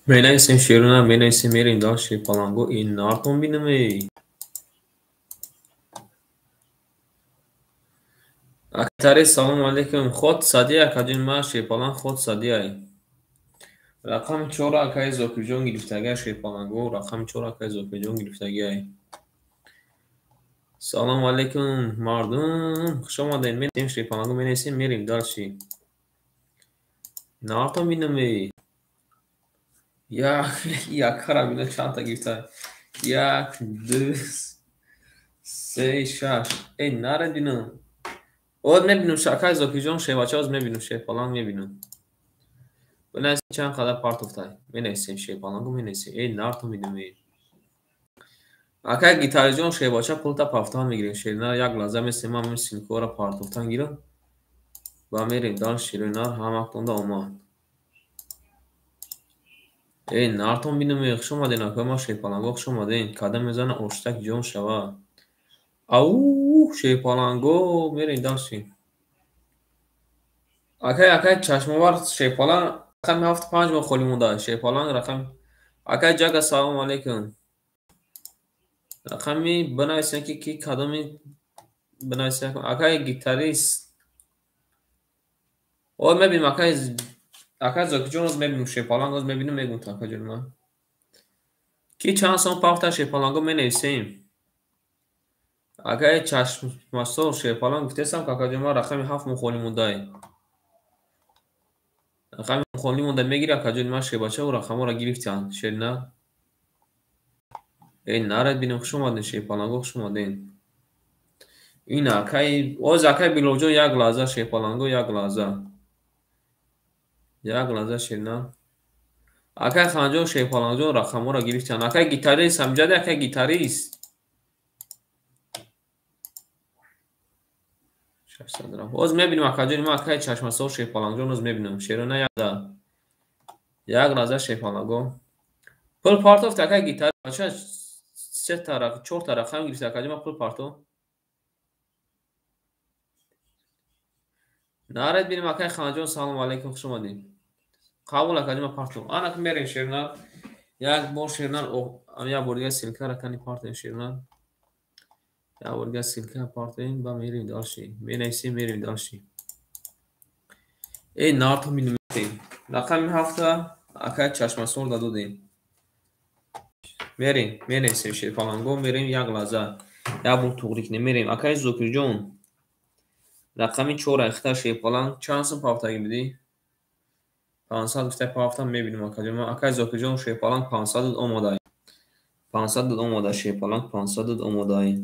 Менависем шерона, менависем, мерем дальше паланго и нартон бинаме. Актари салом алейкум. Ход садия акаҷон, ма шерпаланг ход садияй. Рақами 4 акаи Зокирҷон гирифтагиай шерпаланго, рақами 4 акаи Зокирҷон гирифтагиай. Салом алейкум мардум, хуш омадед. Менависем шерпаланго, менависем, мерем дальше. Нартон бинаме. Як, якара бина чандта гирифта. 1, 2, 3, 6. Эй, наред бинам. Оз мебинам акаи Зокирҷон шербача, оз мебинам шерпаланг мебинам. Бинависем чанд қадар партофтай. Менависем шерпалангу менависем. Эй, нартон бинам. Акаи гитариҷон шербача пулта пафтан мегирем. Шернар як лаҳза месем, ман силкора партофтан гирам. Ба мерем дар шернар ҳамактонда омад. Эй, нартон бинам, хуш омаден, акаи ма шерпаланго, хуш омаден. Кадам мезана оштак ҷон шава. Ау, шерпаланго, мерем дальше. Акай, акай чашмовар шерпаланг рақами 7 5 мо холӣ монда. Шерпаланг рақами. Акай ҷага салом алейкум. Рақами бинависем ки кадоми бинависем. Акай гитарист. О, мебинем акай акай Зокирҷон, оз мебинем шерпаланг, оз мебинем, мегӯм то акаҷони ман. Ки чанд сом пафта шерпаланго менависем. Акай чашмасор шерпаланг гуфтесам, акаҷони ман рақами 7 мо холӣ мондай. Рақами холӣ монда мегири акаҷони ман шербача, ӯ рақамҳоро гирифтанд. Шерна. Эй, наред бинем, хуш омаден шерпаланго, хуш омаден. Ин акай, оз акай Билолҷон як лаҳза шерпаланго, як лаҳза. Як лаҳза шерна. Акай Ханҷон шерпалангҷон рақамҳоро гирифтанд. Акай гитарист, ҳамҷади акай гитарист. 600 рафт. Оз мебинем акаҷони ман акай чашмасор шерпалангҷон, оз мебинем. Шерона як як лаҳза шерпаланго. Пул партофт акай гитарист. Бача се та чор та рақам гирифт акаҷони ман пул партофт. Наред бинем акай Ханҷон, салом алейкум, хуш омадед. Қабул акаҷони ман партофт. Ана мерем шернар. Як бор шернар, як бор дигар ссылкаро кани партоем шернар. Як бор дигар ссылка партоем, ба мерем дальше. Менависем, мерем дальше. Эй, нартон бинем. Рақами 7 акай чашмасор додем. Мерем, менависем шерпаланго, мерем як лаҳза. Як бор туғрӣ кунем, мерем. Акай Зокирҷон, рақами 4 айхта шерпаланг чанд сум пафтагӣ будӣ? 500 гуфта пафтам мебинем акаҷон. Акай Зокирҷон шерпаланг 500 омодай. 500 омода шерпаланг 500 омодай.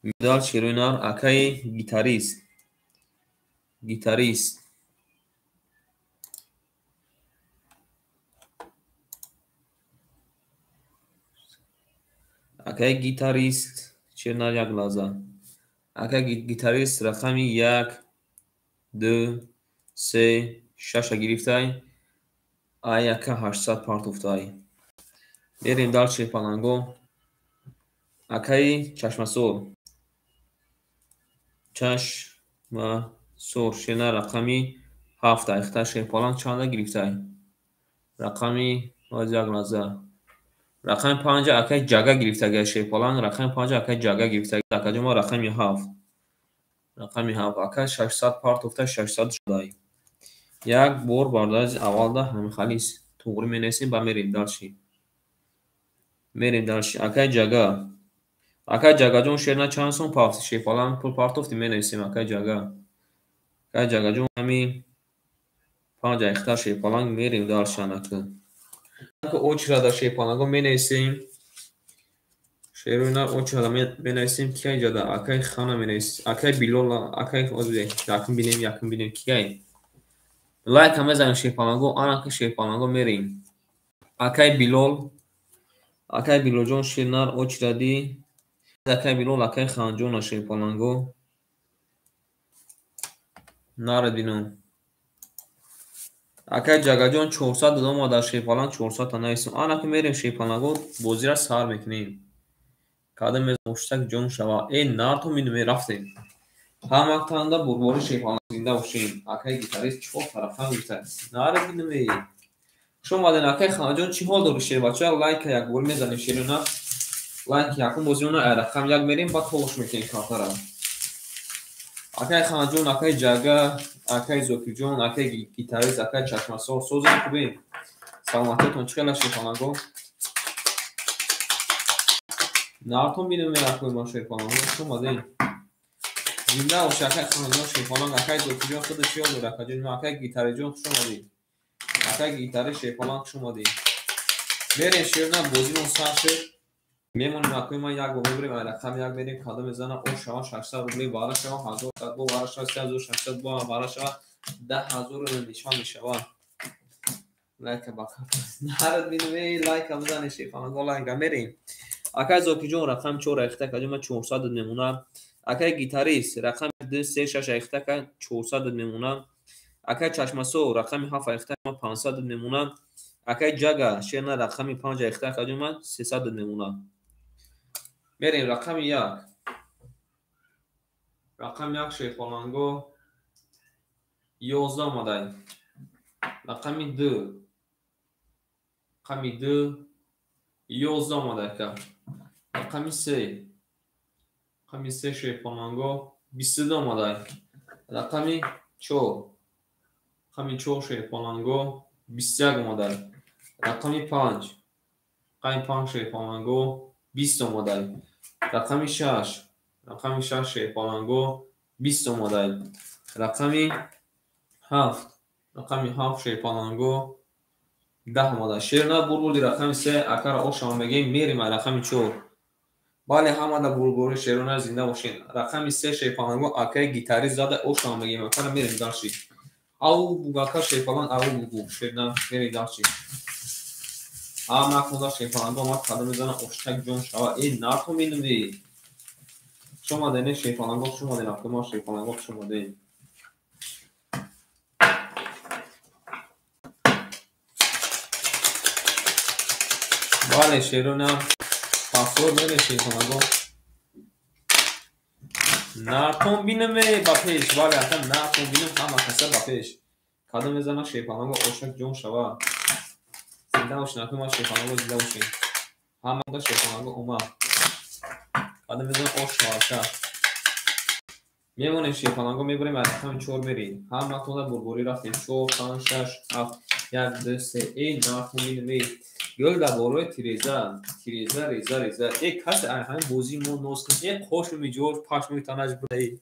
Медал шерӯнар акаи гитарист. Гитарист. Акаи гитарист шернар як лаҳза. Акаи гитарист рақами 1, 2, 3, 6 гирифтай. Ай ака 800 партофтай. Мерем дар шерпаланго. Акаи чашмасор. Чашмасор шернар рақами 7 айхта шерпаланг чанда гирифтай? Рақами як лаҳза. Рақами 5 акай Ҷага гирифтагай шерпаланг, рақами 5 акай Ҷага гирифтагай. Акаҷон ма рақами 7. Рақами 7 акай 600 партофта 600 шудай. Як бор бародари аввалда ҳамин халис туғри менависем ба мерем дальше. Мерем дальше. Акай Ҷага. Акай Ҷагаҷон шерна чанд сом пафти шерпаланг пул партофти менависем акай Ҷага. Акай Ҷагаҷон ҳами 5 айхта шерпаланг мерем дальше анака. Очрада шерпаланго менависем. Шеруна очрада менависем кикай ҷада акай Хана менависем. Акай Билол акай якм бинем, якм бинем кикай. Лайка мезанем шерпаланго, анака шерпаланго мерем. Акай Билол, акай Билолҷон шернар очради. Акай Билол, акай Ханҷон шерпаланго. Нарад бинам. Акай Ҷагаҷон 400 омада шерпаланг 400 та нависем. Анака мерем шерпаланго бозира сар мекунем. Кадом меоштак ҷон шава. Э нартон минуме рафтем. Ҳамактанда бурбори шерпаланг зинда бошем. Акай гитарист чор тарафан гирифта. Нарад бинуме. Хуш омаден акай Ханҷон, чӣ ҳол дори шербача? Лайка як бор мезанем шерона. Лайк якум бозиона ай рақам як мерем, баъд толош мекунем картара. Акай Ханҷон, акай Ҷага, акай Зокирҷон, акай гитарист, акай Чашмасор, созем хубем. Саломатиятон чӣ хел шерпаланго? Нартон бинем акой ма шерпаланго, хуш омадем. Зинда бош акай Ханҷон шерпаланг, акай Зокирҷон худаш чӣ ҳол дори акаҷон? Акай гитариҷон хуш омадӣ. Акай гитарист шерпаланг хуш омадӣ. Мерем шерна бозимон сар шуд. Мемонем акой ма як бор мебарем, ай рақам як мерем, кадом мезана о шава 600 рублей бара шава, 1000 бо бара шава, 3600 бо бара шава, 10000 нишон мешава. Лайка бака. Нарад бинем, лайка мезанем шерпаланго, лайка мерем. Акай Зокирҷон рақам 4 айхта каҷо ма 400 мемона. Акай гитарист рақами 2 3 6 айхта ка 400 мемона. Акай Чашмасор рақами 7 айхта ма 500 мемона. Акай Ҷага шерна рақами 5 айхта каҷо ма 300 мемона. Мерем рақами 1. Рақами 1 шерпаланго 11 омадай. Рақами 2. Рақами 2 11 омадай ка. Рақами 3. Рақами 3 шерпаланго 22 омадай. Рақами 4. Рақами 4 шерпаланго 21 омадай. Рақами 5. Рақами 5 шерпаланго 20 омадай. Рақами 6. Рақами 6 шерпаланго 20 омадай. Рақами 7. Рақами 7 шерпаланго 10 омадай. Шерна бурбуди рақами 3 акара ошама мегем мерем ай рақами 4. Бале ҳамада бурбури шерона зинда бошен. Рақами 3 шерпаланго акай гитарист зада ошама мегем акара мерем дальше. Ау бугака шерпаланг ау бугу шерна мерем дальше. Ҳамакунда шерпаланго омад кадом мезана оштак ҷон шава. Э нартон минуви. Хуш омаден шерпаланго, хуш омаден акума шерпаланго, хуш омаден. Бале шерона пасор мерем шерпаланго. Нартон бинаме ба пеш. Бале ака нартон бинам ҳама каса ба пеш. Кадом мезана шерпаланго оштак ҷон шава. Зинда бошин акума шерпаланго зинда бошин. Ҳамада шерпаланго омад. Кадом мезана ош шава ака. Мемонем шерпаланго мебарем ай рақами 4 мерем. Ҳаматонда бурборӣ рафтем. 4 5 6 7 1 2 3 э нартон бинаме. Гӯл дар бораи тиреза, тиреза, реза, реза. Э касе ай ҳамин бозии мо ноз кун. Э қошуми ҷош пашмои танаш будаи.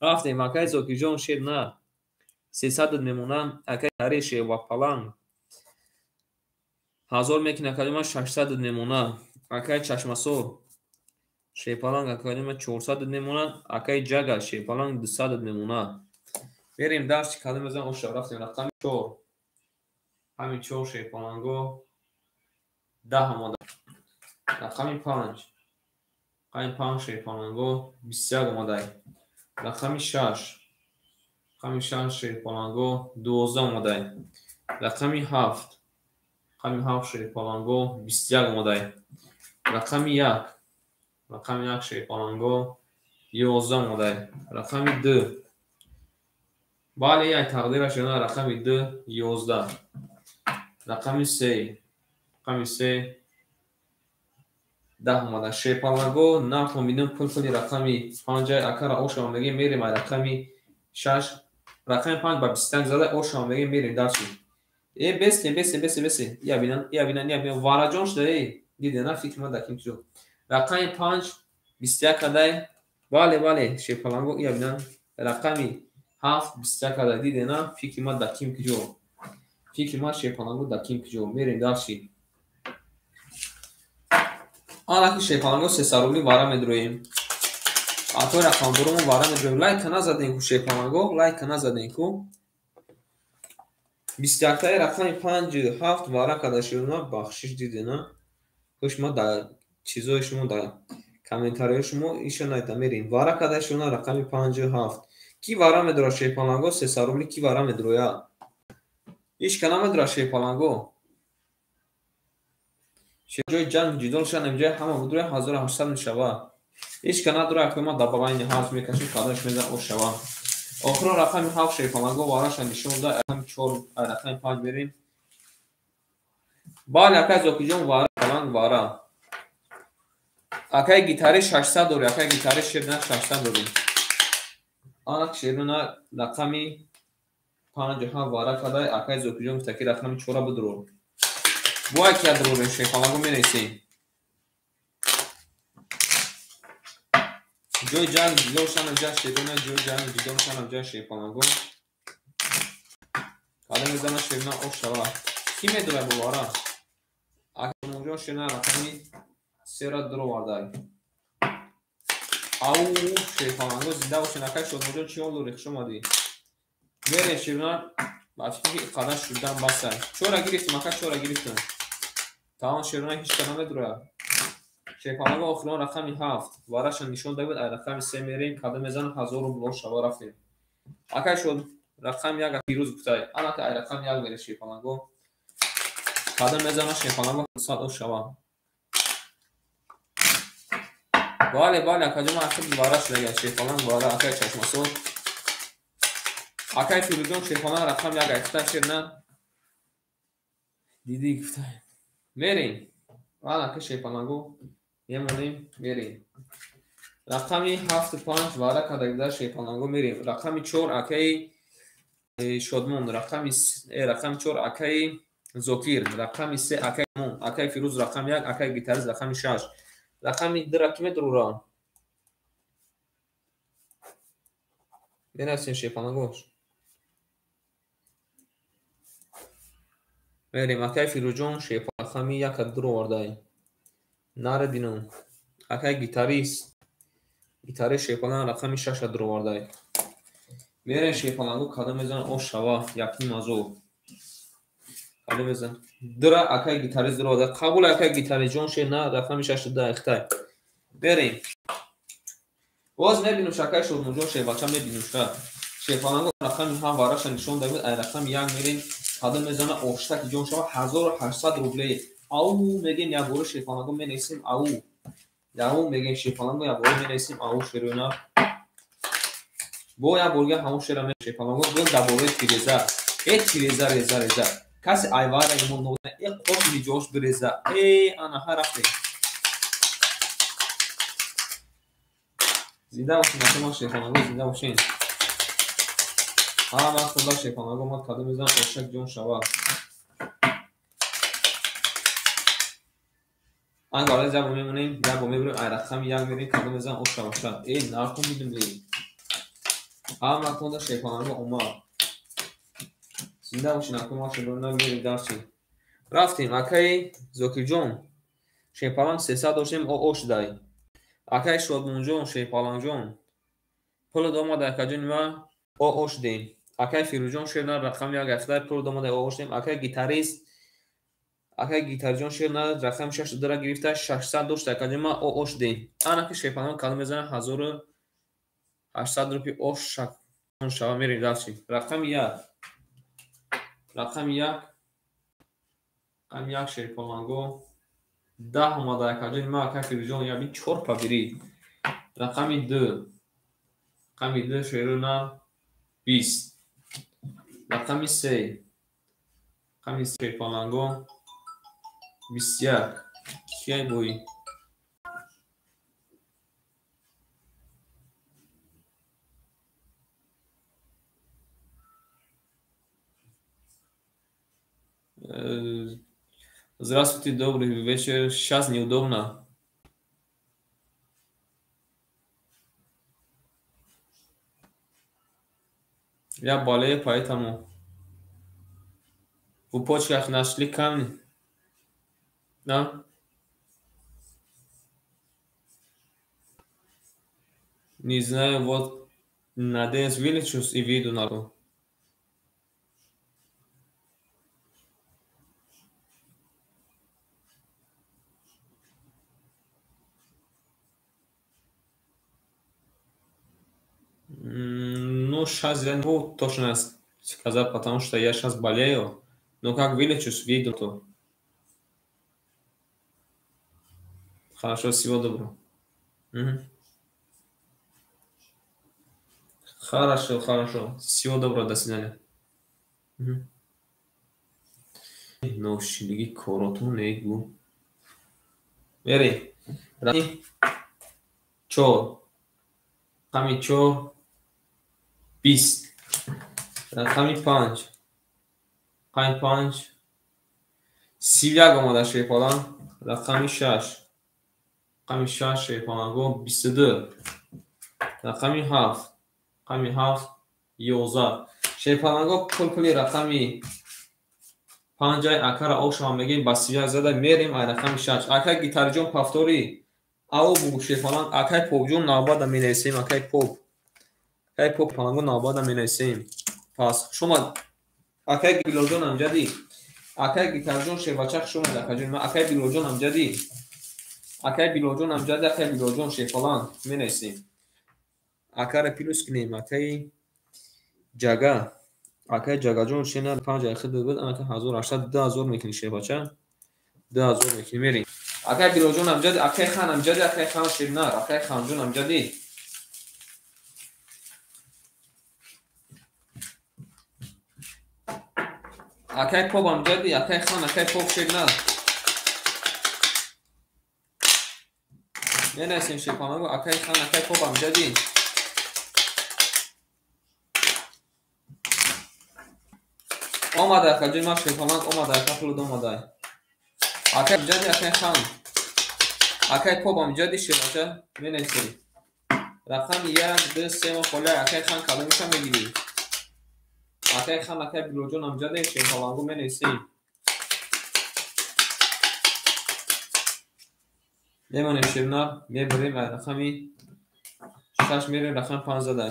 Рафтем акай Зокирҷон шер на. 300 мемонам акай тари шервапаланг. 1000 мекунад акаҷон ма 600 мемона. Акай Чашмасор шерпаланг акаҷон ма 400 мемона. Акай Ҷага шерпаланг 200 мемона. Мерем дарси кадом мезанам оша рафтем рақами 4. Ҳамин 4 шерпаланго 10 омада. Рақами 5. Рақами 5 шерпаланго 21 омадай. Рақами 6. Рақами 6 шерпаланго 12 омадай. Рақами 7. Рақами 7 шерпаланго 21 омадай. Рақами 1. Рақами 1 шерпаланго 11 омадай. Рақами 2. Бале, як тақдираш рақами 2 11. Рақами се. Рақами се. 10 омада. Шерпаланго нафаҳмидам пул-пули рақами 5 акара ошава мегем мерем ай рақами 6. Рақами 5 ба 21 зада ошава мегем мерем дальше. Э бесте бесте бесте бесте. Я бинан, я бинан, я бинан. Вараҷон шуда э. Диде на фикр ма даким чизо. Рақами 5 21 кадай. Бале, бале, шерпаланго я бинан. Рақами 7 21 кадай. Диде на фикр ма даким киҷо. Фикр ма шерпаланго даким киҷо. Мерем дальше. Анаки шерпаланго 300 рубли вара медроем. Атои рақамдоромо вара медроем. Лайка назадем ку шерпаланго, лайка назадем ку. 21-таи рақами 5 7 вара када шуна бахшиш дидена. Хуш ма дар чизои шумо дар комментариҳои шумо иша найда мерем. Вара када шуна рақами 5 7. Ки вара медроя шерпаланго 300 рубли ки вара медроя? Ҳеч ка намедроя шерпаланго. Ҷои ҷанг ҷидол шан ҷои ҳама будроя 1800 мешава. Ҳеч ка надроя ки ма дабалайни ҳафт мекашим кадаш мезан ош шава. Охирон рақами 7 шерпаланго вараша нишон да рақами 4 рақами 5 берем. Бале акай Зокиҷон вара паланг вара. Акай гитари 600 дори, акай гитари шерна 600 дори. Анак шерна рақами 5 7 вара кадай акай Зокиҷон гуфта ки рақами 4 бидро. Бо ки ядрорем шерпаланго менависем. Ҷои ҷанг ҷидол шанам ҷа шерона ҷои ҷанг ҷидол шанам ҷа шерпаланго. Када мезана шерна ош шава. Ки медорад бовара? Акмонҷон шерна рақами 3-ра дуровардай. Ау шерпаланго зинда бошен акай Шодмонҷон чӣ ҳол дорӣ? Хуш омадӣ. Мерем шерна ба фикри ки қадар шудан басай. Чора гирифтем ака чора гирифтем. Тамом шерона ҳеч ка намедурад. Шерпаланго охирон рақами 7 вараша нишон дабуд ай рақами 3 мерем када мезанам 1000 рубл ош шава рафтем. Акай шод рақами 1 Фирӯз гуфтай. Анака ай рақами 1 мерем шерпаланго. Када мезанам шерпаланго 100 ош шава. Бале, бале, акаҷон ман ахир вара шудага шерпаланг вара акай чашмасоз. Акай Фирӯзҷон шерпаланг рақами 1 айхта шерна. Дидӣ гуфтай. Мерем. Анака шерпаланго мемонем, мерем. Рақами 7 5 вара кадагида шерпаланго мерем. Рақами 4 акаи Шодмон, рақами 4 акаи Зокир, рақами 3 акаи Мон, акаи Фирӯз рақами 1, акаи гитарист рақами 6. Рақами 2 ки медурора? Менависем шерпаланго. Мерем акаи Фирӯзҷон шерпаланг рақами 1 дуровардай. Наре бинам. Акаи гитарист. Гитарист шерпаланг рақами 6 дуровардай. Мерем шерпаланго када мезанам ош шава 1.5 ҳазор. Када мезан. Дра акаи гитарист дуровардай. Қабул акаи гитаристҷон шер на рақами 6 да ихтай. Берем. Боз мебинам акаи Шодмонҷон шербача мебинам ша. Шерпаланго рақами 7 вараша нишон дабуд ай рақами 1 мерем када мезана оштаки ҷон шава 1800 рубле. Ау мегем якбора шерпаланго менависем ау. Ау мегем шерпаланго якбора менависем ау шерона. Бо якборга ҳамон шера ме шерпаланго гул дар бораи тиреза. Э тиреза реза реза. Касе айвара имон ноза э қоши ҷош биреза. Э анаҳа рафтем. Зинда бошин акама шерпаланго зинда бошин. Ҳама вақт худа шерпаланго омад када мезанам ошак ҷон шава. Ан барои забо мемонем, ябо мебирем, ай рақами 1 мерем, када мезанам ош шава. Э нархо мидум э. Ҳама вақт худа шерпаланго омад. Зинда бошин акама шерпаланго мерем дарчи. Рафтем акаи Зокирҷон. Шерпаланг 300 доштем ош дай. Акаи Шодмонҷон шерпалангҷон. Пуло омад акаҷони ма ош дем. Акаи Фирӯзҷон шерна рақами 1 ахтай пул омада ош дем. Акаи гитарист акаи гитарҷон шерна рақами 6 дора гирифта 600 дошт акаҷони ма ош дем. Анаки шерпаланг када мезанам 1800 рупи ош шава мерем дальше. Рақами 1. Рақами 1. Рақами 1 шерпаланго 10 омада акаҷони ма акаи Фирӯзҷон яби 4 па бирӣ. Рақами 2. Рақами 2 шерона 20. Рақами 3. Рақами шерпаланго 21. Кияй бои? Здравствуйте, добрый вечер. Сейчас неудобно. Я болею, поэтому в почках нашли камни. Да? Не знаю, вот надеюсь, вылечусь и выйду на руку. Ну, сейчас я не могу точно сказать, потому что я сейчас болею. Но как вылечусь, выйду то. Хорошо, всего доброго. Угу. Хорошо, хорошо. Всего доброго, до свидания. Угу. Ношилиги короту негу. Бери. 4. Рақами 4 20. Рақами 5. Рақами 5 31 омада шерпаланг. Рақами 6. Рақами 6 шерпаланго 22. Рақами 7. Рақами 7 11. Шерпаланго пул-пули рақами 5 акара ошава мегем ба 31 зада мерем ай рақами 6. Акай гитарҷон повтори. Ао бугу шерпаланг. Акай попҷон навбата менависем. Акай поп. Акай поп паланго навбата менависем. Пас шумо акай Билолҷон амҷадӣ. Акай гитарҷон шербача хуш омад акаҷон. Акай Билолҷон амҷадӣ. Акай Билолҷон амҷадӣ. Акай Билолҷон шерпаланг менависем. Акара плюс кунем. Акай ҷага. Акай ҷагаҷон шена 5 айхи буд. Анака 1800 2000 мекунӣ шербача. 2000 мекунӣ мерем. Акай Билолҷон амҷадӣ. Акай хан амҷадӣ. Акай хан шернар. Акай ханҷон амҷадӣ. Акай поп амҷадӣ. Акай хан. Акай поп шернар. Менависем шерпаланго. Акай хан. Акай поп амҷадӣ. Омада акаҷон ман шерпаланг омада ака пулуд омада. Акай амҷадӣ. Акай хан. Акай поп амҷадӣ шербача менависем. Рақами 1 2 3 мо холи. Акай хан кадомиша мегирӣ? Акай хан. Акай Билолҷон амҷадӣ шерпаланго менависем. Мемонем шернар. Мебарем ай рақами 6 мерем рақами 5 зада.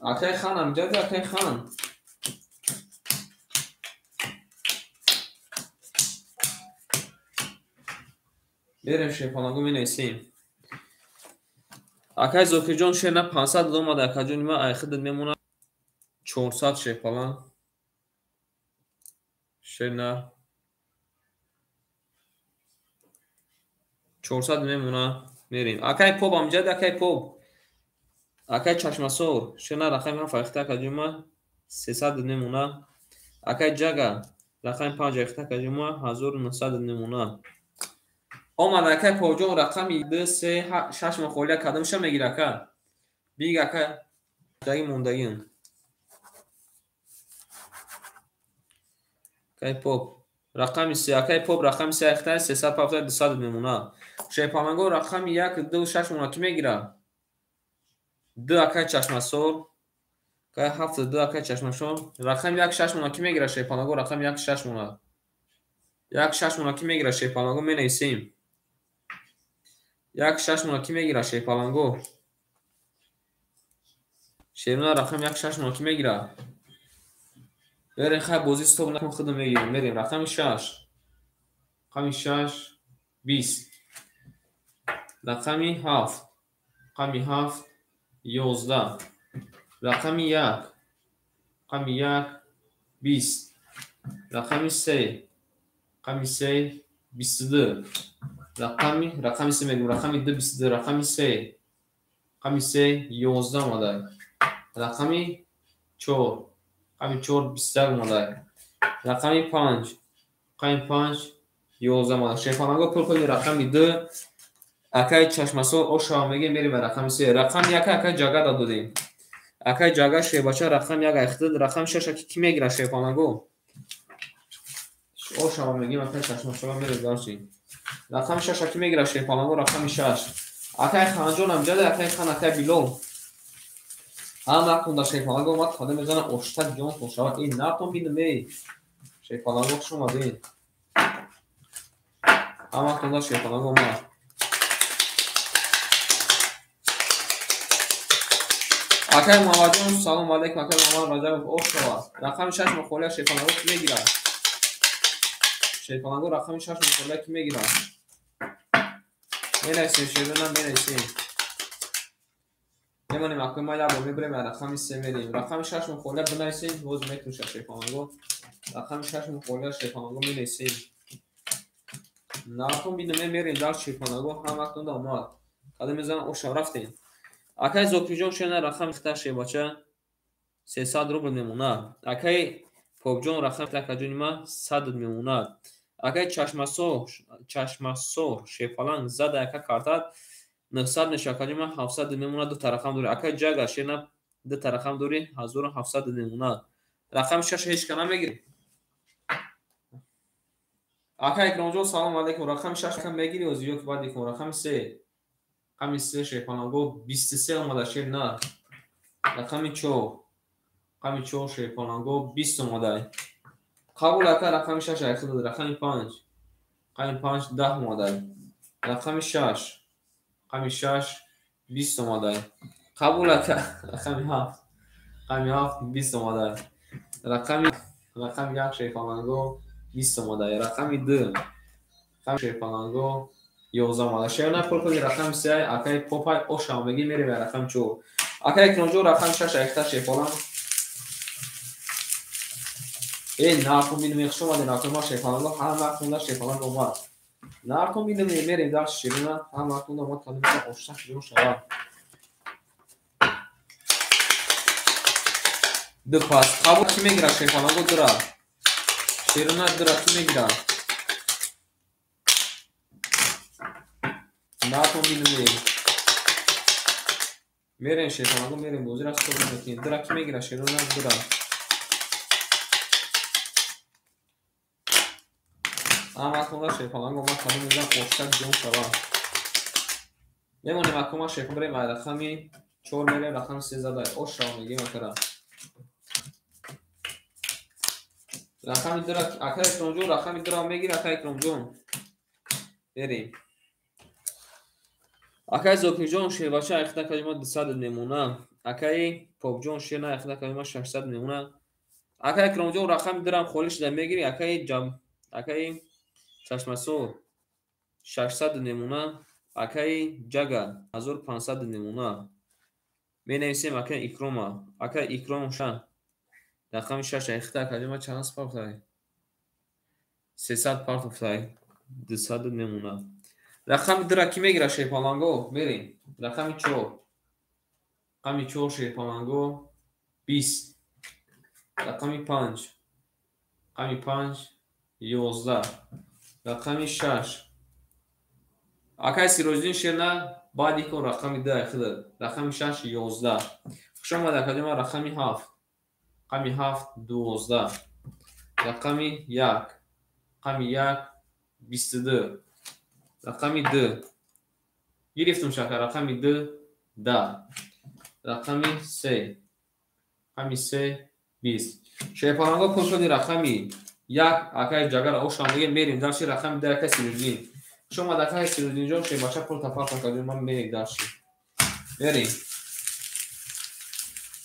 Акай хан амҷадӣ. Акай хан. Мерем шерпаланго менависем. Акай Зокирҷон шерна 500 омада акаҷони ман айхидат мемонад 400 шерпаланг. Шерна 400 мемонад. Мерем. Акай поп амҷадӣ. Акай поп. Акай чашмасор шерна рақами 7 айхита акаҷони ман 300 мемонад. Акай ҷага рақами 5 айхита акаҷони ман 1900 мемонад. Омад акай попҷон рақами 2 3 6 мо холия кадомша мегир ака? Биг ака даги мондагин. Акай поп рақами 3. Акай поп рақами 3 айхта 350 200 мемонад. Шерпаланго рақами 1 2 6 мона ки мегира? 2 акай чашмасор. Акай 7 2 акай чашмасор. Рақами 1 6 мона ки мегира шерпаланго? Рақами 1 6 мона. 1 6 мона ки мегира шерпаланго менависем. 1 6 мона ки мегира шерпаланго? Шерна рақами 1 6 мона ки мегира? Берем хай бозӣ стоп накун худам мегирем. Мерем рақами 6. Рақами 6 20. Рақами 7. Рақами 7 11. Рақами 1. Рақами 1 20. Рақами 3. Рақами 3 22. Рақами 3 мегӯм. Рақами 2 22. Рақами 3. Рақами 3 11 омада. Рақами 4. Рақами 4 21 омада. Рақами 5. Рақами 5 11 омада. Шерпаланго пул кунед рақами 2. Акай Чашмасор ошава мегем, мерем ба рақами 3. Рақами 1 акай Ҷага додем. Акай Ҷага шербача рақами 1 айхтид. Рақами 6 ки мегирад шерпаланго? Ошава мегем, акай Чашмасор мерем дарчи. Рақами 6 ки мегирад шерпаланго? Рақами 6. Акай Ханҷон ҳам ҷада, акай Хан, акай Билол. Ҳама кунда шерпаланго омад, қадам мезана, оштак ҷон шава. Ин нартон бинам эй. Шерпаланго хуш омадин. Ҳама кунда шерпаланго омад. Акай Муҳаммадҷон, салом алейкум, акай Муҳаммад Раҷабов, ош шава. Рақами 6 мухолия шерпаланго ки мегирад? Шерпаланго рақами 6 мухолия ки мегирад? Менависем, шерона менависем. Мемонем акай ма як бор мебарем, рақами 3 мерем. Рақами 6 мухолия бинависем, боз метуша шерпаланго. Рақами 6 мухолия шерпаланго менависем. Нартон бинаме мерем дар шерпаланго, ҳаматонда омад. Қадам мезанам, ошав рафтем. Акай Зокирҷон шена рақами 3 шербача 300 рубл мемонад. Акай Попҷон рақами 3 акаҷони ма 100 мемонад. Акай Чашмасор шерпаланг зада яка картад 900 мешавад, акаҷони ма 700 мемонад, ду рақам дорӣ. Акай Ҷага шена ду рақам дорӣ, 1700 мемонад. Рақами 6 ҳеҷ ка намегирӣ. Акай Икромҷон салом алейкум. Рақами 6 мегирӣ ё зиёд баъд икун? Рақами 3. Рақами 3 шерпаланго 23 омада шер на. Рақами 4. Рақами 4 шерпаланго 20 омада. Қабул ака рақами 6 айхид. Рақами 5. Рақами 5 10 омада. Рақами 6. Рақами 6 20 омада. Қабул ака рақами 7. Рақами 7 20 омада. Рақами 1 шерпаланго 20 омада. Рақами 2. Рақами шерпаланго 11 омада. Шерна пул кунед рақами 3 акай Попай ошава мегӣ, мерем ба рақами 4. Акай Икромҷон рақами 6 айхта шерпаланг. Эй нартон бинем, хуш омадед, акай ма шерпаланго ҳама кунда шерпаланг омад. Нартон бинем, мерем дар шерина ҳама кунда омад, калима оштак ҷон шавад. Ду пас қабул ки мегирад шерпаланго дура. Шерина дура ки мегирад? Нартон бинем. Мерем шерпаланго, мерем бозира стоп мекунем. Дура ки мегирад шерина дура. Ҳама кунда шерпаланго омад, кадом мезан оштак ҷон шавад. Мемонем акума шерпаланго берем, рақами 4 мерем, рақами 3 зада. Ош шава мегем акара. Рақами 2 акай Икромҷон рақами 2 мегир, акай Икромҷон. Берем. Акай Зокирҷон шербача айхта калима 200 мемона. Акай Попҷон шерна айхта калима 600 мемона. Акай Икромҷон рақами 2 холӣ шуда мегири, акай Ҷам, акай Чашмасор 600 мемона, акай Ҷага 1500 мемона. Менависем акай Икрома, акай Икром ша рақами 6 айхта калима чанд партофтай? 300 партофтай, 200 мемона. Рақами 2 ки мегирад шерпаланго? Мерем. Рақами 4. Рақами 4 шерпаланго 20. Рақами 5. Рақами 5 11. Рақами 6. Акай Сироҷиддин шерна баъди кун рақами 2 айхида. Рақами 6 11. Хуш омад акаҷома рақами 7. Рақами 7 12. Рақами 1. Рақами 1 22. Рақами 2. Гирифтум шака рақами 2 10. Рақами 3. Рақами 3 20. Шерпаланго пул шуди рақами 1 акай Ҷагара ошам мегем, мерем дарши рақами 2 акай Сироҷиддин. Хуш омад акай Сироҷиддинҷон, шербача пул тафар акаҷон ман мерем дарши. Мерем.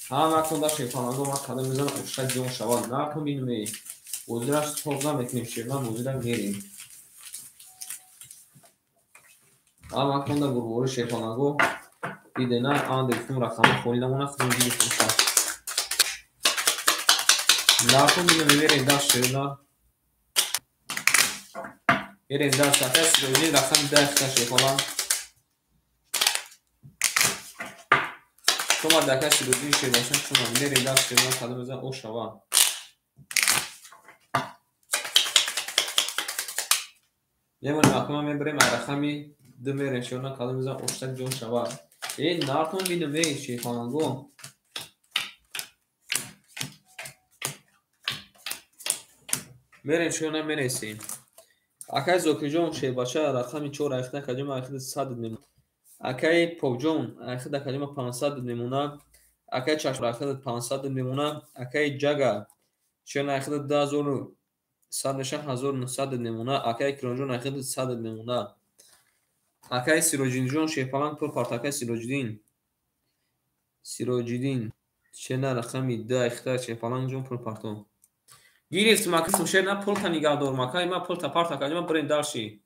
Ҳама кунда шерпаланго омад, қадам мезанам, оштак ҷон шавад. Нартон бинем эй. Бозираш тоб намекунем, шерна бозира мерем. Ҳама кунда гурбори шерпаланго дидена, анде гуфтум рақама холӣ намона, худам гирифтум шав. Нартон бинем, мерем дар шерна. Мерем дар акай Сироҷиддин рақами 10 шерпаланг. Шумо дака Сироҷиддин шербача шумо мерем даст шерна кадом мезан о шава. Мемонем акма мебарем рақами 2 мерем шерна кадом мезан оштак ҷон шава. Э нартон бинам эй шерпаланго. Мерем шерна менесем. Акай Зокирҷон шербача рақами 4 айхта каҷума айхта 100 мемонад. Акай Попҷон айхта каҷума 500 мемонад. Акай Чашм айхта 500 мемонад. Акай Ҷага шерна айхта 2100 меша 1900 мемонад. Акай Киронҷон айхта 100 мемонад. Акай Сироҷиддинҷон шерпаланг пул парт. Акай Сироҷиддин. Сироҷиддин шерна рақами 2 айхта шерпалангҷон пул партон. Гирифтим акай шерна пулта нигаҳ дорум. Акай ма пулта парт акаҷума бирем дарши.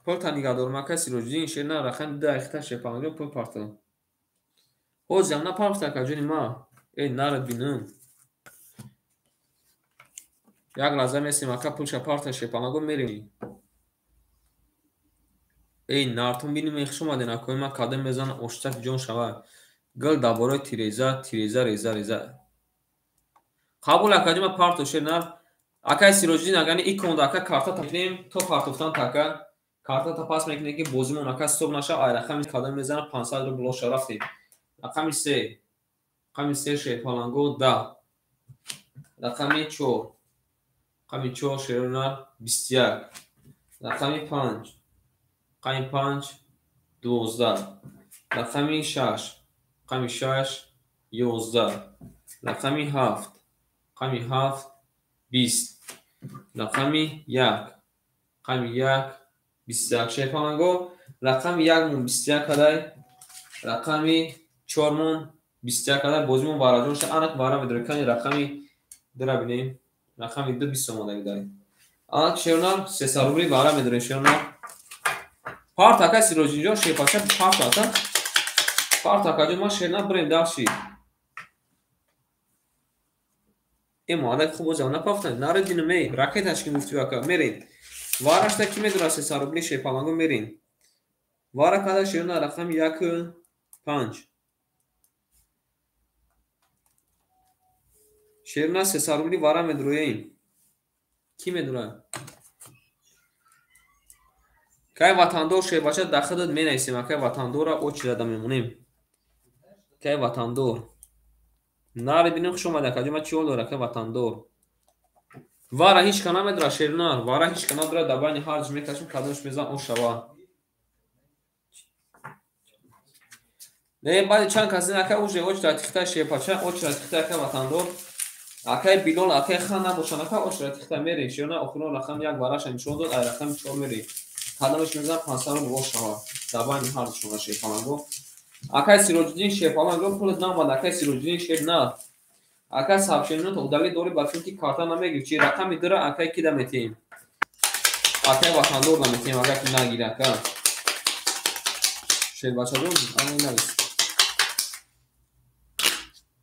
Пулта нигаҳ дорум акай Сироҷиддин шерна рақами 2 айхта шерпалангҷон пул партон. Ҳозирам на парт акаҷони ма. Эй нарад бинам. Як лаҳза месем ака пулша парта шерпаланго мерем. Эй нартон бинем хуш омаден акои ма кадом мезан оштак ҷон шава. Гул дар бораи тиреза, тиреза, реза, реза. Қабул акаҷума парто шерна. Акай Сироҷиддин агани иконда ака карта мекунем то партофтан така. Картата пас мекунем ки бозимон ака стоп наша. Ай рақами кадом мезана 500 рубл лоша рафтем. Рақами 3. Рақами 3 шерпаланго 10. Рақами 4. Рақами 4 шерна 21. Рақами 5. Рақами 5 12. Рақами 6. Рақами 6 11. Рақами 7. Рақами 7 20. Рақами 1. Рақами 1 21. Шерпаланго рақами 1 мон 21 кадай. Рақами 4 мон 21 кадай. Бозимон вараҷон шуда. Анак вара медорем. Кани рақами 2 ра бинем. Рақами 2 20 омада дай. Анак шерна 300 рубли вара медорем шерна. Парт акай Сироҷиддинҷон шерпача парт ата. Парт акаҷон ма шерна бирем дарши. Э моалак хуб бозам напафтан. Нарад бинам эй ракеташ ки гуфтӣ ака мерем. Варашта ки медора 300 рубли шерпаланго мерем. Вара када шерна рақами 1 5. Шерна 300 рубли вара медроем. Ки медора? Кай ватандор шербача дахадат менависем. Акай ватандора очирада мемонем. Кай ватандор. Нари бинем хуш омада акаҷума чӣ ҳол дора акай ватандор. Вара ҳеч ка намедора шерна. Вара ҳеч ка надора. Дар байни ҳарҷ мекашем кадомш мезан о шава. Не баъди чанд кас дин акай уже очира тихта шерпача очира тихта акай ватандор. Акай Билол акай хан набошан акай очира тихта мерем. Шерна охирон рақами 1 вараша нишон дод. Ай рақами 4 мерем. Кадомаш мезан 500 рубл шава. Дар байни ҳарҷшона шерпаланго. Акай Сироҷиддин шерпаланго пулат наомад. Акай Сироҷиддин шер на. Акай сабшенот удали дори ба фикр ки карта намегир. Чи рақами 2 ра акай кида метиҳем? Акай ватандор наметиҳем агар ки нагир ака. Шербачаҷон ана навис.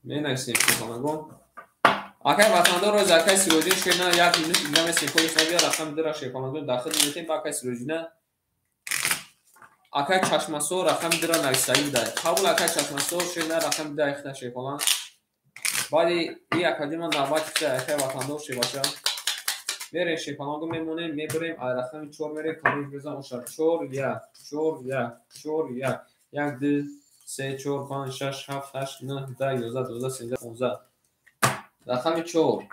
Менависем шерпаланго. Акай ватандор роз акай Сироҷиддин шер на як минут игра месем колиш набия рақами 2 ра шерпаланго дахил метиҳем ба акай Сироҷиддин. Акай Чашмасо рақами 2 ра нависагӣ будай. Қабул акай Чашмасо шерна рақами 2 айхта шерпаланг. Баъди и акаҷума навбат хита акай ватандор шербача. Мерем шерпаланго мемонем, мебарем ай рақами 4 мерем кадомш мезан оша 4 1 4 1 4 1 1 2 3 4 5 6 7 8 9 10 11 12 13 15. Рақами 4.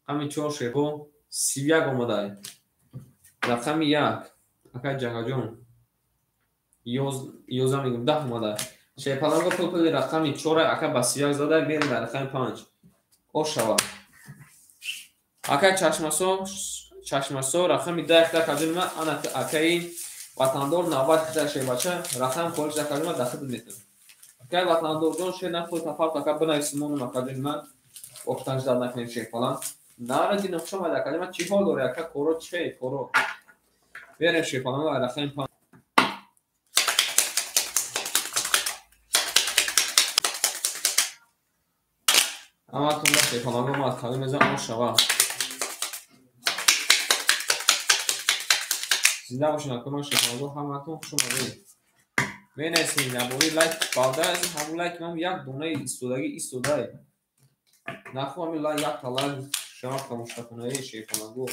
Рақами 4 шерпо 31 омадай. Рақами 1 акай Ҷагаҷон 11 мегӯм 10 омада. Шерпаланго пул рақами 4 ака ба 31 зада мерем дар рақами 5. О шава. Акай Чашмасо Чашмасо рақами 10 ихта каҷума ана акаи ватандор навбат ихта шербача рақам холиш каҷума дахил метавонам. Акай ватандорҷон шер на пул тафарт ака бинависимонум акаҷума охтанж зад накунем шерпаланг. Нара динам хуш омада акаҷума чӣ ҳол дорӣ ака коро чӣ коро. Мерем шерпаланго рақами 5. Ҳаматон ба шерпаланго ма аз кадом мезан о шава. Зинда бошед акои ман шерпаланго ҳаматон хуш омадед. Менависем набори лайк балда ҳамун лайк ман як донаи истодагӣ истодай. Наху ҳамин лайк якта лайк жалко бошатона, шерпаланго.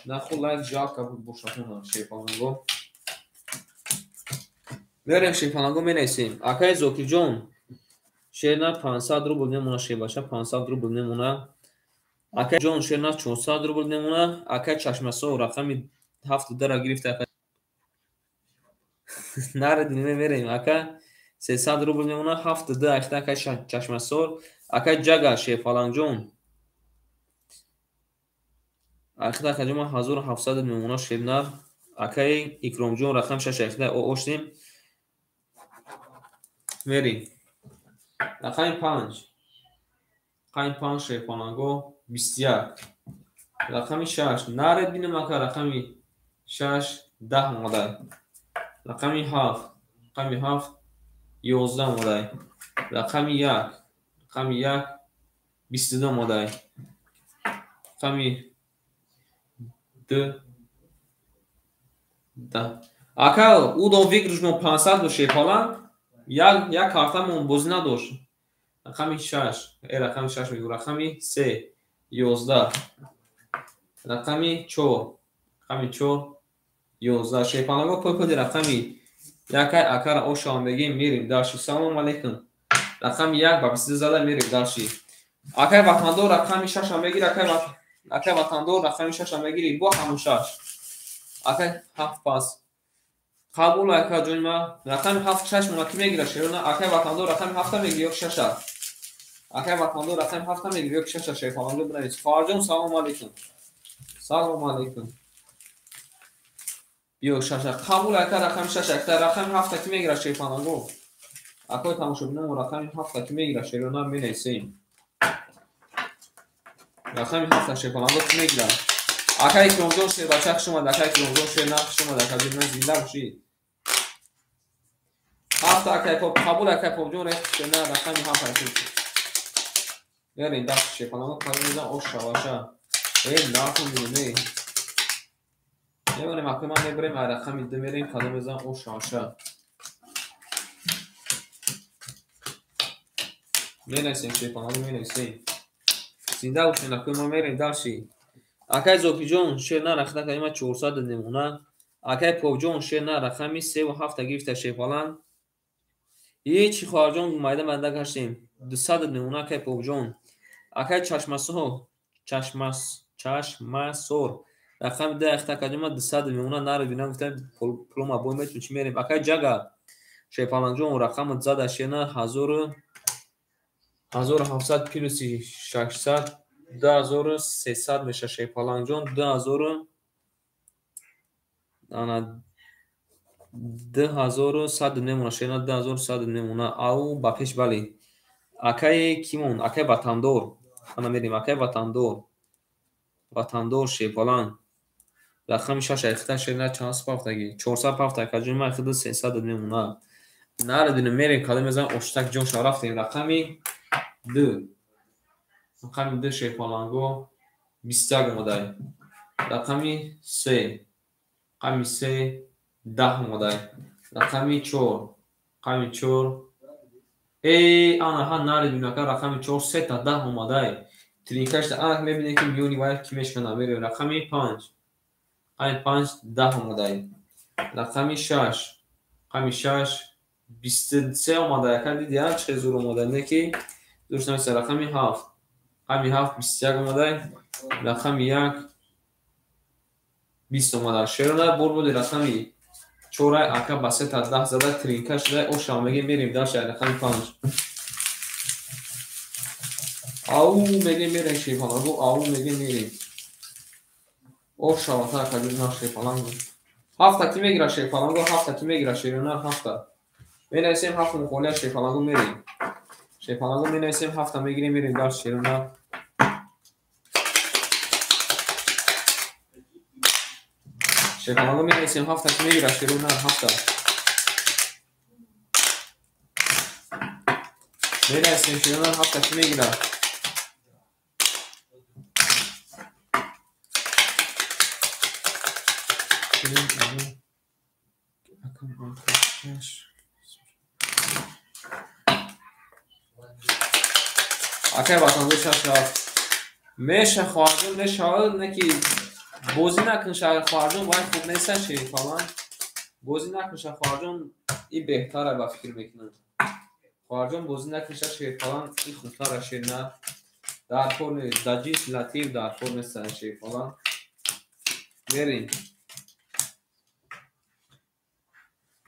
Наху лайк жалко бошатона, шерпаланго. Мерем шерпаланго менависем. Акай Зокирҷон шерна 500 рубл мемона, шербача 500 рубл мемона. Акай ҷон шерна 400 рубл мемона. Акай Чашмасор рақами 7 дара гирифта. Акай наредим мерем. Ака 300 рубл мемона 7 д ахта акай Чашмасор. Акай Ҷага шерпалангҷон ахта акай ҷон 1700 мемона шернар. Акай Икромҷон рақами 6 ахта оштем. Мерем. Рақами 5. Рақами 5 шерпаланго 21. Рақами 6 наред бинем ака рақами 6 10 омадай. Рақами 7, рақами 7 11 омадай. Рақами 1, рақами 1 22 омадай. Рақами 2 10. Ака удо выигрыш мо 500 до шерпаланг. Як картамон бозӣ надошт. Рақами 6, рақами 6 мегӯ, рақами 3 11. Рақами 4, рақами 4 11. Шерпаланго пӯпӯди рақами 1 акара ошавам мегем мерем дальше. Салом алейкум. Рақами 1 ба 22 зада мерем дальше. Акай Ватандор рақами 6 мегири, акай Ватандор рақами 6 мегири, бо ҳамун 6. Акай 7 пас. Қабул ака ҷони ма. Рақами 7 6 мона ки мегира шерона? Акай Ватандор рақами 7 мегири ё 6? Акай Ватандор рақами 7 мегири ё 6? Шерпаланго бинавис. Хоҳарҷон салом алейкум. Салом алейкум. Биё 6. Қабул ака рақами 6 ака рақами 7 ки мегира шерпаланго? Акои тамошобинон рақами 7 ки мегира шерона менависем. Рақами 7 шерпаланго ки мегира? Акай Икромҷон шербача хуш омад, акай Икромҷон шерна хуш омад, ака ҷон зинда бошӣ. 7 акай поп қабул акай попҷон шерна рақами 7 ака. Мерем даст шерпаланго қабул мезан ош шаваша. Нахун бинем. Мемонем акай ман мебарем рақами 2 мерем кадом мезан ош шаваша. Менависем шерпаланго менависем. Зинда бошед акай ман мерем дальше. Акай Зокиҷон шерна рақами калима 400 мемона. Акай Попҷон шерна рақами 3 ва 7 гирифта шерпаланг. Ҳеҷ хоҳарҷон майда майда гаштем. 200 мемона акай Попҷон. Акай Чашмасор, Чашмасор рақами 2 ахта калима 200 мемона. Наре бинам гуфтам пулома бой метун чи мерем. Акай Ҷага шерпалангҷон рақами зада шерна 1700 плюси 600 2300 меша шерпалангҷон 2000 ана 2100 мемона шерна 2100 мемона. Ау ба пеш бале. Акай кимон? Акай Ватандор. Ана мерем акай Ватандор. Ватандор шерпаланг рақами 6 ахта шерна чанд пафтаги? 400 пафта ака ҷон ман хида 300 мемона. Нарединем мерем кадом мезан оштак ҷон ша рафтем рақами 2. Рақами 2 шерпаланго 21 омадай. Рақами 3, рақами 3 10 омадай. Рақами 4, рақами 4 ана ҳа нарединем ака рақами 4 3 та 10 омадай. Тринкашта ана мебинем ки миёни вай ки мешкана мерем. Рақами 5, рақами 5 10 омадай. Рақами 6, рақами 6 23 омадай. Ака диди а чӣ зур омадай не ки зур намеса. Рақами 7, рақами 7 21 омадай. Рақами 1 20 омадай. Шерона бор буди рақами 4 ака ба 3 та 10 зада тринка шуда ошам мегем мерем дальше рақами 5. Ау мегем мерем шерпаланго, ау мегем мерем. Ошава ака ҷон шерпаланго. 7 ки мегира шерпаланго, 7 ки мегира шерона 7. Менависем 7 муқолия шерпаланго мерем. Шерпаланго менависем 7 мегирем мерем дальше шерона. Шерпаланго менависем 7 ки мегира шерона 7. Менависем шерона 7 ки мегира. Акай ватандор 6 7. Меша хоҳарҷон мешавад, не ки бозӣ накун хоҳарҷон, вай хуб неста шерпаланг. Бозӣ накун хоҳарҷон, и беҳтара ба фикр мекунам. Хоҳарҷон бозӣ накун шерпаланг, и хубтара шер на. Дар кор нест, дар ҷинси латиф дар кор нест шерпаланг. Мерем.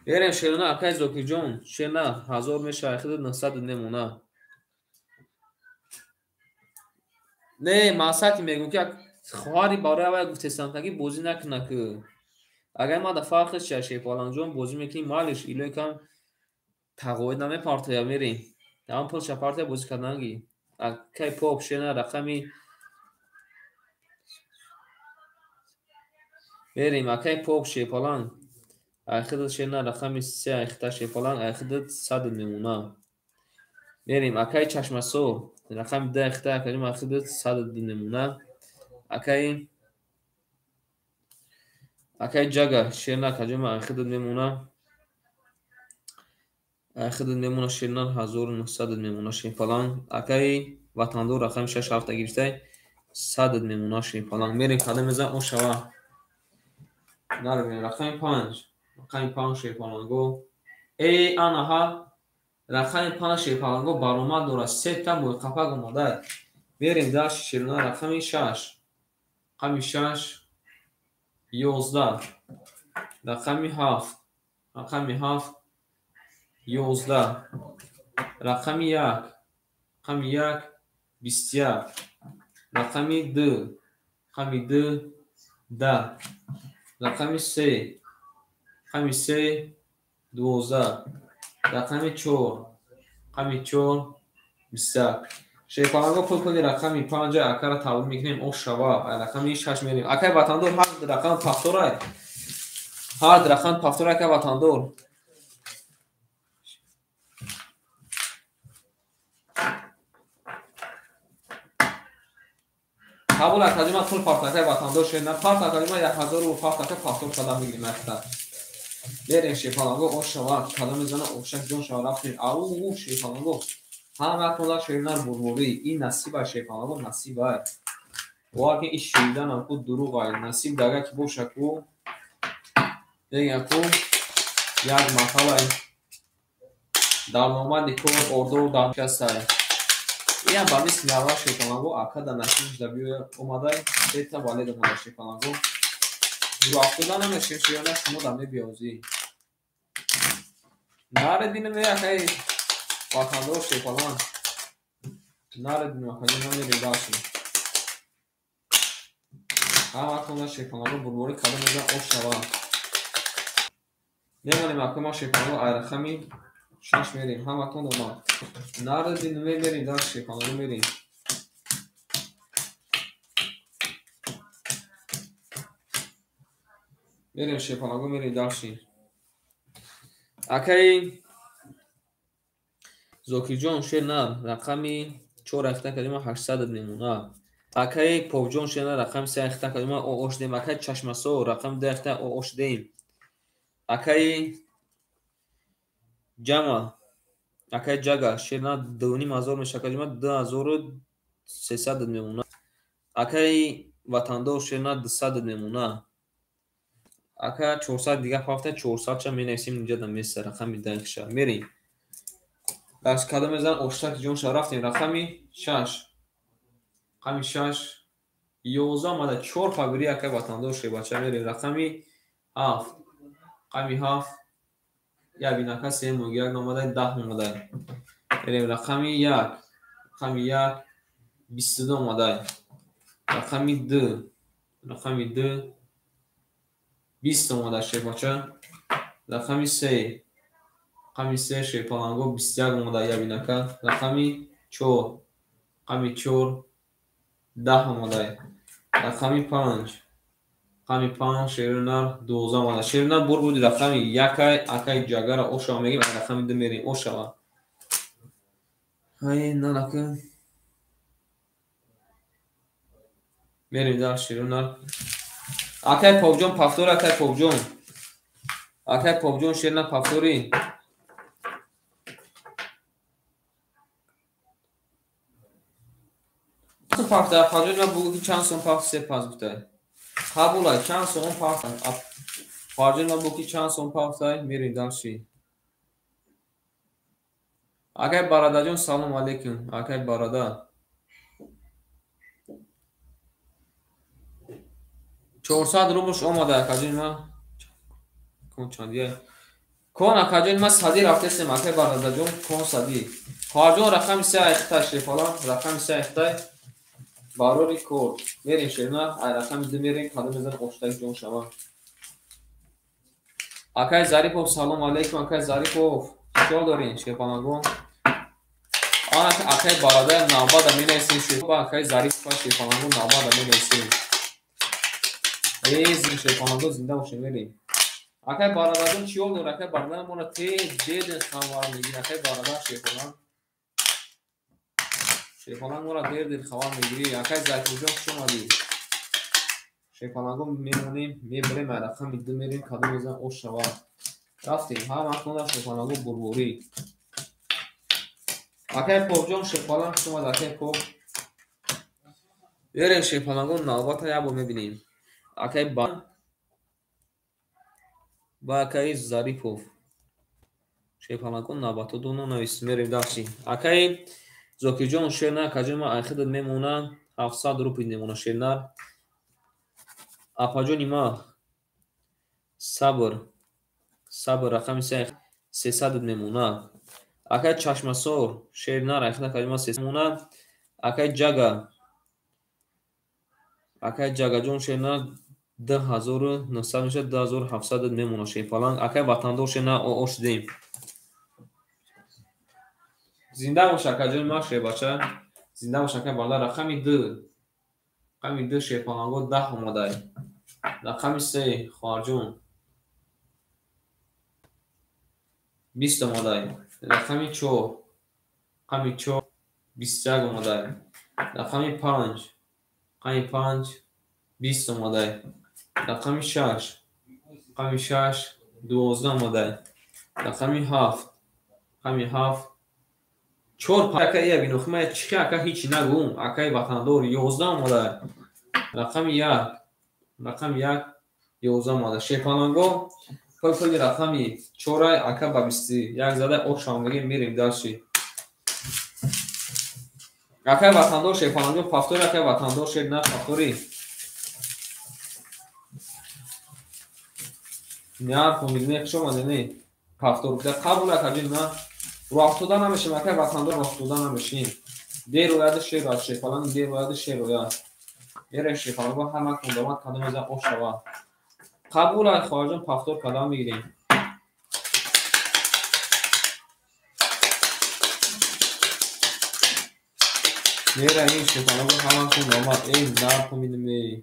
Мерем шерона акай Зокирҷон, шерна 1000 мешавад, худат 900 мемона. Не, мақсади мегӯм ки хоҳари барои аввал гуфтестам ки бозӣ накуна ки. Агар ма да фарқ ча шерпалангҷон бозӣ мекунӣ, малиш илои кам тағоид намепартоя, мерем. Ҳам пулша партия бозӣ карданги. Акай поп шерна рақами мерем, акай поп шерпаланг. Айхидат шерна рақами 3 айхита шерпаланг, айхидат 100 мемона. Мерем, акай чашмасор рақами 2 айхита акаҷон, айхидат 100 мемона. Акай ҷага шерна акаҷон, айхидат мемона. Айхидат мемона шерна 1900 мемона шерпаланг. Акай ватандор рақами 6 7 гирифтай 100 мемона шерпаланг. Мерем кадом мезан о шава. Нарем рақами 5. Рақами 5 шерпаланго. Э анаҳа рақами 5 шерпаланго баромад дорад. 3 та мӯйқапак омада. Мерем даш шерона рақами 6. Рақами 6 11. Рақами 7. Рақами 7 11. Рақами 1. Рақами 1 21. Рақами 2. Рақами 2 10. Рақами 3. Рақами 3 12. Рақами 4. Рақами 4 21. Шерпаланго пул куни рақами 5 акара табрик мекунем, о шава. Рақами 6 мерем. Акай ватандор ҳар рақам пафторай. Ҳар рақам пафторай акай ватандор. Қабул акаҷима пул парт акай ватандор шерна парт акаҷима 1000 парт ака пафтор кадам мегирем акта. Мерем шерпаланго о шава кадам мезана ошак ҷон шава рафтем. Ау шерпаланго ҳаматонда шернар бурбурӣ. Ин насиба шерпаланго насиба. Воки ин шириданам ку дурӯғ ай. Насиб дага ки боша ку мегӯям ку як масъалай дар номади кор ордор дар шикастай. Инам ба мисли аввал шерпаланго ака дар насибаш да биёя омадай сета валед омада шерпаланго. Дурафтода намешем шерона шумо да мебиёзӣ. Наре бинем акай ватандор шерпаланг. Наре бинем акай намерем даши. Ҳаматонда шерпаланго бурборӣ кадом мезан ош шава. Мемонем акай ма шерпаланго ай рақами 6 мерем. Ҳаматон омад. Наре бинем мерем даш шерпаланго мерем. Мерем шерпаланго мерем даши. Акай Зокирҷон шерна рақами 4 айхта кардима 800 мемона. Акай Повҷон шерна рақами 3 айхта кардима ош дем. Акай Чашмасор рақами 2 айхта ош дем. Акай Ҷама акай Ҷага шерна 2500 меша кардима 2300 мемона. Акай Ватандор шерна 200 мемона. Ака 400 дига пафта 400 ча менависем инҷа да меса рақами 10 ша. Мерем. Даш кадом мезан оштак ҷон ша рафтем рақами 6. Рақами 6 11 омада 4 фаври акай ватандор шебача мерем рақами 7. Рақами 7 я бинака 3 мугирак омада 10 омада. Мерем рақами 1. Рақами 1 22 омада. Рақами 2. Рақами 2 20 омада шебача. Рақами 3. Рақами 3 шерпаланго 21 омада я бинака. Рақами 4. Рақами 4 10 омада. Рақами 5. Рақами 5 шернар 12 омада. Шернар бур буди рақами 1 акай ҷагара ошава мегим, рақами 2 мерем ошава. Ай нанака. Мерем дар шернар. Акай Повҷон пафтор, акай Повҷон. Акай Повҷон шерна пафтори. пафта? Апаҷон, ма бугӯ ки чанд сом пафт, се пас гуфтай. Қабулай, чанд сом пафт? Хоҳарҷон, ма бугӯ ки чанд сом пафтай, мерем дальше. Акай Барадаҷон, салом алейкум. Акай Барада. 400 рублш омада, акаҷон ма. Кон чандия? Кон, акаҷон ма, сади рафтесем, акай Барадаҷон, кон сади. Хоҳарҷон, рақами се айхтай шефалан, рақами се айхтай. Барори кор. Мерем шерна, ай рақами ду мерем, кадом мезан оштак ҷон шава. Акай Зарипов, салом алейкум, акай Зарипов. Чикор дорин, шерпалангон? Ана акай Барадаям навбада менависем, шерпа акай Зарипов, шерпалангон навбада менависем. Эзин шерпалангон, зинда бошем, мерем. Акай Барадаҷон, чӣ ҳол дор? Акай Барада мона тез деден хабар мегирӣ. Акай Барада шерпаланг. Шерпаланг мора дер дер хабар мегирӣ. Акай Зариповҷон, хуш омадӣ. Шерпалангон мемонем, мебарем, ай рақами ду мерем, кадом мезан ош шава. Рафтем, ҳар вақт монда шерпалангон бурборӣ. Акай Повҷон, шерпаланг, хуш омад, акай Пов. Берем шерпалангон, навбата як бор мебинем. Акай ба акаи Зарипов. Шерпалангон навбато дуно навис, мерем дальше. Акаи Зокирҷон, шерна, акаҷон ма айхидат мемона, 700 рубл мемона шернар. Апаҷони ма сабр, сабр, рақами се 300 мемона. Акай Чашмасор, шернар, айхид акаҷон ма 300 мемона. Акай Ҷага, акай Ҷагаҷон, шернар 2900 мешавад, 2700 мемона шерпаланг. Акай Ватандор, шернар, ош дем. Зинда бош, акаҷон ма, шербача. Зинда бош, акай Барда. Рақами ду. Рақами ду шерпаланго 10 омадай. Рақами се, хоҳарҷон. 20 омадай. Рақами чор. Рақами чор 21 омадай. Рақами панҷ. Рақами панҷ 20 омадай. Рақами шаш. Рақами шаш 12 омадай. Рақами ҳафт. Рақами ҳафт чор ака ия бинохи ма чихи ака ҳичи нагӯм. Акаи Ватандор 11 омадай. Рақами як. Рақами як 11 омадай. Шерпаланго пул рақами чорай ака ба 21 зада ошам мегем, мерем дальше. Акаи Ватандор, шерпаланго пафтори, акаи Ватандор, шер на пафтори. Не, помидне, хуш омадед, не. Пафтор гуфта қабул, акаҷон ма. Роҳ афтода намешем, акаи Ватандор, роҳ афтода намешем. Дер ояд шер ояд, шерпаланг дер ояд шер ояд. Мерем шерпаланго ҳама кундомад кадом мезан ош шава. Қабул ай хоҳарҷон, пафтор кадам мегирем. Мера ин шерпаланго ҳама кундомад. Эй, напоминем, эй.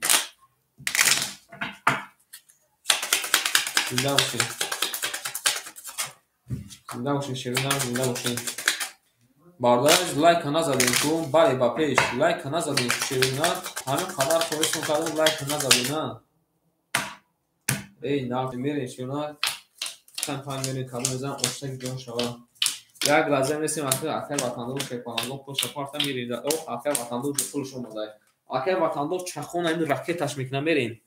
Зинда бошед. Зинда бошед, шеринам, зинда бошед. Бародараш лайка назадем ку, бале ба пеш, лайка назадем ку шерина, ҳамин қадар хоҳишон кардем, лайка назадем, на. Эй, на, мерем шерина, чанд панҷ мерем, кадом мезанам, оштак ҷон шава. Як лаҳза месем, акай Ватандор шерпаланго пулша парта мерем. О, акай Ватандор пулш омадай. Акай Ватандор чахона ин ракеташ мекунам, мерем.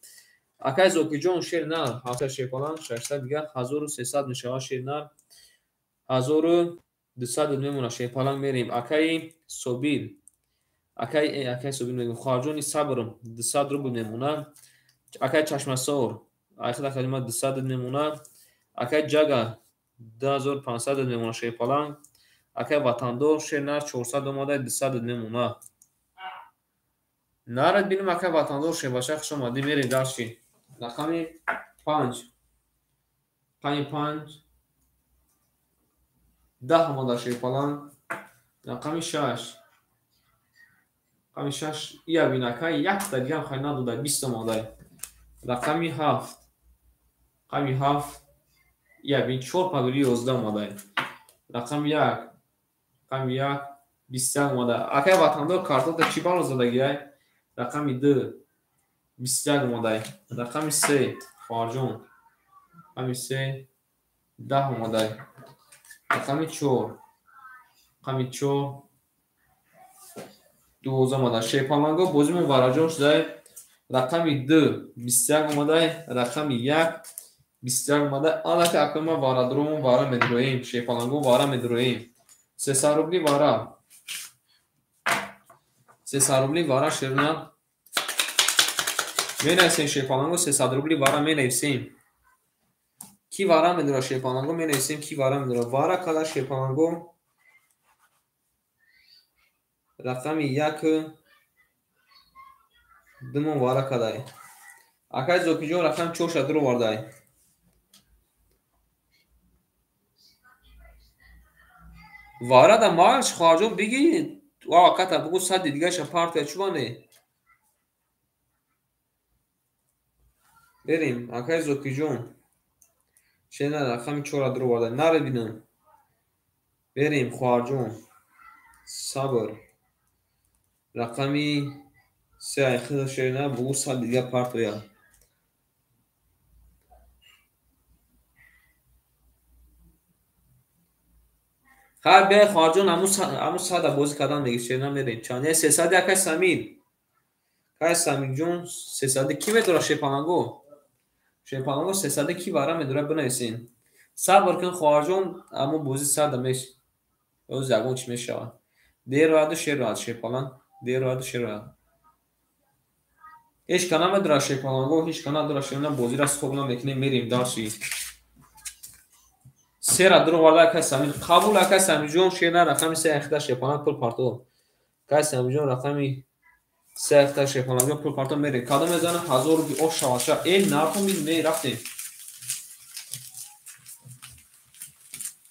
Акай Зокирҷон, шер нар, 700 шерпаланг, 600 дигар 1300 мешавад шер нар. 1200 мемона шерпаланг, мерем. Акаи Собир. Акай Собир мегӯм. Хоҳарҷони Сабр 200 рубл мемона. Акай Чашмасор, айхид акаи ма 200 мемона. Акай Ҷага 2500 мемона шерпаланг. Акай Ватандор шер нар 400 омада, 200 мемона. Нарад бинем, акай Ватандор, шербача, хуш омадӣ, мерем дальше. Рақами панҷ. Рақами панҷ 10 омада шерпаланг. Рақами шаш. Рақами шаш ия бин, акай якта дигам хай надода, 20 омадай. Рақами ҳафт. Рақами ҳафт ия бин, чор пагури 11 омадай. Рақами як. Рақами як 21 омада. Акай Ватандор, картота чӣ бало задагиай? Рақами ду 21 омадай. Рақами се, хоҳарҷон. Рақами се 10 омадай. Рақами чор. Рақами чор 12 омада. Шерпаланго бозимон вараҷон шудай. Рақами 2 21 омадай. Рақами 1 21 омада. Аллака акама варадромон вара медроем. Шерпаланго вара медроем. 300 рубли вара. 300 рубли вара шерна. Менависем шерпаланго 300 рубли вара менависем. Ки вара медора шерпаланго менависем ки вара медора. Вара када шерпаланго рақами 1 2 вара кадай. Акай Зокиҷон рақами 4 ша дуровардай. Вара да марш хоҳарҷон биги ва аката бугу сади дигаша партия чуване. Берем акай Зокиҷон. Шена рақами 4 дуровардай. Наре бинам. Берем хоҳарҷон. Сабр. Рақами 3 айхида шена бугу сади дига партия. Хай биай хоҳарҷон аму сада бозӣ кардан мегир шена мерем. Чанд? 300 акай Самир. Акай Самирҷон 300 ки медора шерпаланго? Шерпаланго 300 ки вара медора бинависен. Сабр кун хоҳарҷон, аму бозӣ сада меш. Оз ягон чӣ мешавад. Дер рояду шер рояд шерпаланг, дер рояду шер рояд. Ҳеҷ ка намедора шерпаланго, ҳеҷ ка надора шерна бозиро стоп намекунем, мерем дарши. Сера дуроварда акай Самир. Қабул акай Самирҷон шерна рақами 3 айхида шерпаланг пул парто. Акай Самирҷон рақами 3 айхида шерпаланг пул парто мерем. Кадом мезана 1000 рубли ош шавад. Эй нархо ми рафтем.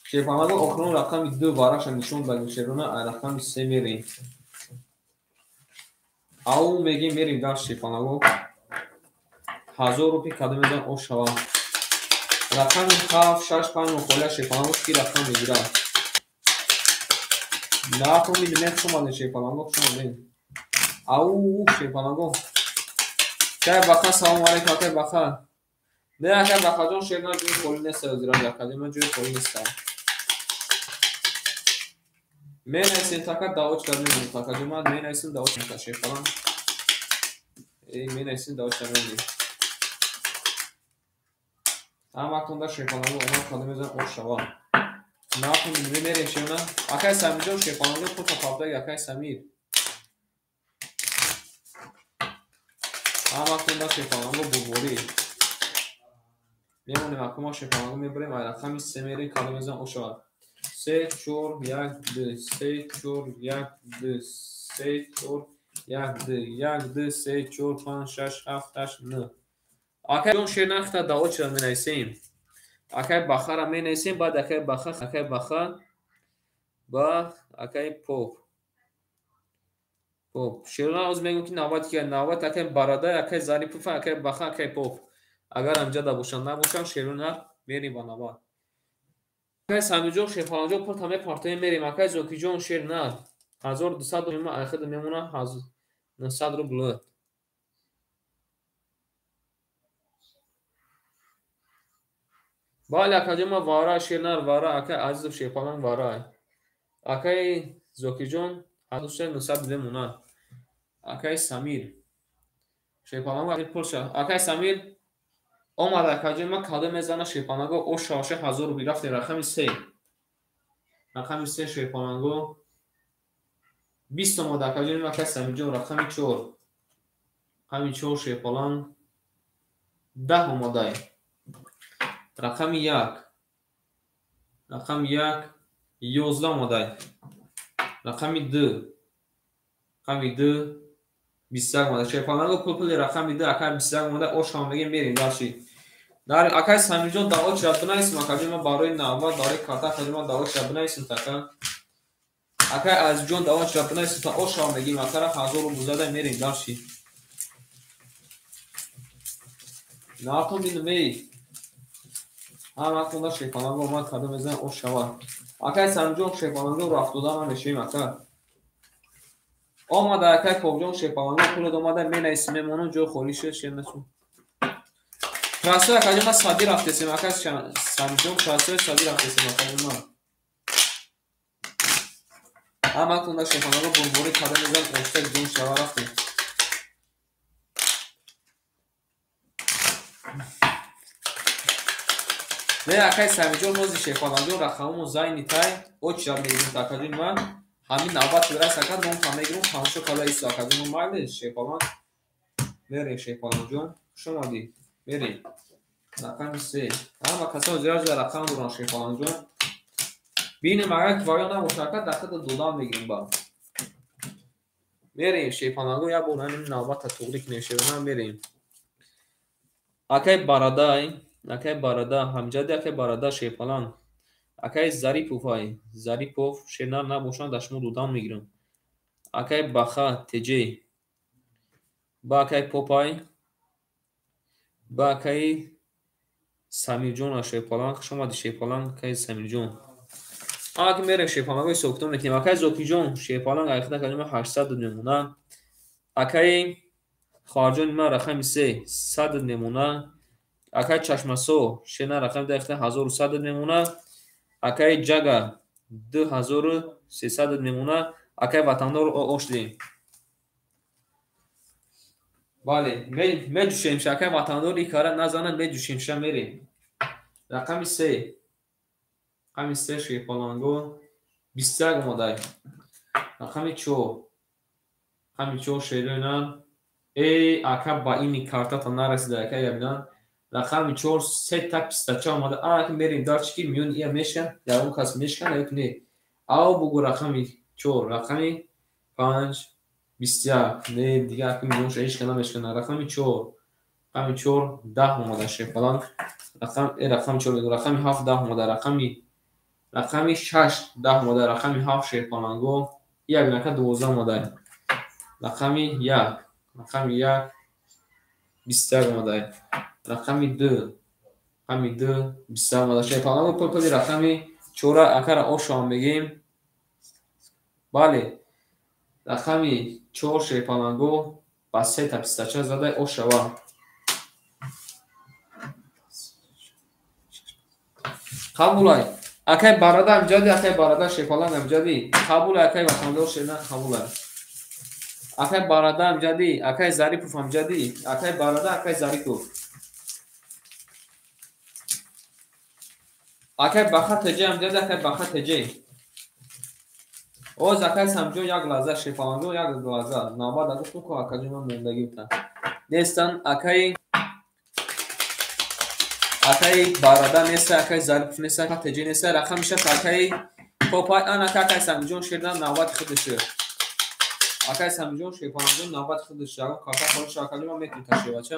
Шерпаланго охирон рақами 2 вараша нишон дагим шерона ай рақами 3 мерем. Ау мегем мерем дар шерпаланго. 1000 рубли кадом мезана ош шавад. Рақами 7, 6, 5 мухолия шерпаланго ки рақам мегирад. Нархо миллиметр хуш омадем шерпаланго, хуш омадем. Ау шерпаланго. Акай Баха салом алейкум акай Баха. Не акай Бахаҷон шерна ҷои холӣ нест озирам академия ҷои холӣ нест. Менависем така даоч кард мемонем такаҷон ман менависем даоч кард шерпаланг. Эй менависем даоч кард мемонем. Ҳаматонда шерпаланго омад кадом мезанад ош шавад. Нархо мерем шерна. Акай Самирҷон шерпаланго пулта пабдаги акай Самир. Ҳаматонда шерпаланго бурборӣ. Мемонем акума шерпаланго мебарем ай рақами 3 мерем кадом мезанад ош шавад. 3 4 1 2 3 4 1 2 3 4 1 2 1 2 3 4 5 6 7 8 9. Акай ҷон шернахта даочра менависем. Акай Бахара менависем, баъд акай Баха, акай Баха ба акай Поп. Поп. Шерна оз мегӯм ки навбат ки навбат акай Барадай, акай Зарипов, акай Баха, акай Поп. Агар амҷада бошанд, набошанд, шерна мерем ба навбат. Акай Самирҷон, шерпаланҷон пулта мепартоем мерем. Акай Зокиҷон шерна 1200 рубл айхида мемона 900 рубл. Бале акаҷон ма вара шернар вара акай Азизов шерпаланг вара. Акай Зокиҷон 1900 мемонад. Акай Самир шерпаланг пулша. Акай Самир омад акаҷон ма кадом мезана шерпаланго ош шаваша 1000 рубл рафтем рақами 3. Рақами 3 шерпаланго 20 омад акаҷон ма акай Самирҷон рақами 4. Рақами 4 шерпаланг 10 омадай. Рақами 1. Рақами 1 11 омадай. Рақами 2. Рақами 2 21 омадай. Шерпаланго пул рақами 2 акай 21 омадай. Ош ҳам мегем мерем дарши. Дар акай Самирҷон даоч ра бинависем акаҷон ман барои навбат барои карта акаҷон ман даоч ра бинависем така. Акай Азизҷон даоч ра бинависем та ош ҳам мегем акара 1000 рубл зада мерем дарши. Нархо бинем. Ҳаматонда шерпаланго омад кадом мезанад ош шавад. Акай Самирҷон шерпаланго рафтода намешавем ака. Омада акай Кобҷон шерпаланго пулед омада менависем мемонам ҷои холӣ шуд шернасу. Красой акаҷон ма сади рафтесем акай Самирҷон красой сади рафтесем акаҷон ма. Ҳаматонда шерпаланго бурборӣ кадом мезанам, оштак ҷон шава, рафтем. Не, акай Самиҷон, ҳозир шерпаланҷон рақамомо зайни тай очира мегирем, акаҷони ман. Ҳамин навбат бирас, ака, номта мегирам, тамошо карда исто, акаҷон, майли шерпаланг. Мерем, шерпаланҷон, хуш омадӣ. Мерем. Рақами се. Ҳама касо ҳозир рақам доранд, шерпаланҷон. Бинем, агар твоё набошад, ака, дақиқа додан мегирем ба. Мерем, шерпаланго, як бор ҳамин навбатта туғрӣ кунем, шерона мерем. Акай Барадай, акай Барада, ҳамҷади акай Барада шерпаланг. Акай Зарипов ай, Зарипов шернар набошанд, дар шумо додан мегирам. Акай Баха Теҷе. Ба акай Попай. Ба акай Самирҷон шерпаланг, хуш омадӣ шерпаланг, акай Самирҷон. Аки мерем шерпаланго ҳисоб китоб мекунем. Акай Зокирҷон шерпаланг айхида калима 800 мемона. Акай хоҳарҷони ман рақами 3 100 мемона. Акай Чашмасо шерна рақами 10 1100 мемона. Акай Ҷага 2300 мемона. Акай Ватандор ош дем. Бале, меҷӯшем ша, акай Ватандор и кара назана, меҷӯшем ша, мерем. Рақами 3. Рақами 3 шерпаланго 21 омадай. Рақами 4. Рақами 4 шерона. Эй, ака, ба ини картата нарасида, ака, ябинан. Рақами 4 се та пистача омада. Ака, мерем дарчи ки миёни ия меша, ягон кас мешкана ё не. Ав бугу рақами 4, рақами 5 21. Не, дига ака миёнша ҳеч кана мешкана. Рақами 4. Рақами 4 10 омада шерпаланг. Рақами 4, рақами 7 10 омада, рақами 6 10 омада, рақами 7 шерпаланго. Як нака 12 омада. Рақами 1, рақами 1 21 омада. Рақами 2, рақами 2 21 омада. Шерпаланго пул-пули рақами 4 акара ошам мегем. Бале, рақами 4 шерпаланго ба се та пистача зада ошава. Қабулай. Акай Барада амҷади, акай Барада шерпаланг амҷади. Қабулай, акай Ватандор шерна қабулай. Акай Барада амҷади, акай Зарипов амҷади, акай Барада, акай Зарипов. Акай Баха Теҷе амҷади, акай Баха Теҷе. Оз акай Самҷон як лаҳза шерпаланго як лаҳза. Навбат гуфтум ко акаҷон ман мондагӣ бутан. Нестан акай Барада неста, акай Зарипов неста, акай Теҷе неста, рақами 6 акай Попай, ан ака акай Самиҷон шердан навбати худаш. Акай Самиҷон шерпаланҷон навбати худаш. Ягон карта холиш акаҷон ман метавонам ташрифача.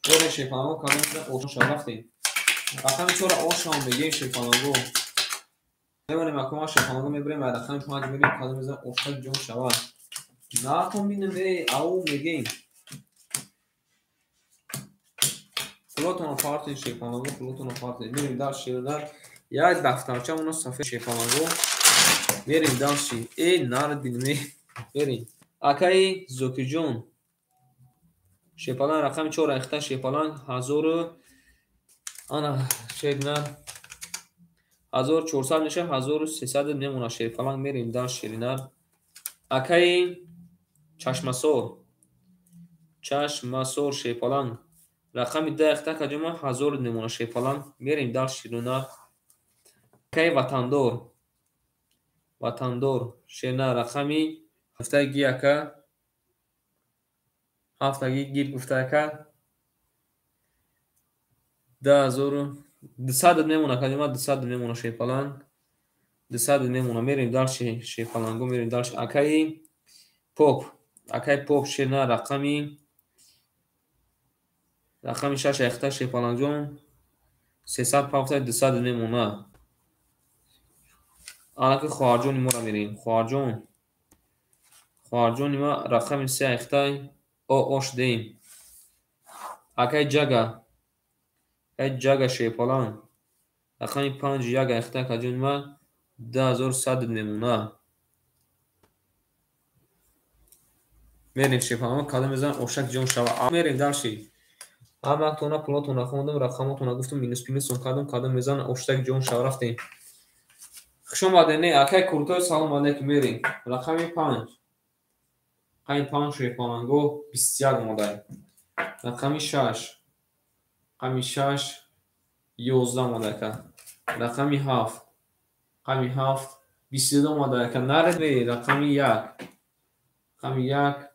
Боре шерпаланго кадом ошон шав рафтем. Рақами 4 ошон мегем шерпаланго. Мемонем акома шерпаланго мебарем ва рақами 5 мегем кадом мезанам ошон ҷон шавад. Накун бинем, эй, ау мегем. Пулотонро партед шерпаланго, пулотонро партед. Мерем дар шердар. Як дафтарча оно сафед шерпаланго. Мерем дарши. Эй, нар бинем, мерем. Акай Зокирҷон. Шерпаланг рақами 4 айхта шерпаланг 1000 ана шерна 1400 меша, 1300 мемона шерпаланг. Мерем дар шеринар. Акай Чашмасор. Чашмасор шерпаланг. Рақами 10 айхта каҷома 1000 мемона шерпаланг. Мерем дар шеринар. Акай Ватандор. Ватандор шерна рақами 7 ака. 7 гир гуфта ака. 2200 мемона каҷома 200 мемона шерпаланг. 200 мемона. Мерем дар шерпаланго, мерем дар акай Поп. Акай Поп шерна рақами 6 айхта шерпаланҷон 300 пафта 200 мемона. Анаки хоҳарҷони моро мерем. Хоҳарҷон. Хоҳарҷони ма рақами 3 айхта ош дем. Акай Ҷага. Акай Ҷага шерпаланг. Рақами 5 1 айхта акаҷони ма 2100 мемона. Мерем шерпаланго кадом мезанам ошак ҷон шава. Мерем дарши. Ҳамаатона пулотона хондам, рақамотона гуфтам, минус плюсон кардам, кадом мезанам оштак ҷон шава, рафтем. Хуш омадед, не, акай Куртой, салом алейкум, мерем. Рақами 5. Рақами 5 шерпаланго 21 омадай. Рақами 6. Рақами 6 11 омадай ака. Рақами 7. Рақами 7 22 омадай ака. Наред, рақами 1. Рақами 1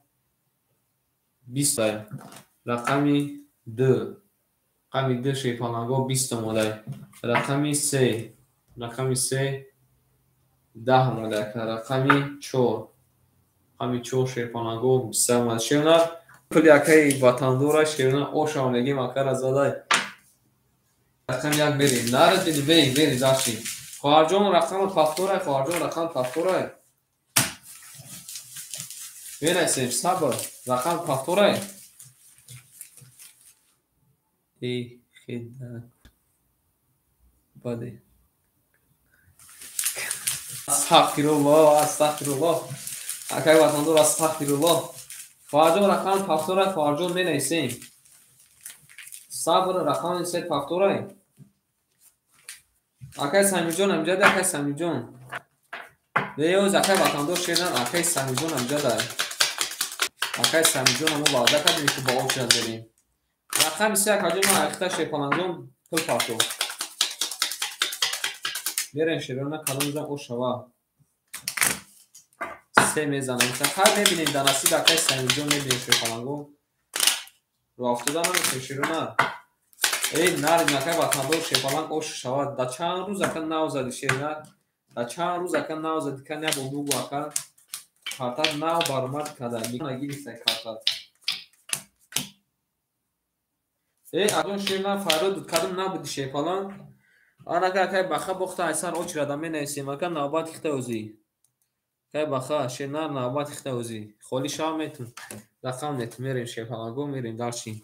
20. Рақами 2. Рақами 2 шерпаланго 20 омадай. Рақами 3. Рақами 3 10 омадай ака. Рақами 4. Рақами 4 шерпаланго 23 омадай. Шернар пули акаи ватандора шернар ошам мегим акара задай. Рақами 1 мерем. Наред бини, мерем, мерем даши. Хоҳарҷон рақами пафторай, хоҳарҷон рақами пафторай. Менависем, сабр, рақами пафторай. Эй, хеда. Баде. Астағфируллоҳ, астағфируллоҳ. Акай ватандор, астағфируллоҳ. Хоҳарҷон рақами пафторай, хоҳарҷон менависем. Сабр, рақами се пафторай. Акай Самирҷон амҷада, акай Самирҷон. Неёз, акай ватандор шернан, акай Самирҷон амҷада. Акай Самирҷон мо ваъда кардем, ки ба очрат мерем. Рақами се акаҷон ман ҳақиқата шерпаланҷон пул партов. Мерем шерона калон зан о шава. Се мезанам. Хай мебинем дар насиб акай Самирҷон мебинем шерпаланго. Ро афтода намешем шерона. Эй, нарим акай ватандор шерпаланг ош шава. Да чанд рӯз ака нав зади шерна. Да чанд рӯз ака нав зади ка набо бугу ака. Картат нав баромад када. Нагирифтай картат. Эй, аҷон шерна фарёд кадом набуди шерпаланг. Анака акай баха бохта айсар очрада менависем ака навбат хита ӯзӣ. Акай баха шернар навбат хита ӯзӣ. Холи шав метун. Рақам нет мерем шерпаланго мерем дарчи.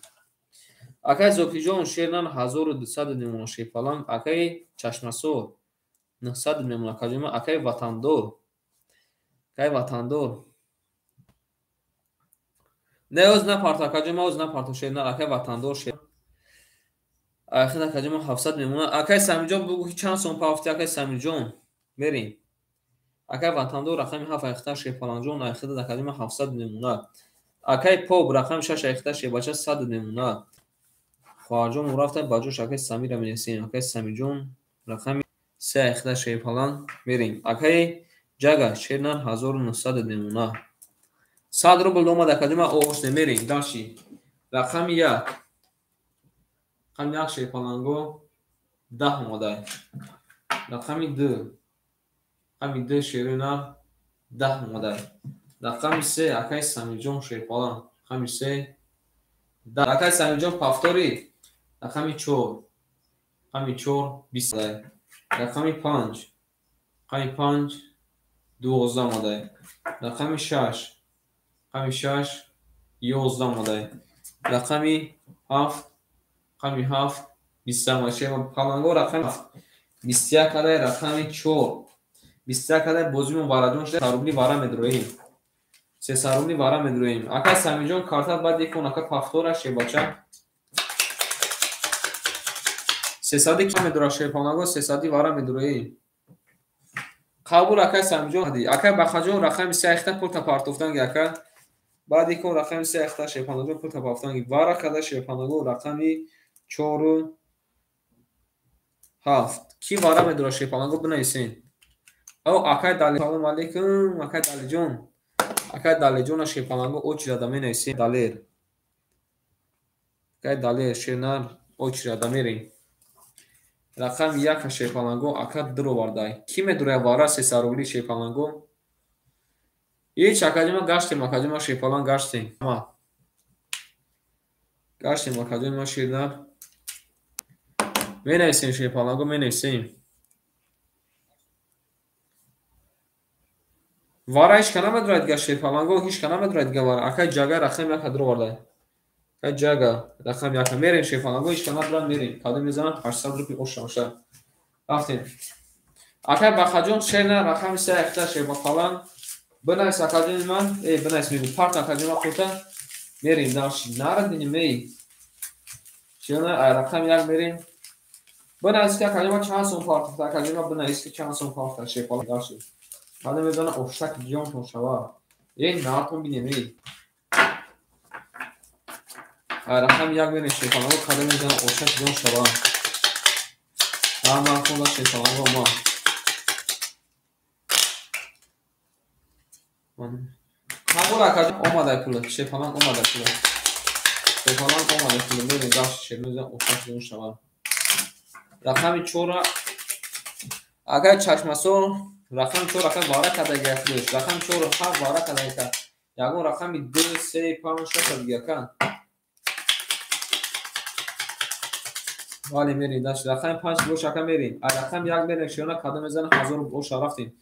Акай Зокиҷон шернар 1200 мемона шерпаланг. Акай Чашмасор 900 мемона акаҷон. Акай Ватандор. Акай Ватандор. Не оз напарто акаҷон, ма оз напарто шернар. Акай Ватандор шер. Ахир акаҷон ма 700 мемона. Акай Самирҷон бугу ки чанд сом пафти акай Самирҷон. Мерем. Акай Ватандор рақами 7 айхта шерпаланҷон ахир акаҷон ма 700 мемона. Акай Поп рақами 6 айхта шербача 100 мемона. Хоҳарҷон мо рафта ба ҷош акай Самира менависем. Акай Самирҷон рақами 3 айхта шерпаланг мерем. Акай Ҷага шернар 1900 мемона. 100 рубл омад акаҷон ма оғоз мерем. Даши. Рақами 1. Рақами 1 шерпаланго 10 омадай. Рақами 2. Рақами 2 шернар 10 омадай. Рақами 3 акай Самирҷон шерпаланг. Рақами 3 10. Акай Самирҷон пафтори. Рақами 4. Рақами 4 20 омадай. Рақами 5. Рақами 5 12 омадай. Рақами 6. Рақами 6 11 омадай. Рақами 7. Рақами 7 20 омадай. Шерпаланго рақами 7 21 адай. Рақами 4 21 адай. Бозимон вараҷон шуда рубли вара медроем. 300 рубли вара медроем. Акай Самирҷон картат баъд икон ака пафтора шербача. 300 ки медора шерпаланго 300 вара медроем. Қабул акай Самирҷон. Акай Бахаҷон рақами 3 айхта пулта партофтанги ака. Баъд икон рақами 3 айхта шерпаланго пулта партофтанги. Вара када шерпаланго рақами 4 7. Ки вара медора шерпаланго бинависен. О акай Дали, салом алейкум акай Далиҷон. Акай Далиҷона шерпаланго очрада менависем. Далер. Акай Далер шернар очрада мерем. Рақами 1 шерпаланго ака дуровардай. Ки медурая вара 300 рубли шерпаланго? Ҳеч акаҷон ма гаштем, акаҷон ма шерпаланг гаштем. Гаштем акаҷон ма шернар. Менависем шерпаланго менависем. Вара ҳеч ка намедурад дига шерпаланго, ҳеч ка намедурад дига вара. Акай Ҷага рақами 1 дуровардай. Акай Ҷага рақами 1 мерем шерпаланго, ҳеч ка надурад мерем. Кадом мезанам 800 рубли ош шава. Рафтем. Акай Бахаҷон шерна рақами 3 айхта шерпаланг. Бинавис акаҷони ман, эй бинавис мегӯ парт акаҷони ман пулта мерем дарши. Нарад бинем эй. Шерна рақами 1 мерем. Бинавис ки акаҷон ма чанд сум партофта, акаҷон ма бинавис ки чанд сум партофта шерпаланг даши. Кадом мезана оштак ҷонтон шава. Эй наатон бинем эй. Рақами як мерем шерпаланго, кадом мезана оштак ҷон шава. Ҳама хонда шерпаланго ма. Қабул акаҷон омадай пула, шерпаланг омадай пула. Шерпаланг омадай пула, мерем даши шер мезана оштак ҷон шава. Рақами 4 акай чашмасор, рақами 4 акай вара кадаги худаш, рақами 4 ҳафт вара кадаги ка. Ягон рақами 2, 3, 5, 6 дига ка. Бале мерем даш рақами 5 бош ака мерем. А рақами 1 мерем шона кадом мезана 1000 боша рафтем.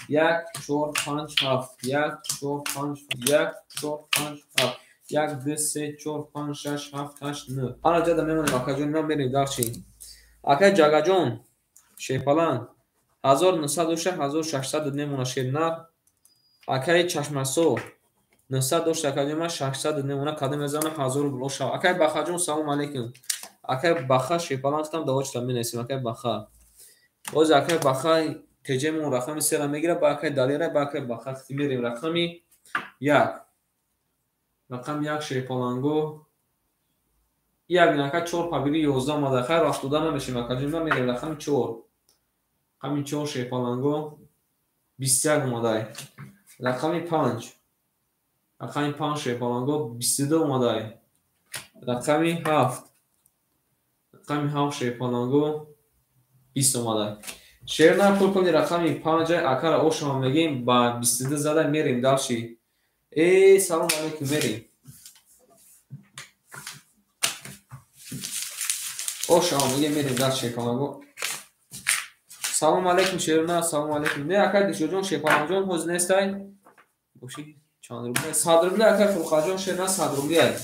1 4 5 7 1 4 5 1 4 5 7 1 2 3 4 5 6 7 8 9. Ана ҷада мемонем акаҷон, ман мерем дарчи. Акай Ҷагаҷон шерпаланг 1900 дошта 1600 мемона шернар. Акай Чашмасор 900 дошта акаҷон ма 600 мемона кадом мезана 1000 рубл шава. Акай Бахаҷон салом алейкум. Акай Баха шерпаланг там давочта менесим акай Баха. Боз акай Баха теҷемон рақами 3 мегира, ба акай Далера, ба акай Баха мерем рақами 1. Рақами 1 шерпаланго як нака 4 пабири 11 омада. Хайр рафтода намешем акаҷон, ма мерем рақами 4. Рақами 4 шерпаланго 21 омадай. Рақами 5. Рақами 5 шерпаланго 22 омадай. Рақами 7. Рақами 7 шерпаланго 20 омадай. Шерна пул рақами 5 акара ошама мегем ба 22 зада мерем дальше. Эй, салом алейкум мерем. Ошама мегем мерем дальше шерпаланго. Салом алейкум Шерна, салом алейкум. Не акай Дишоҷон шерпалангҷон ҳозир нестай? Боши чанд рубли? 100 рубли акай Фурқаҷон Шерна 100 рубли ай.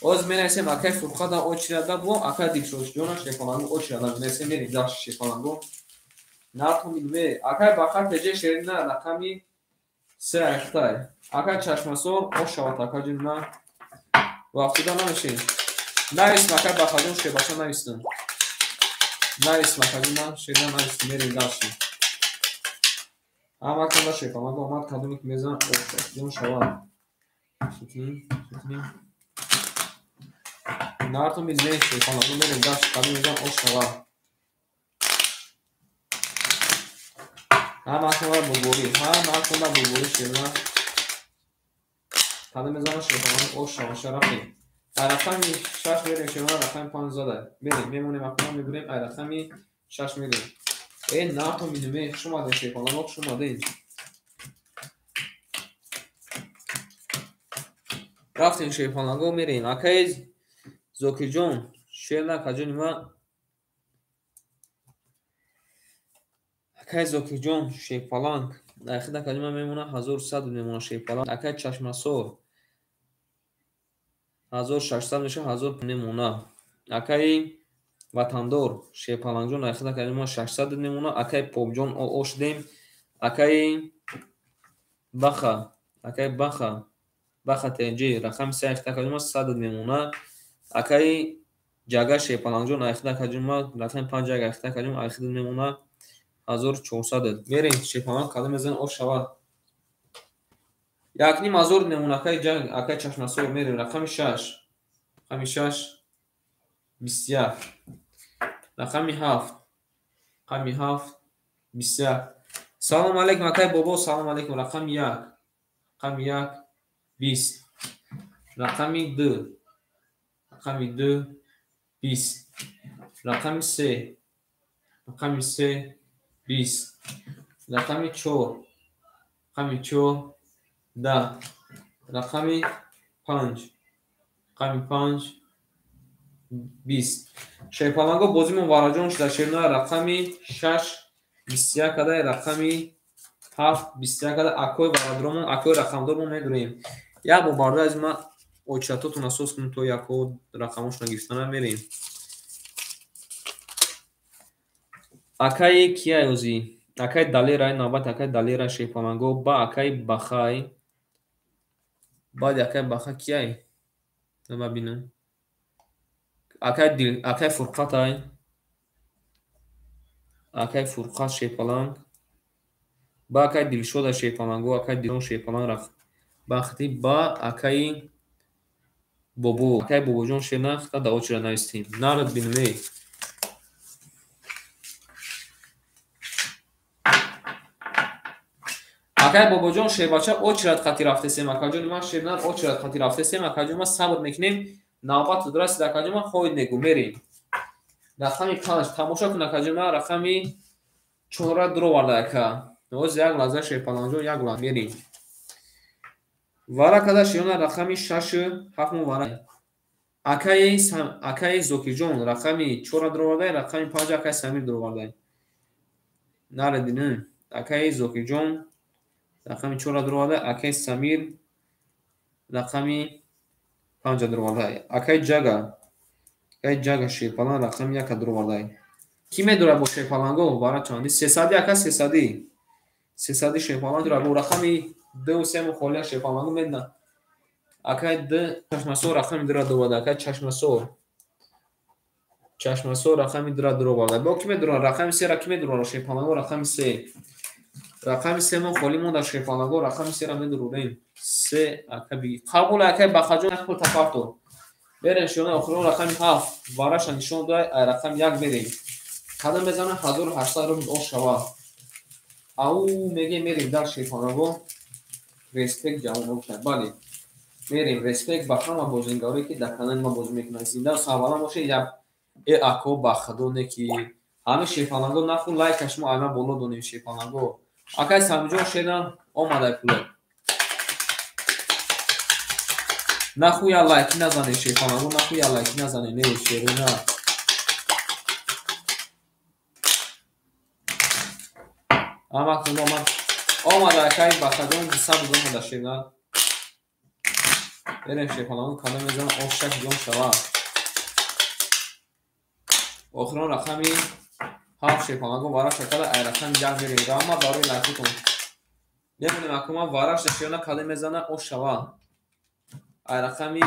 Оз менависем акай Фурқада очирада бо акай Дишоҷона шерпаланго очирада менависем мерем дальше шерпаланго. Нартон билме акай Баха теҷе Шерна рақами 3 айхтай. Акай Чашмасор ошават акаҷон на. Вақтида намешем. Нависм акай Бахаҷон шербаша навистам. Нависм акаҷон на шерна навистам мерем дальше. Ҳама канда шерпаланго омад кадоме ки мезанад ошават шавад. Шитним, шитним. Нартон билме шерпаланго мерем дальше кадоме мезанад ошавад. Ҳама канда бурборӣ, ҳама канда бурборӣ шерна. Кадоме мезанад шерпаланго ошавад шарафи. Рақами 6 мерем шерна рақами 5 зада. Мерем, мемонем акунам мебурем, ай рақами 6 мерем. Эй, нартон билме, хуш омадед шерпаланго, хуш омадед. Рафтем шерпаланго мерем. Акай Зокирҷон, шерна акаҷони ма. Акай Зокирҷон шерпаланг. Айхид акаҷони ма мемона 1100 мемона шерпаланг. Акай Чашмасор 1600 меша 1000 мемона. Акай Ватандор шерпалангҷон айхид акаҷони ма 600 мемона. Акай Попҷон ошдем. Акай Баха, акай Баха, Баха ТЖ рақами 3 айхид акаҷони ма 100 мемона. Акай Ҷага шерпалангҷон айхид акаҷони ма рақами 5 айхид акаҷони ма айхид мемона 1400. Мерем шерпаланг кадом мезанад ош шавад. 1500 мемона акай Ҷаг, акай Чашмасор мерем рақами 6. Рақами 6 21. Рақами 7. Рақами 7 21. Салом алейкум акай Бобо, салом алейкум. Рақами 1. Рақами 1 20. Рақами 2. Рақами 2 20. Рақами 3. Рақами 3 20. Рақами 4. Рақами 4 10. Рақами 5. Рақами 5 20. Шерпаланго бозимон вараҷон шуда шерна рақами 6 21 кадай рақами 7 21 кадай акой варадромон акой рақамдормон медурем. Як бор барда аз ма очатотон асос кунем то яко рақамошона гирифтана мерем. Акай кияй ози? Акай Далерай навбат акай Далера шерпаланго ба акай Бахай. Баъди акай Баха кияй? Нама бинам. Акай Дил, акай Фурқатай. Акай Фурқат шерпаланг. Ба акай Дилшода шерпаланго, акай Дилшод шерпаланг бахти ба акаи Бобо. Акай Бобоҷон шернах та давочира навистем. Нарад бинме. Акай Бобоҷон шербача очират қати рафтесем. Акаҷони ман шернар очират қати рафтесем. Акаҷон ман сабр мекунем. Навбат расид акаҷон ман хоҳед мегӯ мерем. Рақами 5 тамошо кун акаҷон ман рақами 4 дуроварда ака. Ҳозир як лаҳза шерпаланҷон як лаҳза мерем. Вара када шерона рақами 6 7 мо вара. Акаи Зокирҷон рақами 4 дуроварда, рақами 5 акаи Самир дуроварда. Нарединем. Акаи Зокирҷон рақами 4 дуроварда, акаи Самир рақами 5 дуроварда. Акаи Ҷага, акаи Ҷага шерпаланг рақами 1 дуроварда. Ки медорад бо шерпаланго вара чанди? 300 ака 300. 300 шерпаланг дорад бо рақами 2 3 холия шерпаланго медна. Акаи Д Чашмасор рақами 2 дуроварда. Акаи Чашмасор. Чашмасор рақами 2 дуроварда. Бо ки медорад рақами 3 ра ки медорад шерпаланго рақами 3. Рақами 3 мо холӣ монда шерпаланго рақами 3 ра медорем. 3 ака би. Қабул акаи Бахаҷон як пул тафарту. Берем шиёна охирон рақами 7 вараша нишон дай ай рақами 1 мерем. Қадам мезанам 1800 рубл ош шава. Ау меге мерем дар шерпаланго. Респект ҷавон бошад. Бале. Мерем респект ба ҳама бозингарое ки дар канали ма бозӣ мекунанд. Зинда сарбаланд бошед. Як ако ба худо не ки ҳами шерпаланго наху лайкаш мо айма боло донем шерпаланго. Акай Самиҷон шерна омадай пуло. Наху я лайки назане шерпаланго, наху я лайки назане не шерона. Ама худо омад. Омада акай Бахаҷон 200 омада шерна. Берем шерпаланго кадом мезанам ош шак ҷон шава. Охирон рақами 7 шерпаланго вараша када ай рақами 1 мерем. Раҳмат барои лайкотон. Мебинем акума вараша шерна кадом мезана ош шава. Ай рақами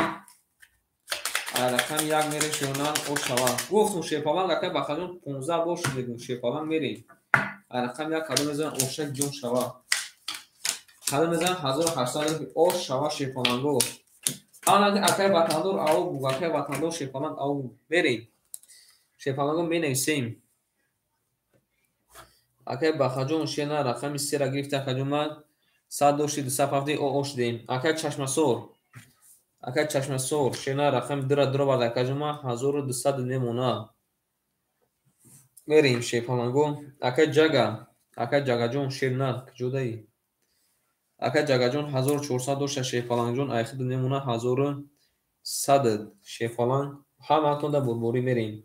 1 мерем шерна ош шава. Гуфтум шерпаланг акай Бахаҷон 15 бор шуд мегӯм шерпаланг мерем. Ай рақами 1 кадом мезана ош шак ҷон шава. Кадом мезана 1800 ош шава шерпаланго. Ана акай ватандор ау буг, акай ватандор шерпаланг ау буг. Мерем. Шерпаланго менависем. Акай Бахаҷон шерна рақами 3 ра гирифта акаҷон ман 100 дошти 270 ош дем. Акай Чашмасор. Акай Чашмасор шерна рақами 2 ра дуроварда акаҷон ман 1200 мемона. Мерем шерпаланго. Акай Ҷага, акай Ҷагаҷон шерна куҷодаи? Акай Ҷагаҷон 1400 дошта шерпалангҷон айхид мемона 1100 шерпаланг. Ҳамаатон да бурборӣ мерем.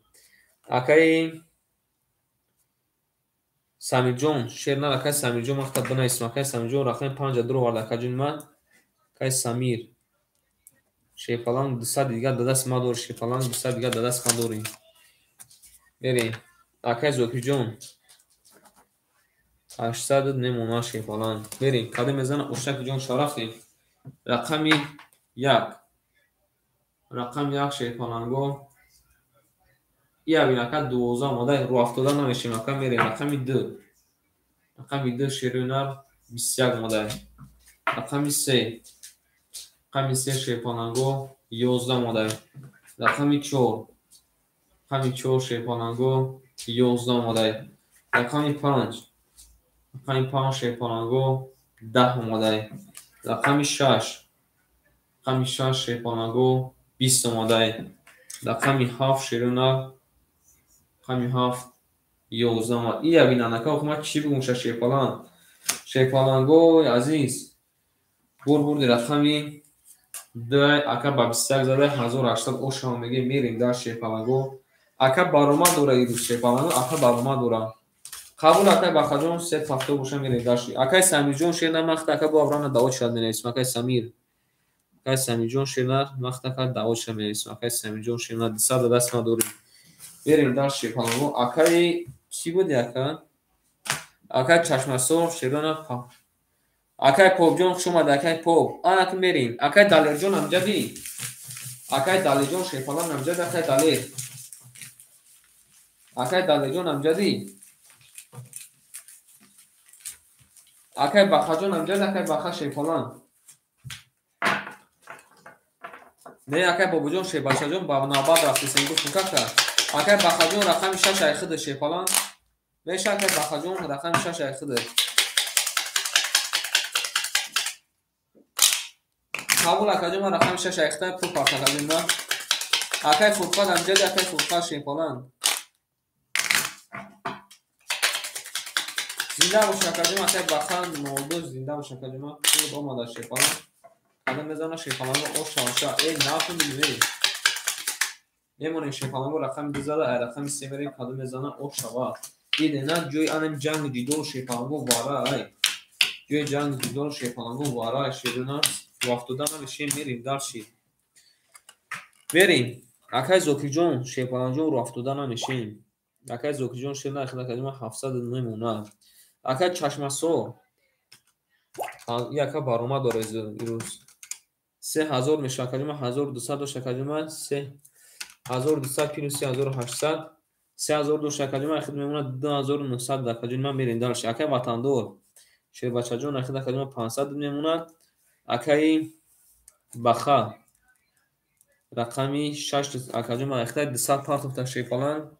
Акаи Самирҷон шерна акай Самирҷон ман хата бинависам. Акай Самирҷон рақами 5 дуроварда акаҷони ман. Акай Самир шерпаланг 200 дигар дадаст ма дорӣ. Шерпаланг 200 дигар дадаст ма дорӣ. Мерем. Акай Зокирҷон 800 мемона шерпаланг. Мерем. Кадом мезана ошак ҷон шарафтем. Рақами 1. Рақами 1 шерпаланго. Ия бин ака 12 омада рӯ афтода намешем ака мерем. Рақами 2. Рақами 2 шерӯнар 21 омада. Рақами 3. Рақами 3 шерпаланго 11 омада. Рақами 4. Рақами 4 шерпаланго 11 омада. Рақами 5. Рақами 5 шерпаланго 10 омада. Рақами 6. Рақами 6 шерпаланго 20 омада. Рақами 7 шерӯнар рақами 7 11 омад. Ия бин анака охи ман чӣ бигӯм ша шерпаланг. Шерпалангои азиз бурди рақами 2 ака ба 21 зада 1800 ошава мегем мерем дар шерпаланго. Ака баромад дора ирӯз шерпаланго ака баромад дора. Қабул акай Бахаҷон 370 боша мерем дар. Акай Самирҷон шерна махта ака бо аврана давот шад менависем. Акай Самир. Акай Самирҷон шерна махта ака давот шад менависем. Акай Самирҷон шерна 200 даст надорем. Берем дар шерпаланго. Акаи чӣ буди ака? Акай Чашмасор шерона Акай Попҷон хуш омад акай Поп. Ана ки мерем. Акай Далерҷон амҷади. Акай Далерҷон шерпаланг амҷади акай Далер. Акай Далерҷон амҷади. Акай Бахаҷон амҷад, акай Баха Шерпаланг. Не, акай Бобоҷон Шербачаҷон ба навбат рафтесем, гуфтум кака. Акай Бахаҷон рақами 6 айхида Шерпаланг. Меша акай Бахаҷон рақами 6 айхида. Қабул акаҷон, ман рақами 6 айхида пул партакадем на. Акай Фурқат амҷад, акай Фурқат Шерпаланг. Зинда бош акаҷон, акай Баха 02 зинда бош акаҷон, пул омада Шерпаланг. Кадом мезана Шерпаланго оша оша. Эй, нафун эй. Мемонем Шерпаланго рақами 2 зада, ай рақами 3 мерем, кадом мезана ошава. Диде на ҷои анам ҷанг ҷидол Шерпаланго вара ай. Ҷои ҷанг ҷидол Шерпаланго вара ай шерuna вақтода намешем, мерим дарши. Мерим. Акай Зокирҷон Шерпалангҷон ру афтода намешем. Акай Зокирҷон шер нахид акаҷон 709 монад. Акай Чашмасор яка баромад дора ирӯз. 3000 мешавад акаҷон, 1200 дошт акаҷон, 3200 плюс 3800 3000 дошт акаҷон, ахид мемонад 2900 акаҷон, ман мерем дальше. Акай Ватандор Шербачаҷон ахид акаҷон 500 мемонад. Акай Баха рақами 6 акаҷон, ахид 200 партофта Шерпаланг.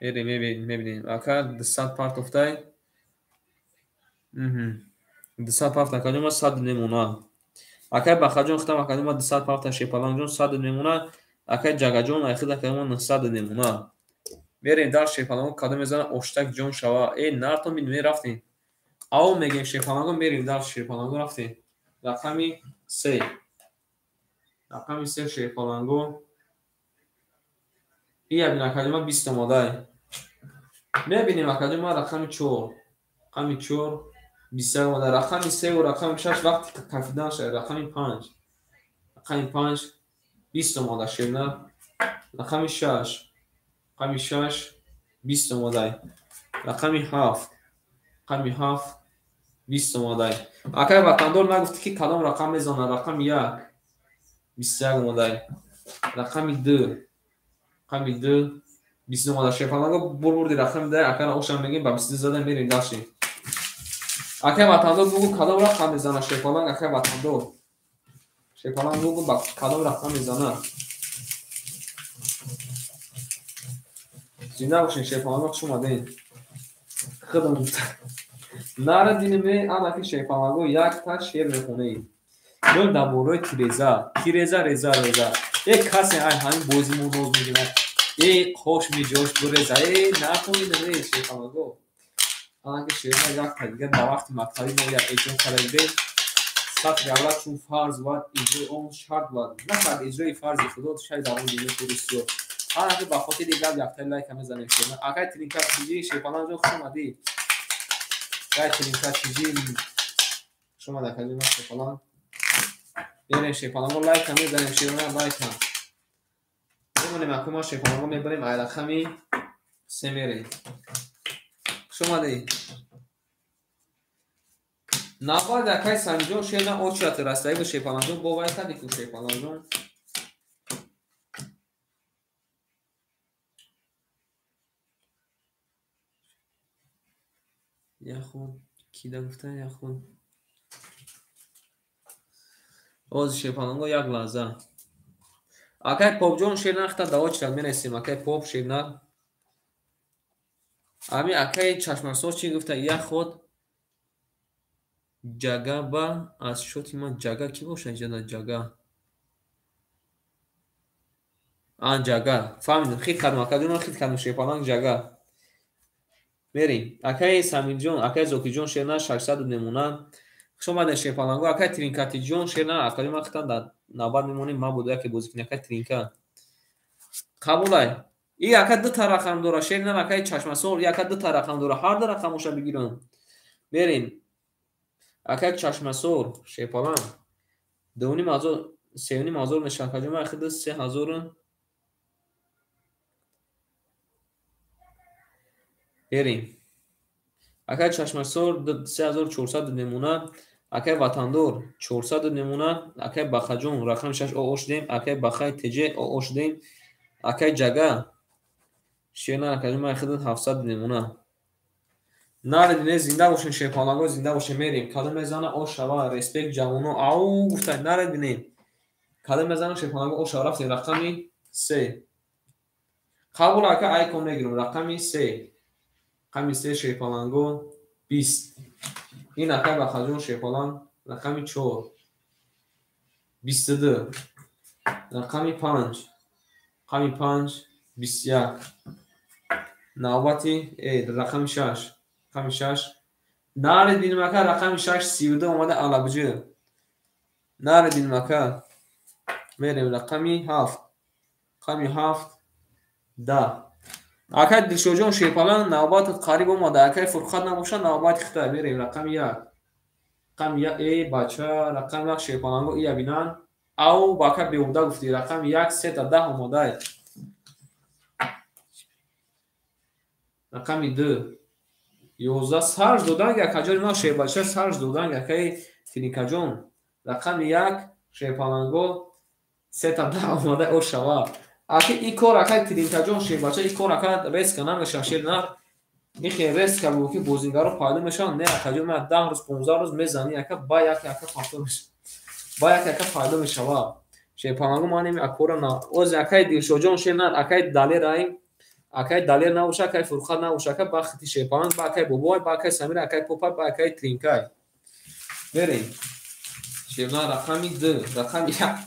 Мерем мебинем. Ака 200 партофтай. 200 парт акаҷон, 100 мемонад. Акай Бахаҷон хитам акаҷон 200 парта Шерпалангҷон 100 мемонад. Акай Ҷагаҷон ахид акаҷон 900 мемонад. Мерем дар Шерпаланго кадом мезана оштак ҷон шава. Эй, нартон бинем, рафтем. Ао мегем Шерпаланго, мерем дар Шерпаланго рафтем. Рақами 3. Рақами 3 Шерпаланго. Ия бин акаҷон 20 омадай. Мебинем акаҷон рақами 4. Рақами 4 21 омада. Рақами 3 ва рақами 6 вақти кафидан шава. Рақами 5. Рақами 5 20 омада шерна. Рақами 6. Рақами 6 20 омадай. Рақами 7. Рақами 7 20 омадай. Акай Ватандор нагуфти ки кадом рақам мезана. Рақами 1 21 омадай. Рақами 2. Рақами 2 20 омада. Шерпаланго бурбурди рақами 2 акара ошам мегем ба 22 зада мерем дальше. Акай Ватандор бугу кадом рақам мезана Шерпаланг. Акай Ватандор Шерпаланг бугу ба кадом рақам мезана. Зинда бошин Шерпаланго, хуш омадед. Худам нара динеме анаки Шерпаланго якта шер мехонем. Ё дар бораи тиреза. Тиреза реза реза. Э касе ай ҳамин бозимон роз мегирад. Э қош меҷош буреза. Э натонидем Шерпаланго. Анаки шерна якта дигар дар вақти мактабӣ мо як эҷод карда будем. Сатри аввал чун фарз буд, иҷрои он шарт буд. Накард иҷрои фарзи худо, шай дар он дунё туристиё. Анаки ба хотири гап якта лайка мезанем шерна. Акай Тринка тиҷи Шерпалангҷон хуш омадӣ. Акай Тринка тиҷи хуш омад акаҷон Шерпаланг. Мерем Шерпаланго лайка мезанем шерна лайка. Мемонем акума Шерпаланго мебарем ай рақами 3 мерем. Хуш омадӣ. Навбат акай Самиҷон шерна очрати растаи ба Шерпалангҷон бо вай кади ку Шерпалангҷон. Яхуд кида гуфта яхуд. Оз Шерпаланго як лаҳза. Акай Попҷон шерна хита да очрат мерасем. Акай Поп шерна. Ами акай Чашмасоз чӣ гуфта? Яхуд ҷага ба аз шоти ман ҷага кӣ бошад инҷа ҷага? Ан ҷага. Фаҳмидем, хит кардем акаҷон, хит кардем Шерпаланг ҷага. Мерем. Акай Самирҷон, акай Зокирҷон шерна 600 мемонад. Хуш омадед Шерпаланго. Акай Тринкатиҷон шерна акаҷон ман хитан дар навбат мемонем, ман буду яке бозӣ кунем. Акай Тринка. Қабулай. И ака дута рақам дора шерна, акай Чашмасор, и ака дута рақам дора. Ҳар ду рақамоша бигирам. Мерем. Акай Чашмасор Шерпаланг 2,5 3,5 мешавад акаҷон, ахида 3000 Берем. Акай Чашмасор 3400 мемонад. Акай Ватандор 400 мемонад. Акай Бахаҷон рақами 6 оо шудем. Акай Бахай ТЖ оо шудем. Акай Ҷага шерна акаҷон ахида 700 мемонад. Наредине зинда бошен шерпаланго, зинда бошен мерем. Кадом мезана о шава, респект ҷавоно. Ау гуфта наредине. Кадом мезана шерпаланго о шава рафтем рақами 3. Қабул ака айкон мегирем рақами 3. Рақами 3 шерпаланго 20. Ин ака Бахаҷон шерпаланг рақами 4. 22. Рақами 5. Рақами 5 21. Навбати рақами 6. Рақами 6. Наредин ака рақами 6 32 омада алабҷи. Наредин ака. Мерем рақами 7. Рақами 7 10. Акай Дилшодҷон шерпаланг навбат қариб омада. Акай Фурқат набоша навбати хитай. Мерем рақами 1. Рақами 1 бача рақами 1 шерпаланго ия бинан. Ау бака беуда гуфти рақами 1 3 та 10 омадай. Рақами 2 11 сарж доданг акаҷони ман шербача сарж доданг акаи Тиникаҷон. Рақами 1 шерпаланго 3 та 10 омадай о шава. Аки и кор акаи Тиникаҷон шербача и кор ака резка намеша шернар. Ихе резка бу ки бозингаро пайдо мешаванд. Не акаҷон ман 10 рӯз 15 рӯз мезани ака ба як ака пайдо меша. Ба як ака пайдо мешава. Шерпаланго ман ин акора на. Оз акаи Дилшодҷон шернар акаи Далер акай Далер набоша, акай Фурқат набоша, ака ба хити шерпаланг, ба акай Бобой, ба акай Самир, акай Попай, ба акай Тринкай. Мерем. Шернар рақами 2, рақами 1.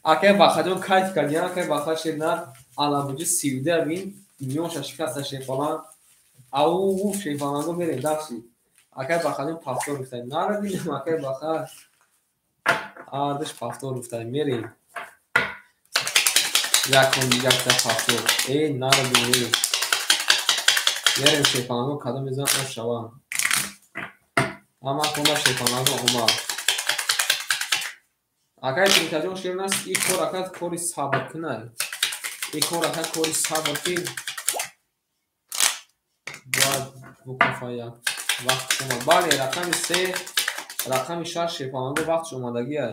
Акай Бахаҷон кайф кардиан, акай Баха шернар алабуҷи 32 бин, миёнша шикаста шерпаланг. Ау шерпаланго мерем даши. Акай Бахаҷон пафтор гуфтай. Нарадинам акай Баха. Ардаш пафтор гуфтай. Мерем. Якон якта пафтор. Нарадинам. Мерем шерпаланго кадом мезан о шава. Ама кона шерпаланго омад. Акай Тринкаҷон шернас и кор ака кори сабр кунай. И кор ака кори сабр ки бояд букафая. Вақт омад. Бале, рақами 3, рақами 6 шерпаланго вақтш омадагиай.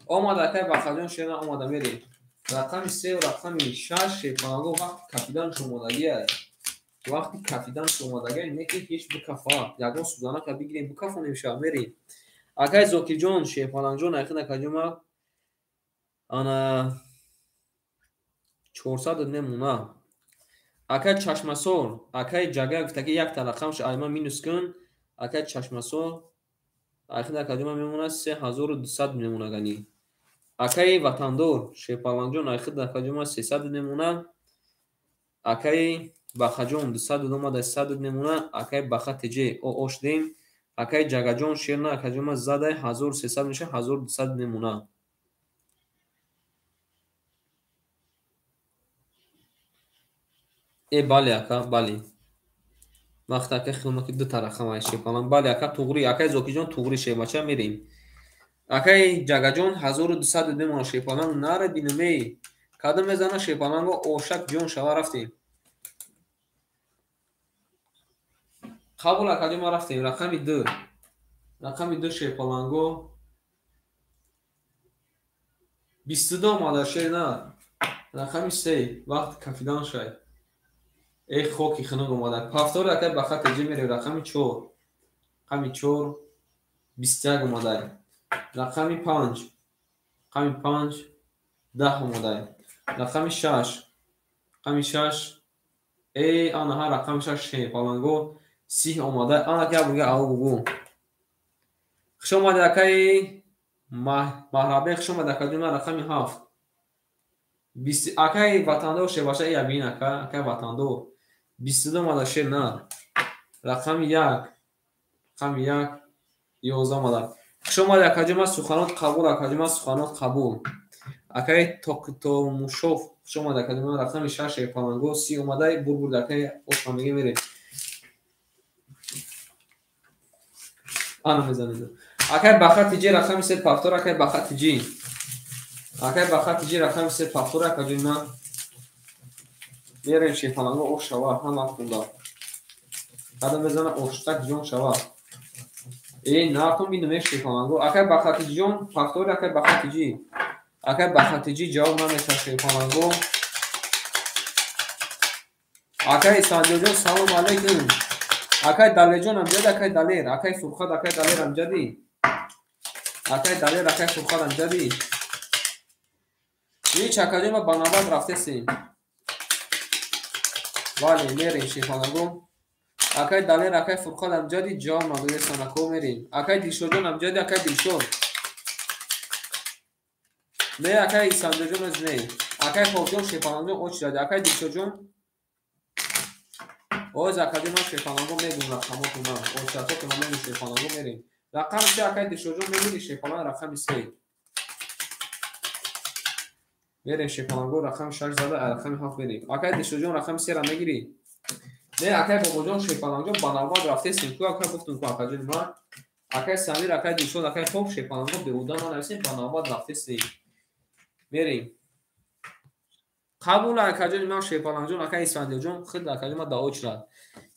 Омад акай Бахаҷон шерна омада мерем. Рақами 3 ва рақами 6 шерпаланго вақти кафиданш омадагиай. Вақти кафиданш омадагиай, не ки ҳеҷ бикафа. Ягон сӯзанака бигирем бикафонем ша мерем. Акай Зокирҷон шерпалангҷон айхин акаҷома ана 400 немуна. Акай Чашмасор, акай Ҷага гуфтаки якта рақамш айма минус кун. Акай Чашмасор айхин акаҷома мемона 3200 мемона гани. Акай Ватандор шерпалангҷон айхин акаҷома 300 немуна. Акай Бахаҷон 200 омада 100 немуна. Акай Баха ТЖ ош дем. Акай Ҷагаҷон шерна акаҷома задай 1300 меша 1200 немуна. Бале ака, бале. Вақт ака хилма ки ду та рақам ай шерпаланг. Бале ака туғри, акай Зокиҷон туғри шербача мерем. Акай Ҷагаҷон 1200 немуна шерпаланг нарадинам эй. Кадом мезана шерпаланго ошак ҷон шава рафтем. Қабул акаҷома рафтем рақами 2. Рақами 2 шерпаланго 22 омада шерна. Рақами 3 вақт кафидан шай. Хоки хунук омада. Пафтори акай Баха ТЖ мерем рақами 4. Рақами 4 21 омада. Рақами 5. Рақами 5 10 омада. Рақами 6. Рақами 6 анаҳа рақами 6 шерпаланго 30 омада. Ана ки абуга ау бугу. Хуш омади акаи Маҳрабе, хуш омади акаҷон рақами 7. 20 акаи Ватандор шербача ия бин ака, акаи Ватандор 22 омада шерна. Рақами 1. Рақами 1 11 омада. Хуш омади акаҷон ман суханот қабул, акаҷон ман суханот қабул. Акаи Токтомушов хуш омади акаҷон ман рақами 6 шерпаланго 30 омада. Бурбурд акаи Ошмамеге мерем. Ана мезанед. Акай Баха ТЖ рақами 3 пафтор, акай Баха ТЖ. Акай Баха ТЖ рақами 3 пафтор, акаҷон ман мерем шерпаланго ош шава ҳама хунда. Кадом мезана оштак ҷон шава. Накун бинам шерпаланго. Акай Баха ТЖ ҷон пафтор, акай Баха ТЖ. Акай Баха ТЖ ҷавоб намеша шерпаланго. Акай Санҷоҷон салом алейкум. Акай Далерҷон амҷади, акай Далер, акай Фурқат, акай Далер амҷади. Акай Далер, акай Фурқат амҷади. Ҳеч акаҷон ма ба навбат рафтесем. Бале, мерем шерпаланго. Акай Далер, акай Фурқат амҷади, ҷавоб надодесан ако мерем. Акай Дилшодҷон амҷади, акай Дилшод. Не, акай Исанҷоҷон оз не. Акай Хобҷон шерпалангҷон очереди. Акай Дилшодҷон оз акаҷон ман шерпаланго мегум рақамотона. Очередҳотона мегум шерпаланго мерем. Рақами се акай Дилшодҷон мегири шерпаланг рақами се. Мерем шерпаланго рақами шаш зада, рақами ҳафт мерем. Акай Дилшодҷон рақами сера мегирӣ? Не, акай Бобоҷон шерпалангҷон ба навбат рафтесем. Ку акай гуфтум ку акаҷони ман. Акай Самир, акай Дилшод, акай Хоб шерпаланго беҳуда нанависем, ба навбат рафтесем. Мерем. Қабул акаҷони ман шерпалангҷон, акай Исфандиёрҷон, худ акаҷони ман да очрат.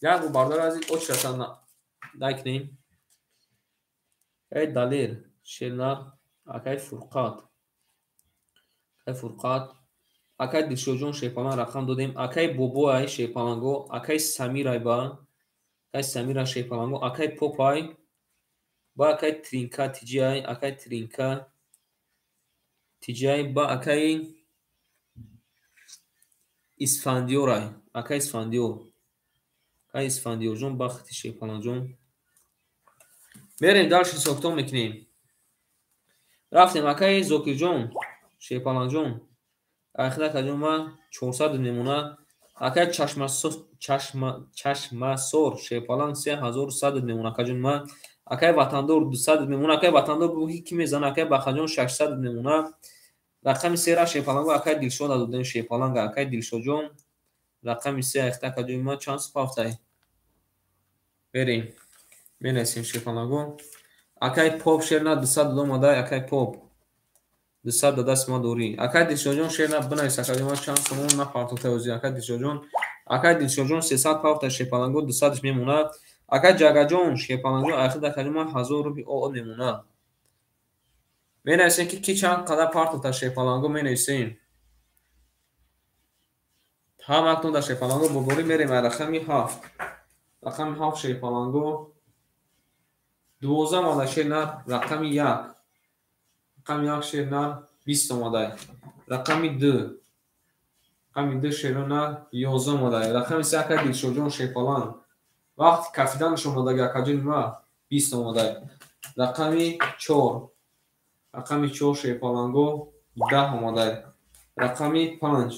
Як бор бардори азиз очрата лайк кунем. Акай Далер, Шернар, акай Фурқат. Акай Фурқат, акай Дилшодҷон шерпаланг рақам додем, акай Бобоай шерпаланго, акай Самирай ба, акай Самира шерпаланго, акай Попай ба, акай Тринка Тиҷиай, акай Тринка Тиҷиай ба, акай Исфандиёрай, акай Исфандиёр. Акай Исфандиёрҷон бахти шерпалангҷон. Мерем дальше ҳисобкитоб мекунем. Рафтем акай Зокирҷон, шерпалангҷон. Ахир акаҷон ман 400 мемонад. Акай Чашмасор шерпаланг 3100 мемонад акаҷон ман. Акай Ватандор 200 мемонад. Акай Ватандор бигӯ ки мезанад. Акай Бахаҷон 600 мемонад. Рақами сера шерпаланго акай Дилшода додем шерпаланга. Акай Дилшодҷон рақами се ахта акаҷони ман чанд супафтай? Мерем. Менависем шерпаланго. Акай Поп шерна 200 омада. Акай Поп 200 да даст ма дорӣ. Акай Дилшодҷон шерна бинавис акаҷон ман чанд сомон напартохтай ҳозир. Акай Дилшодҷон, акай Дилшодҷон 300 пафта шерпаланго 200-ш мемонад. Акай Ҷагаҷон шерпалангҷон ахир акаҷон ман 1000 рубли оо мемонад. Менависем ки ки чанд қадар партохта шерпаланго менависем. Ҳаматон дар шерпаланго боборӣ мерем рақами ҳафт. Рақами ҳафт шерпаланго 12 омада шернар, рақами як. Рақами як шернар 20 омадай. Рақами ду. Рақами ду шернар 11 омадай. Рақами се акай Дилшодҷон шерпаланг. Вақти кафиданаш омадаги акаҷони ман 20 омадай. Рақами чор. Рақами чор шерпаланго 10 омадай. Рақами панҷ.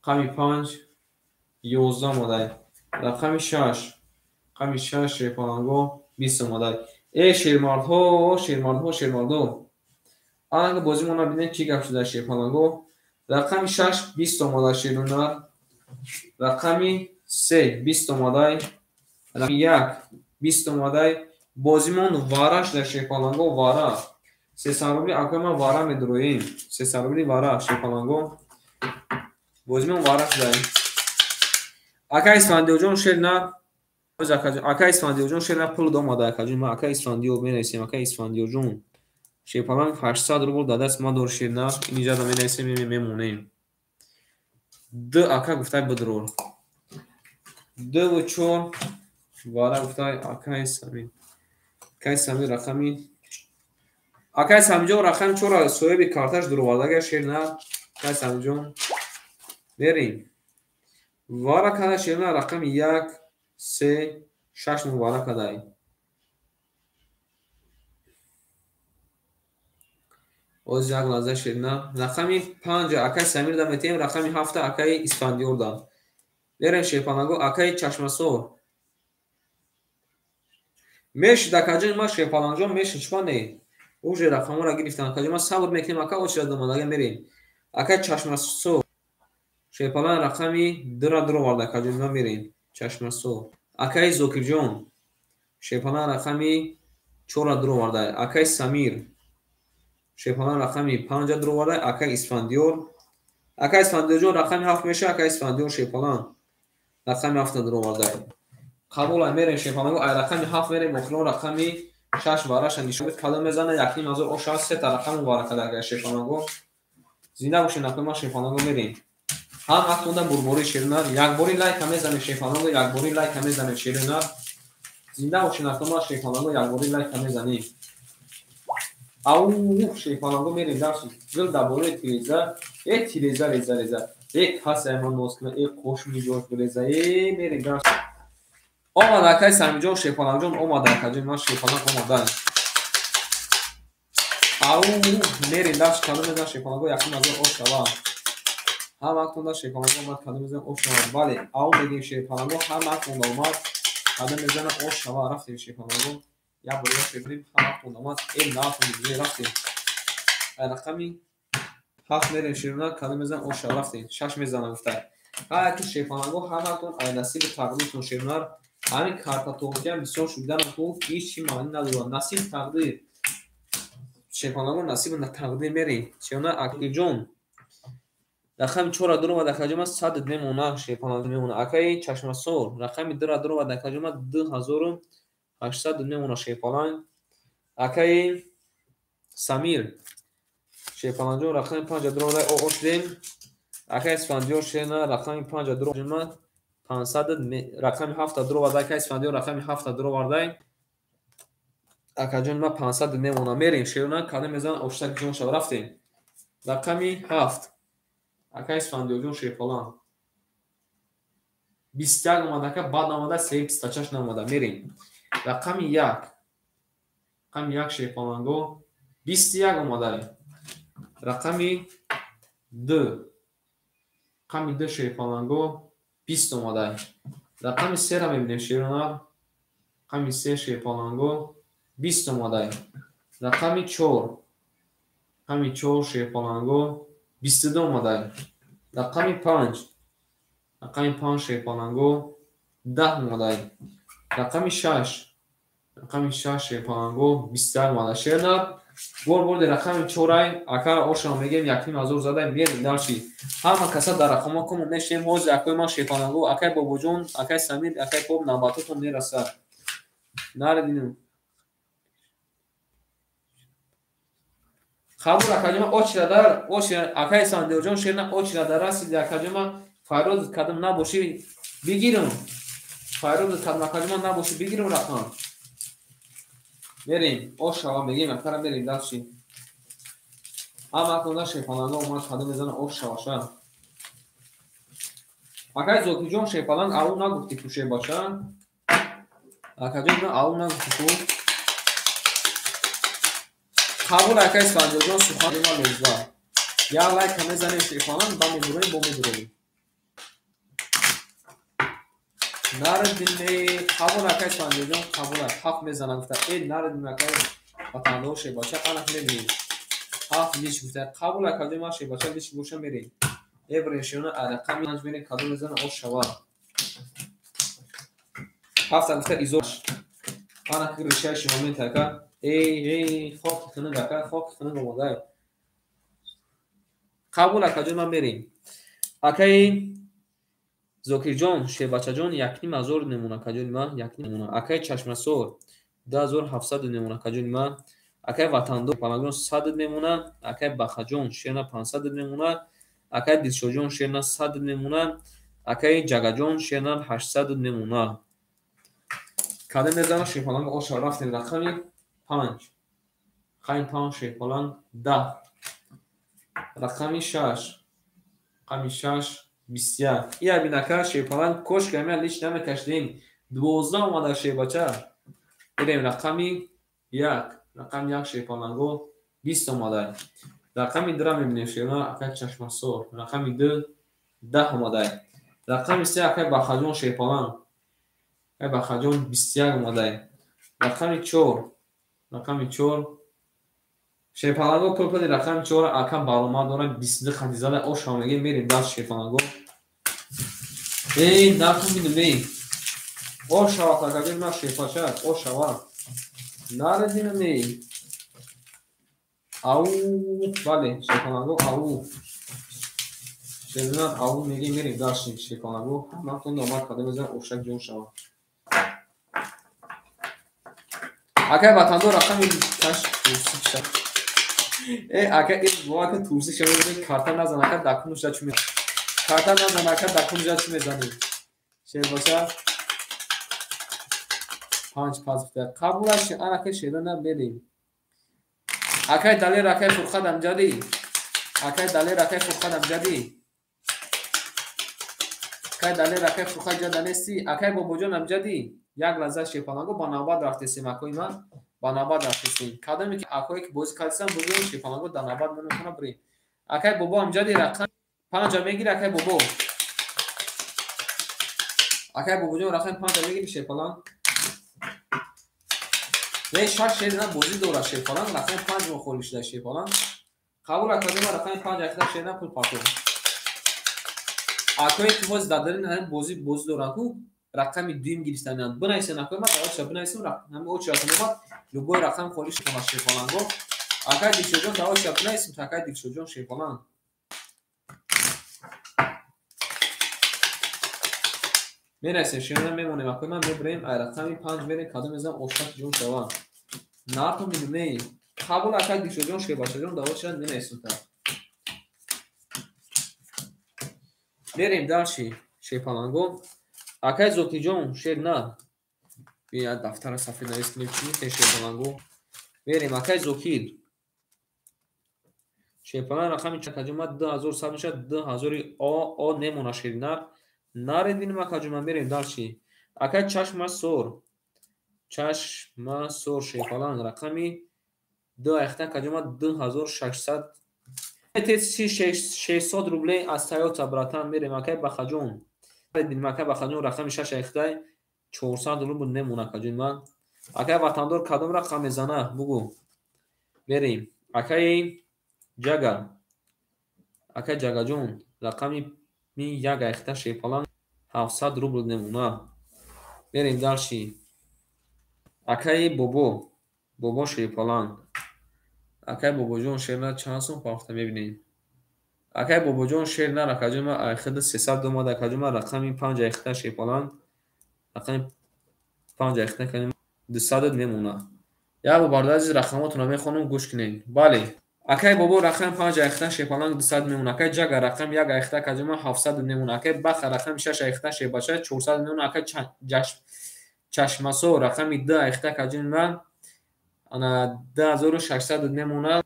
Рақами панҷ 11 омадай. Рақами шаш. Рақами шаш шерпаланго 20 омадай. Э шермардҳо, шермардҳо, шермардҳо. Анга бозимона бинед чӣ гап шуда шерпаланго. Рақами шаш 20 омадай шерунар. Рақами се 20 омадай. Рақами як 20 омадай. Бозимон вара шуда шерпаланго вара. 300 рубли акои ман вара медуроем. 300 рубли вара шерпаланго. Бозимон вара шуда. Акай Исфандиёрҷон шерна акай Исфандиёрҷон шерна пул омада акаҷон ман акай Исфандиёр менависем акай Исфандиёрҷон. Шерпаланг 800 рубл дар даст ман дор шерна. Инҷа менависем мемонем. Д ака гуфтай бидурор. Дуву чор вара гуфтай акай Самир. Акай Самир рақами акай Самиҷон рақами чора соҳиби карташ дуровардага шерна. Акай Самиҷон мерем. Вара када шерна рақами як, се, шаш мо вара кадай. Оз як лаҳза шерна. Рақами панҷ акай Самир да метиҳем, рақами ҳафта акай Исфандиёр да. Мерем шерпаланго акай Чашмасор. Мешид акаҷони ман шерпалангҷон мешид чӣ не? Уже рақамҳоро гирифтан акаҷон ман сабр мекунем ака очередь омадага мерем. Акай Чашмасор. Шерпаланг рақами дура дуроварда акаҷони ман мерем. Чашмасор. Акай Зокирҷон. Шерпаланг рақами чорра дуроварда. Акай Самир. Шерпаланг рақами панҷа дуроварда. Акай Исфандиёр. Акай Исфандиёрҷон рақами ҳафт мешавад. Акай Исфандиёр шерпаланг рақами ҳафта дуроварда. Қабул мерем шерпаланго. Ай рақами ҳафт мерем охирон рақами шаш вараша нишон бид. Кадом мезана 1500 ош аст сета рақам вара када акай шерпаланго. Зинда бошед акои ман шерпаланго мерем. Ҳам ҳақтонда бурбори шернар. Якбори лайка мезанед шерпаланго, якбори лайка мезанед шернар. Зинда бошед, акама шерпаланго, якбори лайка мезанем. Ау, шерпаланго, мерем дарси. Гул дар бораи тиреза, э тиреза, реза, реза. Э касе ман ноз кунад, э қош миҷош биреза, э мерем дарси. Омад акай Самиҷон, шерпалангҷон омад, акаҷон ман шерпаланг омада. Ау, мерем дарси, кадом мезан шерпаланго, якум азор ош шава. Ҳамаатонда шерпаланго омад, кадом мезан ош шава. Бале, ау мегем шерпаланго, ҳамаатонда омад, кадом мезана ош шава. Рафтем шерпаланго. Як бор шерпаланг ҳамаатонда омад. Э наатон рафтем. Рақами 7 мерем шерона, кадом мезан ош шава. Рафтем. 6 мезана гуфта. Ҳар яки шерпаланго ҳамаатон ай насиби тақдиртон шеронар. Ҳамин карта тоғитиам бисёр шуданам ку ҳеҷ чи маънӣ надорад. Насиб тақдир. Шерпаланго насиб на тақдир мерем. Шерона Акиҷон. Рақами 4 дур омад акаҷома 100 мемона шерпаланг мемона. Акаи Чашмасор рақами 2 дур омад акаҷома 2800 мемона шерпаланг. Акаи Самир шерпалангҷон рақами 5 дур омада о шудем. Акаи Исфандиёр шерна рақами 5 дур омад 500, рақами 7 дур омада акаи Исфандиёр рақами 7 дур овардай. Акаҷон ма 500 мемона. Мерем шерна, кадом мезан оштак ҷон шава. Рафтем. Рақами 7 акаи Исфандиёрҷон шерпаланг 21 омада ака, баъд омада сеюм пистачаш наомада. Мерем. Рақами 1, рақами 1 шерпаланго 21 омада. Рақами 2, рақами 2 шерпаланго 20 омада. Рақами 3-ра мебинем шерона, рақами 3 шерпаланго 20 омада. Рақами 4, рақами 4 шерпаланго 22 омада. Рақами 5, рақами 5 шерпаланго 10 омада. Рақами 6, рақами 6 шерпаланго 21 омада. Шерна бор борди рақами 4 акара ошам мегем 1,5 зада мерем дарши. Ҳама каса дар рақамҳо кому мешем. Ҳозир акои ман шерпаланго, акай Бобоҷон, акай Самир, акай Боб навбатотон мерасад. Нарединем. Қабул акаҷома очирадар, очира акай Сандиёрҷон шерна очирадар расиди акаҷома файроз кадам набоши бигирам. Файроз кадам акаҷома набоши бигирам рақам. Мерем, ош шава мегем, акара мерем дарши. Ҳамаатонда шерпаланго омад, кадом мезана ош шаваша. Акай Зокиҷон шерпаланг ау нагуфти ку шербача. Акаҷон ау нагуфти ку. Қабул акай Исфандиёрҷон сухан ма лоза. Як лайка мезанем шерпаланг, ба мебурем, бо мебурем. Наредине, қабул акай Исфандиёрҷон, қабул 7 мезанам гуфта. Э наредин акай ватандор шербача, анак мебинем. 7 лич гуфта. Қабул акаҷон ман шербача лич боша мерем. Э брем шерона рақами 5 мерем, кадом мезана ош шава. 7 гуфта изош. Анак решающий момент ака. Эй, эй, хоки хунук ака, хоки хунук омада. Қабул акаҷон ман мерем. Акаи Зокирҷон, шербачаҷон 1,5 немона акаҷони ман, 1,5 немона. Акаи Чашмасор 2700 немона акаҷони ман. Акаи Ватандор палангон 100 мемона. Акаи Бахаҷон шерна 500 мемона. Акаи Дилшоҷон шерна 100 мемона. Акаи Ҷагаҷон шерна 800 мемона. Кадом мезанам шерпаланг оша. Рафтем рақами 5, рақами 5 шерпаланг 10, рақами 6, рақами 6 21. Ия бинака шерпаланг кошка ами лич намекашидем. 12 омада шербача. Мерем рақами 1, рақами 1 шерпаланго 20 омада. Рақами 2 мебинем шерона акай Чашмасор, рақами 2 10 омада. Рақами 3 акай Бахаҷон шерпаланг, акай Бахаҷон 21 омада. Рақами 4, рақами 4 шерпаланго пурпури рақами 4 ака баромад дорад 22 хати зада ошам мегем мерем даст шерпаланго. Эй накун бинем. Ош шава акаҷон ман шерпача, ош шава. Нарединем эй. Ау, бале, шерпаланго ау. Шерна ау мегем мерем даст шерпаланго. Ҳамаатон омад кадом мезан ошак ҷон шава. Акай ватандор рақами 8 турси ша. Э ака ин бовака турси ша мезани карта назан ака дакунуша чӣ мезани. Карта назан ака дакунуша чӣ мезани. Шербача. Панҷ пас гуфта. Қабулаш анака шерона мерем. Акай Далер, акай Фурқат Амҷадӣ. Акай Далер, акай Фурқат Амҷадӣ. Акай Далер, акай Фурқат ҷада нестӣ? Акай Бобоҷон Амҷадӣ. Як лаҳза шерпаланго ба навбат рафтесем, акои ман. Ба навбат рафтесем. Кадоме ки акое ки бозӣ кардисам, бигӯем шерпаланго дар навбат меномона бирем. Акай Бобо Амҷадӣ рақам панҷа мегири, акай Бобо. Акай Бобоҷон рақами панҷа мегири шерпаланг. Не, шаш шер на бозӣ дорад шерпаланг, рақами панҷ мо холӣ шуда шерпаланг. Қабул академа рақами панҷ акда шер на пул партов. Акое ки ҳоз дар дарин ҳамин бозӣ доранд ку рақами дуюм гирифтананд. Бинависен акои ман давоча бинависем, ҳамин очиратон омад, любой рақам холӣ шуда шерпаланго. Акай Дилшодҷон давоча бинависем, акай Дилшодҷон шерпаланг. Менависем, шерона мемонем, акои ман мебирем, ай рақами панҷ мерем, кадом мезанам ошак ҷон шава. Нарто минумей. Қабул акай Дилшодҷон шербачаҷон давоча менависем та. Мерем дальше шерпаланго. Акай Зокиҷон шер на. Бия дафтара сафед навис кунем чӣ мекунем шерпаланго. Мерем акай Зокир. Шерпаланг рақами чакаҷума 2100 мешавад, 2000 о немона шеринар. Наред бинем акаҷума, мерем дальше. Акай Чашмасор. Чашмасор шерпаланг рақами 2 айхта акаҷума 2600 600 рублей аз Тойота братан. Мерем акай Бахаҷон. Бинем акай Бахаҷон рақами 6 айхтай 400 рубл немона акаҷон ман. Акай Ватандор кадом рақам мезана бугу. Мерем. Акай Ҷага. Акай Ҷагаҷон рақами як айхта шерпаланг 700 рубл немона. Мерем дальше. Акай Бобо. Бобо шерпаланг. Акай Бобоҷон шерна чанд сум пахта мебинем. Акай Бобоҷон шер на акаҷон ман айхида 300 омад акаҷон ман рақами 5 айхта шерпаланг рақами 5 айхта акаҷон 200 мемона. Як бор бародари азиз рақамотонро мехонам, гӯш кунед. Бале. Акай Бобо рақами 5 айхта шерпаланг 200 мемона. Акай Ҷага рақами 1 айхта акаҷон ман 700 мемона. Акай Баха рақами 6 айхта шербача 400 мемона. Акай Чашмасо рақами 2 айхта акаҷон ман ана 2600 мемона.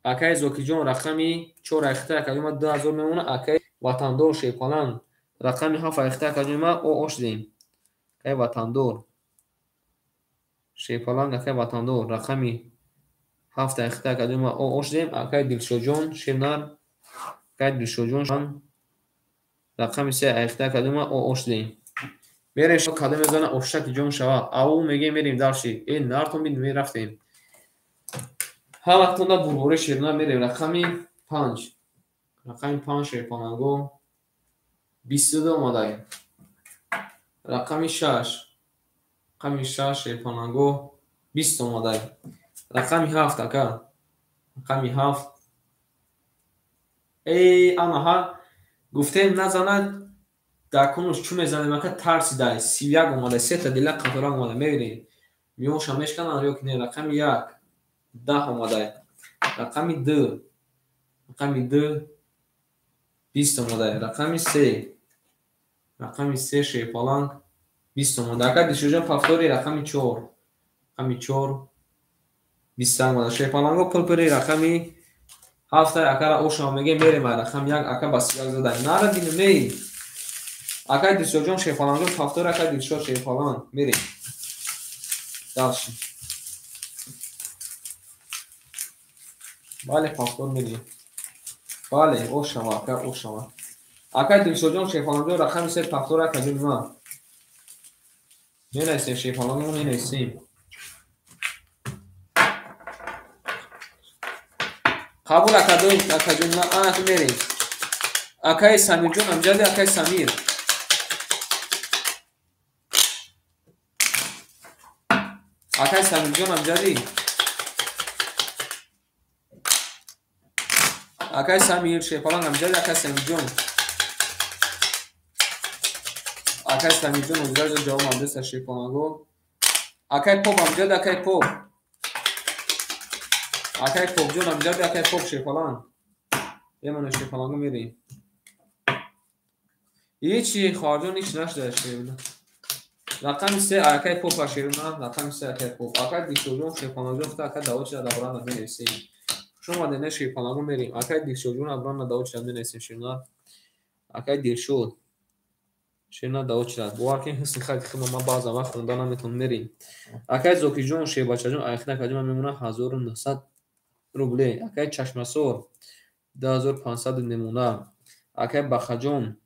Акай Зокиҷон рақами 4 айхта акаҷон ман 2000 мемона. Акай Ватандор шерпаланг рақами 7 айхта акаҷон ман о шудем. Акай Ватандор шерпаланг акай Ватандор рақами 7 айхта акаҷон ман о шудем. Акай Дилшодҷон шернар акай Дилшодҷон рақами 3 айхта акаҷон ман о шудем. Мерем кадом мезана ошаки ҷон шава. Ау мегем мерем дальше. Э нартон бин мерафтем. Ҳаматонда бурбори шерна мерем рақами 5. Рақами 5 шерпаланго 22 омадаем. Рақами 6. Рақами 6 шерпаланго 20 омадаем. Рақами 7 ака. Рақами 7. Эй анаҳа гуфтем назанад дар конус чӯ мезанем ака тарсида 31 омада, сета дила қатора омада. Мебинем миёнша мешкананд ё ки не. Рақами 1 10 омада, рақами 2 рақами 2 20 омада, рақами 3 рақами 3 шерпаланг 20 омада. Ака Дилшодҷон повтори рақами 4 рақами 4 20 омада. Шерпаланго пулпури рақами 7 акара ошам мегем мерем рақами 1 ака ба 31 зада. Нара бинем. Акай Дилшодҷон шерпаланг повтор акай Дилшод шерпаланг мерем. Дальше. Бале повтор мерем. Бале ошава ака ошава. Акай Дилшодҷон шерпаланг рақами 3 повтор акаҷон ман. Менависем шерпаланг менависем. Қабул акаҷон ман анаки мерем. Акай Самирҷон Амҷади акай Самир. Акай Самирҷон Амҷадӣ. Акай Самир шерпаланг Амҷадӣ акай Самирҷон. Акай Самирҷон озираҷо ҷавоб адреса шерпаланго. Акай Поп Амҷадӣ акай Поп. Акай Попҷон Амҷадӣ акай Поп шерпаланг. Емона шерпаланго мерем. Ҳечи хоҳарҷон ҳеч нашуда шерпаланг. Рақами 3 акай поп шерона, рақами 3 акай поп. Акай Дикшоҷон Шерпалангҷон худа акай давочи дабрана менависем. Хуш омадед, не Шерпаланго мерем. Акай Дикшоҷон абрана давочи менависем шерона. Акай Дилшод шерона давочи. Бовар кунед ҳусни хати худро ман баъзан вақт хонда наметавонам мерем. Акай Зокирҷон Шербачаҷон айхина акаҷон ман мемонам 1900 рубле. Акай Чашмасор 2500 мемона. Акай Бахаҷон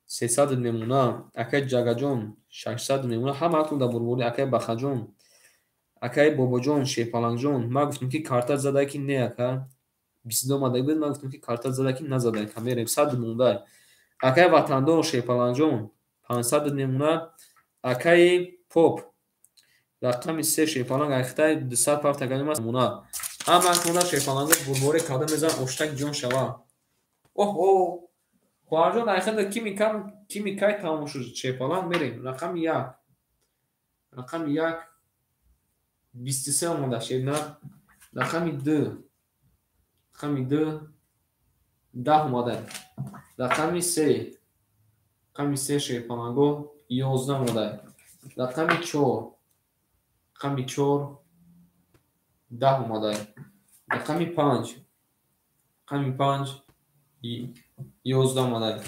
300 мемона. Акай Ҷагаҷон 600 мемона. Ҳамаатон дар бурбурӣ. Акай Бахаҷон, акай Бобоҷон, Шерпалангҷон. Ман гуфтам ки карта зада ки не ака. 22 омада буд, ман гуфтам ки карта зада ки назада ака. Мерем 100 монда. Акай Ватандор Шерпалангҷон 500 мемона. Акай Поп рақами 3 Шерпаланг айхтай 200 пафта ганимас мемона. Ҳамаатон Шерпаланго бурбурӣ карда мезан оштак ҷон шава. Оҳо! Хоҳарҷон айхада кими кам кими кай тамом шуд Шерпаланг мерем. Рақами 1. Рақами 1 23 омада шерна. Рақами 2. Рақами 2 10 омада. Рақами 3. Рақами 3 Шерпаланго 11 омада. Рақами 4. Рақами 4 10 омада. Рақами 5. Рақами 5 11 омада.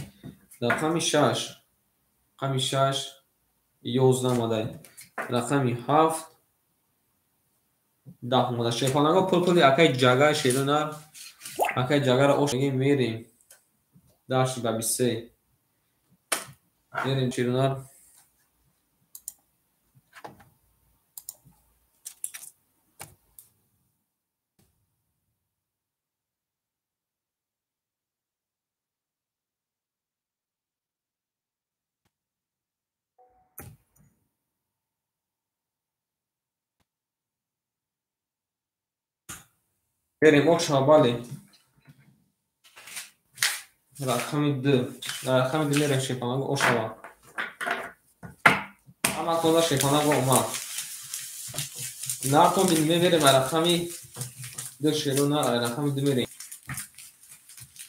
Рақами 6. Рақами 6 11 омада. Рақами 7 10 омада. Шерпаланго пул-пули акай Ҷага шерона. Акай Ҷагаро ош мерем. Дашти ба 23. Мерем шерона. Мерем оша бале. Рақами 2. Рақами 2 мерем Шерпаланго ошава. Ҳама коза Шерпаланго омад. Нартон мерем рақами 2 шерона, рақами 2 мерем.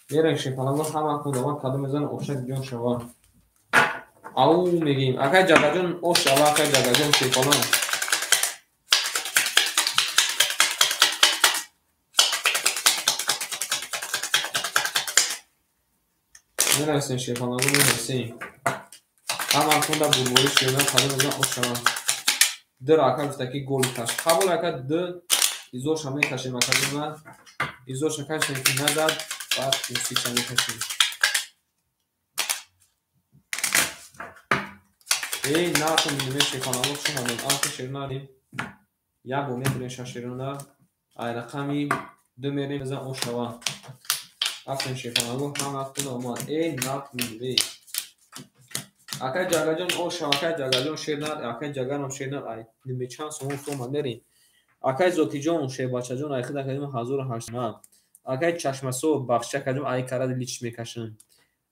Мерем Шерпаланго ҳама коза омад, кадом мезанад ошак ҷон шава. Ау мегим. Акай Ҷагаҷон ошава, акай Ҷагаҷон Шерпаланг. Менависем Шерпаланго менависем. Ҳама кунда бурбурӣ шерона кадом мезанад ошава. Д рака гуфта ки гол каш. Қабул ака Д изоша мекашем ака ҷона. Изоша кашем ки назад, баъд курсиша мекашем. Эй, натон минуме Шерпаланго хуш омадед. Анки шерона дим. Як бор мебурем ша шерона. Ай рақами 2 мерем мезан ошава. Афтем Шерпаланго ҳама кунда омад. Эй, нат минуме. Акай Ҷагаҷон ошава, акай Ҷагаҷон шернар, акай Ҷагарам шернар. Ай ниме чанд сомон омад мерем. Акай Зокиҷон Шербачаҷон ай худа кадим 1800. Акай Чашмасо Бахша кадим ай карад лич мекашам.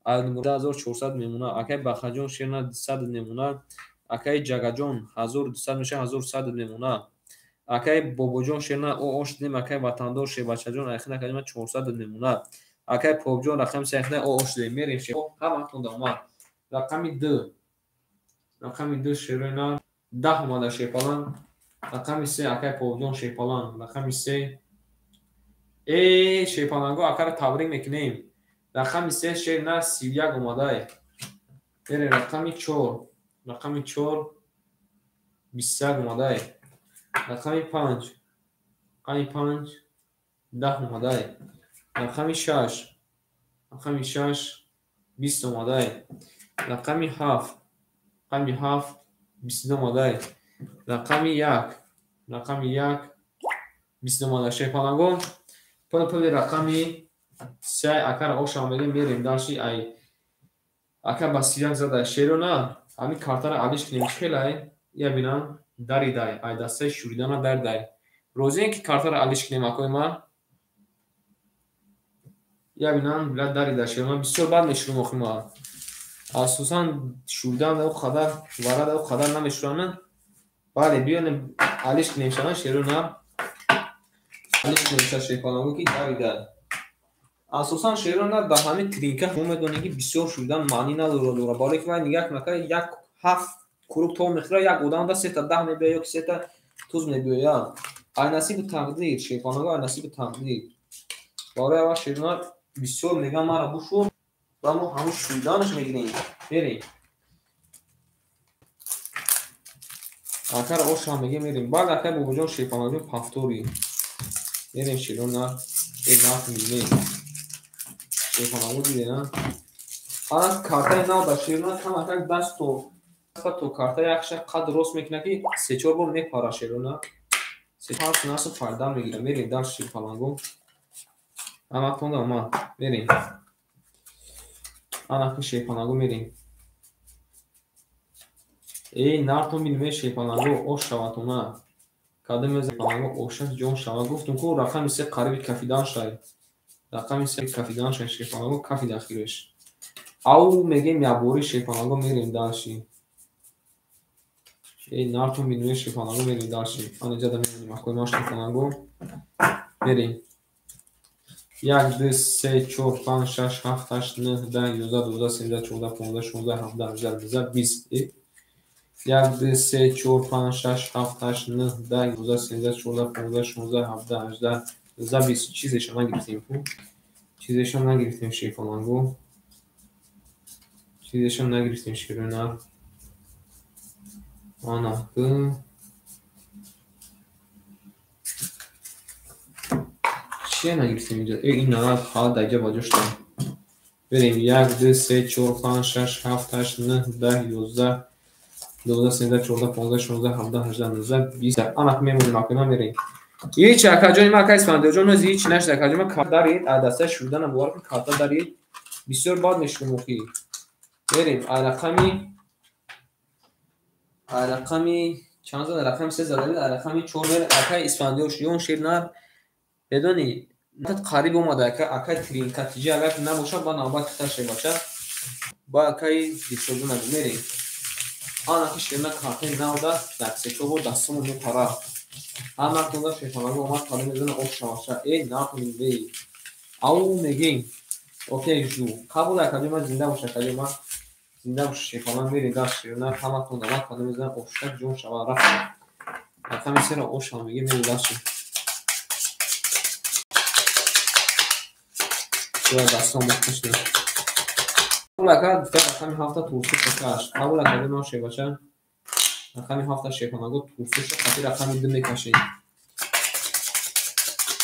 Ай 2400 мемона. Акай Бахаҷон шернар 200 мемона. Акай Ҷагаҷон 1200 меша 1100 мемона. Акай Бобоҷон шернар о ош дим. Акай Ватандор Шербачаҷон ай худа кадим 400 мемона. Акай Попҷон рақами 3 худа о ош дим. Мерем шер. Ҳаматон омад. Рақами 2. Рақами 2 шерона 10 омада Шерпаланг. Рақами 3 акай Попҷон Шерпаланг. Рақами 3. Эй Шерпаланго акаро табрик мекунем. Рақами 3 шерна 31 омадай. Мерем рақами 4. Рақами 4 21 омадай. Рақами 5. Рақами 5 10 омадай. Рақами 6. Рақами 6 20 омадай. Рақами 7. Рақами 7 22 омадай. Рақами 1. Рақами 1 22 омадай. Шерпаланго пул-пули рақами 3 акара оша мегем мерем даши ай ака ба 31 зада шерона. Ҳамин картаро алиш кунем чӣ хелай? Я бинам даридай. Ай дастаи шӯридана даридай. Розием ки картаро алиш кунем акои ман? Я бинам била даридай шерона. Бисёр бад мешӯрам охи ман. Асосан шӯридан да қадар вара да қадар намешӯрам. Бале биёнем алиш кунем шана шерона. Алиш кунем ша Шерпаланго ки даридай. Асосан шерона дар ҳамин тринка шумо медонед ки бисёр шӯридан маънӣ надорад. Барое ки вай нигаҳ кунад як 7 Курук то мехӯра, як одам да сета даҳ мебиёя ё ки сета туз мебиёя. Ай насиби тақдир, шерпаланго, ай насиби тақдир. Барои аввал шернар бисёр мегӯям мара бушӯр ва мо ҳамун шӯиданаш мегирем. Мерем. Акара ошам мегем мерем. Баъд акай бобоҷон шерпаланҷон пафтори. Мерем шерона, э нарх мебинем. Шерпаланго дидем, а? Ана картаи нав дар шерона камакак даст то карта якша қад рост мекунад ки се-чор бор мепара шерона. Се-панҷ насу файда мегира. Мерем дар шерпаланго. Ҳаматонда омад. Мерем. Ана ки шерпаланго мерем. Эй, нартон бинем шерпаланго ош шаватона. Кадом меза паланго ошак ҷон шава. Гуфтум ку рақами се қариби кафидан шай. Рақами се кафидан шай шерпаланго кафида хиреш. Ау мегем ябори шерпаланго мерем дальше. Эй, нартон бинем шерпаланго мерем дальше. Ана ҷада мебинем акои ма шерпаланго. Мерем. 1, 2, 3, 4, 5, 6, 7, 8, 9, 10, 11, 12, 13, 14, 15, 16, 17, 18, 19, 20. 1, 2, 3, 4, 5, 6, 7, 8, 9, 10, 11, 13, 14, 15, 16, 17, 18, 19, 20. Чизеша нагирифтем ку? Чизеша нагирифтем шерпаланго. Чизеша нагирифтем шерона. Ана ку. Чие нагирифтем инҷо? Э, ин нарад ҳа даҷа ба ҷо шудам. Берем 1, 2, 3, 4, 5, 6, 7, 8, 9, 10, 11, 12, 13, 14, 15, 16, 17, 18, 19, 20. Ана мемонем акои мерем. Ҳеч акаҷони ма акай Исфандиёрҷон ҳози ҳеч нашд акаҷони ма карта дарид, аз дастаи шуданам бовар кун карта дарид. Бисёр бад мешудем охи. Мерем ай рақами чанд зада? Рақами се зада, ай рақами 4 мерем. Акай Исфандиёр ён шер нар. Медонӣ қариб омада акай тринкатиҷи агар набошад ба навбат хита шебача. Ба акай дилшоду нагу мерем. Ана ки шерна картаи нав даст дар се-чор бор дастомон мепара. Ҳаматонда шерпаланго омад кадом мезана об шаваша. Эй, нақл вей. Ау мегем. Окей, жду. Қабул акаҷо ма зинда боша, акаҷо ма зинда боша шерпаланг мерем даст шерна ҳаматонда омад кадом мезана об шава ҷон шава рафтем. Рақами сера об шава мегем мерем даст шер. Дастон бохташдем. Қабул ака гуфта рақами ҳафта турсу каш. Қабул акаҷо ма шербача. Рақами ҳафта шерпаланго турсуша қати рақами ду мекашем.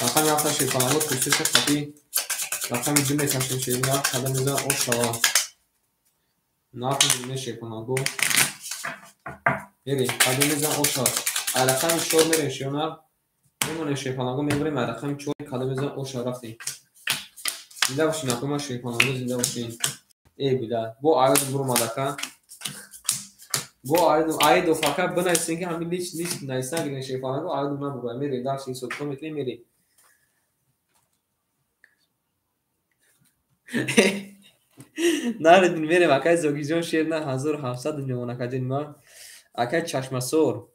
Рақами ҳафта шерпаланго турсуша қати рақами ду мекашем. Шерна қадам мезана об шава. Нарх мебинем шерпаланго. Мерем қадам мезана об шава. Ай рақами 4 мерем шерна. Мемонем шерпаланго мебарем ай рақами 4 қадам мезана об шава рафтем. Зинда бошин акои ма шерпаланго зинда бошин. Эй била, бо аёдум буромад ака. Бо аидов ака бинависем ки ҳамин лич лич нависан гирем шерпаланго аидум набурад. Мерем дальше ҳисоб мекунем мерем. Наредин мерем акай Зогиҷон шер на 1700 мемон акаҷони ма. Акай Чашмасор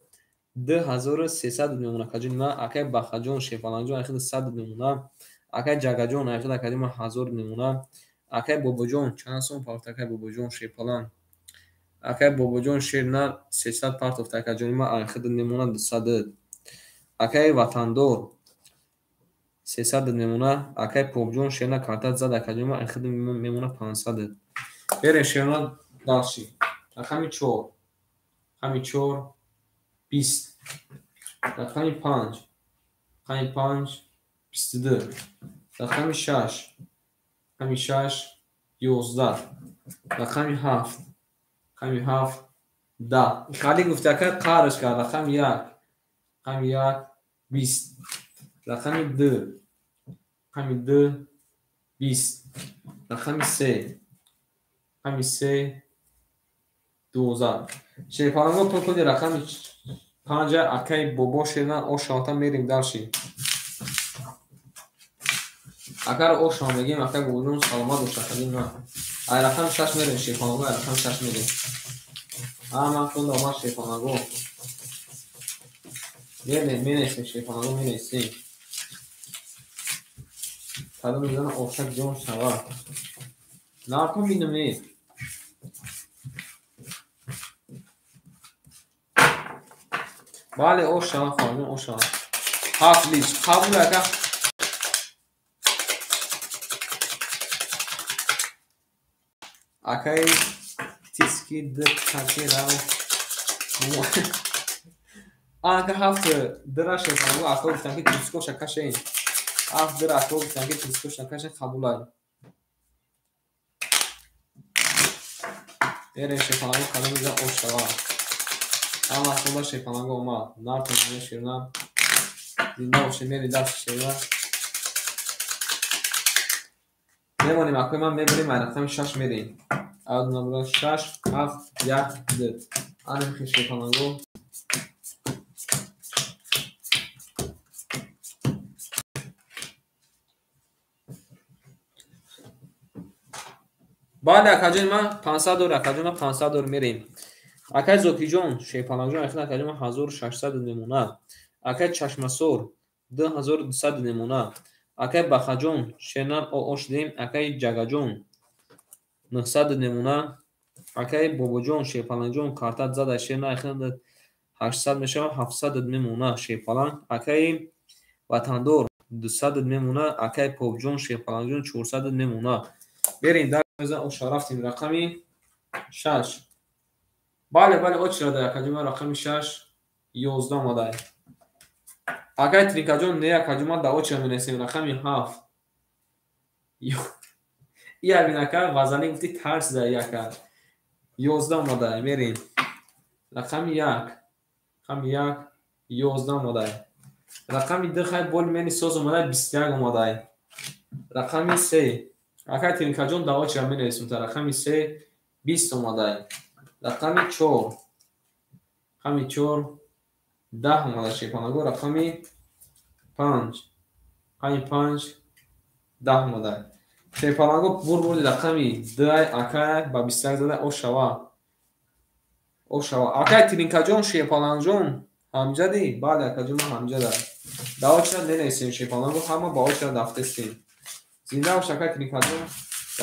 2300 мемон акаҷони ма. Акай Бахаҷон шерпаланҷон айхид 100 мемона. Акай Ҷагаҷон айхид акаҷони ма 1000 мемона. Акай Бобоҷон чанд сом партофт акай Бобоҷон шерпаланг. Акай Бобоҷон шер на 300 партофт акаҷони ма айхид мемона 200. Акай Ватандор 300 мемона. Акай Попҷон шер на карта зад акаҷони ма айхид мемона 500. Берем шерна дальше. Рақами 4. Рақами 4 20. Рақами 5. Рақами 5 22. Рақами 6. Рақами 6 11. Рақами 7. Рақами 7 10. Хали гуфта ака қарш кард. Рақами 1. Рақами 1 20. Рақами 2. Рақами 2 20. Рақами 3. Рақами 3 12. Шерпаланго то коди рақами 5 акай бобо шерна ошавата мерем дальше. Акар ошава мегем акай бобоҷон саломат бош акаҷони ман. Ай рақами 6 мерем шерпаланго, ай рақами 6 мерем. Ҳаматонда омад шерпаланго. Мерем, менависем шерпаланго менависем. Кадом мезана ошак ҷон шава. Нархо бинам. Бале, оша, хоҳарҷон, оша. 7 лич. Қабул ака. Акаи тиски д таки рав. Ака 7 дра шефаланго ака гуфтан ки тискоша кашен. 7 дра ака гуфтан ки тискоша кашен қабулай. Мерем шефаланго кадом ҷа ошава. Ама худа шефаланго омад. Нартон шерна. Зинда боше мери даст шерна. Мемонем акои ман мебарем ай рақами 6 мерем. Ад набра 6 7 1 2. Анем хи шефаланго. Бале акаҷон ман 500 дор, акаҷон ман 500 дор мерем. Акай Зокиҷон, шефалангҷон, ахир акаҷон ман 1600 намуна. Акай Чашмасор 2200 намуна. Акай Бахаҷон, шернар оош дем, акай Ҷагаҷон 900 намуна. Акай Бобоҷон, шефалангҷон, картат зада шернар ахир 800 мешавад, 700 намуна шефаланг. Акай Ватандор 200 намуна. Акай Попҷон, шефалангҷон 400 намуна. Берем дар оша рафтем рақами 6. Бале, бале, очи рада акаҷон ман рақами 6 11 омадай. Акай Тринкаҷон не акаҷон ман да очи менависем рақами 7. Ия бин ака вазани гуфти тарс да яка. 11 омадай, мерем. Рақами 1. Рақами 1 11 омадай. Рақами 2 хай бол мени соз омадай 21 омадай. Рақами 3. Акай Тринкаҷон да очи менависем та рақами 3 20 омадай. Рақами 4. Рақами 4 10 омада шефаланго. Рақами 5. Рақами 5 10 омада. Шефаланго бурбурди рақами 2 акай ба 21 зада ошава. Ошава. Акай Тринкаҷон шефалангҷон ҳамҷади? Бале акаҷон ман ҳамҷада. Да очи менависем шефаланго, ҳама ба очи дафтестем. Зинда бош акай Тринкаҷон.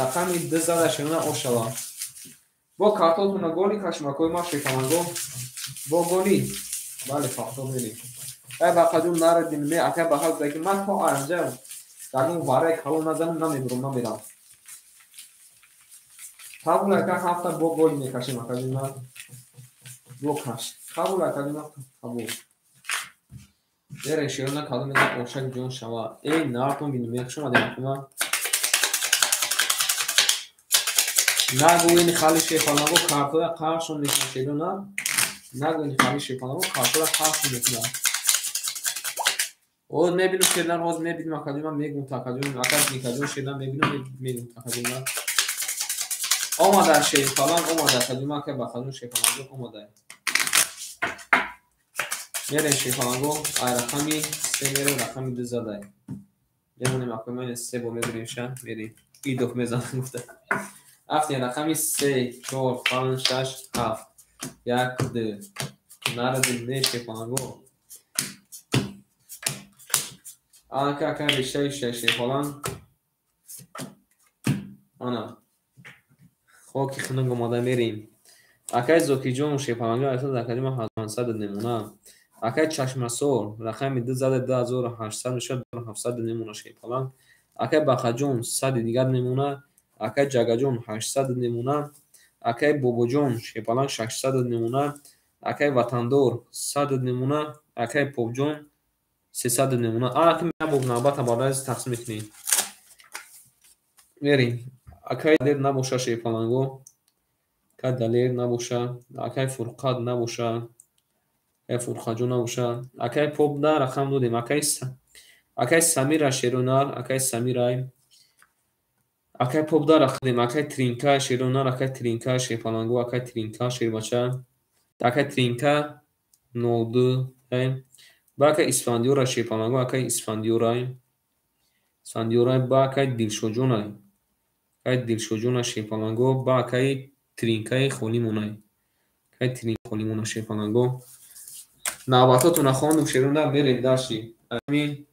Рақами 2 зада шерона ошава. Бо картотона голи кашмакои ма шефаланго. Бо голи. Бале фахто мерем. Ай Бахаҷон нарадим ме акай Баха гуфта ки ман то анҷа ягон вараи калон назанам намебурам намерам. Қабул ака ҳафта бо голи мекашем акаҷон ман. Бо каш. Қабул акаҷон ман қабул. Берем шерона калон мезан ошак ҷон шава. Эй нартон бинем хуш омадем акума. Нагӯ ин хали шефаланго картоя қаршон мекунад шерона. Нагӯ ин хали шефаланго картоя қаршон мекунад. Оз мебинам шернар, оз мебинам акаҷон ман мегум такаҷон, ака Никаҷон шернар мебинам мегум такаҷон ман. Омада шефаланг, омада акаҷон ман, ака Бахаҷон шефаланго омада. Мерем шефаланго, ай рақами 3 мерем рақами 2 задай. Мемонем акои ман 3 бо мебирем ша, мерем. Идоф мезанам гуфта. Афтем рақами 3 4 5 6 7 1 2. Нарадим не шефаланго. Ака ака решаи шефаланг. Ана. Хоки хунук омада мерем. Акай Зокиҷон шефаланго айсад акаҷон ман 1500 намуна. Акай Чашмасор рақами 2 зада 2800 мешавад 2700 намуна шефаланг. Акай Бахаҷон 100 дигар намуна. Акай Ҷагаҷон 800 намуна. Акай Бобоҷон шефаланг 600 намуна. Акай Ватандор 100 намуна. Акай Попҷон 300 намуна. Ана ки мебоб навбата барои тақсим мекунем. Мерем. Акай Далер набоша шефаланго. Акай Далер набоша. Акай Фурқат набоша. Акай Фурқатҷон набоша. Акай Поп да рақам додем. Акай Самира шеронар, акай Самирай. Акай Поп да рақам додем. Акай Тринка шеронар, акай Тринка шефаланго, акай Тринка шербача. Акай Тринка 02. Ба акай Исфандиёра шефаланго, акай Исфандиёрай. Исфандиёрай ба акай Дилшоҷонай. Акай Дилшоҷона шефаланго, ба акай Тринкаи холимонай. Акай Тринка холимона шефаланго. Навбатотона хондум шерона мерем дарши. Рақами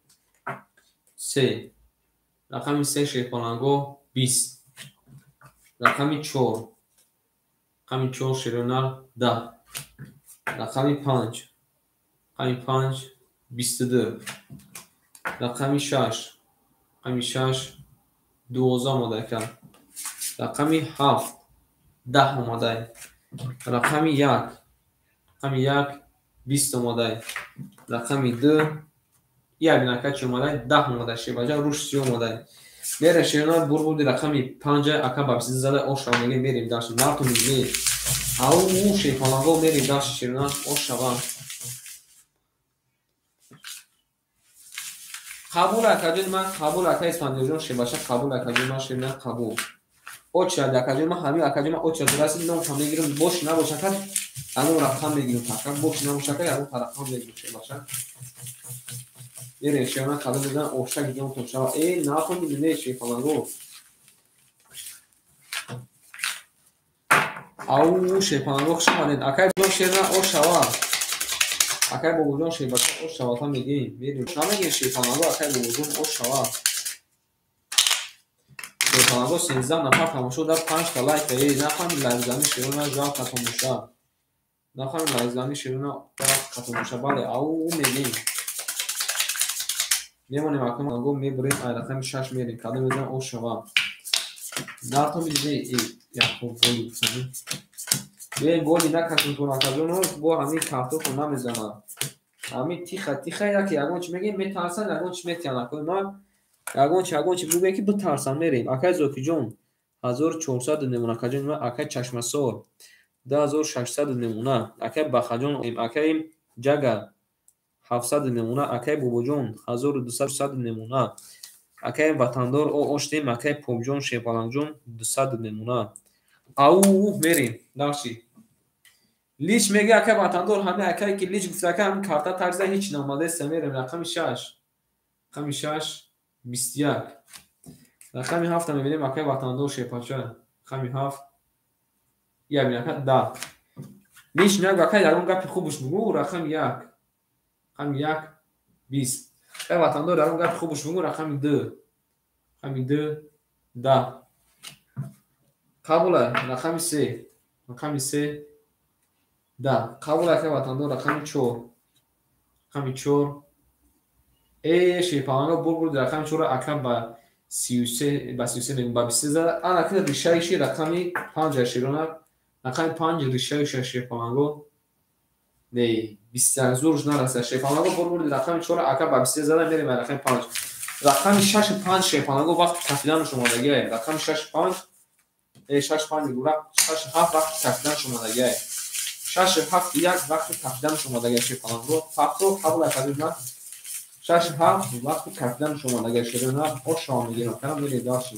3. Рақами 3 шефаланго 20. Рақами 4. Рақами 4 шерона 10. Рақами 5. Рақами 5 22. Рақами 6. Рақами 6 12 омада ака. Рақами 7 10 омада. Рақами 1. Рақами 1 20 омада. Рақами 2 як нака чи омада? 10 омада. Шебаҷа руш 30 омада. Мерем шерона бурбурди рақами 5 ака ба 20 зада оша мегем мерем дашт. Нарту мегем. Ау шепаланго мерем дашт шерона ошава. Қабул акаҷон ман қабул ака Исфандиёрҷон шебаша қабул акаҷон ман шерона қабул. Очад акаҷон ман ҳамин акаҷон ман очад расид ном ҳам мегирам бош набош ака ҳамон рақам мегирам тақа бош набош ака ҳамон рақам мегирам шебаша. Мерем шерона қабул мезанам оша гидон тон шава. Э нафаҳмиди не шепаланго. Ау шепаланго хуш омадед. Акай ҷон шерона ошава. Акай бобоҷон шебаша ошава та мегем. Мерем. Намегем шепаланго акай бобоҷон ошава. Шепаланго 13 нафар тамошо дар 5 та лайк. Э нафаҳмид лайкзани шерона жалка тамоша. Нафаҳмид лайкзани шерона жалка тамоша. Бале ау мегем. Мемонем акаго мебурем ай рақами 6 мерем. Кадом мезанам ошава. Нартон бидине яхо голи гуфтани. Бе голи накашем акаҷон бо ҳамин картофо намезанад. Ҳамин тиха тиха яке ягон чи мегем метарсан ягон чи метиҳанд акои ман ягон чи бугӯем ки битарсан мерем. Акай Зокиҷон 1400 мемона акаҷон ман акай Чашмасор 2600 мемона акай Бахаҷон акай Ҷага 700 мемона акай Бобоҷон 1200 мемона акай Ватандор оштем акай Побҷон Шепалангҷон 200 мемона. Ау мерем дарши. Лич мега акай Ватандор ҳаме акай ки лич гуфта ака ҳамин карта тарза ҳеч наомадааст мерем рақами 6. Рақами 6 21. Рақами 7 мебинем акай Ватандор Шепача. Рақами 7 як ака 10. Лич нагу акай ягон гапи хубаш бугу рақами 1. Рақами 1 20. Акай Ватандор ягон гапи хубаш бугу рақами 2. Рақами 2 10. Қабула рақами 3. Рақами 3 10. Қабула акай Ватандор рақами 4. Рақами 4. Э шепаланго бурбурд рақами 4 ака ба 33 ба 33 мегум ба 23 зада. Ана ки ришаиши рақами 5 шерона. Рақами 5 ришаиши шепаланго. Не 21 зурш нараса. Шепаланго бурбурд рақами 4 ака ба 23 зада мерем рақами 5. Рақами 6 5 шепаланго вақти кафиданаш омадагиай. Рақами 6 5 6 5 мегум 6 7 вақти кафиданаш омадагиай. 6 7 1 вақти кафиданаш омадагиай шепаланго. Фақро қабул академ на 6 7 вақти кафиданаш омадагиай шерона ошава мегирам. Кара мерем дарши.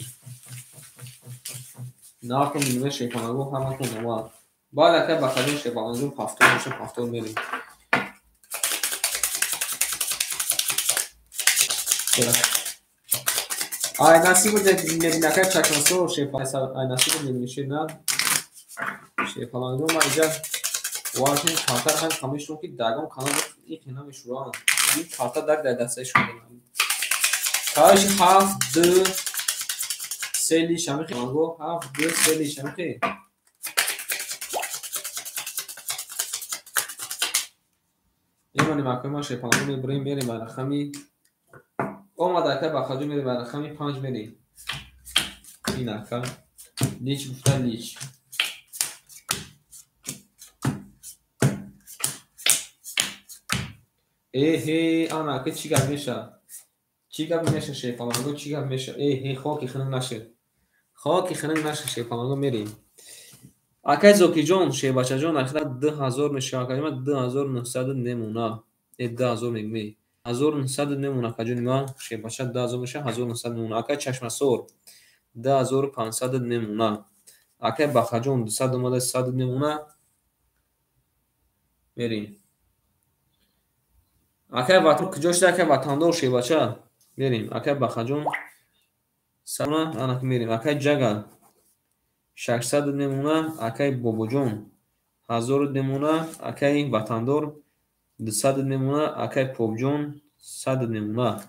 Нархо мегирем шепаланго ҳаматон омад. Баъд акай Бахаҷон шепалангҷон 70 меша 70 мерем. Ай насиб мебинем акай Чашмасор шепаланго ай насиб мебинем шерна шепаланго ма инҷа варшин картар ҳам камишон ки дагон канал ихи намешуранд. Ин карта дар дастаи шумо. Каш 7 2 3 лиш ҳамихи анго 7 2 3 лиш ҳамихи. Мемонем акои ма шепаланго мебурем мерем ба рақами омада ака Бахаҷон мерем ба рақами 5 мерем. Ин ака лич гуфта лич. Эҳе ана ака чӣ гап меша? Чӣ гап меша шепаланго чӣ гап меша? Эҳе хоки хунук нашед. Хоки хунук нашед шепаланго мерем. Акай Зокиҷон шебачаҷон ахира 2000 меша акаҷон ман 2900 мемона. Э 2000 мегӯм. 1900 мемона акаҷони ман шебача 2000 меша 1900 мемона. Акай Чашмасор 2500 мемона. Акай Бахаҷон 200 омада 100 мемона. Мерем. Акай Ватан куҷо шуда акай Ватандор шебача мерем. Акай Бахаҷон 100 ана мерем. Акай Ҷага 600 мемона. Акай Бобоҷон 1000 мемона. Акай Ватандор 200 мемона. Акай Побҷон 100 мемона.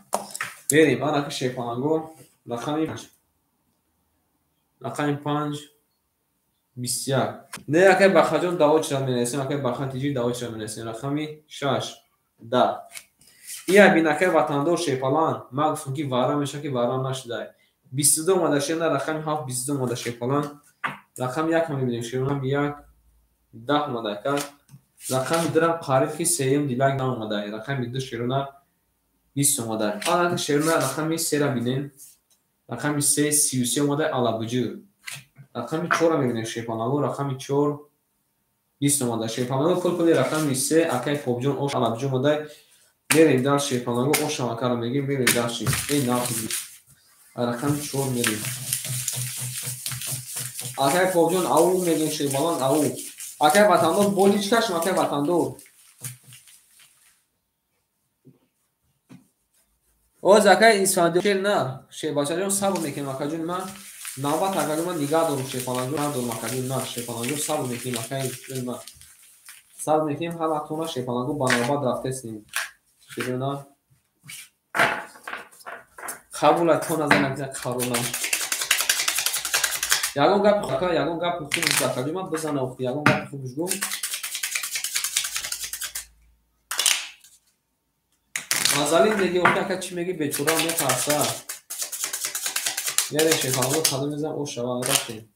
Мерем. Ана ки шепаланго рақами 5. Рақами 5 21. Не акай Бахаҷон даво чира менависем. Акай Бахан тиҷи даво чира менависем. Рақами 6. 10. Ия бин акай ватандор шерпаланг. Ман гуфтам ки вара меша ки вара нашудай. 22 омада шерна рақами 7 22 омада шерпаланг. Рақами 1 мебинем шерна 1 10 омада ака. Рақами 2 рам қариб ки сеюм дилак наомада. Рақами 2 шерна 20 омада. Ана шерна рақами 3 ра бинем. Рақами 3 33 омада алабуҷу. Рақами 4 ра мебинем шерпаланг. Рақами 4 20 омада. Шерпаланг пул-пули рақами 3 акай Побҷон ош алабуҷу омада. Мерем дар шерпаланг ош акара мегим мерем дар ши. Эй нафи. Рақами 4 мерем. Акай Побҷон ау мегим шерпаланг ау. Акай ватандор болич кашм акай ватандор. Оз акай Исфандиёр шер на. Шербачаҷон сабр мекунем акаҷон ман. Навбат акаҷон ман нигаҳ дорум шерпаланг надорум акаҷон ман шерпаланг сабр мекунем акай ман. Сабр мекунем ҳар вақтона шерпаланг ба навбат рафтесем. Шерона қабул то назанак қаронам. Ягон гапи ака, ягон гапи хуб акаҷон ман бизана охи, ягон гапи хубш гум. Мазалин меги охи ака чӣ меги бечора метарса. Мерем шерпаланг қадам мезанам ош шава рафтем.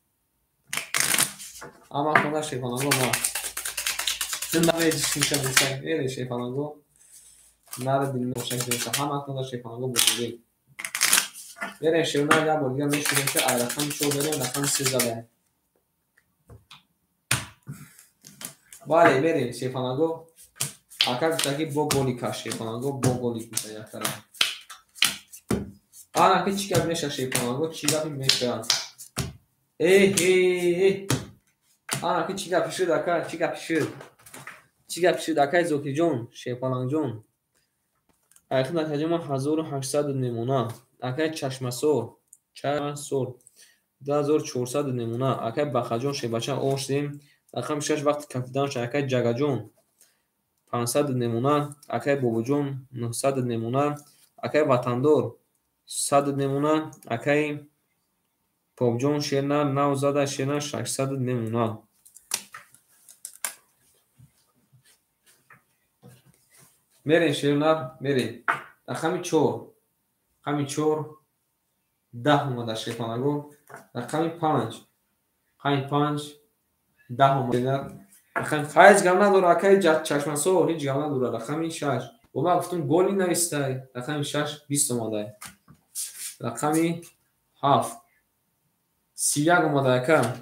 Ама хона шерпаланг ма. Намеҷишиша бисак мерем шерпаланг. Нара дилме ошак ҷоша ҳама хона шерпаланг бозурем. Мерем шерона як бор дигар мешунем ки ай рақами 4 мерем рақами 3 задаем. Бале мерем шерпаланг. Ака гуфта ки бо голи каш шерпаланг бо голи гуфта як тараф. Ана ки чӣ гап меша шерпаланг чӣ гапи меша. Э. Ана ки чӣ гапи шуд ака чӣ гапи шуд. Чӣ гапи шуд акай Зокирҷон шерпалангҷон. Айхид акаҷон ман 1800 немона. Акай Чашмасор Чашмасор 2400 немона. Акай Бахаҷон шербача ош дем. Рақами 6 вақти кафиданша акай Ҷагаҷон 500 немона. Акай Бобоҷон 900 немона. Акай Ватандор 100 немона. Акай Побҷон шерна нав зада шерна 600 немона. Мерем шерна мерем. Рақами 4 рақами 4 10 омада шерпаланг. Рақами 5 рақами 5 10 омада. Рақами ҳеҷ гап надора акай Чашмасор ҳеҷ гап надора. Рақами 6 бо ман гуфтам голи навистай. Рақами 6 20 омада. Рақами 7 31 омада ака.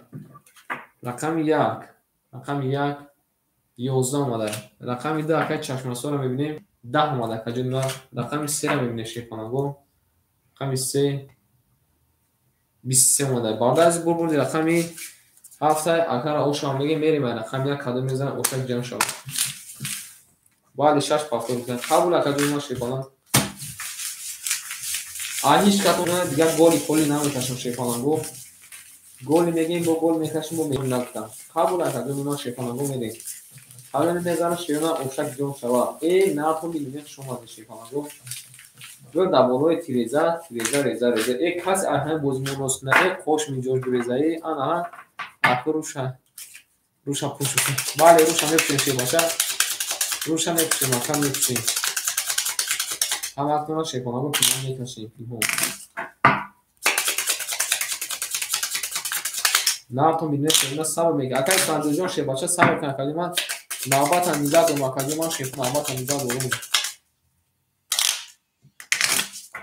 Рақами 1 рақами 1 11 омада. Рақами 2 акай Чашмасорро мебинем 10 омада акаҷон. Рақами 3-ро мебинем шерпаланг. Рақами 3 23 омада. Баъд аз бурбурди рақами 7 акара ошам мегем мерем рақами 1 кадом мезанам ошак ҷамъ шавад. Бале 6 повтор мекунам. Қабул акаҷон ман шерпаланг. Ҳеҷ кадом дигар голи поли намекашам шерпаланг. Голи мегем бо гол мекашем бо мегем нагуфтам. Қабул акаҷон ман шерпаланг мерем. Ҳале мезанам шерона ошак ҷамъ шавад. Э натон билме хуш омадед шерпаланг. Гӯр дар болои тиреза, тиреза, реза, реза. Э касе ай ҳамин бозимонос кунад, э қош миҷош гурезаи, ана аку руша. Руша пӯш. Бале руша мепӯшем шербача. Руша мепӯшем, ака мепӯшем. Ҳамаатонро шерпаланг пинҳон мекашем, пинҳон. Натон билме шерона сабр мекунад. Акай Санҷоҷон шербача сабр кунад, акаҷон ман навбатам нигаҳ дорум, акаҷон ман шерпаланг навбатам нигаҳ дорум.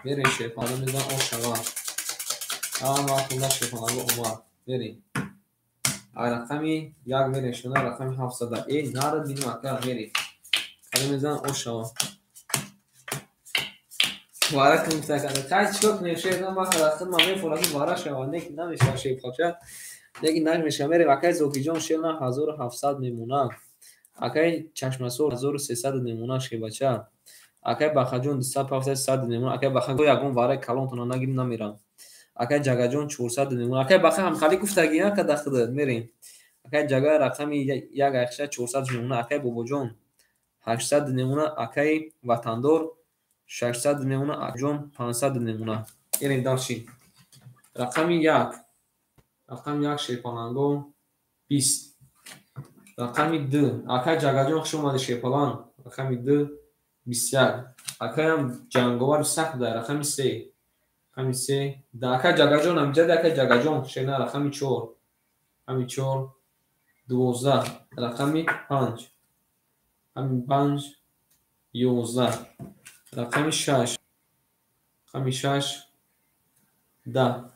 Мерем шерпаланг мезанам ош шавад. Ҳамаатонро шерпаланг омад. Мерем. Ай рақами 1 мерем шерона рақами 7 зада. Э нара бинем ака мерем. Кадом мезанам ош шавад. Вара кун гуфта кай чикор кунем шерона ман хад ман мефорам ки вара шавад, не ки намешавад шерпалча. Не ки намешавад. Мерем акай Зокирҷон шерона 1700 мемона. Акай Чашмасор 1300 мемона шербача. Акай Бахаҷон 250 100 немона. Акай Баха ягон вараи калонтона нагирим намерам. Акай Ҷагаҷон 400 немона. Акай Баха ҳамхали гуфтагӣ ака дахтада мерем. Акай Ҷага рақами 1 айхша 400 немона. Акай Бобоҷон 800 немона. Акай Ватандор 600 немона. Акаҷон 500 немона. Мерем дарши. Рақами 1 рақами 1 шерпаланго 20. Рақами 2 акай Ҷагаҷон хуш омадед шерпаланг. Рақами 2 21. Акаям ҷанговар сахт дар рақами 3. Рақами 3. Да ака Ҷагаҷон амҷад, ака Ҷагаҷон шена рақами 4. Рақами 4 12. Рақами 5. Рақами 5 11. Рақами 6. Рақами 6 10.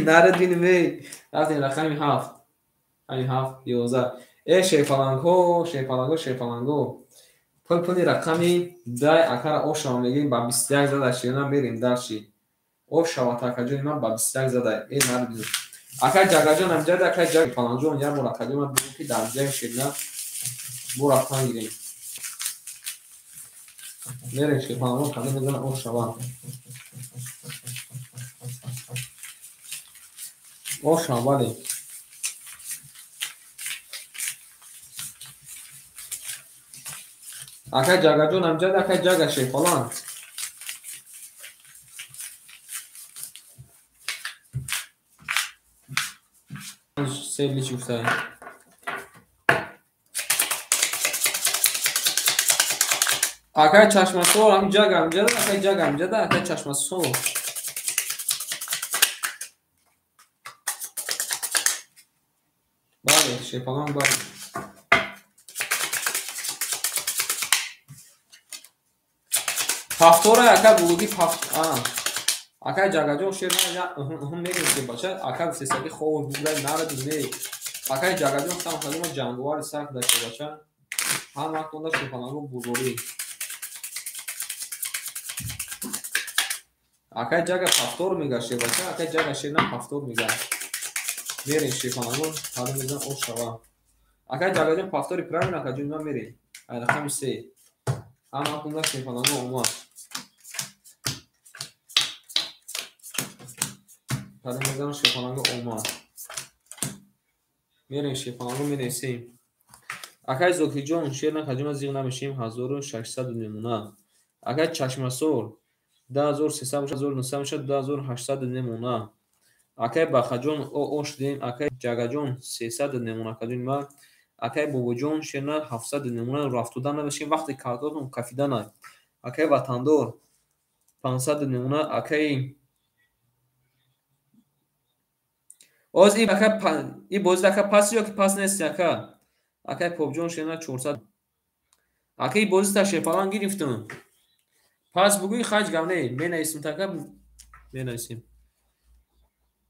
Нарад бинем, эй. Рафтем рақами 7. Рақами 7 11. Э шерпалангҳо, шерпалангҳо, шерпалангҳо. Пул-пули рақами 10 акара ошава мегирем, ба 21 зада шена мерем дарши. Ошава такаҷони ман ба 21 зада. Э нарад бинем. Ака Ҷагаҷон амҷад, ака Ҷага паланҷон як бор акаҷон ман бигӯ ки дар ҷаги шена бо рафтан гирем. Мерем шерпалангҳо кадом мезана ошава. Ошава, бале. Ака Ҷагаҷон амҷад, ака Ҷага шерпаланг. Се лич гуфта. Акай чашмасор, ам ҷага амҷада, акай ҷага амҷада, акай чашмасор. Бале, шерпаланг, бале. Пафтора ака булуги пафт. Акай Ҷагаҷон шер на мегӯем ки бача, ака гуфтесаки хоб бугай наради не. Акай Ҷагаҷон сам хадима ҷанговари сахт дашта бача. Ҳам вақт онда шерпалангҳо бурборӣ. Акай Ҷага пафтор мега шербача, акай Ҷага шер на пафтор мега. Мерем шерпалангҳо, ҳадам мезан ош шава. Акай Ҷагаҷон пафтори правильно, акаҷон ман мерем. Ай рақами 3. Ҳам вақт онда шерпалангҳо омад. Кадом мезанам шерпалангҳо омад. Мерем шерпалангҳо менависем. Акай Зокирҷон шер на хаҷима зиғ намешем 1600 немона. Акай Чашмасор 2300 бошад, 1900 бошад, 2800 немона. Акай Бахаҷон ош дем, акай Ҷагаҷон 300 немона акаҷон ма. Акай Бобоҷон шер на 700 немона рафтода намешем вақте картотон кафидана. Акай Ватандор 500 немона, акай оз и ака и бози ака пас ё ки пас нест ака. Акай Попҷон шена 400. Акай бози та шерпаланг гирифтам. Пас бугӯи хаҷ гап не, менависем така менависем.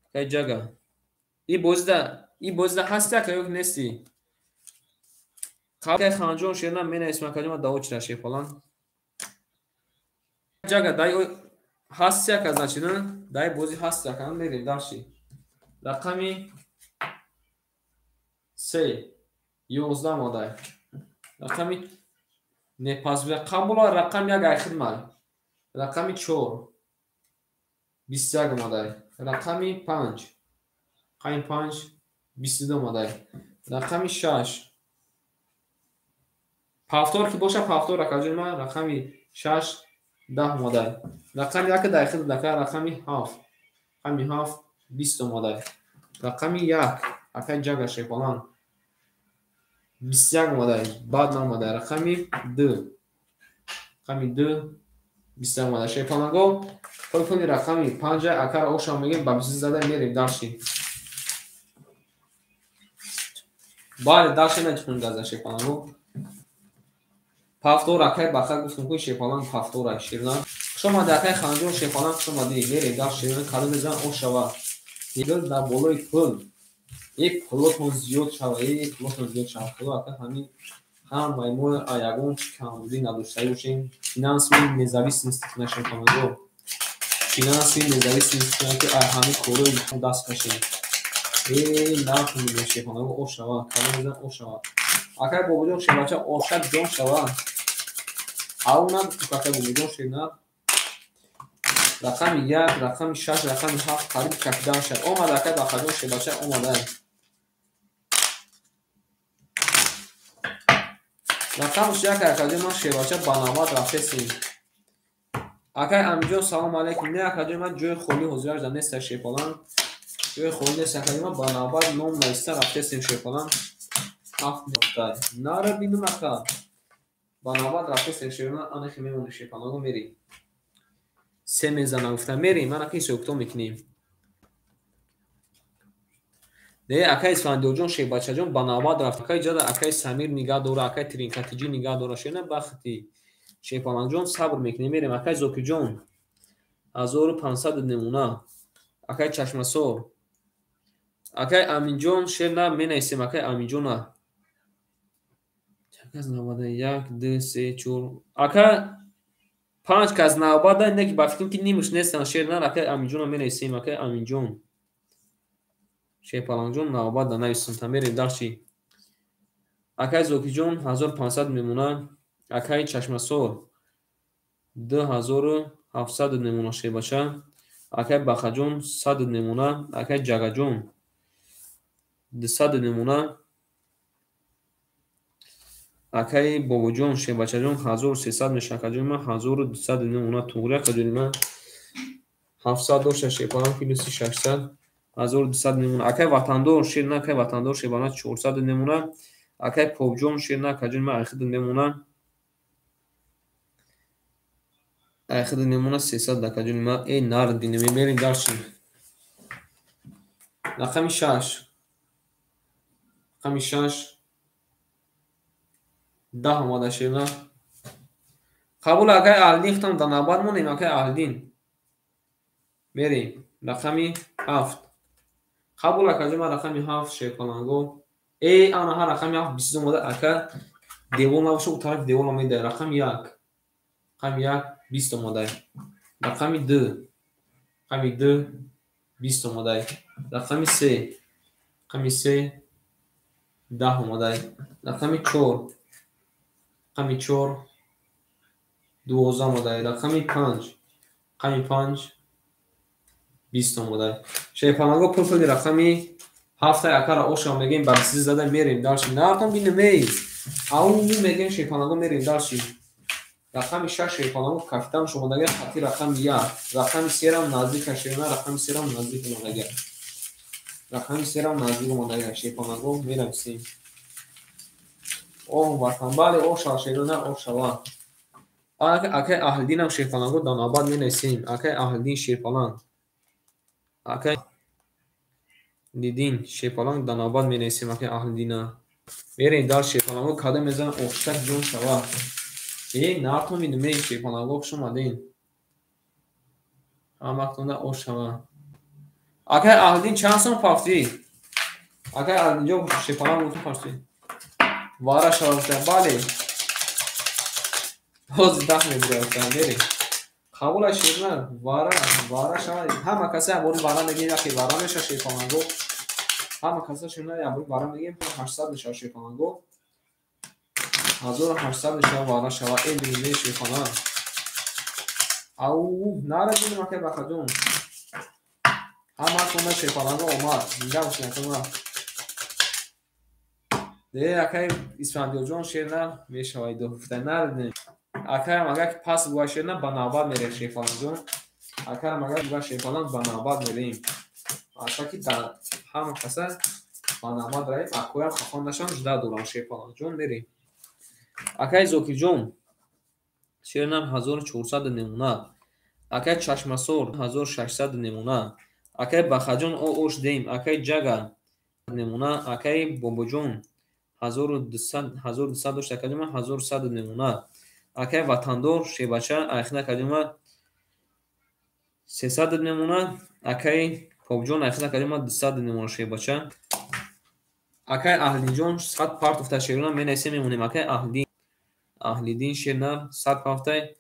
Акай Ҷага. И бозида ҳасти ака ё ки нести? Акай Ханҷон шена менависем акаҷон ма даво чира шерпаланг. Ҷага дай ҳасти ака значит, дай бози ҳасти ака мерем дарши. Рақами 3 11 модай. Рақами не пас қабула рақам 1 ай хидмай. Рақами 4 21 модай. Рақами 5 рақами 5 22 модай. Рақами 6 пафтор ки боша пафтор акаҷон ма рақами 6 10 модай. Рақами 1 дай хид дака рақами 7 рақами 7 20 омадай. Рақами 1 акай Ҷага шерпаланг 21 омадай, баъд наомадай. Рақами 2 рақами 2 21 омадай. Шерпалангҳо пул-пули рақами 5 акара ошава мегем ба 20 зада мерем дарши. Бале, дарши начихем газа шерпалангҳо. Пафтор акай Баха гуфтем ки шерпаланг пафтора шерна. Хуш омади акай Ханҷон шерпаланг, хуш омадӣ. Мерем дарши кадом мезан ошава. Дигар дар болои пул. Э пулотон зиёд шава, э пулотон зиёд шава. Худо ака ҳамин ҳамаи мо ягон чи камбудӣ надоштагӣ бошем. Финансовый независимость нашем палангҳо. Финансовый независимость ки ай ҳамин корои даст кашем. Э нарх мегӯем шерпалангҳо ошава, кадом мезан ошава. Акай Бобоҷон шербача оша ҷон шава. Ау нагуфту акай Бобоҷон шерна. Рақами 1, рақами 6, рақами 7 қариб кафидан шад. Омад акай Бахаҷон шербача омадай. Рақамш 1 акаҷон ман шербача ба навбат рафтесем. Акай Амиҷон салом алейкум. Не акаҷон ман ҷои холӣ ҳозираш да неста шерпаланг. Ҷои холӣ нест, акаҷон ма, ба навбат ном нависта рафтестем, шерпаланг. Ҳафт меафтад. Нара бинум, ака. Ба навбат рафтестем, шерона, анахи мемонем, шерпаланго, мерем. Се мезана гуфта мерем, ман ака ҳисоб-китоб мекунем. Не, акай Исфандиёрҷон, шербачаҷон, ба навбат рафт. Акай ҷада, акай Самир нигаҳ дора, акай Тринкатиҷӣ нигаҳ дора, шерна бахти. Шерпалангҷон, сабр мекунем, мерем. Акай Зокирҷон, 1500 намуна. Акай Чашмасор. Акай Аминҷон, шер на менависем, акай Аминҷона. Чанд кас навбада? Як, ду, се, чор. Ака, панҷ кас навбада, не ки ба фикрам ки нимаш нестанд, шер на, акай Аминҷона менависем, акай Аминҷон. Шерпалангҷон, навбат да нависем, та мерем дарчи. Акай Зокирҷон, 1500 мемона. Акай Чашмасор, 2700 мемона, шербача. Акай Бахаҷон, 100 мемона. Акай Ҷагаҷон, 200 мемона. Акай Бобоҷон, шербачаҷон, 1300 меша, акаҷони ман, 1200 мемона. Туғри, акаҷони ман, 700 дошта, шерпаланг, плюси 600, 1200 мемона. Акай Ватандор, шер на, акай Ватандор, шербана, 400 мемона. Акай Побҷон, шер на, акаҷони ман, айхид мемона. Айхид мемона 300, акаҷони ман. Эй, нар динем, мерем дарчи. Рақами 6. Рақами 6. 10 омада, шерна. Қабул, акай Аҳлидин, худам дар навбат монем, акай Аҳлидин. Мерем. Рақами 7. Қабул, акаҷон ман, рақами 7, шерпаланго. Эй, ана ҳа, рақами 7 20 омада, ака, девол набоша, у тарафи девол медиҳад. Рақами 1. Рақами 1 20 омада. Рақами 2. Рақами 2 20 омада. Рақами 3. Рақами 3 10 омада. Рақами 4. Рақами 4 12 омада. Рақами 5. Рақами 5 20 омада. Шерпаланго, пурпули рақами 7 акара оша мегем, ба 20 зада мерем дарши. Нартон бинем, эй. Ау мегем, шерпаланго, мерем дарши. Рақами 6, шерпаланго, капитан шумодага, хати рақами 1. Рақами 3 рам наздик, шерна, рақами 3 рам наздик омадага. Рақами 3 рам наздик омадага, шерпаланго, меравсем. Оҳ, ватан, бале, оша, шерна, ошава. Акай Аҳлидинам, шерпаланго, дар навбат менависем. Акай Аҳлидин, шерпаланг. Акай Дидин, шерпаланг, дар навбат менависем, акай Аҳлидина. Мерем дар, шерпаланго, кадом мезанам, оштак ҷон шава. Эй, нартон бинем, эй, шерпаланго, хуш омадем. Ҳамактонда ош шава. Акай Аҳлидин, чанд сом пафтӣ? Акай Аҳлидинҷон, шерпаланг, гуфтум пафтӣ. Вара шава гуфта, бале. Ҳозир даҳ мебурад, мерем. Қабул, шерна, вара, вара шава. Ҳама каса ябори вара мегем, яке вара меша, шерпаланго. Ҳама каса, шерна, ябори вара мегем, 800 меша, шерпаланго. 1800 меша, вара шава. Эй, бинем, эй, шерпаланг. Ау, нара бинем, акай Бахаҷон. Ҳама кона, шерпаланго, омад. Зинда бошед, акай. Не, акай Исфандиёрҷон, шерна, мешавад гуфта, нара бинем. Акаям агар ки пас бува, шерна, ба навбат мерем, шерпалангҷон. Акарам агар бува, шерпаланг, ба навбат мерем. Аша ки дар ҳама каса ба навбат равем, акоям хафа нашам, жда дорам, шерпалангҷон, мерем. Акай Зокирҷон, шернам, 1400 намуна. Акай Чашмасор, 1600 намуна. Акай Бахаҷон, о ош дем. Акай Ҷага намуна. Акай Бобоҷон, 1200, 1200 дошт, акаҷон ман, 1100 намуна. Акай Ватандор, шербача, айхина, акаҷон ман, 300 намуна. Акай Побҷон, айхина, акаҷон ман, 200 намуна, шербача. Акай Аҳлидинҷон, 100 партофта, шерона, менависем, мемонем. Акай Аҳлидин, Аҳлидин, шерна, 100 партофта,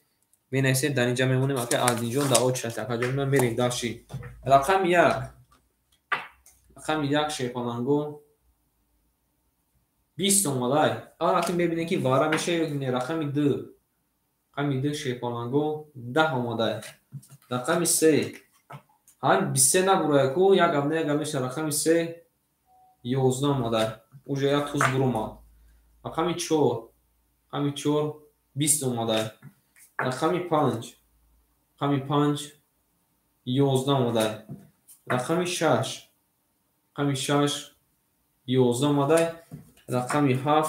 менависем, дар инҷа мемонем. Акай Аҳлидинҷон дар очередь, акаҷон ман, мерем дарши. Рақами 1. Рақами 1, шерпаланго, 20 омадай. Ана мебинем ки вара меша ё не. Рақами 2. Рақами 2, шерпаланго, 10 омадай. Рақами 3. Ҳамин 23 набурая ку, як гап не, як гап меша. Рақами 3 11 омадай. Уже як туз буромад. Рақами 4. Рақами 4 20 омадай. Рақами 5. Рақами 5 11 омадай. Рақами 6. Рақами 6 11 омадай. Рақами 7.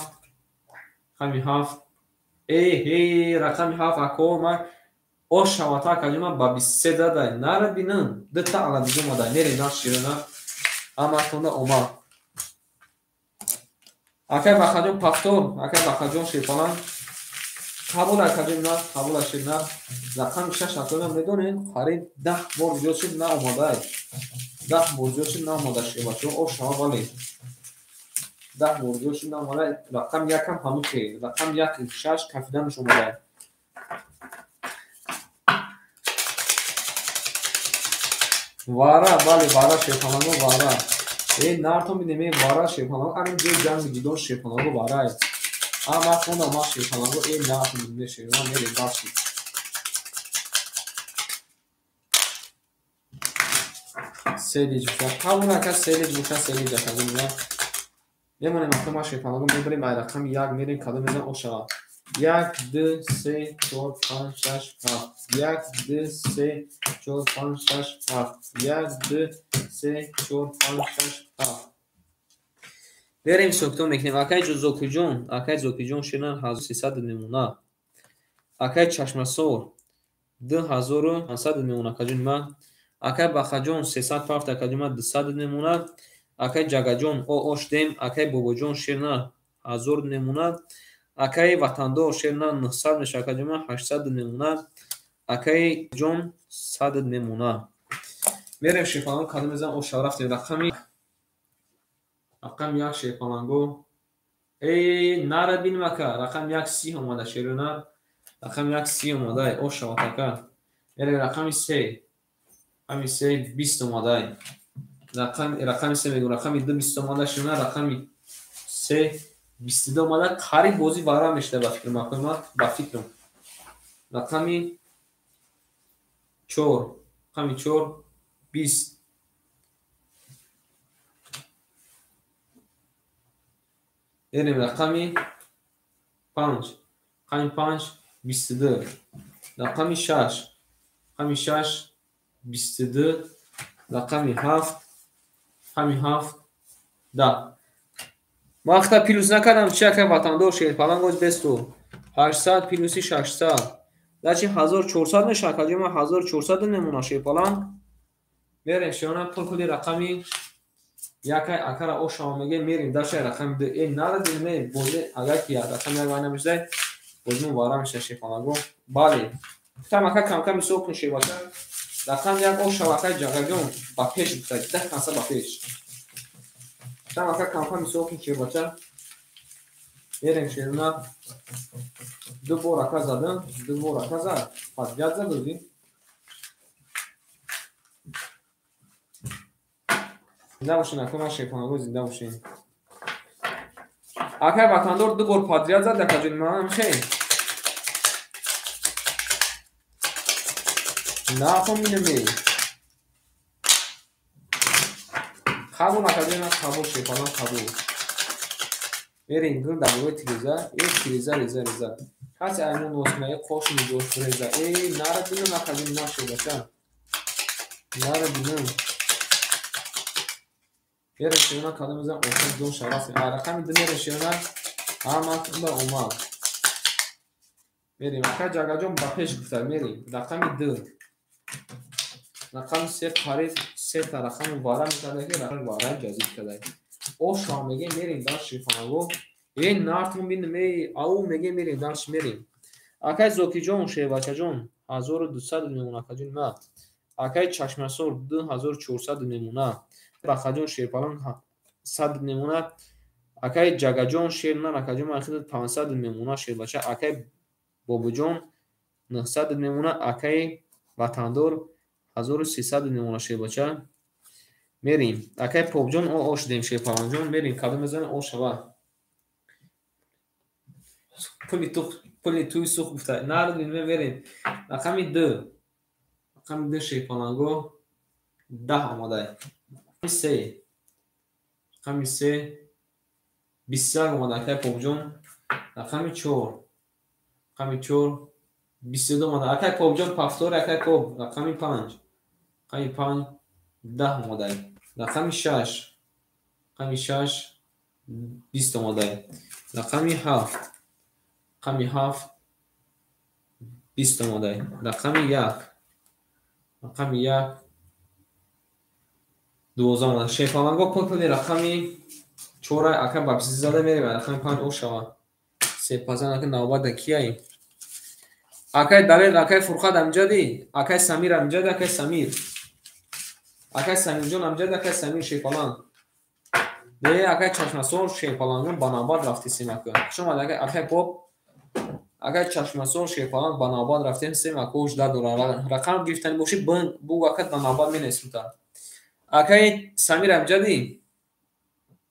Рақами 7. Рақами 7 ако ман ош шавата акаҷон ман ба 23 задай. Нара бинам. Дута аладиги омадай. Мерем нар ширина. Ҳаматонда омад. Акай Бахаҷон пафтор, акай Бахаҷон шерпаланг. Қабул акаҷон на, қабул ширна. Рақами 6 акаҷон медонед, қариб 10 бор зиёд шуд наомадай. 10 бор зиёд шуд наомада шербачаҳо. Ош шава бале. 10 бор зиёд шуд наомадай. Рақами 1 ҳам ҳамин хел. Рақами 1 6 кафиданаш омадай. Вара, бале, вара шерпаланго вара. Нартон бинем, вара шерпаланго, ҳамин ҷои ҷанги ҷидон шерпаланго варае. Ама хона ма шерпаланго, нартон бинем, шерпаланго мерем дашти. Селиҷ буша, қабул ака селиҷ буша, селиҷ ака бинем. Мемонем ака ма шерпаланго мебарем, ай рақами 1 мерем, кадом мезан ошава. 1 2 3 4 5 6 7. 1 2 3 4 5 6 7. 1 2 3 4 5 6 7. Берем сокто мекунем. Акай Зокиҷон, акай Зокиҷон ширна 1300 мемона. Акай Чашмасор 2500 мемона акаҷон ма. Акай Бахаҷон 300 пафт акаҷон ма 200 мемона. Акай Ҷагаҷон ош дем, акай Бобоҷон ширна 1000 мемона. Акай Ватандор ширна 900 меша акаҷон ма 800 мемона. Акай Ҷон 100 мемона. Мерем шерпаланго кадом мезанам ош рафтем рақами 1 шерпаланго. Нара бинем ака, рақами 1 30 омада шерона. Рақами 1 30 омадай, ош шавад ака. Мерем рақами 3. Рақами 3 20 омадай. Рақами 3 мегӯм, рақами 2 20 омада шерона, рақами 3 22 омада, қариб бозӣ вара мешуда ба фикрам, акои ман, ба фикрам. Рақами 4, рақами 4 20. Мерем рақами 5, рақами 5 22. Рақами 6, рақами 6 22. Рақами 7, рақами 7 10. Ман вақта плюс накардам, чи акай Ватандор шерпаланг оз бесту. 800 плюси 600. Дачи 1400 меша, акаҷон ман 1400 мемона шерпаланг. Мерем шиёна пул худи рақами 1 акара ошава меге, мерем дашай рақами 2. Нара дилме бозе агар ки рақами 1 вай намешдай, бозимон вара меша шерпаланго. Бале. Гуфтам ака кам-кам ҳисоб кун шербача. Рақами 1 ошава акай Ҷагаҷон ба пеш гуфтай, 10 канса ба пеш. Гуфтам ака кам-кам ҳисоб кун шербача. Мерем шерона. Ду бор ака задам, ду бор ака зад. Падгад зад ози. Зинда бошин ака, ман шерпаланго зинда бошин. Акай Ватандор ду бор подряд зад акаҷон ман хел. Нафаҳмидам. Қабул акаҷон ман қабул шерпаланг қабул. Мерем гул дар болои тиреза, тиреза реза реза. Касе аймон нос кунад, қош меҷош реза. Нара бинам акаҷон ман шербача. Нара бинам. Мерем широна кадом мезанам осон ҷон шараф. Рақами 2 мерем широна. Ҳаматонда омад. Мерем ака Ҷагаҷон ба пеш гуфта, мерем. Рақами 2. Рақами 3 қариб 3 та рақами вара мекарда ки рақами вара ҷазиб карда. Ошава меге мерем дар шерпаланго. Нартон бинем, ау меге мерем дарш мерем. Акай Зокиҷон шербачаҷон 1200 мемона акаҷон ма. Акай Чашмасор 2400 мемона. Бахаҷон шерпаланг 100 мемона. Акай Ҷагаҷон шернар акаҷон ман хидат 500 мемона шербача. Акай Бобоҷон 900 мемона. Акай Ватандор 1300 мемона шербача. Мерем. Акай Попҷон ош дем шерпалангҷон. Мерем кадом мезанем ошава. Пули туи сух гуфта. Нар мерем. Рақами 2. Рақами 2 шерпаланго 10 омадай. 3. Рақами 3 21 омада акай Попҷон. Рақами 4. Рақами 4 22 омада. Акай Попҷон пафтор, акай Поп. Рақами 5. Рақами 5 10 омадай. Рақами 6. Рақами 6 20 омадай. Рақами 7. Рақами 7 20 омадай. Рақами 1. Рақами 1 12 омадай. Шерпаланго код рақами 4 ака ба зада мерем, рақами 5 о шава. Сепазан ака навбат да кияй? Акай Далер, акай Фурқат амҷади, акай Самир амҷади, акай Самир. Акай Самирҷон амҷади, акай Самир Шерпаланг. Не, акай Чашмасор Шерпалангон ба навбат рафтесем ака. Хуш омад акай, акай Поп. Акай Чашмасор Шерпаланг ба навбат рафтем, сем ака ожда дора. Рақам гирифтани боши, буг ака ба навбат менесем та. Акай Самир амҷади.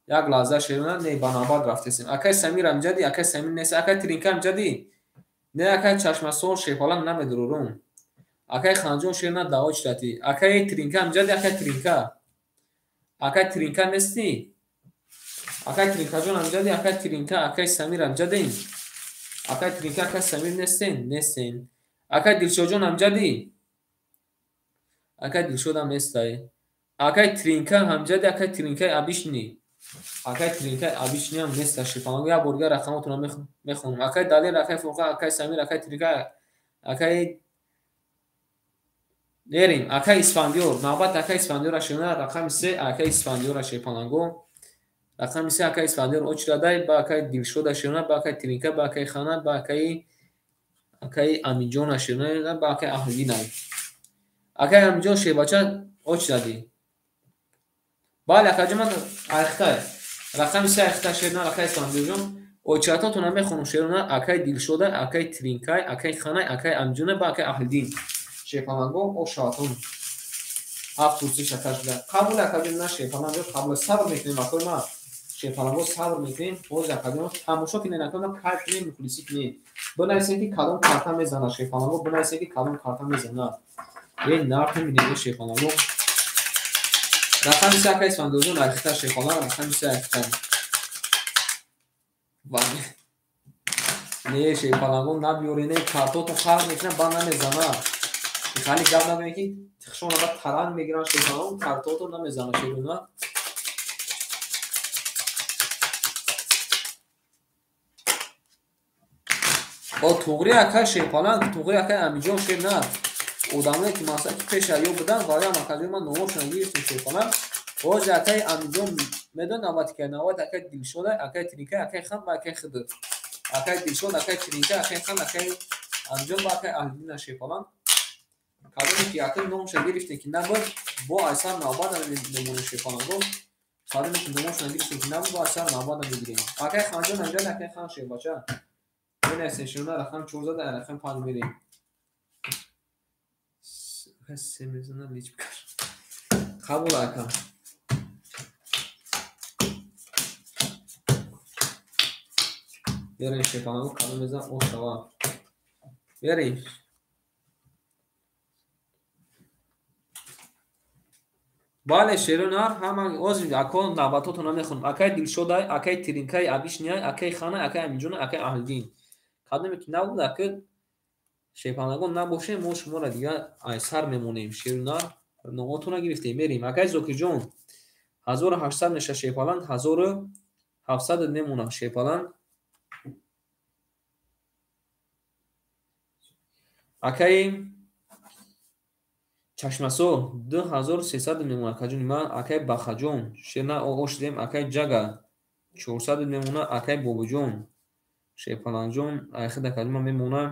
Як лаҳза шерона, не, ба навбат рафтесем. Акай Самир амҷади, акай Самир нест, акай Тринка амҷади. Не, акай Чашмасор Шерпаланг намедурурум. Акай Ханҷон шерона дао читати. Акай Тринка амҷади, акай Тринка. Акай Тринка нести? Акай Тринкаҷон амҷади, акай Тринка, акай Самир амҷади. Акай Тринка, акай Самир нестен? Нестен. Акай Дилшодҷон амҷади? Акай Дилшодам нестай. Акай Тринка амҷади, акай Тринкаи Абишни. Акай Тринкаи Абишни ҳам неста Шерпаланг. Як бор дигар рақамотонро мехонам. Акай Далер, акай Фурқат, акай Самир, акай Тринка, акай Мерим, акай Исфандиёр. Навбат акай Исфандиёра шерона, рақами 3 акай Исфандиёра Шерпаланго. Рақами 3 акай Исфандиёр очирадай, ба акай Дилшода шерона, ба акай Тринка, ба акай Хана, ба акай Амиҷона шерона, ба акай Аҳлидинай. Акай Амиҷон шербача очиради. Бале, акаҷон, ман айхтай. Рақами 3 айхтай шерона, акай Исфандиёрҷон. Очиратотонро мехонам шерона, акай Дилшода, акай Тринкай, акай Ханай, акай Амиҷона, ба акай Аҳлидин. Шерпаланго ошаватон. 7 курси шакар шуда. Қабул акаҷон, на Шерпаланго, қабул сабр мекунем акои ма. Шерпаланго сабр мекунем. Боз акаҷон тамошо кунед, акои ма кайф кунед, мухлисӣ кунед. Бинависед ки кадом карта мезанад Шерпаланго, бинависед ки кадом карта мезанад. Эй нарх мебинед Шерпаланго. Рақами 3 акай Исфандиёрҷон айхта Шерпаланг, рақами 3 айхта. Не Шерпаланго набиёред, не картотон фарқ мекунад, ба намезанад. Хали гап нагӯед ки тихшона ба таранг мегиранд Шерпаланг, картотон намезанад шерона. О туғри акай Шерпаланг, туғри акай Амиҷон шер на. Одамое ки масалан ки пеша ё буданд, вале акаҷон ман номошонро гирифтам Шерпаланг. Боз акай Амиҷон медон навбати ки навбат акай Дилшода, акай Тринка, акай Хан ва акай Хидр. Акай Дилшод, акай Тринка, акай Хан, акай Амиҷон ва акай Аҳлидина Шерпаланг. Кадоме ки акай номашро гирифтем ки набуд, бо айсар навбат мемонем Шерпаланго. Кадоме ки номашро гирифтем ки набуд, бо айсар навбат мегирем. Акай Ханҷон амҷад, акай Хан шербача. Менависем шерона рақам 4 зада, рақам 5 мерем. Се мезанам, лич бикаш. Қабул ака. Берем Шерпаланго, кадом мезанам, о шава. Берем. Бале, шерона ҳама ози ако навбатотонро мехонам. Акай Дилшодай, акай Тринкай Абишниай, акай Ханай, акай Амиҷонай, акай Аҳлидин. Кадоме ки набуд, ака Шерпалангон набошем, мо шуморо дигар айсар мемонем. Шерона номотонро гирифтем, мерем. Акай Зокирҷон 1800 меша Шерпаланг, 1700 мемонад Шерпаланг. Акай Чашмасор 2300 мемонад акаҷони ман. Акай Бахаҷон шерна ошидем. Акай Ҷага 400 мемонад. Акай Бобоҷон Шерпалангҷон айхид акаҷон ман мемонад.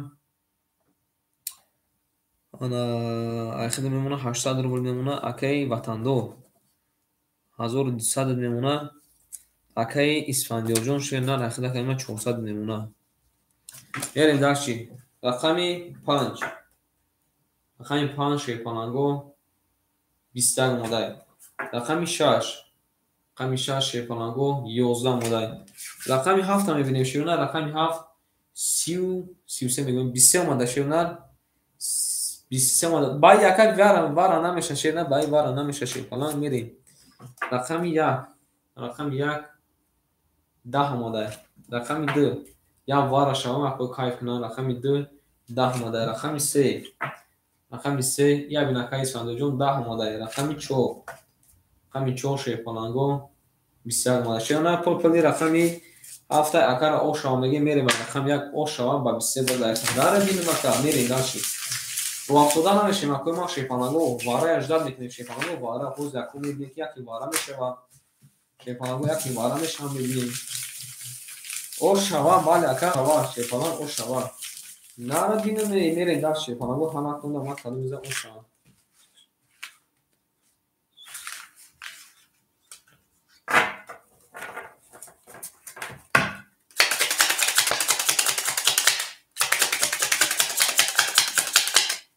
Айхид мемонад 800 рубл мемонад. Акай Ватандор 1200 мемонад. Акай Исфандиёрҷон шерна айхид акаҷон ман 400 мемонад. Мерем дарчи. Рақами 5. Рақами 5 Шерпаланго 21 омадай. Рақами 6. Рақами 6 Шерпаланго 11 омадай. Рақами 7 мебинем шерона, рақами 7 33 мегӯем, 23 омада шерона, 23 омада. Бай яка вара намеша шерона, бай вара намеша Шерпаланг мерем. Рақами 1. Рақами 1 10 омадай. Рақами 2 як вара шавам, ако кайф кунам. Рақами 2 10 омадай. Рақами 3. Рақами 3 як бинакаи Исфандиёрҷон 10 омадай. Рақами 4. Рақами 4 Шерпаланго 21 омада. Шерона пул рақами 7 акара ошава мегем, мерем рақами 1 ошава ба 23 зада. Дара бинем ака, мерем дальше. Руафтода намешем акои ма шепанаго, вара ждать мекунем шепанаго, вара боз якум мебинем ки яке вара мешава. Шепанаго яке вара мешава мебинем. Ошава, бале ака, шава, шепалан ошава. Нара бинем, мерем дальше шепанаго, ҳама кунда ма кадом меза ошава.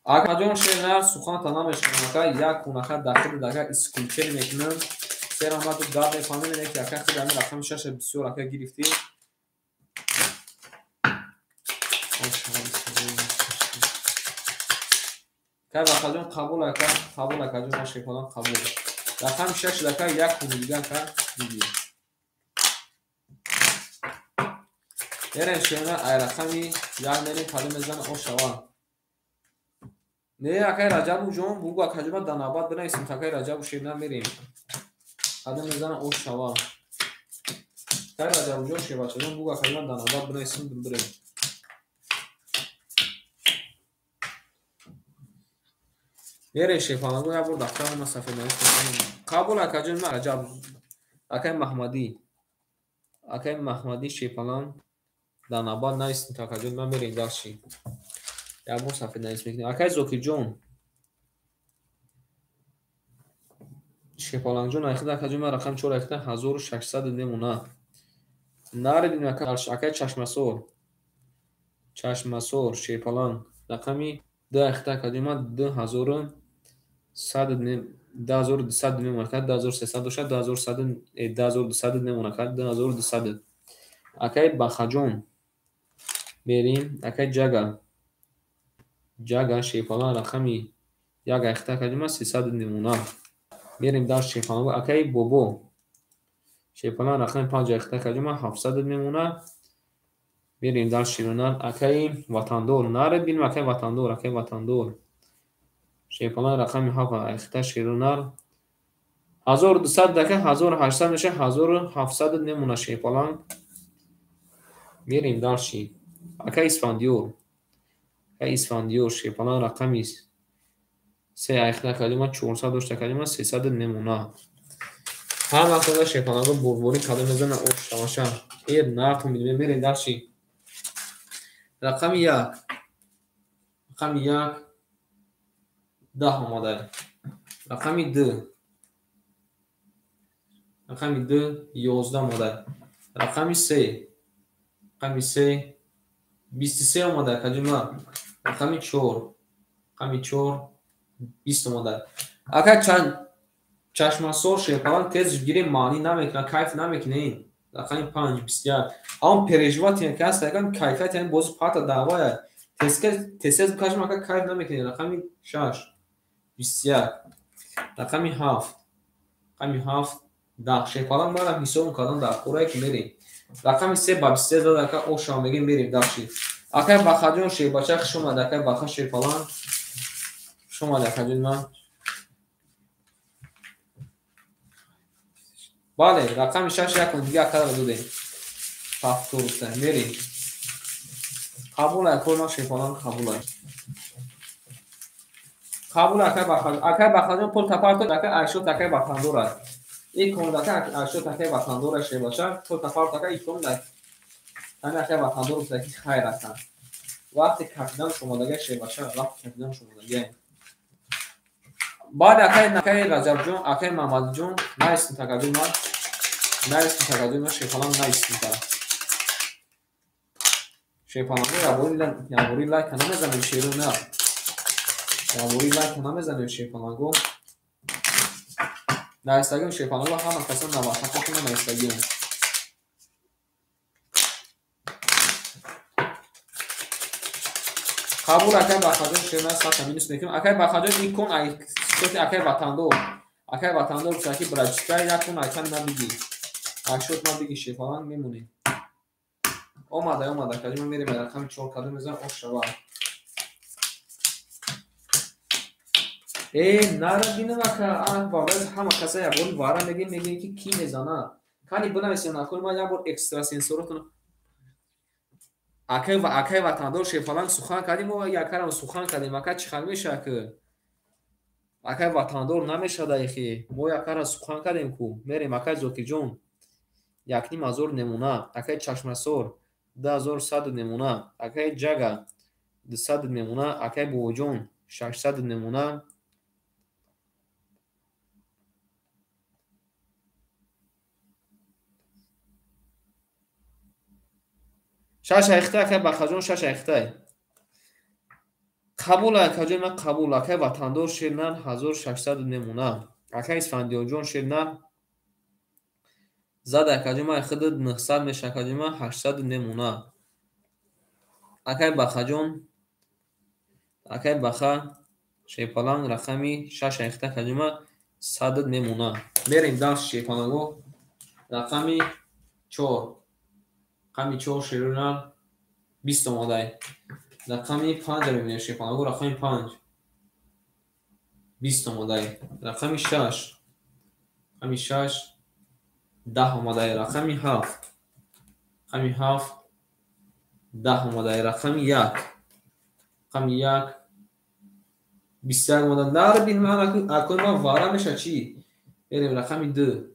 Акаҷон шернар суханта намешунам ака, як кунака дахили дака исключение мекунам. Серам ту гап мефаҳмем, ки ака худ ҳамин рақами 6 бисёр ака гирифтӣ. Кай Бахаҷон қабул ака, қабул акаҷон, ма шефалан қабул. Рақами 6 ака як куни дига ака диди. Мерем шернар ай рақами 1 мерем кадом мезана ошава. Не, акай Раҷабу ҷон, бугу акаҷома дар навбат бинависем, акай Раҷабу шерна мерем. Кадом мезана ош шава. Акай Раҷабу ҷон, шербачаҷон, бугу акаҷома дар навбат бинависем, бирем. Мерем шерпанаго, як бор дафтарам ма сафеднавис мекунам. Қабул акаҷон, ма Раҷаб, акай Маҳмадӣ. Акай Маҳмадӣ шерпалан дар навбат нависем, акаҷон, ма мерем дальше. Як бор сафеднавис мекунем. Акай Зокирҷон. Шепалангҷон, айхида акаҷон, ман рақами 4 айхида 1600 мемона. Наридим акай Чашмасор. Чашмасор, Шепаланг. Рақами 2 айхида акаҷон, ман 2100 2200 мемона, 2300 дошад, 2100 2200 мемона, 2200. Акай Бахаҷон. Мерим, акай Ҷага. Ҷага шепалан рақами 1 айхида акаҷон, ман 300 мемона. Мерем дар шепалан. Акай Бобо. Шепалан рақами 5 айхида акаҷон, ман 700 мемона. Мерем дар шерона. Акай Ватандор. Наре бинем акай Ватандор, акай Ватандор. Шепалан рақами 7 айхида шеронар. 1200 ака 1800 меша, 1700 мемона шепалан. Мерем дальше. Акай Исфандиёр. Акай Исфандиёр шепалан рақами 3 айхида акаҷон, ман 400 дошта акаҷон, ман 300 мемона. Ҳама вақт шепаланго бурборӣ кадом мезана ош тамоша. Эр нартон бидем, мерем дальше. Рақами 1. Рақами 1 10 омада. Рақами 2. Рақами 2 11 омада. Рақами 3. Рақами 3 23 омада акаҷон, ман. Рақами 4. Рақами 4 20 омада. Ака чанд Чашмасор шепалан тез гирем маънӣ намекунад, кайф намекунем. Рақами 5 21. Ҳамон переживание ки ҳаст, акам кайфияти ҳамин бози пата даъвая. Тез бикашем, ака кайф намекунем. Рақами 6 21. Рақами 7. Рақами 7 10. Шепалан манам ҳисоб кардам дар қурае ки мерем. Рақами 3 ба 23 зада ака ошава мегем, мерем дальше. Акай Бахаҷон шербача хуш омад, акай Баха шерпалан. Хуш омад акаҷон ман. Бале, рақами 6 якун дига акаро додем. Пафторуста мерем. Қабул акой ман шерпалан қабул ай. Қабул акай Бахаҷон. Акай Бахаҷон пул тапарто, акай Айшот, акай Ватандор ай. Ин кондака Айшот, акай Ватандор ай шербача, пул тапарто акай икон дай. Ҳамин акай Ватандор гуфта ки хайр ака. Вақти кафидан шумодага шербача, вақти кафидан шумодага. Баъд акай Раҷабҷон, акай Маҳмадҷон, наистем такаҷон ман. Наистем такаҷон ман шерпалан наистем та. Шерпаланго ябори лайка намезанем шеру на. Ябори лайка намезанем шерпаланго. Наистагим шерпаланго ҳама касан наваҳақотона наистагим. Қабул акай Бахаҷон шерна сата минус мекунем. Акай Бахаҷон ин кон ай соти акай Ватандор. Акай Ватандор гуфта ки братчика як кон айкан набиги. Айшот набиги шефалан мемонем. Омада, омада, акаҷон мерем рақами 4 кадом мезанам ош шава. Нара бинам ака, бабаз ҳама каса ябори вара мегем, мегем ки ки мезана. Кани бинависем накунем, ман як бор экстрасенсоротон. Акай ва акай ватандор шерпаланг сухан кардем, мо якарам сухан кардем. Ака чӣ хел мешавад ки? Акай ватандор намешавад айхи. Мо якара сухан кардем ку. Мерем акай Зокирҷон. 1500 немуна. Акай Чашмасор 2100 немуна. Акай Ҷага 200 немуна. Акай Бобоҷон 600 немуна. Шаш айхтай акай Бахаҷон, шаш айхтай. Қабул акаҷон, ман қабул. Акай Ватандор шернар 1600 немуна. Акай Исфандиёрҷон шернар зад акаҷон, ман худ 900 меша акаҷон, ман 800 немуна. Акай Бахаҷон, акай Баха шерпаланг рақами 6 айхтай акаҷон, ман 100 немуна. Мерем дарс шерпаланго. Рақами 4. Рақами 4 шернар 20 омадай. Рақами 5 мебинем шерпаланго, рақами 5 20 омадай. Рақами 6, рақами 6 10 омадай. Рақами 7, рақами 7 10 омадай. Рақами 1, рақами 1 21 омадай. Нарбин ман акун ман вара меша чӣ? Мерем рақами 2,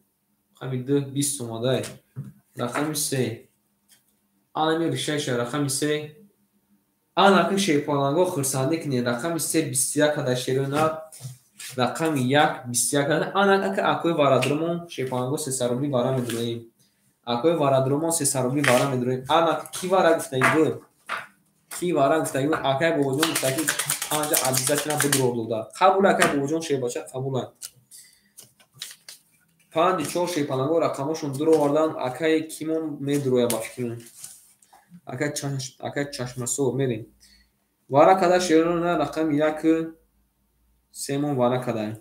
рақами 2 20 омадай. Рақами 3 анами решаша рақами 3 анаки шерпаланго хурсандӣ кунед. Рақами 3 21 када шерона, рақами 1 21 када. Анака акои варадромон шерпаланго 300 рубли вара медроем. Акои варадромон 300 рубли вара медроем. Анака ки вара гуфтаги буд? Ки вара гуфтаги буд? Акай Бобоҷон гуфтаги 5 обязательно бидро дода. Қабул акай Бобоҷон шербача қабул. 5 4 шерпаланго рақамошон дур овардан. Акай кимон медроя ба фикрам. Акай Чашмасор мерем. Вара када шерона рақами 1 семон вара кадай.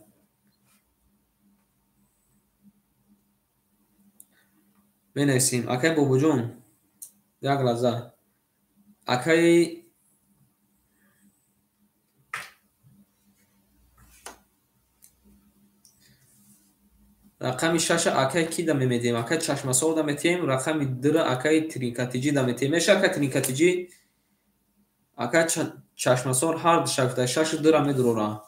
Менависем. Акай Бобоҷон як лаҳза. Акай рақами 6 акай ки да мемедем? Акай Чашмасор да метем. Рақами 2 акай Тринкатиҷи да метем. Меша акай Тринкатиҷи? Акай Чашмасор ҳар душакта 6 2 медурора.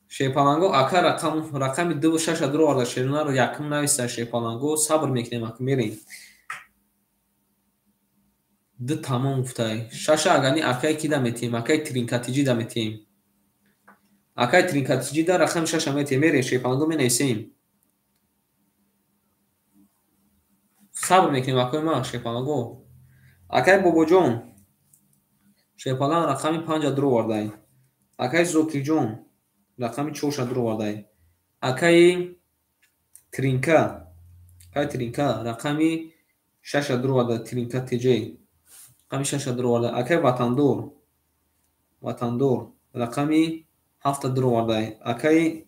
Шерпаланго ака рақами 2 6 дуроварда шернаро якум нависта шерпаланго. Сабр мекунем ака мерем. 2 тамом гуфтай. 6 агани акай ки да метем? Акай Тринкатиҷи да метем. Акай Тринкатиҷи да рақами 6 метем. Мерем шерпаланго менависем. Сабр мекунем акои ман шерпаланго. Акай Бобоҷон шерпаланг рақами 5 дуровардай. Акай Зокирҷон рақами 4 дуровардай. Акай Тринка, акай Тринка рақами 6 дуроварда. Тринка ТЖ рақами 6 дуроварда. Акай Ватандор, Ватандор рақами 7 дуровардай. Акай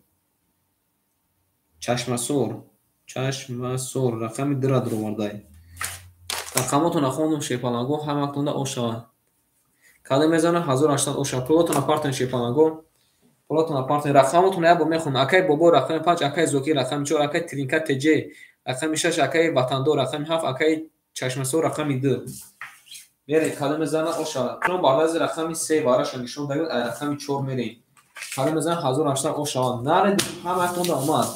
Чашмасор, Чашмасор рақами 2 дуровардай. Рақамотонро хондум шерпаланго, ҳаматонда ошавад. Кадом мезанад 1800 ошавад. Пулотонро партоен шерпаланго. Пулотонро партоен. Рақамотонро як бор мехонам. Акай Бобо рақами 5, акай Зокир рақами 4, акай Тринка ТЖ рақами 6, акай Ватандор рақами 7, акай Чашмасор рақами 2. Мерем кадом мезанад ошавад. Чун баъд аз рақами 3 вараша нишон дагид, ай рақами 4 мерем. Кадом мезанад 1800 ошавад. Наре ҳаматонда омад.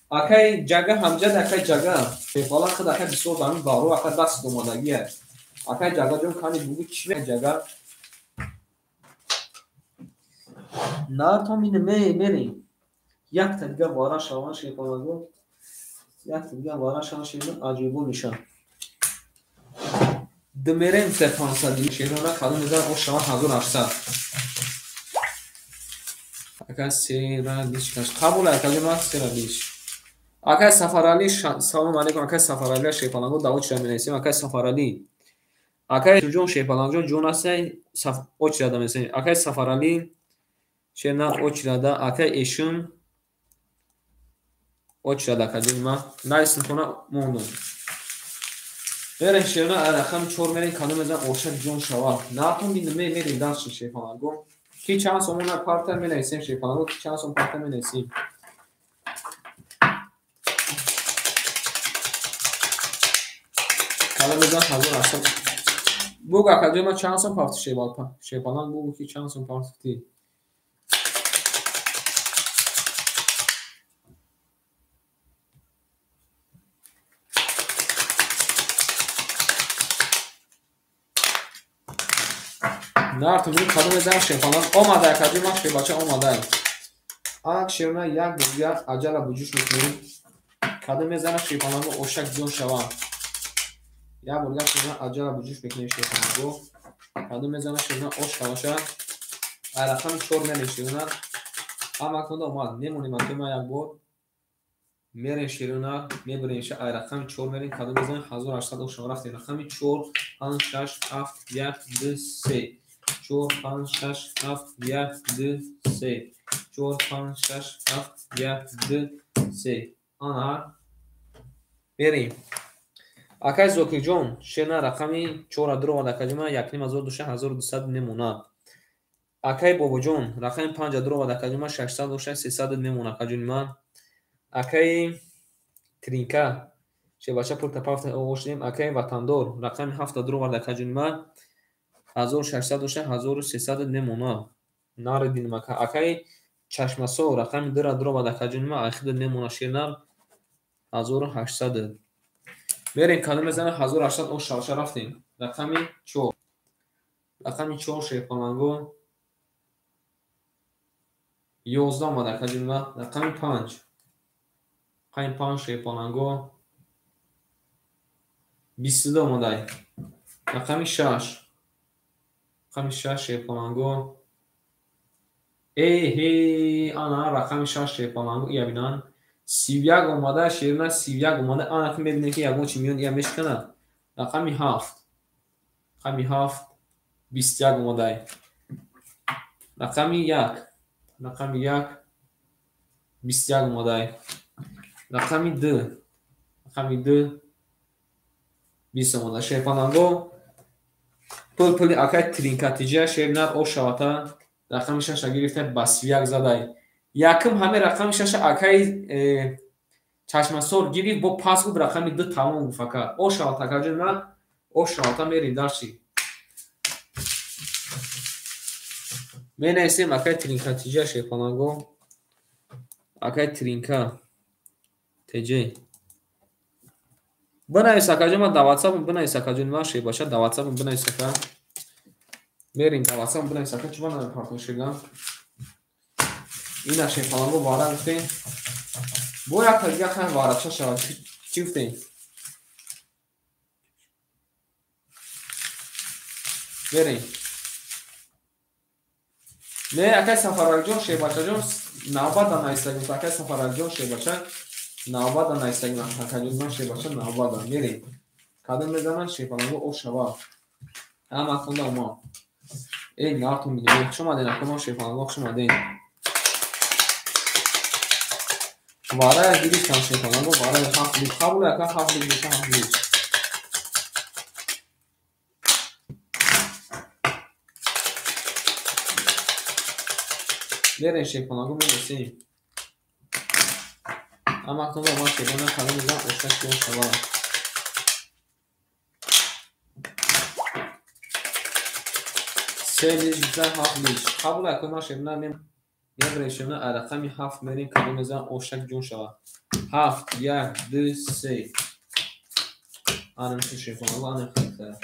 Акай Ҷага ҳамҷад, акай Ҷага шерпаланг худ акай бисёр ба ҳамин баро ака даст омадагия. Акай Ҷагаҷон кани бугӯ чӣ мекунад Ҷага? Нартон мине мерем. Якта дига вара шаван шерпаланго. Якта дига вара шаван шерпаланго аҷоибо мешавад. Д мерем 500 шерона кадом мезанад ошавад 1800. Ака сера лиш каш. Қабул акаҷон ман сера лиш. Акай Сафарали, салом алейкум. Акай Сафарали шерпаланго да очра менависем. Акай Сафарали. Акай Ҷон шерпалангҷон ҷон ҳастай, очра да менависем. Акай Сафарали шерна очра да. Акай Эшум очра да акаҷон ман. Нависем тона мондум. Мерем шерна рақами 4 мерем кадом мезанад оша ҷон шавад. Натон бин мерем дарс шерпаланго. Ки чанд сомона парта менависем шерпаланго, ки чанд сом парта менависем. мезанад 1800. Бугу акаҷон, ман чанд сом пафти шерпаланг бугу ки чанд сом пафти. Нар туғри кадом мезанам шерпаланг омада акаҷон, ман шербача омада. Анак шерона як бор аҷала буҷӯш мекунем. Кадом мезанам шерпаланго ошак ҷон шавам. Як бор дигар шерона аҷала буҷӯш мекунем шерпаланго. Кадом мезанам шерона ош шаваша. Ай рақами 4 мерем шерона. Ҳамаконда омад. Мемонем акема як бор. Мерем шерона, мебарем ша ай рақами 4 мерем. Кадом мезанам 1800 ош шава рафтем. Рақами 4 5 6 7 1 2 3. 4 5 6 7 1 2 3. 4 5 6 7 1 2 3. Ана мерем. Акай Зокирҷон, шена рақами 4 дуровард акаҷон, ман 1500 доша 1200 мемонад. Акай Бобоҷон, рақами 5 дуровард акаҷон, ман 600 доша 300 мемонад акаҷони ман. Акай Тринка, шебача пурта пафта оғоз шудем. Акай Ватандор, рақами 7 дуровард акаҷони ман, 1600 доша 1300 мемонад. Нарединам ака. Акай Чашмасо, рақами 2 дуровард акаҷони ман, айхида мемонад шернар 1800. Мерем кадом мезанам 1800 ош шавша рафтем. Рақами 4. Рақами 4 шерпаланго 11 омад акаҷони ман. Рақами 5. Рақами 5 шерпаланго 22 омадай. Рақами 6. Рақами 6 шерпаланго. Эй, ана рақами 6 шерпаланго ия бинан. 31 омада, шерна 31 омада. Ана ки мебинем ки ягон чи миён ия мешканад. Рақами 7. Рақами 7 21 омадай. Рақами 1. Рақами 1 21 омадай. Рақами 2. Рақами 2 20 омада. Шерпаланго пул пули акай тринкатиҷа шернар ош шавата. Рақами 6 гирифта ба 31 задай. Якум ҳаме рақами 6 акай Чашмасор гирифт, бо пас гуфт рақами 2 тамом гуфт ака. Ош шавата акаҷон ман, ош шавата мерем дарси. Менависем акай Тринкатиҷа шерпаланго. Акай Тринка ТЖ. Бинавис акаҷон ман дар WhatsApp бинавис акаҷон ман шербача дар WhatsApp бинавис ака. Мерем дар WhatsApp бинавис ака, чӣ ман намепартом шергам. Ина шерпаланго вара гуфтем. Бо як дигар хай варача шавад. Чӣ гуфтем? Мерем. Не, акай Сафаралиҷон шербачаҷон навбат нависагим. Акай Сафаралиҷон шербача навбат нависагим. Акаҷон ман шербача навбат. Мерем. Кадом мезанам шерпаланго ош шавад. Ҳама хонда омад. Эй, нартон бидем. Хуш омаден, акамо шерпаланго хуш омаден. Варая гирифтам шерпаланго, варая 7 лит. Қабул ака 7 лит боша 7 лит. Мерем шерпаланго мерасем. Ҳаматонро ман шерона кадом мезанам ошак ҷон шавад. Се лит гуфта 7 лит. Қабул ака ман шерона мебарем шерона ай рақами 7 мерем кадом мезанам ошак ҷон шавад. 7 1 2 3. Ана мисли шерпаланго ана хеле.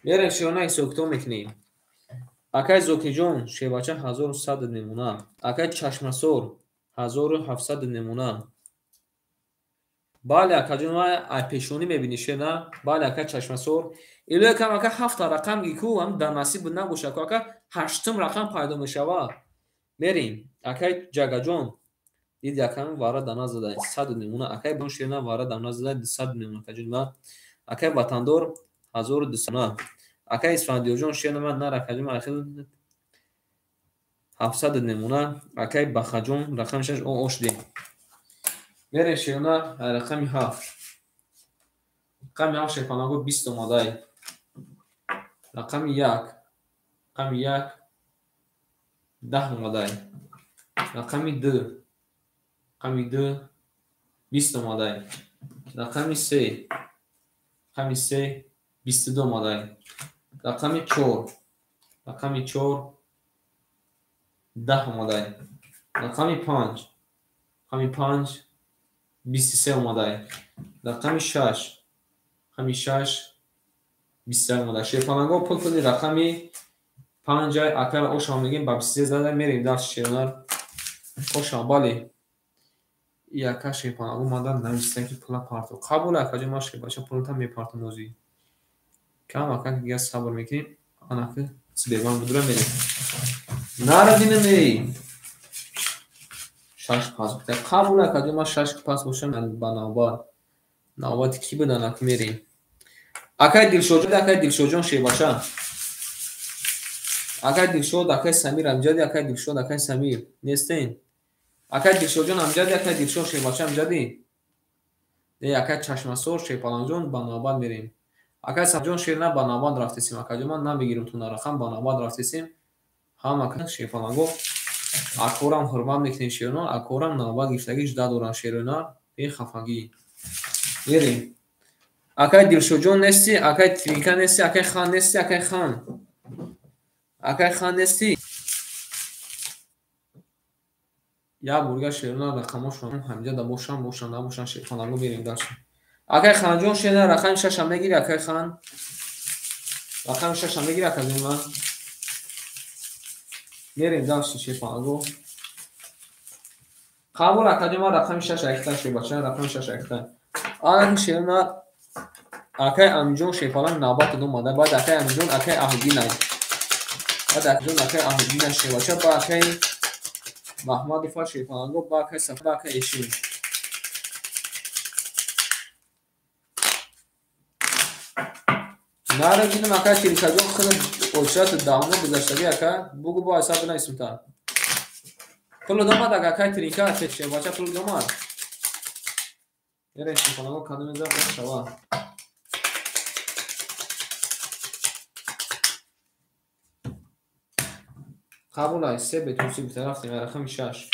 Мерем шерона ҳисобкитоб мекунем. Акай Зокиҷон шербача 1100 мемонад. Акай Чашмасор 1700 мемонад. Бале акаҷон ман ай пешонӣ мебинӣ шерна. Бале акай Чашмасор. Илои кам ака 7 рақам гику ҳам дар насиб набошад ку ака 8 рақам пайдо мешавад. Мерем. Акай Ҷагаҷон дид якам вара дана задай 100 мемонад. Акай бон шерна вара дана задай 200 мемонад акаҷон ман. Акай Ватандор 1200. Акай Исфандиёрҷон шерна ман нар акаҷон ман ахир 700 мемонад. Акай Бахаҷон рақами 6 ош дем. Мерем шерна рақами 7. Рақами 7 шерпаланго 20 омадай. Рақами 1. Рақами 1 10 омадай. Рақами 2. Рақами 2 20 омадай. Рақами 3, рақами 3 22 омадай. Рақами 4, рақами 4 10 омадай. Рақами 5, рақами 5 23 омадай. Рақами 6, рақами 6 21 омадай. Шерпаланго пул пули рақами 5 акара ошам мегем ба 23 зада мерем дарс шернар. Ошам бале. И ака шерпаланго мада нависта ки пула парто. Қабул акаҷо ма шербача пулата мепартам озӣ. Кам ака дигар сабр мекунем. Анаки сбербанк будура мерем. Нара динам эй. 6 пас. Қабул акаҷо ма 6 пас бошам ба навбат. Навбати ки буд анаки мерем. Акай Дилшодҷон, акай Дилшодҷон шербача. Акай Дилшод, акай Самир амҷади, акай Дилшод, акай Самир. Нестен? Акай Дилшодҷон амҷади, акай Дилшод шербача амҷади. Не, акай Чашмасор шерпаланҷон ба навбат мерем. Акай Самҷон шер на ба навбат рафтесим. Акаҷон ман намегирам ту нарақам ба навбат рафтесим. Ҳам ака шерпаланго акорам ҳурмат мекунем шерона, акорам навбат гирифтагӣ жда доран шерона, бехафагӣ. Мерем. Акай Дилшодҷон нести, акай Твинка нести, акай Хан нести, акай Хан. Акай Хан нести. Як бурга шерона рақамошон ҳамҷа да бошан, бошан, набошан шерпаланго мерем дальше. Акай Ханҷон шерона рақами 6 мегири, акай Хан. Рақами 6 мегири, акаҷон ман. Мерем дальше шерпаланго. Қабул акаҷон ман рақами 6 акта шербача, рақами 6 акта. Анаки шерона акай Амиҷон шерпаланг навбат омада, баъд акай Амиҷон, акай Аҳдинай. Баъд акаҷон акай Аҳдинай шербача, ба акай Маҳмадова шерпаланго, ба акай Сафар, ба акай Эшин. Нара динам акай Тирикаҷон хеле очрати даҳмо гузаштагӣ ака, бугу бо ҳисоб бинависем та. Пул омад акай Тирика, шербача пул омад. Мерем шерпаланго кадом мезанам шава. Қабул ай 3 бетурси гуфта рафтем рақами 6.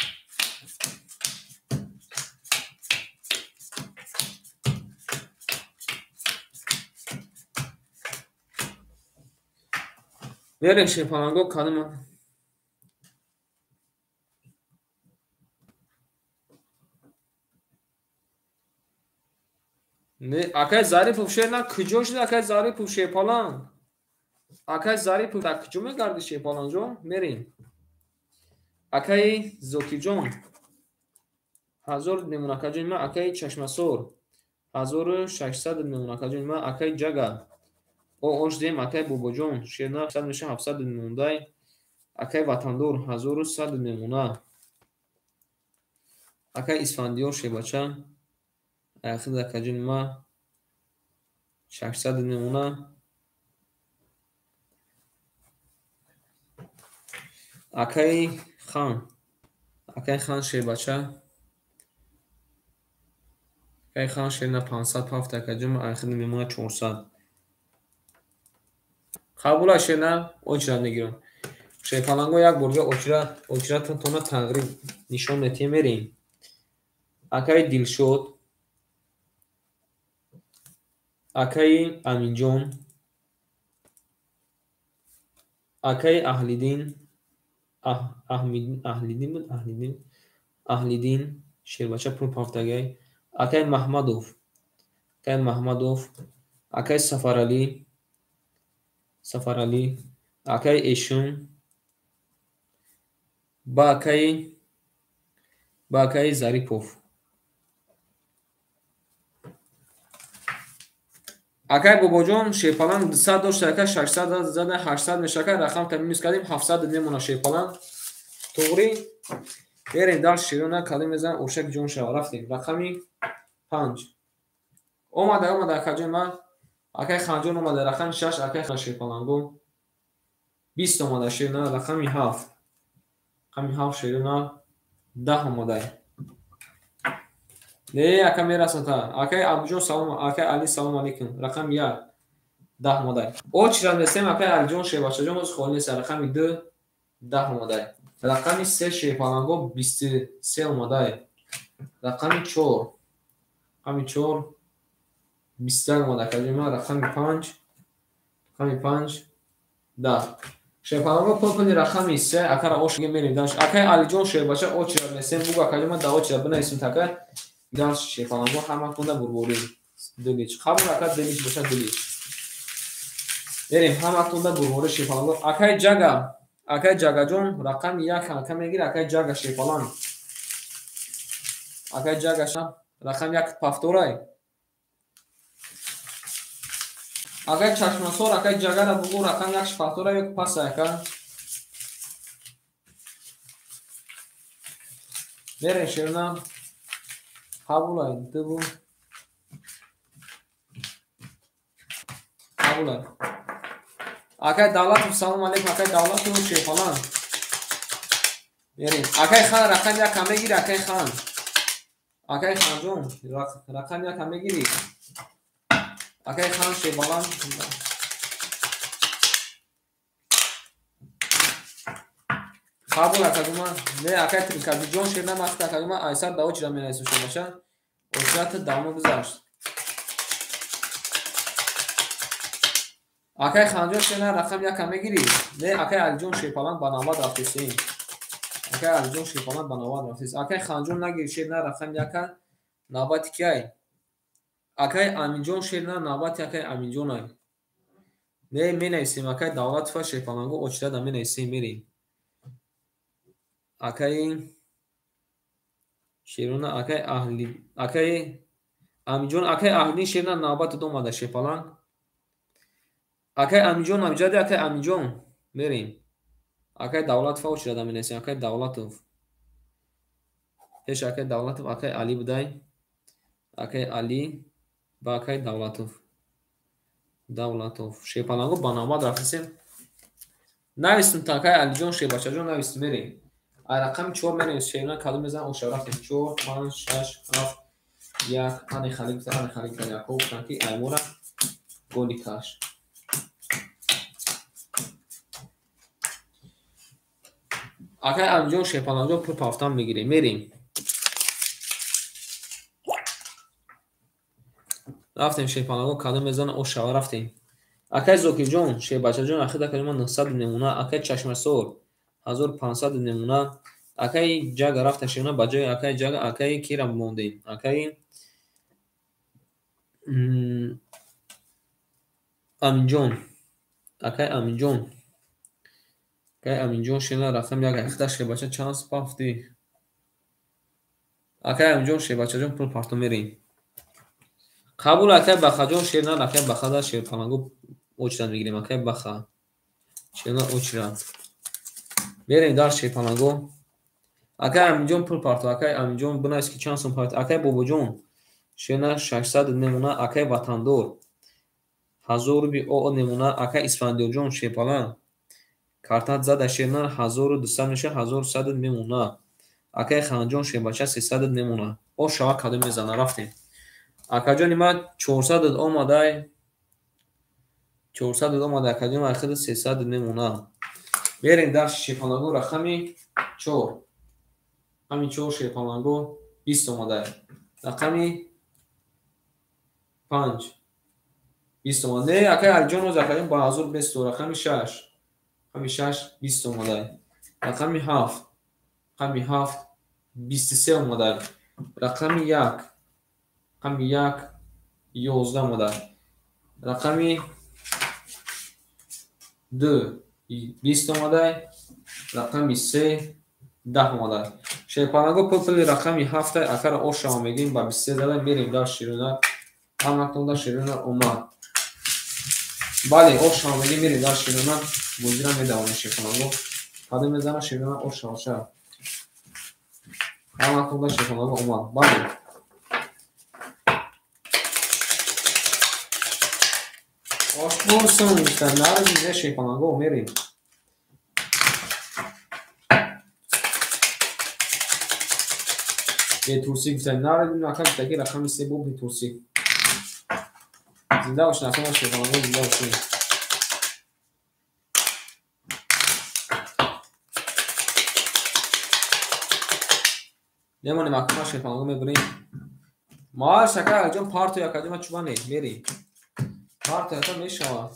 Мерем шерпаланго кадом не акай Зарипов шер на куҷо шуд акай Зарипов шерпаланг? Акай Зарипов та куҷо мегарди шерпаланҷон? Мерем. Акай Зокирҷон 1000 мемон акаҷони ман, акай Чашмасор 1600 мемон акаҷони ман, акай Ҷага ош дем, акай Бобоҷон шерна 700 меша 700 мемондай, акай Ватандор 1100 мемона, акай Исфандиёр шербача ахир акаҷони ман 600 мемона. Акай Хан, акай Хан шербача, акай Хан шерна 500 пафт акаҷон, ахир мемона 400. Қабул ай шерна очрат мегирам. Шерпаланго як борга очрататонро тағйир нишон медиҳем, мерем. Акай Дилшод, акай Аминҷон, акай Аҳлидин, Аҳлидин буд, Аҳлидин, Аҳлидин шербача пул пафтагай, акай Маҳмадов, акай Маҳмадов, акай Сафаралӣ, Сафаралӣ, акай Эшун, ба акай Зарипов. Акай Бобоҷон шерпаланг 200 дошт, акай 600 зада 800 меша, акай рақам та минус кардем 700 мемона шерпаланг. Тоғри берем дар шерона кадом мезанам ошак ҷон шава. Рафтем рақами 5. Омада, омада акаҷон ман, акай Ханҷон омада рақами 6, акай шерпаланго 20 омада шерона рақами 7. Рақами 7 шерона 10 омада. Не, ака мерасата. Акай Абдуҷон салом, акай Али салом алейкум. Рақами 1 10 омада. Очрат нестем акай Алиҷон шербачаҷон ҳоз холӣ нест. Рақами 2 10 омада. Рақами 3 шерпаланго 23 омада. Рақами 4, Рақами 4 21 омад акаҷони ман. Рақами 5, рақами 5 10. Шерпаланго пул рақами 3 акара ош мерем даш. Акай Алиҷон шербача очират несем бугу акаҷони ман да очират бинависем така. Даш шерпаланго ҳама кунда бурборӣ. Дилич. Қабул ака дилич боша дилич. Мерем ҳама кунда бурборӣ шерпаланго. Акай Ҷага, акай Ҷагаҷон рақами 1 ака мегир, акай Ҷага шерпаланг. Акай Ҷага рақами 1 пафторай. Акай Чашмасор, акай Ҷагара бугу рақами 1 пафторай ё пасай ака. Мерем шерна. Қабулай дубу. Қабулай. Акай Давлатов, салом алейкум, акай Давлатов шерпалан. Мерем. Акай Хан рақами 1 мегири, акай Хан. Акай Ханҷон рақами 1 мегири. Акай Хан шерпалан. Қабул акаҷума. Не акай Трикабиҷон шерна махта акаҷума айсар да очира менависем шербаша. Очират давно гузашт. Акай Ханҷон шерна рақами 1 мегири. Не акай Алиҷон шерпалан ба навбат рафтесем. Акай Алиҷон шерпалан ба навбат рафтес. Акай Ханҷон нагири шерна рақами 1 навбати киай? Акай Аминҷон шерна навбати акай Аминҷонай. Не менависем акай Давлатова шерпаланго очирада менависем мерем. Акай шерона акай Аҳли акай Аминҷон акай Аҳли шерна навбатат омада шерпаланг. Акай Аминҷон амҷади акай Аминҷон мерем. Акай Давлатова очирада менависем акай Давлатов. Пеш акай Давлатов акай Али будай. Акай Али ба акай Давлатов. Давлатов шерпаланго ба навбат рафтесем. Нависем та акай Алиҷон шербачаҷон нависем мерем. Ай рақами 4 менависем шерна кадом мезанам оша рафтем 4 5 6 7 1 ани хали гуфта ани хали гуфта яко гуфтан ки аймора голи каш. Акай Аминҷон шерпаланҷон пул пафтан мегирем мерем. Рафтем шерпаланго кадом мезана ошава рафтем. Акай Зокирҷон шербачаҷон ахир акай ман 900 намуна, акай Чашмасор 1500 намуна, акай Ҷага рафта шерна ба ҷои акай Ҷага акай кира мондем. Акай Аминҷон, акай Аминҷон, акай Аминҷон шерна рақами 1 ахир шербача чанд пафти. Акай Аминҷон шербачаҷон пул парту мерем. Қабул акай Бахаҷон шерна акай Бахада шерпаланго очират мегирем акай Баха шерна очират. Мерем дар шерпаланго. Акай Аминҷон пул парту, акай Аминҷон бинавис ки чанд сум парту. Акай Бобоҷон шерна 600 намуна, акай Ватандор 1000 руби о намуна, акай Исфандиёрҷон шерпаланг картат зада шерна 1200 меша 1100 намуна. Акай Ханҷон шербача 300 намуна. О шава кадом мезана рафтем. Акаҷони ман 400 омадай. 400 омадай акаҷони ман ахир 300 намуна. Мерем дар шерпаланго рақами 4. Рақами 4 шерпаланго 20 омадай. Рақами 5 20 омадай. Не акай Алиҷон оз акаҷон ба 1020 рақами 6. Рақами 6 20 омадай. Рақами 7. Рақами 7 23 омадай. Рақами 1. Рақами 1 11 омадай. Рақами 2 20 омадай. Рақами 3 10 омадай. Шерпаланго пул рақами 7 акара ошава мегирем ба 23 зада мерем дар широна. Ҳаматон дар широна омад. Бале ошава мегирем мерем дар широна. Бозира медавонем шерпаланго. Кадом мезана широна ошава ша. Ҳаматон дар шерпаланго омад. Бале. Ошбурсун нари шерпаланго мерем. Бетурсӣ гуфтем нари ака гуфта ки рақами 3 бо бетурсӣ. Зинда бошед акама шерпаланго зинда бошед. Мемонем акама шерпаланго мебарем. Мааш ака Алиҷон партои акаҷон ма чуба не мерем. Партои ака мешавад.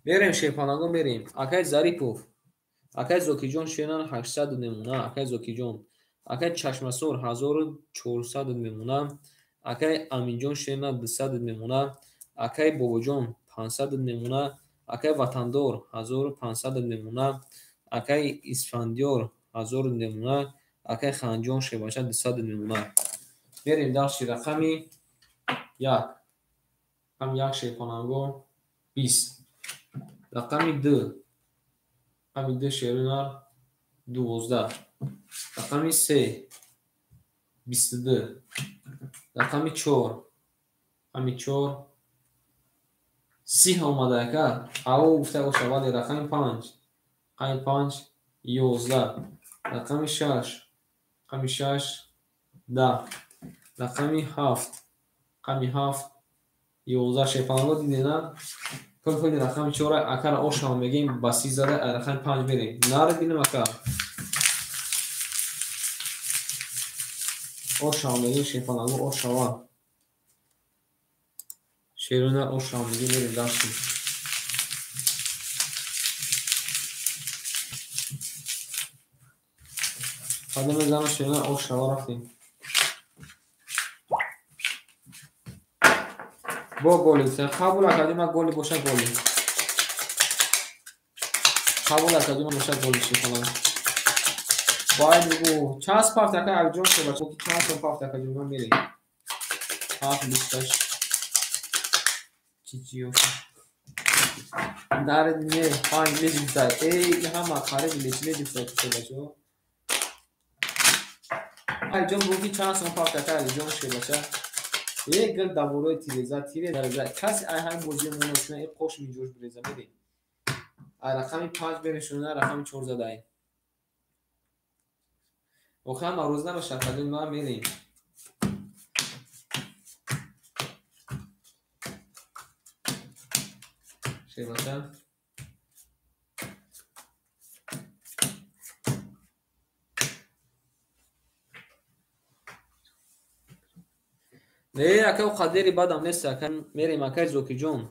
Мерем шерпаланго мерем. Акай Зарипов. Акай Зокиҷон шернар 800 мемона. Акай Зокиҷон. Акай Чашмасор 1400 мемона. Акай Аминҷон шернар 200 мемона. Акай Бобоҷон 500 мемона. Акай Ватандор 1500 мемона. Акай Исфандиёр 1000 мемона. Акай Ханҷон шербача 200 мемона. Мерем дарси рақами 1. Рақами 1 шерпаланго 20. Рақами 2. Рақами 2 шернар 12. Рақами 3 22. Рақами 4. Рақами 4 30 омада ака. Ау гуфта боша, вале рақами 5. Рақами 5 11. Рақами 6. Рақами 6 10. Рақами 7. Рақами 7 11. Шерпаланго дидена? Пул рақами 4 акара ошава мегем ба 30 зада рақами 5 мерем. Наре бинем ака. Ошава мегем шерпаланго ошава. Шерона ошава мегем мерем дарси. Қадам мезанам шерона ошава рафтем. Бо голи қабул академа голи боша голи. Қабул академа боша голи шерпаланго. Бояд бигӯ чанд пафт ака Алиҷон шербача чанд пафт ака ҷон мерем. 7 28 чичиё. Дар не 5 леҷ эй ҳама қариб леҷ шербача. Алиҷон бигӯ ки чанд сом пафт ака Алиҷон шербача. Э гил даворои тиреза тиреза каси ай ҳамин бозии моношуна э қош минҷош биреза мерем. Ай рақами 5 мерем шуна рақами 4 задаем. Охир ҳама рӯз набошад акаҷон ма мерем. Шербача. Не ака қадери бадам нест ака мерем акай Зокиҷон.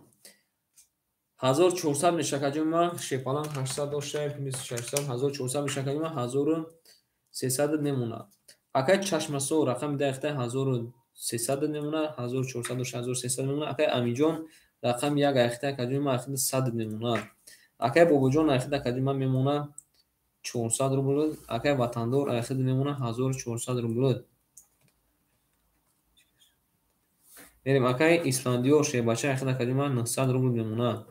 1400 меша акаҷон ма шерпаланг 800 дошта 600 1400 меша акаҷон ма 1300 мемонад. Акай Чашмасор рақами 10 1300 мемонад, 1400 дошта 1300 мемонад. Акай Аминҷон рақами 1 айхта акаҷон ма 100 мемонад. Акай Бобоҷон айхта акаҷон ма мемонад 400 рубл. Акай Ватандор айхта мемонад 1400 рубл. Мерем акай Исфандиёр шербача айхта акаҷон ма 900 рубл мемонад.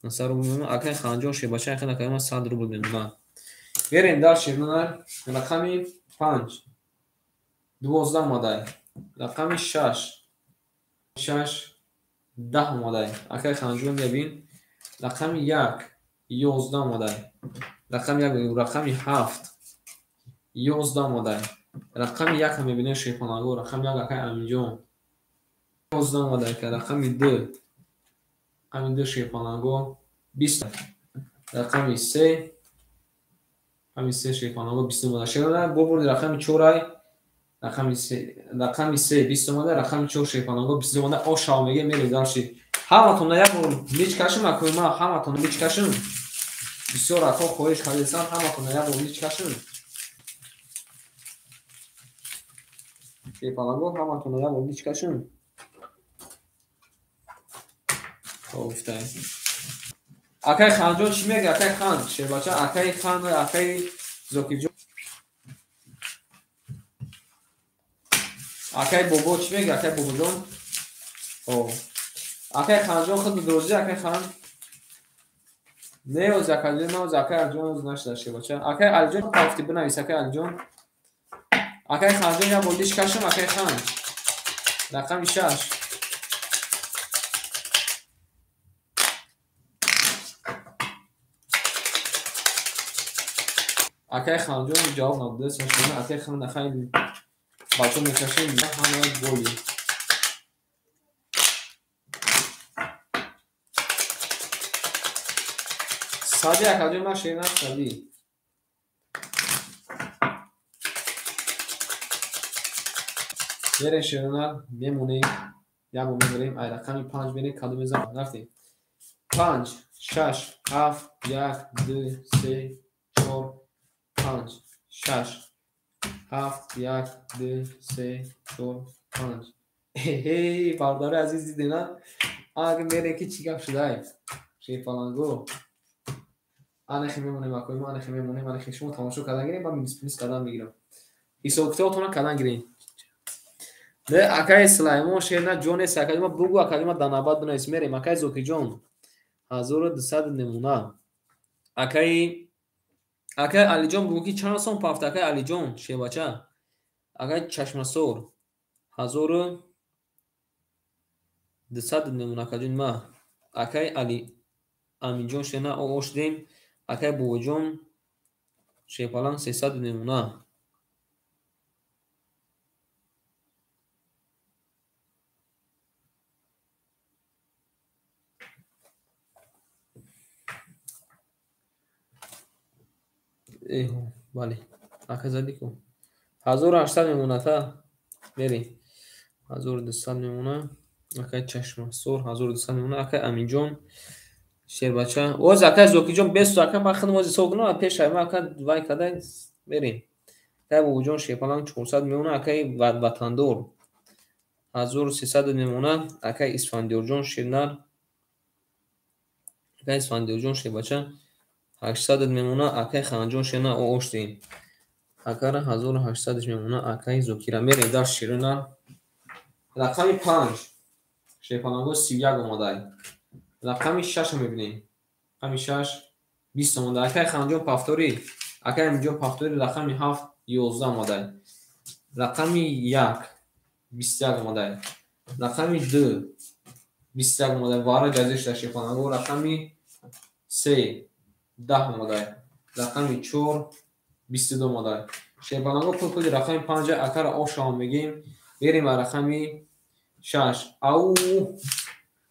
900 рубл мемонад. Акай Ханҷон шербача айхта акаҷон ма 100 рубл мемонад. Мерем дар шернар рақами 5 12 омадай. Рақами 6 6 10 омадай. Акай Ханҷон мебин. Рақами 1 11 омадай. Рақами 1 рақами 7 11 омадай. Рақами 1 мебинем шерпаланго. Рақами 1 акай Аминҷон 11 омадай. Рақами 2 рақами 2 шерпаланго 20. Рақами 3 рақами 3 шерпаланго 20 омада. Шерона бо бурди рақами 4 ай рақами 3 20 омада, рақами 4 шерпаланго 20 омада. Ошава мегем мерем дарши. Ҳаматонна як бор лич кашим акои ма ҳаматонна лич кашим. Бисёр ако хоҳиш кардесан ҳаматонна як бор лич кашим. Шерпаланго ҳаматонна як бор лич кашим. Гуфтаем. Акай Ханҷон чӣ мегӯяд? Акай Хан шербача, акай Хан ва акай Зокиҷон. Акай Бобо чӣ мегӯяд? Акай Бобоҷон. Акай Ханҷон худ дурӯзӣ акай Хан. Не оз акаҷон, оз акай Алиҷон оз нашуда шербача. Акай Алиҷон пафти бинавис акай Алиҷон. Акай Ханҷон як бор лич кашам акай Хан. Рақами 6. Акай Ханҷон ҷавоб надодааст. Акай Хан акай бачо мекашем ҳама голи. Сади акаҷон ман шернар сади. Мерем шернар, мемонем, як бор мебарем, ай рақами 5 мерем, кадом мезанам, рафтем. 5, 6, 7, 1, 2, 3, 4, 5, 6, 7, 1, 2, 3, 4, 5. Эй, бародари азиз дидена? Ага мерем ки чӣ гап шудай? Шерпаланго. Анахи мемонем акои мо, анахи мемонем, анахи шумо тамошо кардан гирем, ба минус плюс кардан мегирам. Ҳисоб китобатонро кардан гирем. Не, акаи Сулаймон шерна ҷон нест, акаи ма бугу, акаи ма дар навбат бинавис, мерем. Акаи Зокирҷон 1200 намуна. Акаи Алиҷон бугу ки чанд сом пафт, акаи Алиҷон шербача. Акаи Чашмасор 1200 намуна, акаҷон ма. Акаи Али Аминҷон шерна ош дем. Акаи Бобоҷон шерпаланг 300 намуна. Эҳо, бале. Ака задӣ ку. 1800 мемона та. Мерем. 1200 мемона. Акаи Чашмасор 1200 мемона. Акаи Аминҷон шербача. Оз акаи Зокиҷон бесу ака ман худам оз ҳисоб кунам, пеш ай ман ака вай када мерем. Акаи Бобоҷон шерпаланг 400 мемона. Акаи Ватандор 1300 мемона. Акаи Исфандиёрҷон шернар. Акаи Исфандиёрҷон шербача 800 мемона. Акаи Ханҷон шерна ош дем. Акара 1800 мемона. Акаи Зокира мерем дар шерна. Рақами 5 шерпаланго 31 омадай. Рақами 6 мебинем. Рақами 6 20 омадай. Акаи Ханҷон пафтори, акаи Аминҷон пафтори рақами 7 11 омадай. Рақами 1 21 омадай. Рақами 2 21 омадай. Вара газиш дар шерпаланго. Рақами 3 10 омадай. Рақами 4 22 омадай. Шерпаланго пул пули рақами 5 акара ошам мегим. Берем ба рақами 6. Ау!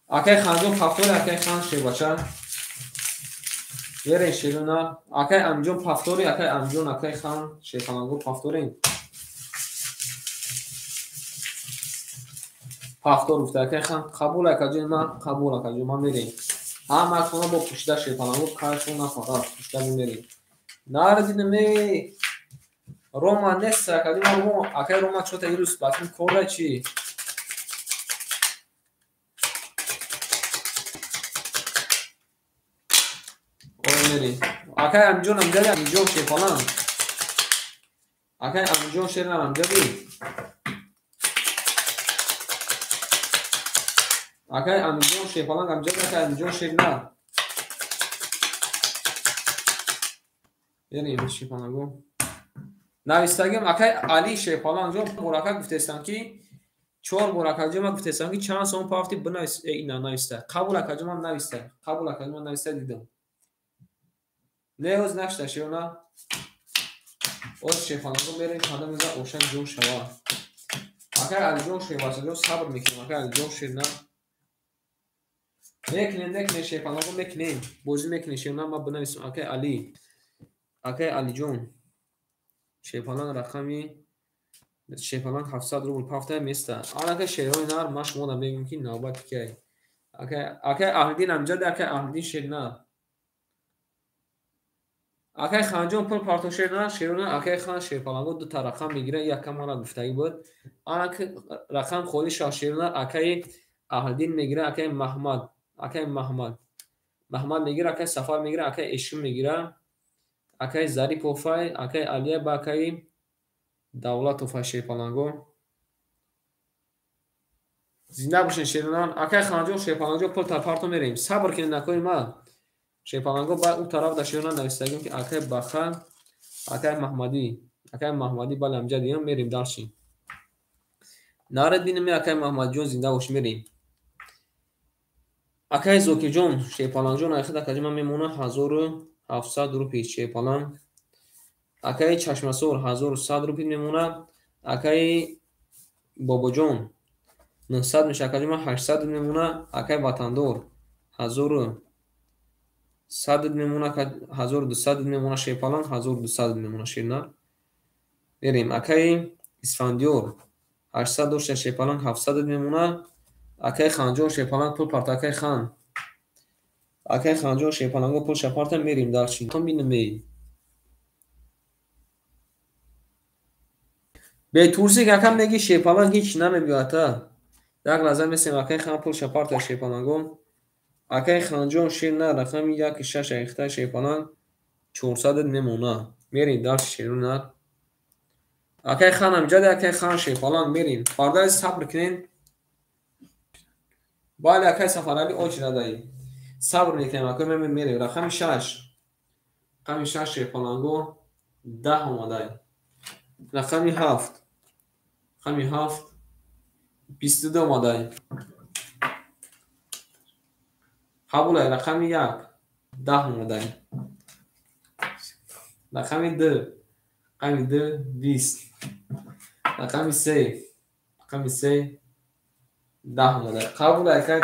Акаи Ханҷон пафтори, акаи Хан шербача. Берем шерона. Акаи Аминҷон пафтори, акаи Аминҷон, акаи Хан шерпаланго пафторем. Пафтор гуфта акаи Хан қабул акаҷон ман, қабул акаҷон ман мерем. Ҳама хона бо пушида шерпаланго кайфон нафақат пушида мерем. Нарадинам эй. Рома нест акаҷон ман Рома, акаи Рома чота ирус батун кора чи? Мерем. Акаи Аминҷон амҷади, Аминҷон шерпаланг. Акаи Аминҷон шернар амҷади. Акаи Аминҷон шерпаланг амҷади, акаи Аминҷон шернар. Берем шерпаланго. Навистагим акаи Али шерпаланг ҷон бор ака гуфтестам ки 4 бор акаҷон ман гуфтестам ки чанд сом пафти бинавис, ина нависта. Қабул акаҷон ман нависта. Қабул акаҷон ман нависта дидам. Не, оз нашта шерона. Оз шерпаланго мерем кадом меза ошак ҷон шава. Акаи Алиҷон шербачаҷон сабр мекунем. Акаи Алиҷон шерна. Мекунем, мекунем шерпаланго мекунем. Бозӣ мекунем шерона ман бинависам акаи Али. Акаи Алиҷон шерпаланг рақами шерпаланг 700 рубл пафта места. Анака шерҳои нар ман шумо мегӯям ки навбат кай. Акаи Аҳлиддин амҷади, акаи Аҳлиддин шернар. Акаи Ханҷон пул парто шерна, шерона акаи Хан шерпаланго ду та рақам мегирад, якам мана гуфтагӣ буд. Анака рақам холи шав шерна, акаи Аҳлиддин мегирад, акаи Маҳмад, акаи Маҳмад. Маҳмад мегирад, акаи Сафар мегирад, акаи Эшим мегирад, акаи Зариповай, акаи Алия ба акаи Давлатовай шерпаланго. Зинда бошед шерона. Акаи Ханҷон шерпаланго пул та парто мерем. Сабр кунед накои ман. Шерпаланго ба ӯ тараф дар шерона навистагим ки акаи Баха, акаи Маҳмадӣ, акаи Маҳмадӣ бале амҷа диям мерем дарши. Наред бинем акаи Маҳмадҷон зинда бош мерем. Акаи Зокирҷон шерпалангҷон айхид акаҷон ман мемона 1700 рупий шерпаланг. Акаи Чашмасор 1100 рупий мемона. Акаи Бобоҷон 900 меша, акаҷон ман 800 мемона. Акаи Ватандор 1000 100 мемона, 1200 мемона шерпаланг, 1200 мемона шернар. Мерем. Акаи Исфандиёр 800 дошта шерпаланг, 700 мемона. Акаи Ханҷон шерпаланг пул парта, акаи Хан. Акаи Ханҷон шерпаланго пул шапарта, мерем дарчи. То бинем. Бетурсик ака меги шерпаланг ҳеч намебиёд та. Як лаҳза месем акаи Хан пул шапарта шерпаланго. Акаи Ханҷон шер на рақами 1-6 ахта шерпаланг 400 мемона. Мерем дарчи шернар. Акаи Хан ҳамҷаде, акаи Хан шерпаланг мерем. Бародари сабр кунед. Бале акаи Сафарали очирадаи. Сабр мекунем акаи мерем. Рақами 6. Рақами 6 шерпаланго 10 омадай. Рақами 7. Рақами 7 22 омадай. Қабулай рақами 1 10 омадай. Рақами 2. Рақами 2 20. Рақами 3. Рақами 3 10 омадай. Қабулай акай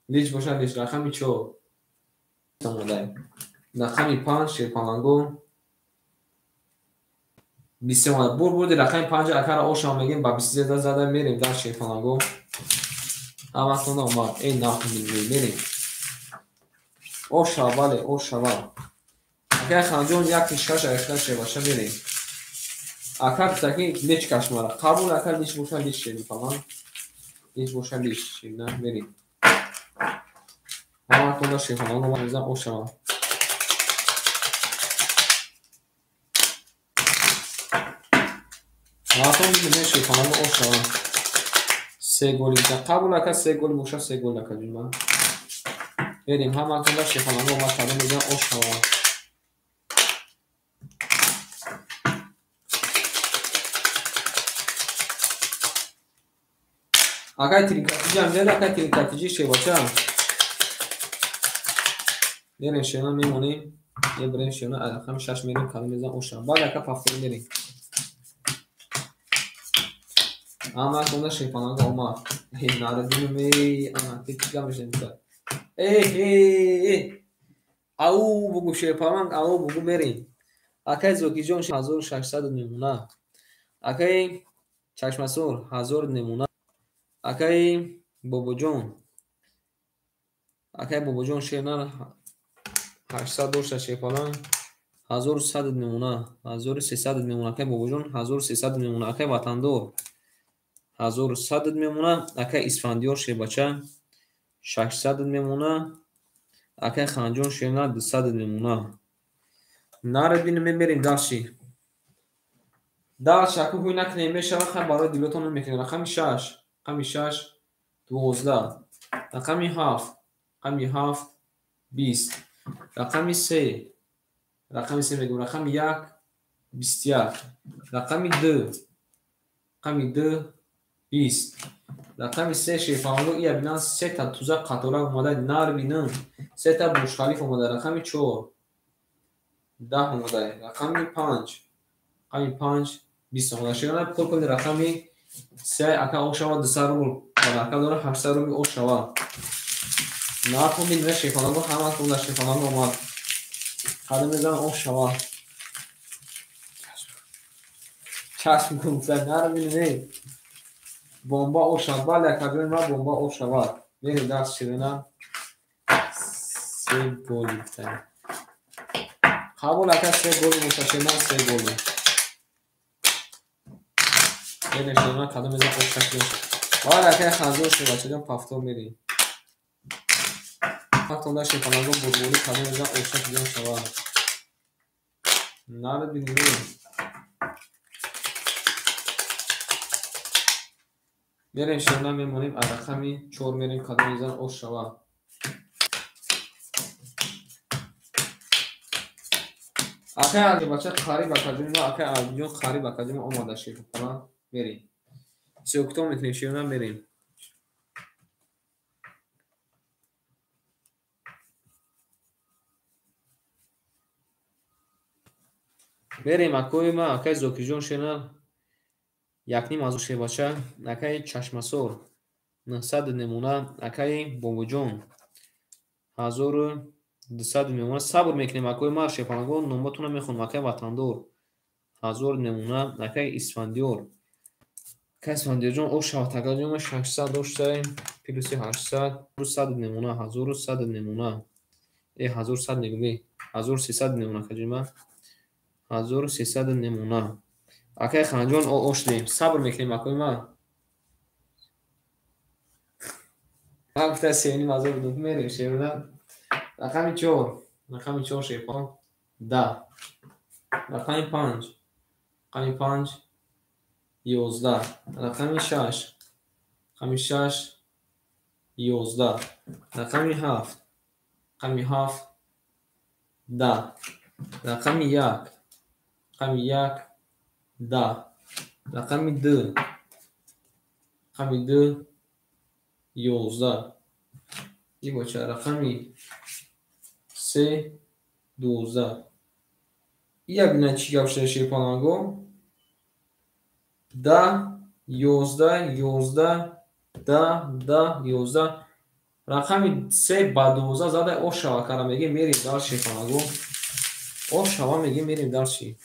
лич бошад лич. Рақами 4 омадай. Рақами 5 шерпаланго 20 омадай. Бур бурди рақами 5 акара ошам мегем ба 23 зада мерем дар шерпаланго. Ҳаматон омад. Эй нах мерем. Ошава, бале, ошава. Акай Ханҷон 1-6 ахта шербаша мерем. Ака гуфтаки лич кашмара. Қабул ака лич боша лич шерпаланг. Лич боша лич шерна мерем. Ҳаматон шерпаланг омад мезан ошава. Ҳаматон мезан шерпаланг ошава. 3 голи. Қабул ака 3 голи боша 3 гол ака ҷума. Мерем ҳаматон шерпаланг омад кардам мезан ошава. Акай трикатиҷи ҳамҷаде, акай трикатиҷи шербача. Мерем шерна мемонем. Мебарем шерна рақами 6 мерем кардам мезан ошава. Баъд ака пафтор мерем. Ҳаматон шерпаланг омад. Нарадинум эй, ана тика мешем. Эй, эй, ау бугу шерпаланг, ау бугу мерем. Акай Зокиҷон 1600 мемона. Акай Чашмасор 1000 мемона. Акай Бобоҷон. Акай Бобоҷон шернар 800 дошта шерпаланг 1100 мемона. 1300 мемона. Акай Бобоҷон 1300 мемона. Акай Ватандор 1100 мемона. Акай Исфандиёр шербача 600 мемона. Акай Ханҷон шернар 200 мемона. Наре бинем мерем дарчи. Дарчи аку ҳуй накунем мешава, хай барои дилотон намекунем. Рақами 6. Рақами 6 12. Рақами 7. Рақами 7 20. Рақами 3. Рақами 3 мегӯм. Рақами 1 21. Рақами 2. Рақами 2 20. Рақами 3 шерпаланго ия бинан 3 та туза қатора омада нар бинам. 3 та Бурҷ-Халиф омада. Рақами 4 10 омада. Рақами 5. Рақами 5 20 омада. Шерна пул кунед рақами 3 ака ошава 200 рубл. Ака дора 800 рубл ошава. Наатон бинем шерпаланго ҳаматон дар шерпаланго омад. Қадам мезанам ошава. Чашм кун, нар бинем. Бомба ошава. Бале акаҷони ман бомба ошава. Мерем дарс ширина. 3 голи. Қабул ака 3 голи боша ширина 3 голи. Мерем ширина кадом мезан ошава. Бале акаи Ханҷон ширбачаҷон пафтор мерем. Ҳатто шерпаланго бурбурӣ кадом мезан оша ҷон шава. Наре бинем. Мерем ширна мемонем аз рақами 4 мерем кадом мезан ош шава. Акай Алибача қариб акаҷони ма, акай Алиҷон қариб акаҷони омада шерпаланг мерем. Сиёкутон мекунем ширна мерем. Мерем акои ма, акай Зокиҷон ширна 1.5 ҳазор шербача, акаи Чашмасор 900 мемона, акаи Бобоҷон 1200 200 мемона. Сабр мекунем, акои ма шерпаланго, номатонро мехонам. Акай Ватандор 1000 мемона. Акай Исфандиёр. Акай Исфандиёрҷон, ош шавад, акаҷон, ма 600 доштаем, плюси 800, 100 мемона, 1100 мемона. 1100 мегӯм, 1300 мемона, акаҷон ма. 1300 мемона. Акай Ханҷон, ош дем. Сабр мекунем, акои ма. Ман гуфта 3500 будум, мерем шерона. Рақами 4, рақами 4 шерпон 10. Рақами 5, рақами 5 11. Рақами 6, рақами 6 11. Рақами 7, рақами 7 10. Рақами 1, рақами 1 10. Рақами 2, рақами 2 11. И боча рақами 3 12. Ия бина чӣ гап шуда шерпаланго? 10 11 11 10 10 11. Рақами 3 ба 12 зада ош шава кара мегем, мерем дар шерпаланго. Ош шава мегем, мерем дар ши.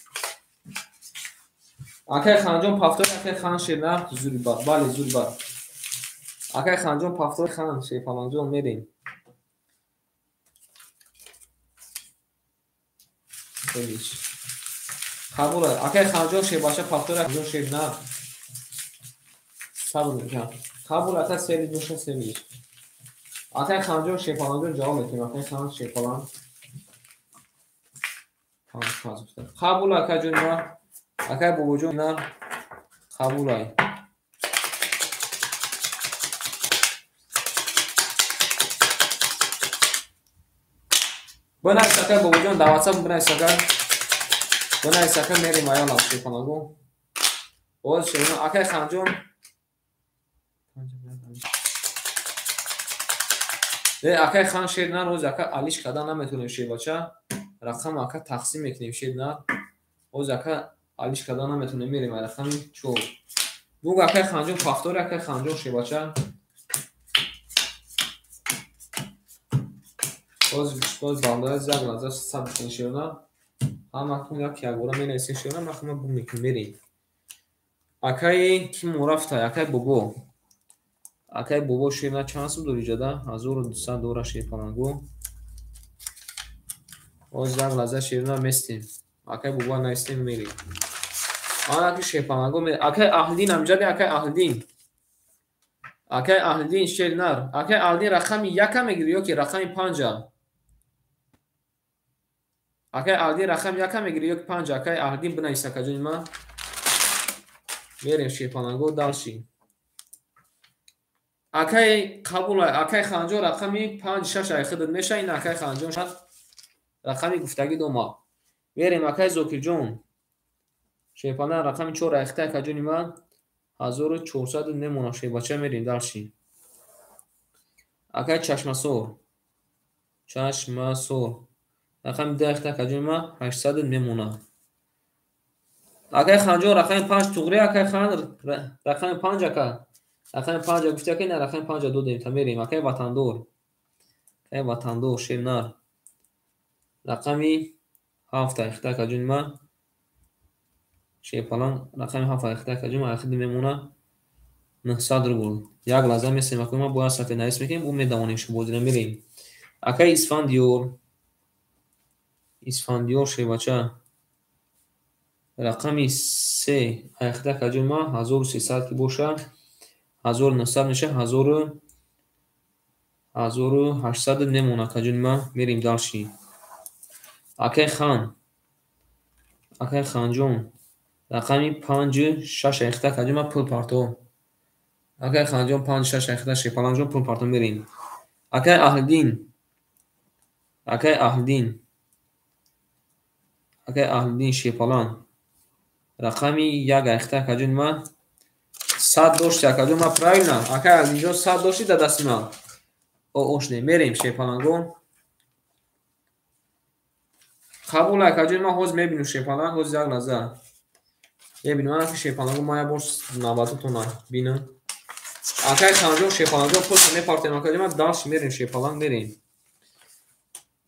Акай Ханҷон пафтори, акай Хан шерна зури бад. Бале, зури бад. Акай Ханҷон пафтори хан шерпаланҷон мерем. Қабул. Акай Ханҷон шербаша пафтори Ханҷон шерна. Сабр мекунам. Қабул, ака сери боша сери. Акай Ханҷон шерпаланҷон ҷавоб метиҳем. Акай Хан шерпалан. Қабул, акаҷон ма. Акай Бобоҷон на. Қабул ай. Бинавис акай Бобоҷон, дар WhatsApp бинавис акай. Бинавис акай, мерем аяла шерпаланго. Боз шерна акай Ханҷон. Акай Хан шерна роз ака алиш кардан наметонем шербача. Рақам ака тақсим мекунем шерна. Боз ака алиш кардан наметонем, мерем рақами 4. Буг акай Ханҷон пафтори, акай Ханҷон шербача. Боз балдааз як лаҳза сабр кунем шерна. Ҳама як якбора менависем шерна, ма ҳама бу мекунем, мерем. Акай ки морафта, акай Бобо. Акай Бобо шерна чанд сум дори ҷада? 1200 дора шерпаланго. Боз як лаҳза шерна местем. Акай Бобо нависем, мерем. Ана ки шерпаланго мерем. Акай Аҳлидин амҷади, акай Аҳлидин. Акай Аҳлидин шернар. Акай Аҳлидин рақами 1 мегири ё ки рақами 5? Акай Аҳлидин рақами 1 мегири ё ки 5? Акай Аҳлидин бинавис акаҷони ма. Мерем шерпаланго далши. Акай қабул, акай Ханҷон рақами 5 6 ай худат меша, ин акай Ханҷон рақами гуфтагӣ дома. Мерем акай Зокирҷон. Шерпалан рақами 4 айхта акаҷони ма 1400 мемона шербача, мерем далши. Акай Чашмасор. Чашмасор. Рақами 2 айхта акаҷони ма 800 мемона. Акай Ханҷон рақами 5 туғри, акай Хан рақами 5 ака. Рақами 5 гуфти акай, на рақами 5 додем, та мерем. Акай Ватандор. Акай Ватандор шернар. Рақами 7 айхта акаҷони ма. Шерпалан рақами 7 айхта акаҷони ма айхта мемона 900 рубл. Як лаҳза месем акои ма, бояд сафед навис мекунем, ӯ медавонем шубозира мерем. Акай Исфандиёр. Исфандиёр шербача. Рақами 3 айхта акаҷони ма 1300 ки боша, 1900 меша, 1800 мемона акаҷони ма, мерем далши. Акай Хан. Акай Ханҷон. Рақами 5 6 айхта акаҷони ма пул парто. Акай Ханҷон 5 6 айхта шерпаланҷон пул парто мерем. Акай Аҳлидин. Акай Аҳлидин. Акай Аҳлидин шерпалан. Рақами 1 айхта акаҷони ма 100 дошти акаҷон ма, правильно? Акай Аҳлидинҷон 100 дошти дар дасти ма. Ош не, мерем шерпаланго. Қабул акаҷон ма, ҳозир мебинем шерпаланг, ҳозир як лаҳза. Мебинем ана ки шерпаланго ма як бор 92 тона бинам. Акай Ханҷон шерпаланҷон пулша мепартем акаҷон ма, далши мерем шерпаланг мерем.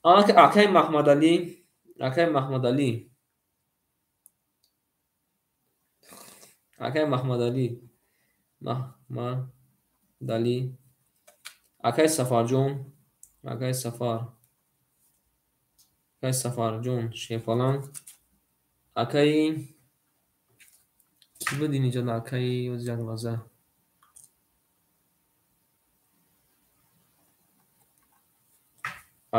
Акай Маҳмадалӣ, акай Маҳмадалӣ, акай Маҳмадалӣ, Маҳмадалӣ, акай Сафарҷон, акай Сафар, акай Сафарҷон Шерпаланг, акай кӣ буд инҷо? Акай як лаҳза.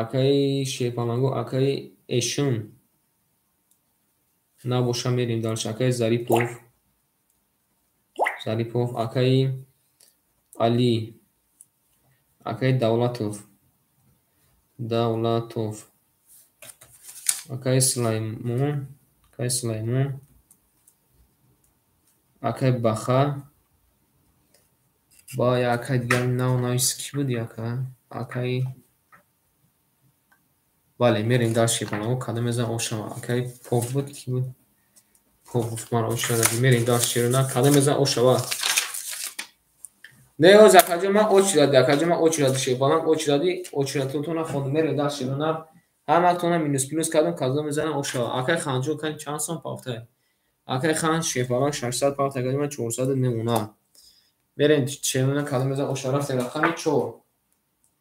Акай Шерпаланго, акай Эшун набоша, мерем дальше. Акай Зарипов, Зарипов, акай Али, акай Давлатов, Давлатов, акай Сулаймон, акай Сулаймон, акай Баха ба акай дигар нав навис кӣ буд ака? Акай, бале, мерем дальше Шерпаланго, кадом мезанам ошава. Акай Поп буд, кӣ буд? Поп гуфт ман ошава. Мерем дальше Шерона, кадом мезанам ошава. Не, оз акаҷон ман очиради, акаҷон ман очиради Шерпаланг, очиради, очиратонтона хондам. Мерем дальше Шерона. Ҳаматона минус плюс кардам, кадом мезанам ошава. Акай Ханҷон кани чанд сом пафтай? Акай Хан Шерпаланг 600 пафтай, акаҷон ман 400 мемона. Мерем Шерона, кадом мезанам ошава. Рафтем рақами 4.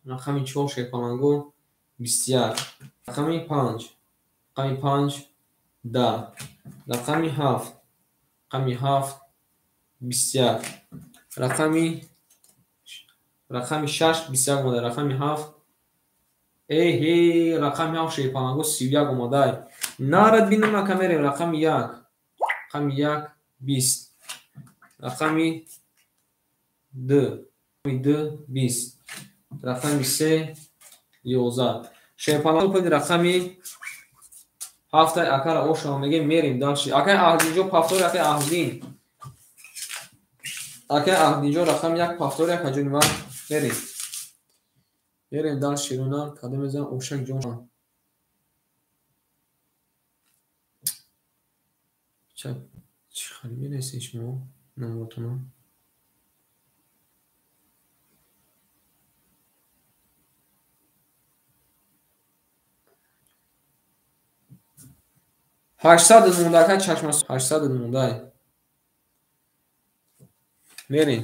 Рақами 4 Шерпаланго 21. Рақами 5. Рақами 5 10. Рақами 7. Рақами 7 21. Рақами 6 21 омада. Рақами 7. Эҳе, рақами 7 Шерпаланго 31 омадай. Нарад бинам ака, мерем рақами 1. Рақами 1 20. Рақами 2. Рақами 2 20. Рақами 3 11. Шерпаланго пули рақами 7 акара ошава мегем, мерем дальше. Акай Аҳдинҷо пафтори, акай Аҳдин. Акай Аҳдинҷо рақами 1 пафтори, акаҷони ман мерем. Мерем дальше Шерона, кадом мезанам ошак ҷон. Чӣ хали менависед шумо номротона? Ҳаштсаду монда ака чашма, 800 мондай. Мерем.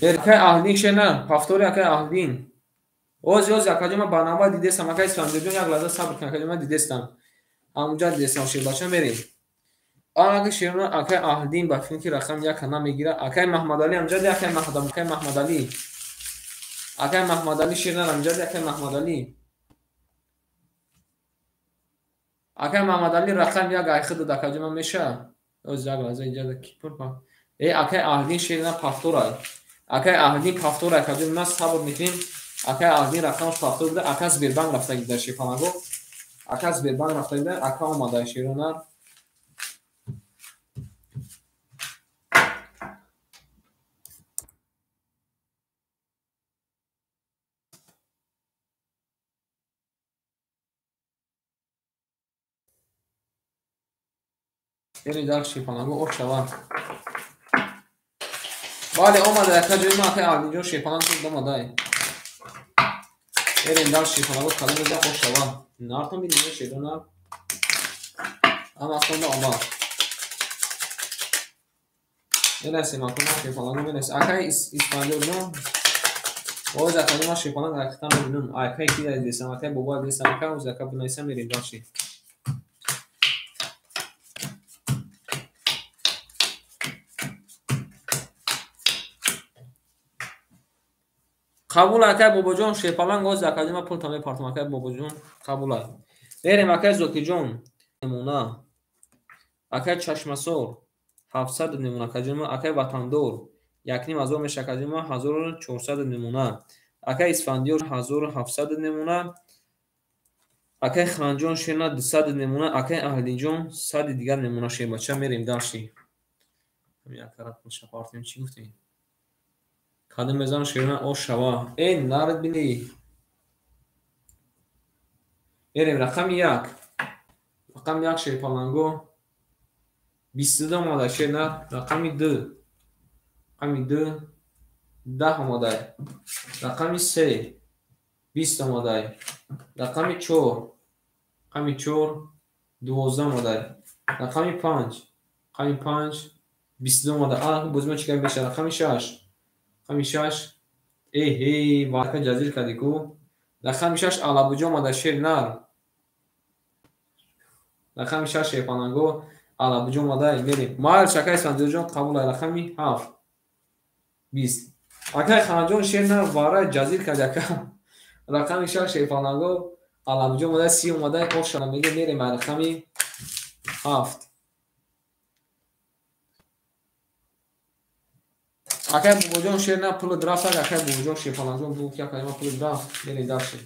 Акай Аҳдин шена, пафтори акай Аҳдин. Ози, ози акаҷон ман ба навбат дидестам, акай Исфандиёрҷон як лаҳза сабр кун, акаҷон ман дидестам. Ҳамунҷа дидестам Шербача, мерем. Ака Шерона, акай Аҳдин ба фикр ки рақам 1 намегира. Акай Маҳмадалӣ ҳамҷади, акай Маҳмадалӣ, акай Маҳмадалӣ. Акай Маҳмадалӣ Шерна ҳамҷади, акай Маҳмадалӣ. Акай Маҳмадалӣ рақам 1 айхи дод, акаҷон ман меша. Ози як лаҳза инҷа ки пур па. Э, акай Аҳдин Шерна пафторай. Акай Аҳдин пафторай, акаҷон ман сабр мекунем. Акай Аҳдин рақамаш пафтор буда, ака Сбербанк рафта гида Шерпаланго. Ака Сбербанк рафта гида, ака омада Шерона. Мерем дальше Шерпаланго ошава. Бале, омада акаҷои ман акай Аҳдинҷон Шерпаланг омадай. Мерем дальше Шерпаланго, кадом мезанам ошава. Нартон бинем Шерона. Ҳаматонда омад. Менависем акаҷон Шерпаланго менависем. Акай Исфандиёрҷон, оз акаҷон ман Шерпаланг ҳақиқатан мебинам. Акай ки дидестам, акай бобо дидестам, ака оз ака бинависам, мерем дальше. Қабул акай бобоҷон Шерпаланг, оз акаҷон ман пулта мепартам, акай бобоҷон қабул. Мерем акай Зокирҷон намуна. Акай Чашмасор 700 намуна акаҷон ман, акай Ватандор 1500 меша акаҷон ман 1400 намуна. Акай Исфандиёр 1700 намуна. Акай Ханҷон Шерна 200 намуна, акай Аҳдинҷон 100 дигар намуна Шербача, мерем дальше. Ҳамин акара пулша партем, чӣ гуфтем? Кадом мезанам Шерона ошава. Э, нарад бини. Мерем рақами 1. Рақами 1 шерпаланго 22 омада шер нар. Рақами 2. Рақами 2 10 омада. Рақами 3 20 омада. Рақами 4. Рақами 4 12 омада. Рақами 5. Рақами 5 22 омада. А боз мо чӣ гап мешавад? Рақами 6. Рақами 6 эҳе вака ҷазир кардӣ ку. Рақами 6 алабуҷо омада шер нар. Рақами 6 шерпаланго алабуҷо омада. Мерем. Майл шакай Исфандиёрҷон қабул. Рақами 7 20. Акай Ханҷон шер нар вара ҷазир кард ака. Рақами 6 шерпаланго алабуҷо омада 30 омада. Ошана меге мерем рақами 7. Акай Бобоҷон шер на пули драфт. Акай Бобоҷон шерпаланго бу ки акай ма пули драфт. Мерем дальше.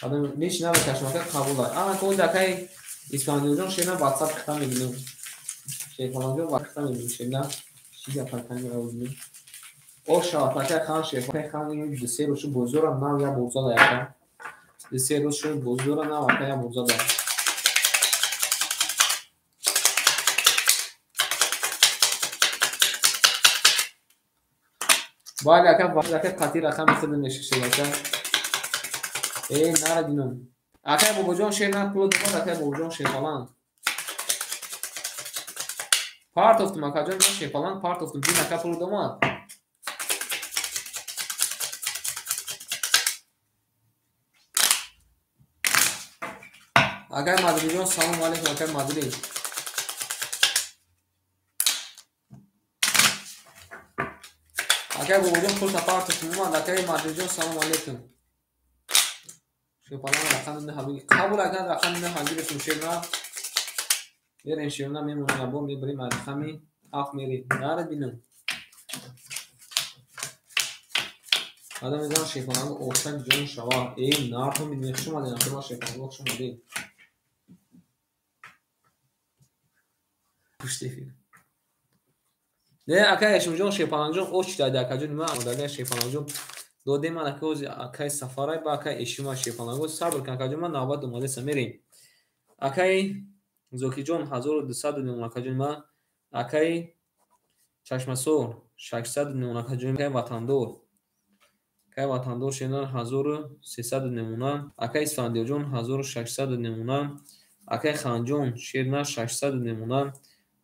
Адам ҳеч намекашам ака қабул. Ана ко акай Исфандиёрҷон шер на WhatsApp хита мебинем. Шерпаланго хита мебинем шер на. Чӣ гап камера бубинем. Оша акай хан шерпаланго хан ду се рӯз шуд бозора нав я бозада ака. Ду се рӯз шуд бозора нав ака я бозада. Бале ака ака қатъи рақами худ мешишед ака. Э нара динам. Акай Бобоҷон шер на пул дод. Акай Бобоҷон шерпаланг. Партофтум акаҷон ман шерпаланг партофтум. Дин ака пул домад. Акай Мадридҷон салом алейкум акай Мадрид. Акай Бобоҷон пулта партофтум омад. Акай Мадридҷон салом алейкум. Шерпаланг рақами 9 қабул акан рақами 9 гирифтум шер на. Мерем шер на мемонем або мебарем рақами 7 мерем. Нара бинам. Адам мезанам шерпаланг ошак ҷон шава. Э нартон бинем хуш омадед акай шерпаланг хуш омадед. Пушти эфир. Не акай Эшимҷон шерпалангҷон оч дади акаҷон ма омадага шерпалангҷон додем ман ака ози акай Сафарай ба акай Эшима шерпаланго сабр кун акаҷон ман навбат омадеса мерем. Акай Зокиҷон 1200 мемон акаҷон ма. Акай Чашмасор 600 мемон акаҷон. Акай Ватандор. Акай Ватандор шенар 1300 мемона. Акай Исфандиёрҷон 1600 мемона. Акай Ханҷон шерна 600 мемона.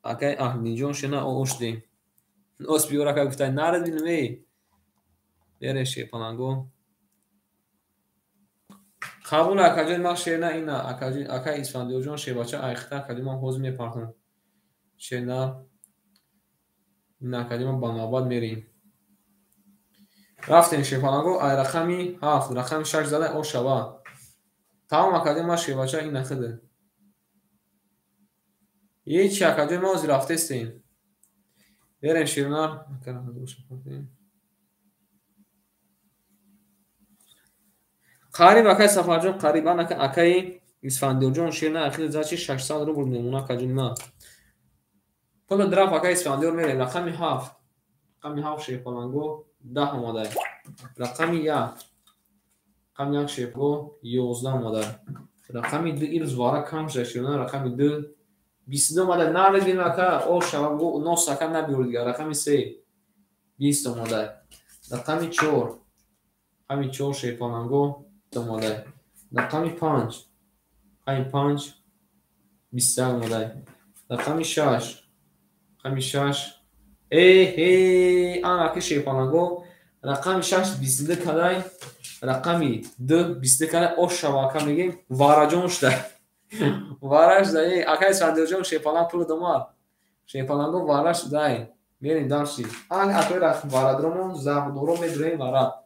Акай Аҳмадиҷон шена ошдем. Нос биёр ака гуфтай нарад бинам эй. Бере шерпаланго. Қабул акаҷон ман шерна ина акаҷон акай Исфандиёрҷон шербача айхта акаҷон ман ҳозир мепартам. Шерна ина акаҷон ман ба навбат мерем. Рафтем шерпаланго ай рақами 7 рақами 6 зада ошава. Тамом акаҷон ман шербача ина хида. Ҳеч акаҷон ман ҳозир рафтестем. Берем шернар. Қариб акай Сафарҷон қариб ан ака акай Исфандиёрҷон шерна ахир зачи 600 рубл мемона акаҷон ма. Пула драф акай Исфандиёр мерем рақами 7. Рақами 7 шерпаланго 10 омада. Рақами 1. Рақами 1 шерпаланго 11 омада. Рақами 2 ирз вара кам шуда шерна рақами 2 22 омада. Наред бинам ака о шава нос ака набиёр дигар. Рақами 3 20 омада. Рақами 4. Рақами 4 шерпаланго омада. Рақами 5. Рақами 5 21 омада. Рақами 6. Рақами 6 эҳе ан аки шерпаланго рақами 6 22 кадай. Рақами 2 22 кадай. Ош шава ака мегем вараҷон шуда. Вара шуда. Акай Исфандиёрҷон шерпаланг пул домад. Шерпаланго вара шуда. Мерем дальше. Ан акай варадромон завдоро медурем вара.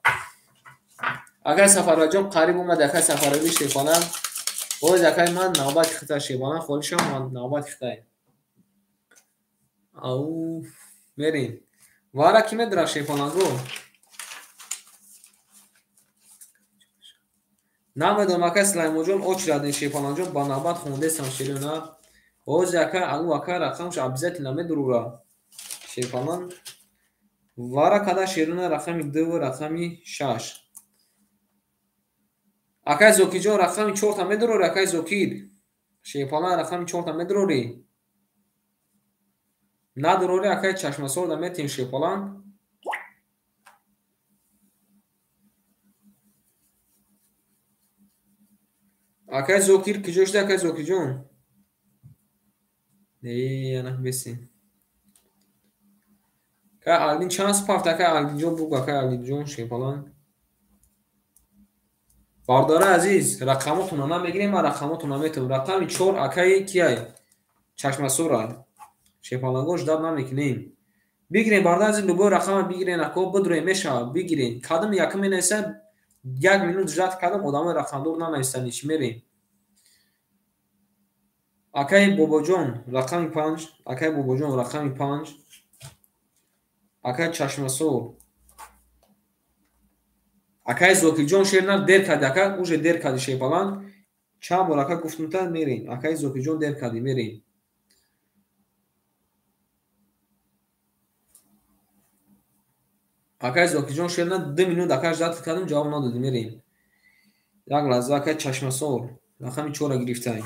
Акай Сафаралиҷон қариб омад. Акай Сафарали шерпаланг. Боз акай ман навбати хита шерпаланг холишам ман навбати хитай. Ау мерем. Вара ки медурад шерпаланго? Намедонам акай Сулаймонҷон оч раден шерпалангҷон ба навбат хондесам шерона. Боз ака ану ака рақамш обязательно медурура. Шерпаланг вара када шерона рақами 2 ва рақами 6. Акай Зокирҷон рақами 4-та медурорӣ, акай Зокир. Шерпалан рақами 4-та медурорӣ. Надурорӣ, акай Чашмасорда метиҳем Шерпалан. Акай Зокир куҷо шуда, акай Зокирҷон? Не, ана бесин. Акай Алдин чанд пафт, акай Алдинҷон буг, акай Алдинҷон Шерпалан. Бародари азиз, рақамотонро намегирем, ман рақамотонро метавонам. Рақами 4 акаи кияй? Чашмасора. Шерпалангон ждат намекунем. Бигирем, бародари азиз, любой рақама бигирен, ако бидурем, мешавад, бигирен. Кадом якум менависад, як минут ждат кардам, одамои рақамдор нанависанд, ҳеч мерем. Акаи Бобоҷон рақами 5, акаи Бобоҷон рақами 5, акаи Чашмасор. Акаи Зокирҷон шер дер карди, ака уже дер карди Шерпалан. Чанд бор ака гуфтум та мерем. Акаи Зокирҷон дер карди, мерем. Акаи Зокирҷон шер 2 минут ака ждат кардам, ҷавоб надоди, мерем. Як лаҳза, акаи Чашмасор рақами 4-ро гирифтай.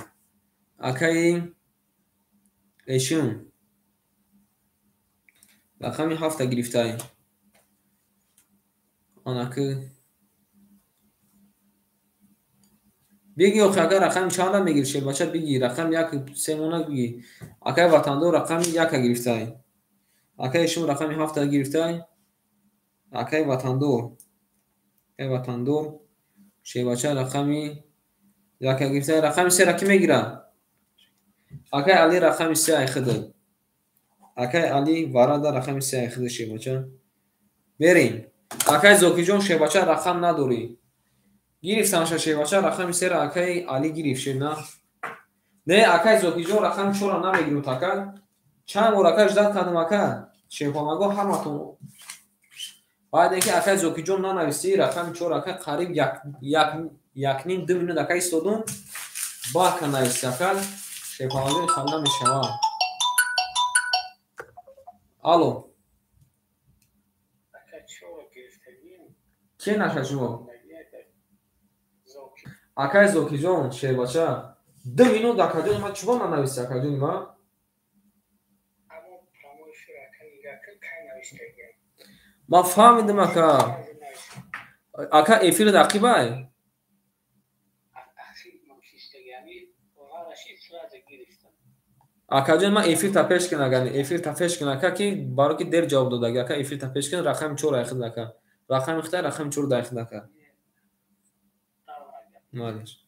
Акаи Эшун рақами 7-та гирифтай. Анаки биги охи, ака рақами чанда мегири шербача, биги рақами 1 3 мона биги. Акаи Ватандор рақами 1-а гирифтай. Акаи Эшун рақами 7-та гирифтай. Акаи Ватандор, акаи Ватандор шербача рақами 1-а гирифтай. Рақами 3-ра ки мегира? Акаи Али рақами 3 айхида. Акаи Али варада рақами 3 айхида шербача. Мерем. Акаи Зокирҷон шербача рақам надорӣ. Гирифтанша шербача рақами 3-ра акаи Али гирифт шер на. Не, акаи Зокирҷон рақами 4-ра намегирут ака. Чанд бор ака ждат кардам ака. Шерпаланго ҳаматон. Баъд инки акаи Зокирҷон нанависӣ рақами 4 ака қариб 1.5-2 минут ака истодум. Ба ака нависӣ ака. Шерпаланго ханда мешавад. Алло. Ки наша шумо? Акаи Зокирҷон шербача 2 минут акаҷони ман чуво нанависӣ акаҷони ман? Ман фаҳмидам ака. Ака эфир дақибай? Акаҷон ман эфир та пеш кун агар эфир та пеш кун ака ки баро ки дер ҷавоб додаги ака эфир та пеш кун рақами 4 айхид ака. Рақами хита рақами 4 дайхид ака. Малеш.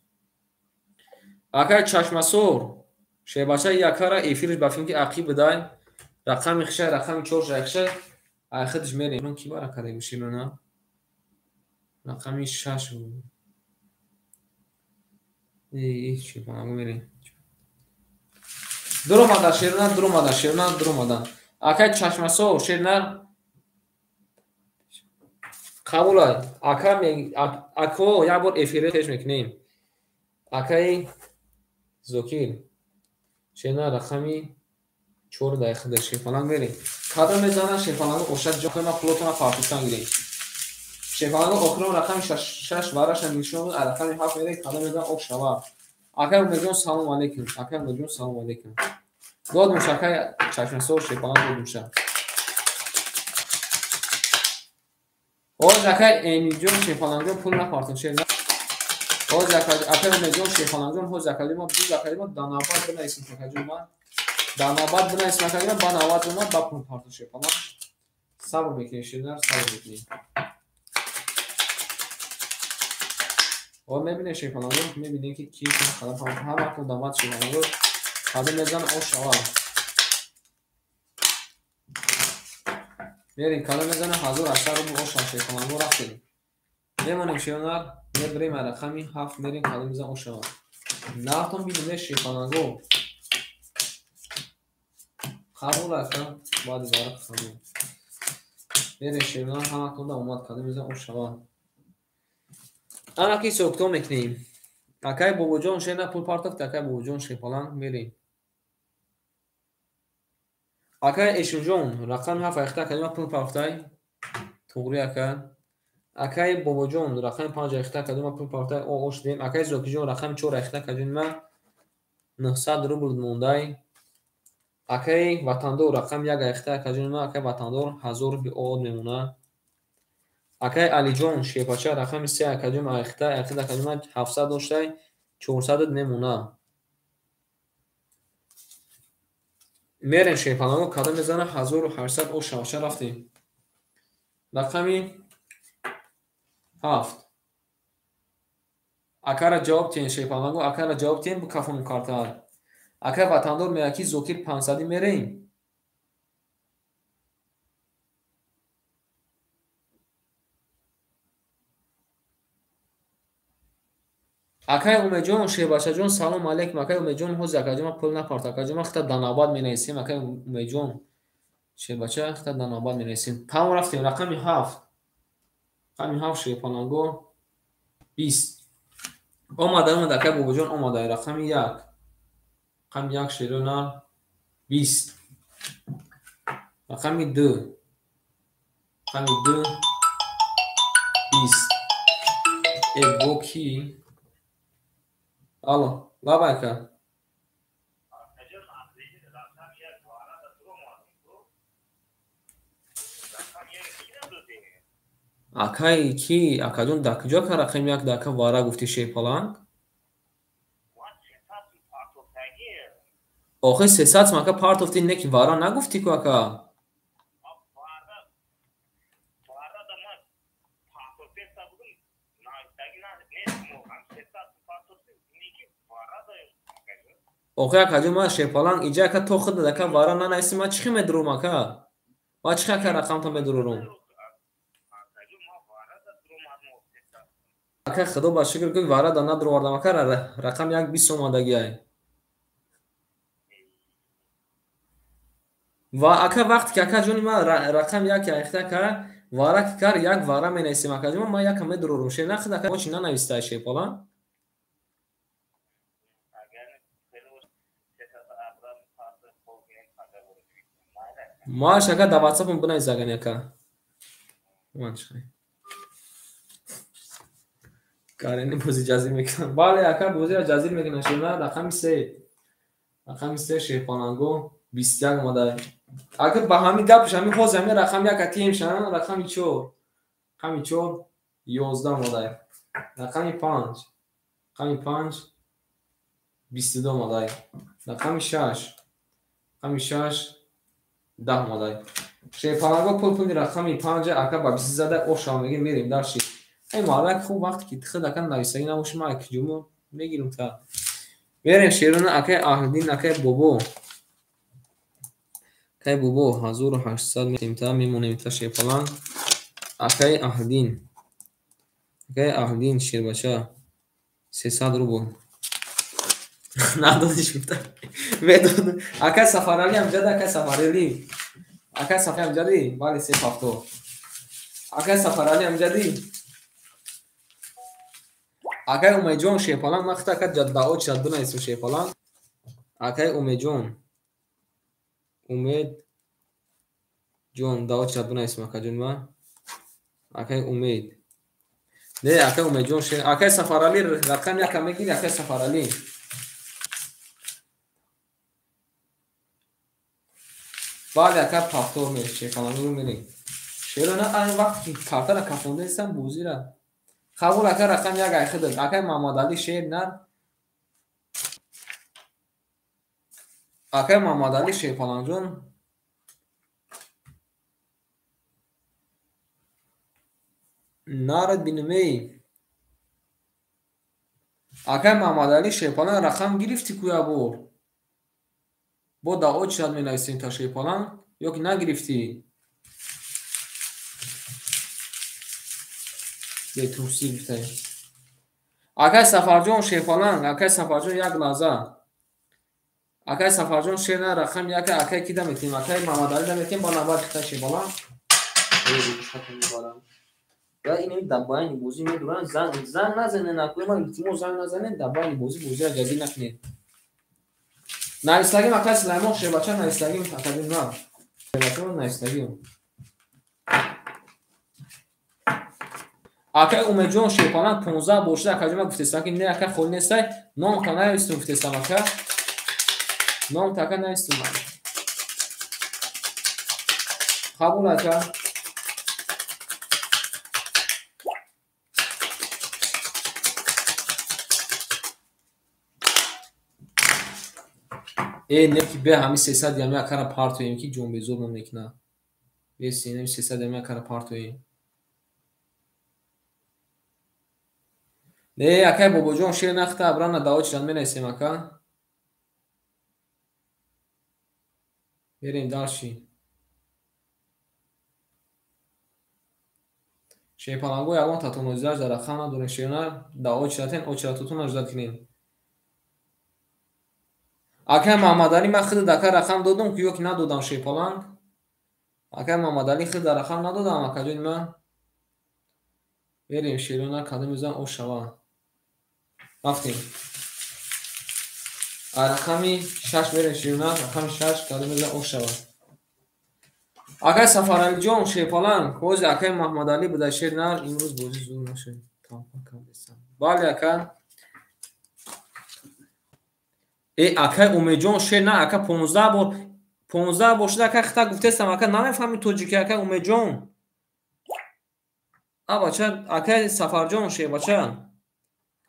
Акаи Чашмасор шербача якара эфирш ба филм ки ақиб бидай рақами хиша рақами 4 айхиша айхидш мерем. Ки бара карда бошем на? Рақами 6. Шерпаланго мерем. Дуромада шерна, дуромада шерна, дуромада. Акаи Чашмасор шерна қабулай. Ака ако як бор эфире пеш мекунем. Акаи Зокир шерна рақами 4 дайхида шерпаланг мерем. Кадом мезана шерпаланго ошад ҷо кунам пулотона партофтан гирем. Шерпаланго охирон рақами 6 вараша нишон буд, рақами 7 мерем, кадом мезана об шава. Акаи Умедҷон салом алейкум. Акаи Умедҷон салом алейкум. Додмуш акаи Чашмасор шерпаланг додмуша. Оз акаи Эмиҷон шерпалангҷон пул напартон шер. Оз акаи Умедҷон шерпалангҷон ҳоз акаи ма буз акаи ма дар навбат бинависем акаҷон ма. Дар навбат бинависем акаи ма, ба навбат омад ба пул партон шерпаланг. Сабр мекунем шернар, сабр мекунем. О мебинем шерпалангҷон, мебинем ки ки қадам ҳаматон дамад шерпалангҷон қадам мезанад ош шавад. Мерем кадам мезанад 1800 рубл ош шавад шерпалангҷон рафтем. Мемонем шернар, мебарем рақами 7 мерем кадам мезанад ош шавад. Нафтон бинем шерпалангҷон. Қабул ака баъди варақ қабул. Мерем шернар ҳаматон да омад кадам мезанад ош шавад. Ана ки ҳисоб-китоб мекунем. Акаи Бобоҷон шерна пул партофт, акаи Бобоҷон шерпаланг мерем. Акаи Эшунҷон рақами 7 айхта акаи ма пул партофтай. Туғри ака. Акаи Бобоҷон рақами 5 айхта акаҷон ма пул пафтай о шудем. Акаи Зокирҷон рақами 4 айхта акаҷон ма 900 рубл мондай. Акаи Ватандор рақами 1 айхта акаҷон ма акаи Ватандор 1000 рубли од мемонад. Акаи Алиҷон Шербача рақами 3 акаҷон айхта акаҷон ма 700 доштай 400 мемонад. Мерем шерпаланго кадом мезана 1800 о шавша рафтем. Рақами 7. Акара ҷавоб тиҳен шерпаланго, акара ҷавоб тиҳен букафону картар. Акай Ватандор мегӯяд ки Зокир 500 мерем. Акай Умедҷон Шербачаҷон салом алейкум. Акай Умедҷон ҳозир акаҷон ма пул напарт. Акаҷон ма хита данавбат менависем. Акай Умедҷон Шербача хита данавбат менависем. Тамом рафтем. Рақами 7. Рақами 7 шерпаланго 20. Омада омада акай Бобоҷон омада. Рақами 1. Рақами 1 шерона 20. Рақами 2. Рақами 2 20. Э ки? Алло, лабайка. Акай ки акаҷон дар куҷо ка рақами 1 дар ака вара гуфти шерпаланг? Охи 300 сум ака партофти не ки вара нагуфтӣ ку ака? Охи акаҷон ман шерпаланг иҷа ака то худ ака вара нанависӣ ман чӣ хел медурум ака? Ман чӣ хел ака рақамта медурурум? Ака худо ба шукр ки вара да надуровардам ака рақам 1 20 омадагиай. Ва ака вақте ки ака ҷони ман рақам 1 айхта ака вара ки кар як вара менависем акаҷон ман яка медурурум. Шер нахуд ака очи нанавистай шерпаланг? Маш ака дар ватсапам бинавис агани ака. Ман чӣ карени бози ҷазир мекунам. Бале ака бозиро ҷазир мекунам. Шерна рақами 3. Рақами 3 шерпаланго 21 омада. Ака ба ҳамин гапш ҳамин ҳозир ҳамин рақами 1 атием шана рақами 4. Рақами 4 11 омада. Рақами 5. Рақами 5 22 омада. Рақами 6. Рақами 6 10 омада. Шерпаланго пул пули рақами 5 ака ба 20 зада ошав мегирем мерем дарши. Эй мардак хуб вақте ки худ ака нависагӣ набоши ман акиҷумо мегирам та. Мерем шерона акай Аҳлиддин акай Бобо. Акай Бобо 1800 метем та мемонем та шерпаланг. Акай Аҳлиддин. Акай Аҳлиддин шербача 300 рубл. Надодиш гуфта. Медод. Акай Сафаралӣ ҳам ҷада акай Сафаралӣ. Акай Сафаралӣ ҳам ҷади? Бале 370. Акай Сафаралӣ ҳам ҷади? Акай Умедҷон шерпаланг ман хита ака дао чизад бинависем шерпаланг. Акай Умедҷон. Умедҷон дао чизад бинависем акаҷон ман. Акай Умед. Не акай Умедҷон шер акай Сафаралӣ рақам 1 мегири акай Сафаралӣ. Бале ака пафтор мерем шерпалангро мерем. Шерона айн вақте ки картара кафонда нестам бозира. Қабул ака рақам 1 айхидад. Акай Мамадалӣ шер нар. Акай Мамадалӣ шерпалангҷон нарад бинумей. Акай Мамадалӣ шерпаланг рақам гирифтӣ ку як бор? Бо дао чизад менависем та шерпаланг ё ки нагирифтӣ? Бетурсӣ гуфтаем. Акай Сафарҷон шерпаланг, акай Сафарҷон як лаҳза. Акай Сафарҷон шер на рақам 1 акай ки да метем? Акай Мамадалӣ да метем ба навбат хита шерпаланг. Я инами дар байни бозӣ медуранд, занг назанед, накунед, ман илтимос занг назанед, дар байни бозӣ бозиро ҷазир накунед. Навислагим акай Сулаймон шербача навислагим акаҷон на. Шербача навислагим. Акай Умедҷон шерпаланг 15 бор шуда, акаҷон ман гуфтестам ки не ака холӣ нестай, ном та навистум гуфтестам ака. Ном та ака навистум. Қабул ака. Э не ки бе ҳами 300 ями акара партоем ки ҷонбезор намекунад. Бе 300 ями акара партоем. Не, акай Бобоҷон шер нахта абрана дао чиран менависем ака. Мерем дальше. Шерпаланго ягон татонозиаш дар рақам надорем шерна дао чиратен очиратотон аждад кунем. Акай Маҳмадалӣ ман худ дака рақам додум ки ё ки надодам шерпаланг. Акай Маҳмадалӣ худ дар рақам надодам акаҷони ман. Мерем шерона кадом мезан о шава. Рафтем. Рақами 6 мерем шерона, рақами 6 кадом мезан о шава. Акай Сафаралиҷон шерпаланг, ҳози акай Маҳмадалӣ буда шер нар имрӯз бозӣ зур нашуд. Тавба кардесам. Бале ака. Э акай Умедҷон шер на ака 15 бор 15 бор шуда ака хита гуфтестам ака намефаҳми тоҷики акай Умедҷон. А бача акай Сафарҷон шер бача.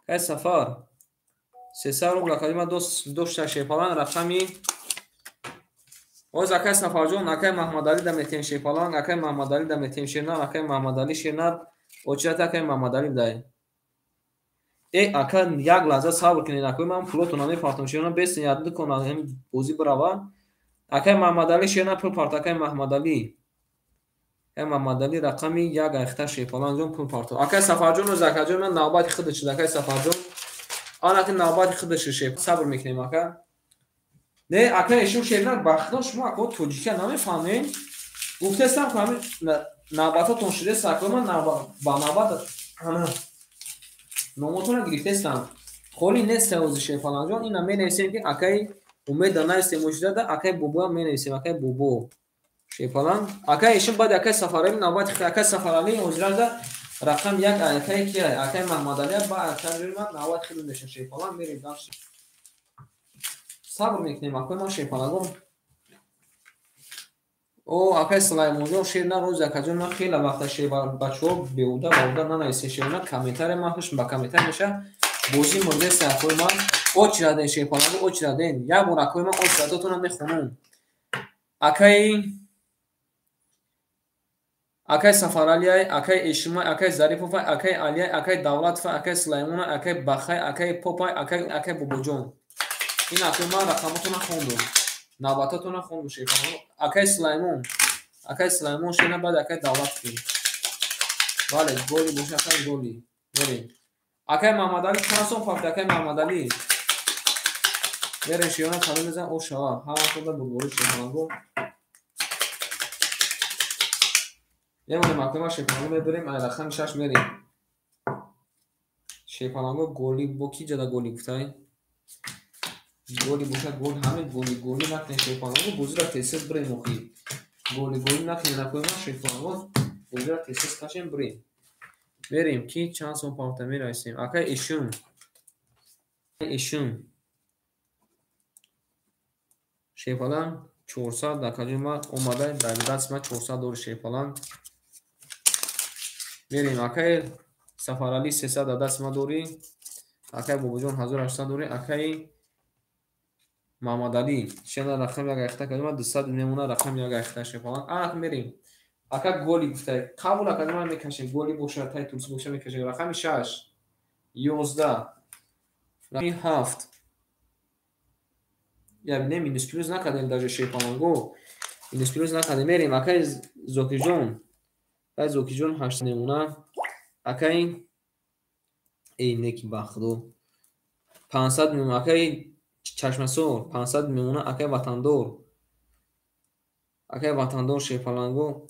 Акай Сафар. 300 рубл акаҷон ман дошта шерпаланг рақами Оз акай Сафарҷон, акай Маҳмадалӣ да метем шерпаланг, акай Маҳмадалӣ да метем шернар, акай Маҳмадалӣ шернар, очират акай Маҳмадалӣ дай. Э ака як лаҳза сабр кунед, акай ман пулотона мепартам шернар, бесен яд дукона ҳам бозӣ бирава. Акай Маҳмадалӣ шернар пул парт, акай Маҳмадалӣ. Акай Маҳмадалӣ рақами як айхта шерпалангҷон пул партов. Акай Сафарҷон оз акаҷон ман навбати худаш шуд, акай Сафарҷон. Анаки навбати худаш шуд, сабр мекунем ака. Не, ака ишум шернар бахто шумо ака тоҷикия намефаҳмед. Гуфтестам ки ҳамин навбатотон шудест, ака ман ба навбат номотонро гирифтестам. Холӣ нест ози шерпалангҷон, ина менависем ки акаи Умеда нависем ошидада, акаи Бобоам менависем, акаи Бобо. Шерпаланг, акаи ишум баъд акаи Сафаралӣ навбати акаи Сафаралӣ ҳозирада рақам як акаи ки акаи Маҳмадалӣ ба акаи ман навбати худ мешавад шерпаланг, мерем дальше. Сабр мекунем акои ман шерпалангон. О акаи Сулаймонҷон шер на рӯз акаҷон ман хеле вақта шер бачаҳо беҳуда баҳуда нанависем шерна комментария ман хуш ба комментария меша бозӣ мурдест акои ман очираден шерпаланго очираден як бор акои ман очирадотонам мехонам. Акаи Сафаралиай, акаи Эшимай, акаи Зариповай, акаи Алиай, акаи Давлатовай, акаи Сулаймонай, акаи Бахай, акаи Попай, акаи Бобоҷон. Ин акои ман рақамотонро хондум. Навбатотонро хондум шерпаланго. Акаи Сулаймон, акаи Сулаймон шена баъд акаи Давлатов. Бале, голи боша акаи голи. Мерем. Акаи Маҳмадалӣ чанд сом фарт акаи Маҳмадалӣ? Мерем шиёна кадом мезан о шава. Ҳама худа бурборӣ шерпаланго. Мемонем акои ман шерпаланго мебарем, ай рақами 6 мерем. Шерпаланго голи бо ки ҷада голи гуфтай? Голи боша гол ҳамин голи голи накунем шерпаланго бозиро тез-тез бирем охи. Голи голи накунем акои ман шерпаланго бозиро тез-тез кашем бирем. Мерем ки чанд сом парта мерасем. Акаи Эшум. Эшум. Шерпаланг 400 акаҷон ман омада дар даст ман 400 дори шерпаланг. Мерем акаи Сафаралӣ 300 дар даст ман дорӣ. Акаи Бобоҷон 1800 дорӣ. Акаи Маҳмадалӣ шена рақам як айхта кардем, ман 200 мемона рақам як айхта шерпаланг. Ана мерем. Ака голи гуфтай. Қабул акаҷон ман мекашем. Голи боша, тай турси боша мекашем. Рақами 6, 11, рақами 7. Я не минус плюс накардем даже шерпаланго. Минус плюс накардем. Мерем акаи Зокирҷон. Акаи Зокирҷон 8 мемона. Акаи эй неки бахудо. 500 мемона. Акаи Чашмасор 500 мемона. Акаи Ватандор. Акаи Ватандор шерпаланго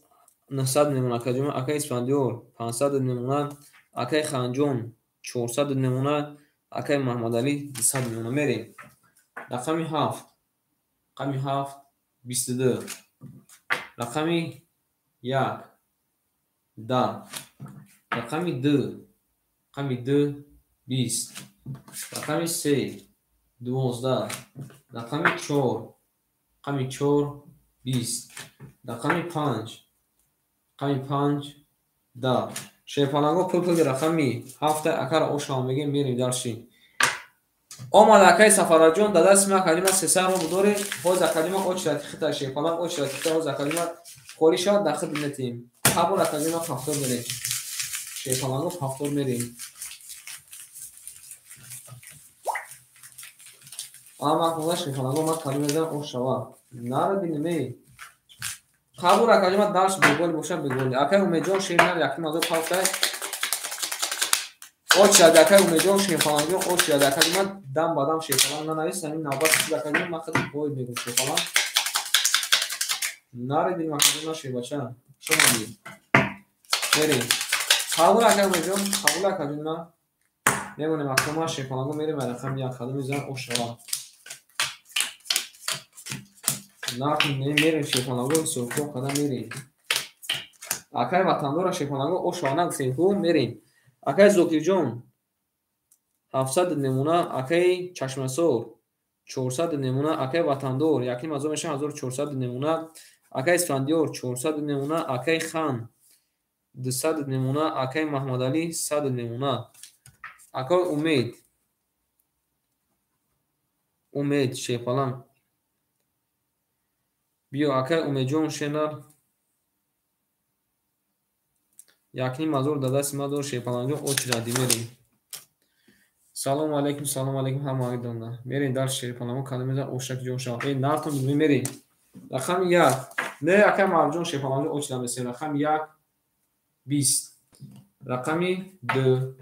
900 мемона. Акаҷон акаи Исфандиёр 500 мемона. Акаи Ханҷон 400 мемона. Акаи Маҳмадалӣ 200 мемона. Мерем. Рақами 7. Рақами 7 22. Рақами 1 10. Рақами 2, рақами 2 20, рақами 3 12, рақами 4, рақами 4 20, рақами 5, рақами 5 10. Шерпаланго пул рақами 7 акара ошава мегем, мерем дарши. Омад акаи Сафараҷон, дар дасти ман калима 300 рубл дорем. Ҳозир калима очрати хита шерпаланг очрати хита, ҳозир калима холӣ шавад, дар хид метем. Қабул акаҷон, 70 мерем. Шерпаланго 70 мерем. Ама худа шерпаланго ман калима мезанам ошава. Нара бинем. Қабул акаҷон, дарш беголи бошад беголи. Акаи Умедҷон шернар 1000 пафтай. Очрад акаи Умедҷон шерпалангҷон очрад акаҷон, дам ба дам шерпаланг нанавис, ҳамин навбат шуд акаҷон, ман худ бой мегӯм шерпаланг. Наредим акаҷон, на шербача. Шумо мерем. Қабул акаи Умедҷон, қабул акаҷон, на. Мемонем акама шерпаланго мерем рақами 1 қадам мезанам ошава. Нарх мерем шерпаланго ҳисобкор қадам мерем. Акаи ватандора шерпаланго ошава нагуфтем ку мерем. Акаи Зокирҷон 700 намуна, акаи Чашмасор 400 намуна, акаи Ватандор 1500 мешавад 1400 намуна, акаи Исфандиёр 400 намуна, акаи Хан 200 намуна, акаи Маҳмадалӣ 100 намуна, акаи Умед, Умед шерпаланг биё, акаи Умедҷон шенар 1500 дар дасти ман дор шерпалангҷон очради мерем. Салому алайкум, салому алайкум ҳамаи мерем дар шерпаланго кадом мезан ошак ҷон шава. Э нартон мерем. Рақами 1. Не акаи Марҷон шерпалангҷон очрад месем. Рақами 1 20. Рақами 2.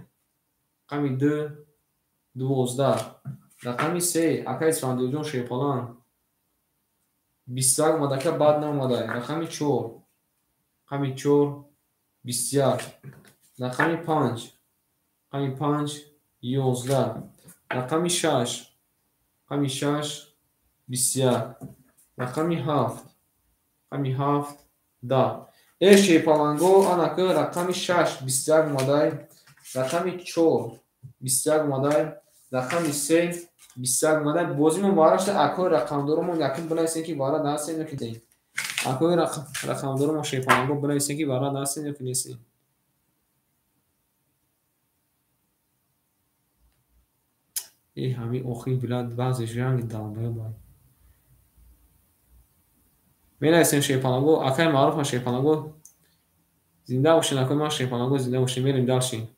Рақами 2 12. Рақами 3 акаи Исфандиёрҷон шерпаланг 21 омад, ака баъд наомада. Рақами 4. Рақами 4 21. Рақами 5. Рақами 5 11. Рақами 6. Рақами 6 21. Рақами 7. Рақами 7 10. Э шерпаланго анака рақами 6 21 омадай. Рақами 4 21 омадай. Рақами 3 21 омадай. Бозимон вара шуда акои рақамдоромон якин бинависем ки вара даҳастем ё ки нестем. Акои рақамдоромон шерпаланго бинависем ки вара даҳастем ё ки нестем. Э ҳамин охири билад баъзеш ранги далбаёб. Менависем шерпаланго, акаи маъруфам шерпаланго зинда бошед, акои ман шерпаланго зинда бошед. Мерем дарши.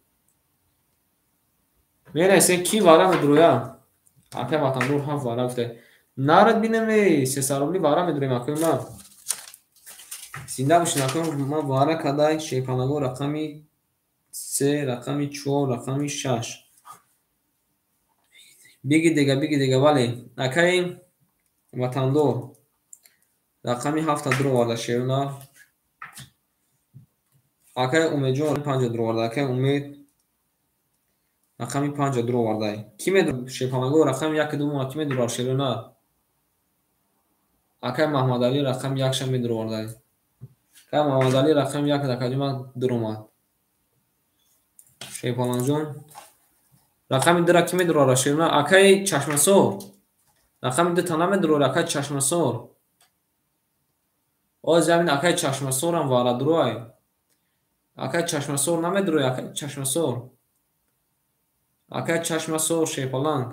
Менависем ки вара медуроя. Акаи Ватандор 7 вара гуфта. Нарад бинем эй, 300 рубли вара медуроем акои ман. Зинда бошед акои ман вара кадай шерпаланго рақами 3, рақами 4, рақами 6. Биги дега, биги дега, вале. Акаи Ватандор рақами 7 дуроварда шернар. Акаи Умедҷон 5 дуроварда. Акаи Умед рақами 5 дуроварда. Ки медур шерпаланго рақами 1 2 ки медурар шернар? Акаи Маҳмадалӣ рақами 1 ша медуроварда. Акаи Маҳмадалӣ рақами 1 дакаҷума дуромад. Шерпалангҷон рақами 2 ра ки медурара шернар? Акаи Чашмасор рақами 2 та намедурора, акаи Чашмасор. Оз ҳамин акаи Чашмасорам вара дурой. Акаи Чашмасор намедурой, акаи Чашмасор. Акаи Чашмасор шерпаланг.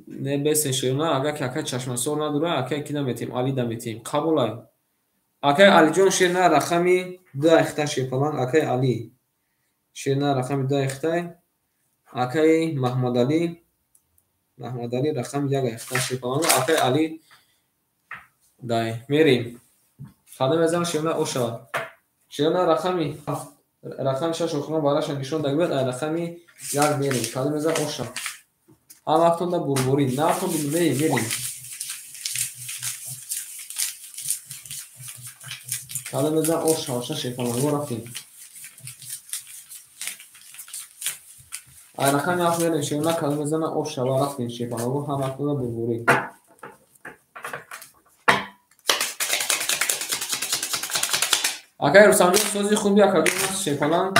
Не бесен шернар, агар ки акаи Чашмасор надурой, акаи ки наметем, Али наметем. Қабулай. Акаи Алиҷон шернар рақами 2 айхта шерпаланг, акаи Али шернар рақами 2 айхтай, акаи Маҳмадалӣ, Маҳмадалӣ рақами 1 айхта шерпаланг, акаи Али дай. Мерем. Қадам мезанам шернар ошавад. Шернар рақами 7, рақами 6 охирон вараша нишон дагибад, ай рақами 1 мерем. Қадам мезанам ошавад. Ҳам вақтонда бурбурӣ, нартон билмей мерем. Қадам мезанам ошавад, шерпаланго рафтем. Ай рақами 7 мерем шернар, қадам мезанам ошавад, рафтем шерпаланго, ҳам вақтонда бурбурӣ. Акай Рустамҷон, сози хуби акаҷон шерпаланг.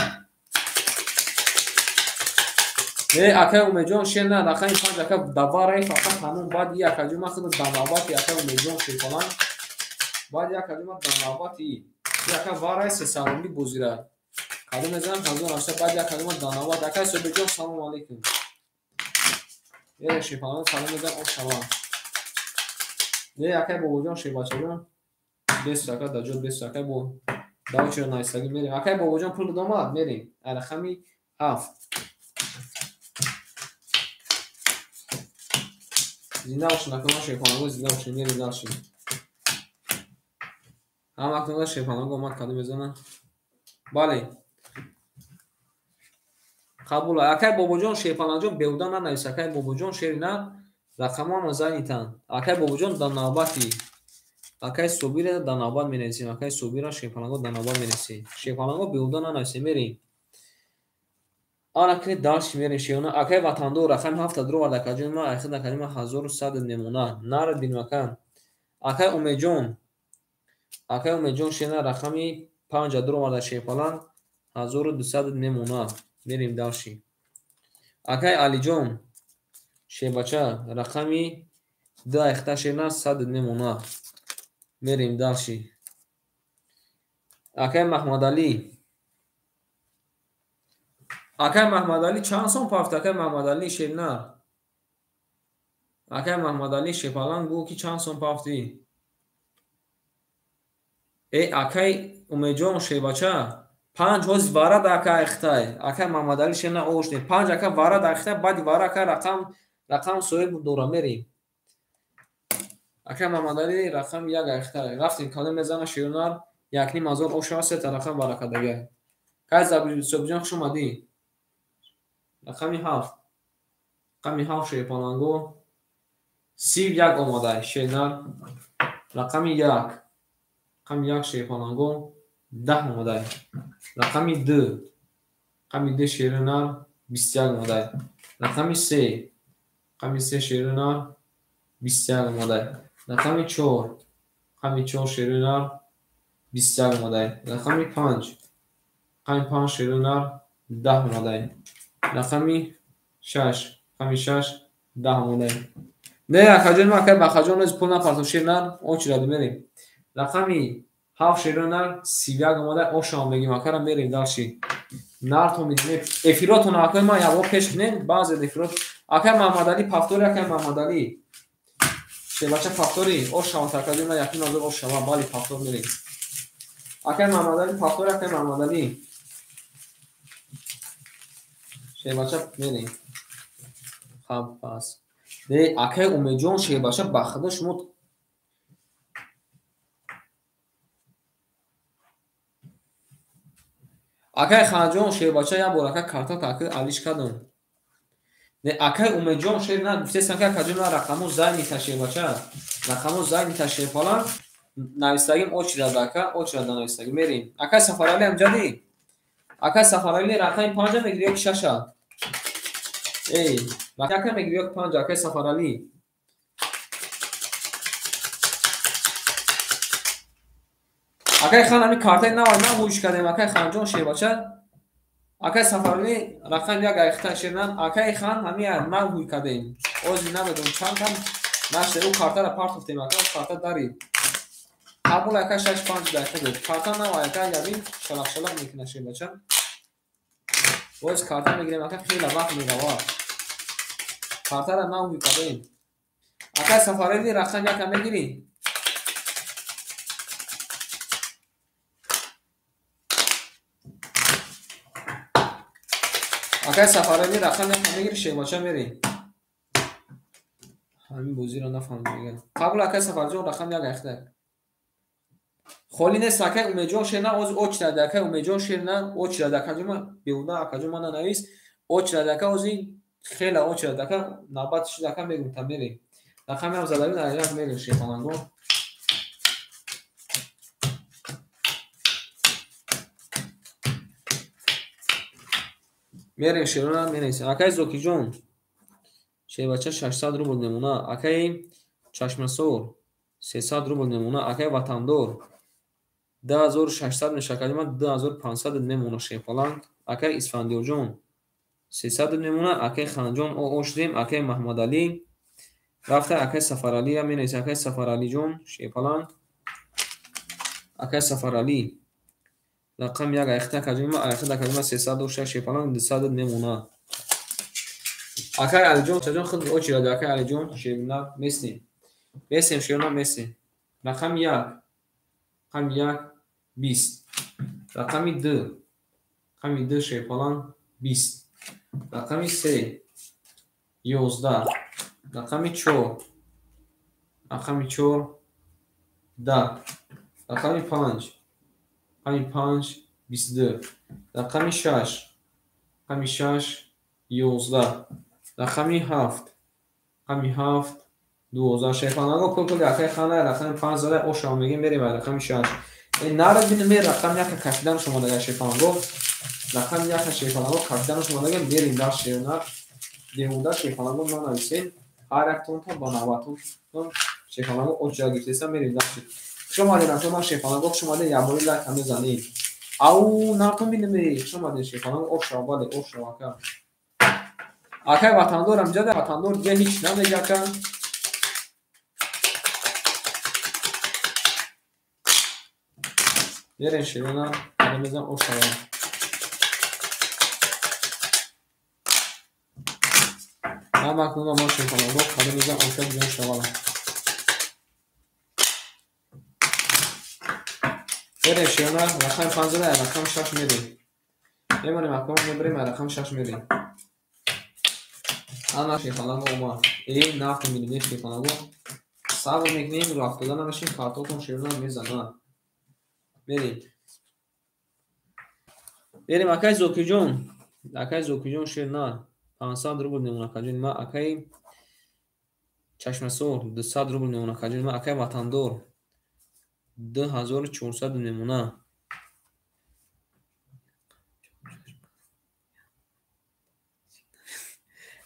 Не, акай Умедҷон, шер на, рақами 5 ака давараи фақат ҳамон баъд и акаҷон ман худам дар навбати акай Умедҷон шерпаланг. Баъд и акаҷон ман дар навбати и ака вараи сесарумӣ бозира. Кадом мезанам 1080, баъд и акаҷон ман дар навбат. Акай Собирҷон, салому алейкум. Е, шерпаланг кадом мезанам ошава. Не, акай Бобоҷон, шербачаҷон. Бес ака дар ҷо бес акай бо давчиро нависагӣ мерем. Акай Бобоҷон пул домад, мерем. Рақами 7. Зинда бошед, акама шерпаланго, зинда бошед, мерем дальше. Ҳама акнун шерпаланго омад, кадом мезанад? Бале. Қабул. Акай Бобоҷон, шерпалангҷон, беҳуда нанавис. Акай Бобоҷон, шери на, рақамҳо ҳама занитанд. Акай Бобоҷон дар навбати. Акай Собира дар навбат менависем. Акай Собира шерпаланго дар навбат менависем. Шерпаланго беҳуда нанависем, мерем. Ана кини дальше мерем шеона. Акай Ватандор рақами 7 дуровард акаҷон ма, айхид акаҷон ма 1100 мемона. Нара динмакан. Акай Умедҷон. Акай Умедҷон шена рақами 5 дуроварда шерпаланг 1200 мемона. Мерем дальше. Акай Алиҷон шербача рақами 2 айхта шена 100 мемона. Мерем дальше. Акай Маҳмадалӣ. Акай Маҳмадалӣ чанд сом пафт? Акай Маҳмадалӣ шернар. Акай Маҳмадалӣ шерпаланг гӯ ки чанд сом пафтӣ? Э, акай Умедҷон шербача 5 ҳоз варад ака айхтай. Акай Маҳмадалӣ шерна ошне. 5 ака варад айхтай, баъди вара ака рақам соҳиб дора, мерем. Акай Маҳмадалӣ рақам 1 айхтай. Рафтем, кадом мезана шернар? 1500 ошава, сета рақам баракадага. Кай Собиҷон, хуш омадӣ. Рақами 7. Рақами 7 шерпаланго 31 омада шернар. Рақами 1. Рақами 1 шерпаланго 10 омада. Рақами 2. Рақами 2 шернар 21 омада. Рақами 3. Рақами 3 шернар 21 омада. Рақами 4. Рақами 4 шернар 21 омада. Рақами 5. Рақами 5 шернар 10 омада. Рақами 6, рақами 6 10 омада. Не, акаҷон ма, акай Бахаҷон оз пул напартов шернар, очирад мерем. Рақами 7 шернар 31 омада, ошам мегим акара, мерем дальше. Нартон медим. Эфиротон акай ма яво пеш кунем, баъзе эфирот. Акай Маҳмадалӣ пафтори, акай Маҳмадалӣ. Шербача пафтори, ошам акаҷон ма 1500 ошава, бале пафтор мерем. Акай Маҳмадалӣ пафтори, акай Маҳмадалӣ. Шербача мерем. Хаб пас. Не, акай Умедҷон шербача ба худо шумо акай Ханҷон шербача як бор ака карта таки алиш кардам. Не, акай Умедҷон шер на гуфтестам ки акаҷон на рақамо зайнита шербача. Рақамо зайнита шерпаланг навистагим очирад ака, очирад навистагим мерем. Акай Сафаралӣ амҷадӣ. Акай Сафаралӣ рақами 5 мегири ё 6? Эй, рақами мегири ё 5 акай Сафаралӣ? Акай хан ҳамин картаи нав нав ҳуш кардем, акай Ханҷон шербача. Акай Сафаралӣ рақами 1 айхта шернан, акай хан ҳамин нав ҳуй кардем. Ози намедонам чанд кам нашта, ӯ картаро партофтем, ака, ӯ карта дарид. Қабул ака 6-5 дақиқа гуфт. Карта нав ака явин шалақ-шалақ мекунад шербача. Боз карта мегирем, ака хеле вақт меравад. Картаро нав ҳуй кардем. Акай Сафаралӣ рақам 1 мегирӣ? Акай Сафаралӣ рақам 1 мегирӣ, шербача мерӣ. Ҳамин бозиро нафаҳмидам мегӯям. Қабул акай Сафарҷон рақам 1 айхта. Холӣ нест акай Умедҷон шерна, оз очирад акай Умедҷон шерна, очирад акаҷон ма беҳуда акаҷон ма нанавис, очирад ака ози хела очирад ака навбат шуд ака мегӯм та мерем. Рақами ҳам задави дар як мерем шерпаланго. Мерем шерона менависем. Акай Зокиҷон шербача 600 рубл мемона. Акай Чашмасор 300 рубл мемона. Акай Ватандор 2600 меша акаҷон ман 2500 мемона шерпаланг. Акай Исфандиёрҷон 300 мемона. Акай Ханҷон о шудем. Акай Маҳмадалӣ рафта. Акай Сафаралиам менависем. Акай Сафаралиҷон шерпаланг. Акай Сафаралӣ рақами 1 айхта акаҷон ман айхта акаҷон ман 300 дошта шерпаланг 200 мемона. Акай Алиҷон чаҷон худ очи ради акай Алиҷон шерна местем. Местем шерна местем. Рақами 1 рақами 1 20. Рақами 2 рақами 2 шерпаланг 20. Рақами 3 11. Рақами 4 рақами 4 10. Рақами 5 рақами 5 22. Рақами 6 рақами 6 11. Рақами 7 рақами 7 12. Шерпаланго кул акай хана рақами 5 зада ошав мегем мерем рақами 6. Нара бинем рақами 1 кашидан шумо дага шерпаланго. Рақами 1 шерпаланго кашидан шумо дага мерем дар шерна. Беҳуда шерпаланго нанависем. Ҳар яктонта ба навбатон шерпаланго оча гирифтеса мерем дар шер. Хуш омадед акай шерпаланго, хуш омадед якбори лайк ҳам мезанед. Ау нартон бинем, хуш омадед шерпаланго ошав, бале ошав ака. Акай ватандорам ҷада ватандор дига ҳеч намега ака. Мерем шерона, мезан ошава. Ҳамакунон ма шерпаланго қадам мезан оша ҷон шавала. Мерем шерона, рақами 5 зада, рақами 6 мерем. Мемонем акон мебарем, рақами 6 мерем. Ана шерпаланго омад. Нафт милиметр шерпаланго. Сабр мекунем, рӯ афтода намешем, картотон шерона мезанад. Мерем. Мерем акай Зокирҷон. Акай Зокирҷон шерна 500 рубл мемона акаҷон ма. Акай Чашмасор 200 рубл мемона акаҷон ма. Акай Ватандор 2400 мемона.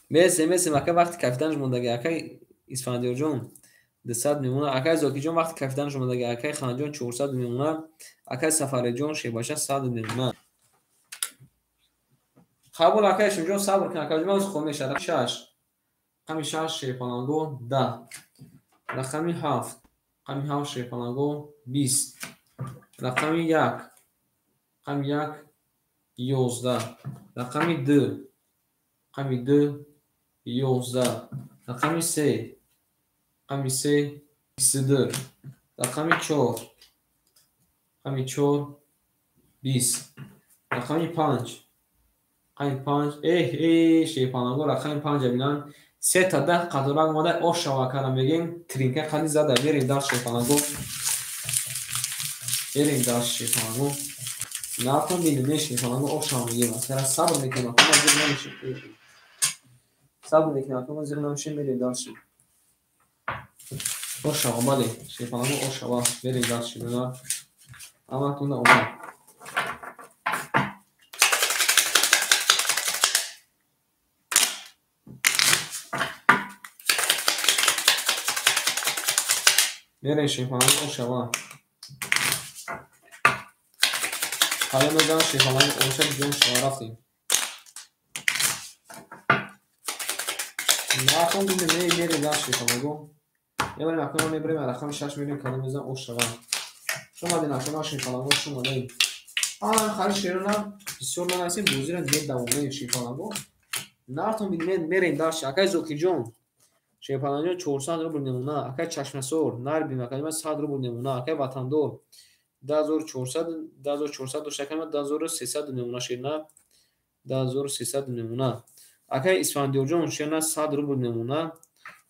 Месем месем акай вақти кафиданаш мондаги акай Исфандиёрҷон 200 мемона. Акай Зокирҷон вақти кафиданаш мондаги акай Ханҷон 400 мемона. Акай Сафаралиҷон шербаша 100 мемона. Қабул акай Шимҷон сабр кун акаҷон ман хом мешавад. 6 рақами 6 шерпаланго 10. Рақами 7 рақами 7 шерпаланго 20. Рақами 1 рақами 1 11. Рақами 2 рақами 2 11. Рақами 3 рақами 3 22. Рақами 4 рақами 4 20. Рақами 5 рақами 5 шерпаланго рақами 5 бинан 3 та 10 қаторак омада ошава кара мегем тринка қади зада мерем дар шерпаланго. Мерем дар шерпаланго. Нартон бинем шерпаланго ошава мегем. Асара сабр мекунем акама зир намешем. Сабр мекунем акама зир намешем мерем дар шер. Ошава бале шерпаланго ошава мерем дар шерпаланго. Ҳаматонда омад. Мерем шерпаланго ошава. Ҳала мезанам шерпаланго оша ҷон шава рафтем. Нахон бинем мерем дар шерпаланго. Мебарем акнун мебарем рақами 6 мерем кадом мезанам ошава. Шумо дин акнун шерпаланго шумо дин. Хари шерона бисёр нанависем бозиро медавонем шерпаланго. Нартон бинем мерем дар акай Зокирҷон шерпаланго 400 рубл мемона. Акай Чашмасор нар бинем акай 100 рубл мемона. Акай Ватандор 2400 2400 дошта акай 2300 мемона шерна 2300 мемона. Акай Исфандиёрҷон шерна 100 рубл мемона.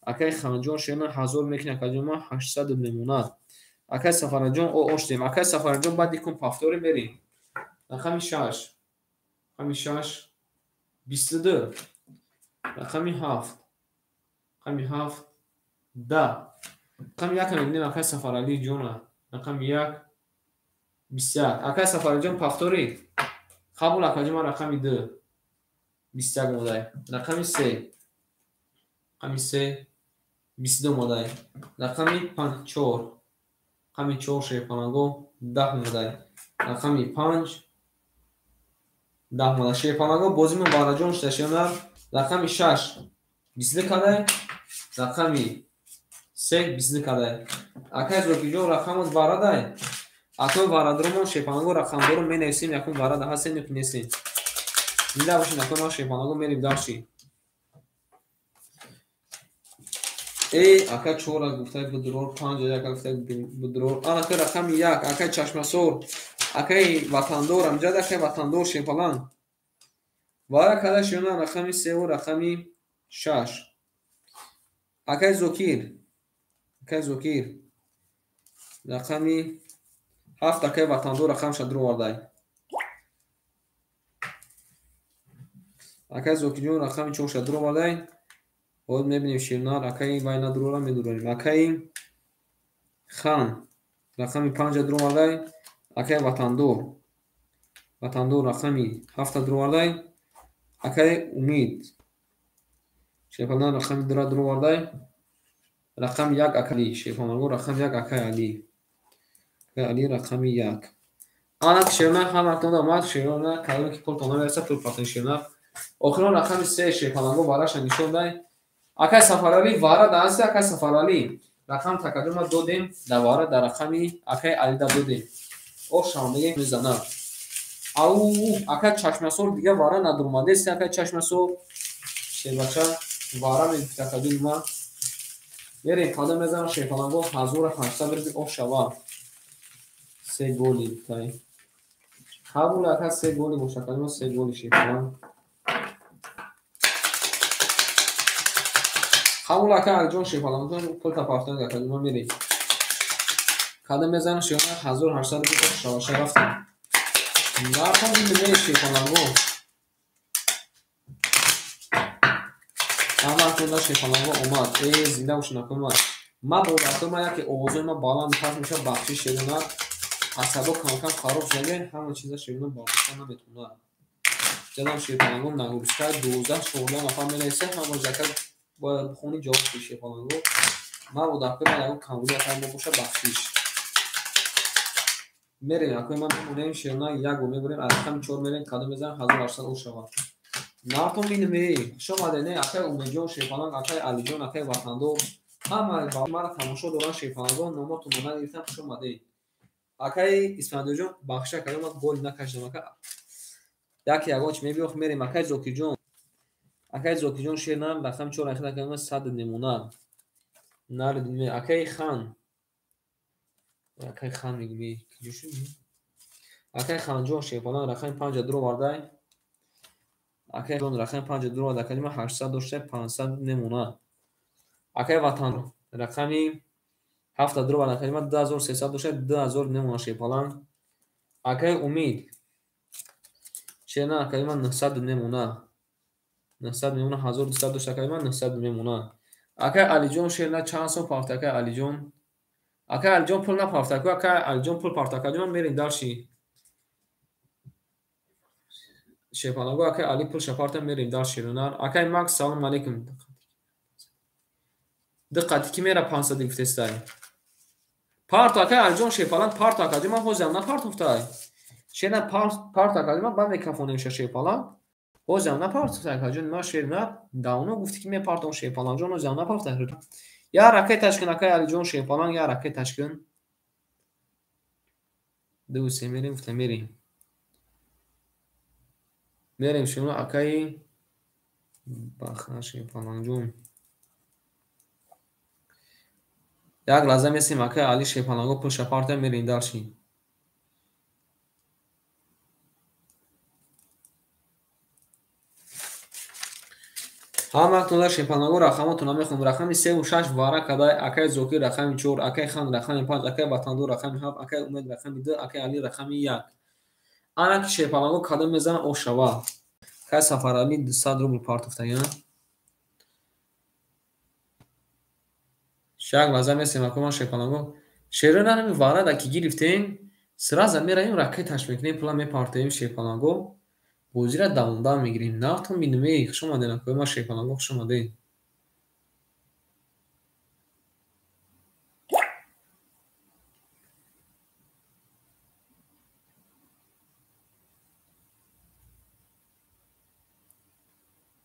Акай Ханҷон шерна 1000 мекунад акаҷон ма 800 мемона. Акай Сафаралиҷон оштем. Акай Сафаралиҷон баъд икун пафтори мерем. Рақами 6 рақами 6 22. Рақами 7 рақами 7 10. Рақами 1 мебинем акай Сафаралиҷона. Рақами 1 21. Акай Сафаралиҷон пафтори. Қабул акаҷон ман рақами 2 21 модай. Рақами 3 рақами 3 22 модай. Рақами 4 Рақами 4 шерпаланго 10 омадай. Рақами 5 10 омада. Шерпаланго бозимо вараҷон шуда шернар. Рақами 6 22 кадай. Рақами 3 22 кадай. Акай Зокирҷон рақамот варадай. Акой варадромон шерпаланго рақамдоро менависем, якум варада ҳастем ё ки нестем. Зинда бошед, акой ман шерпаланго мерем дарши. Ака 4 гуфтай будрор, 5 яка гуфтай будрор. Анака рақами 1, акай Чашмасор, акай Ватандор, амҷад акай Ватандор шерпаланг. Вара када шена рақами 3 ва рақами 6. Акай Зокир, акай Зокир. Рақами 7 акай Ватандор рақамша дуровардай. Акай Зокирҷон рақами 4-ша дуровардай. Ҳозир мебинем шернар акаи вай надурора медурорем. Акаи Хан рақами 5-а дуровардай. Акаи Ватандор, Ватандор рақами 7-а дуровардай. Акаи Умид шерпалан рақами 2-ра дуровардай. Рақами 1 акаи Али, шерпаланго рақами 1 акаи Али. Акаи Али рақами 1. Анак шернар ҳаматон омад, шернар кадоме ки пултон намерасад пул партони шернар. Охирон рақами 3 шерпаланго вараша нишон дай. Акай Сафарали вара да ҳасти, акай Сафарали рақам такадума додем да вара да рақами акай Али да додем. Ош шавандагӣ мезанад. Ау, акай Чашмасор дига вара надурмадест, акай Чашмасор шербача вара мегуфт такадума. Мерем қадам мезанам шерпаланго 1800 рубл ош шава. 3 голи тай. Қабул ака 3 голи боша, кадума 3 голи шерпаланг. Қабул ака Алиҷон шерпалангҷон пул тапартон акадума мерем. Кадам мезанам шерпаланг 1800 рубл ош шава рафтем. Нархон бинем шерпаланго. Ҳаматон шерпаланго омад. Зинда бошед акои ман. Ман бо дафтар ман яке овозои ман баланд паст мешавад, бахшиш шерона. Аз садо кам-кам хароб шуда, ҳама чиза шерона бардошта наметавонад. Ҷаноб шерпаланго нагрузка 12-14 нафар менависад, ҳама заказ бояд бихонӣ ҷавоб диҳӣ шерпаланго. Ман бо дафтар ман ягон камбуди акай мо боша бахшиш. Мерем акои ман мемонем шерона як бор мебарем, аз рақами 4 мерем, кадом мезанам 1800 ош шавад. Нартон бинем, хуш омадед, не акай Умедҷон шерпаланг, акай Алиҷон, акай Ватандор, ҳама маро тамошо доранд шерпалангон, номотонро нагирифтам, хуш омадед. Акай Исфандиёрҷон бахшиш акай ман гол накашидам ака. Яке ягон чи мебиёх мерем акай Зокирҷон. Акай Зокирҷон шернам рақами 4 акай акай ман 100 немона. Наридим акай Хан. Акай Хан мегӯм, куҷо шуд? Акай Ханҷон шерпаланг рақами 5 дуровардай. Акай ҷон рақами 5 дуровард, акай ман 800 дошта 500 немона. Акай Ватан рақами 7 дуровард, акай ман 2300 дошта 2000 немона шерпаланг. Акай Умид шерна акай ман 900 немона. 900 немона 1200 дошта акай ман 900 мемона. Акай Алиҷон шерна чанд сом парт акай Алиҷон? Акай Алиҷон пул напарт, акай Алиҷон пул парт, акай Алиҷон мерем дарши. Шерпаланго акай Али пул шапарта мерем дар шернар. Акай Макс салом алейкум. Диққати ки мера 500 гуфтестай. Парт акай Алиҷон шерпаланг парт акай Алиҷон ман ҳозирам напартофтай. Шерна парт акай Алиҷон ман ба микрофон меша шерпаланг. Ҳозирам напартофтай акай Алиҷон ман шерна давно гуфти ки мепартом шерпалангҷон ҳозирам напартофтай. Я ракеташ кун акай Алиҷон шерпаланг, я ракеташ кун. 2 3 мерем гуфта мерем. Мерем шумо акаи Баха шерпалангҷон. Як лаҳза месем акаи Али шерпаланго пул шапарта мерем дарши. Ҳаматон шерпаланго рақамотон мехонам. Рақами 3 ва 6 вара кадай, акаи Зокир рақами 4, акаи Хан рақами 5, акаи Ватандор рақами 7, акаи Умед рақами 2, акаи Али рақами 1. Анаки шерпаланго кадом мезанад ош шава. Акаи Сафарали 200 рубл партофтагиан. Шак лаҳза месем акои ман шерпаланго. Шерона ҳами варада ки гирифтем, сразу меравем ракеташ мекунем, пула мепартоем шерпаланго. Бозира давомдор мегирем. Нартон бинем, хуш омадед акои ман шерпаланго, хуш омадед.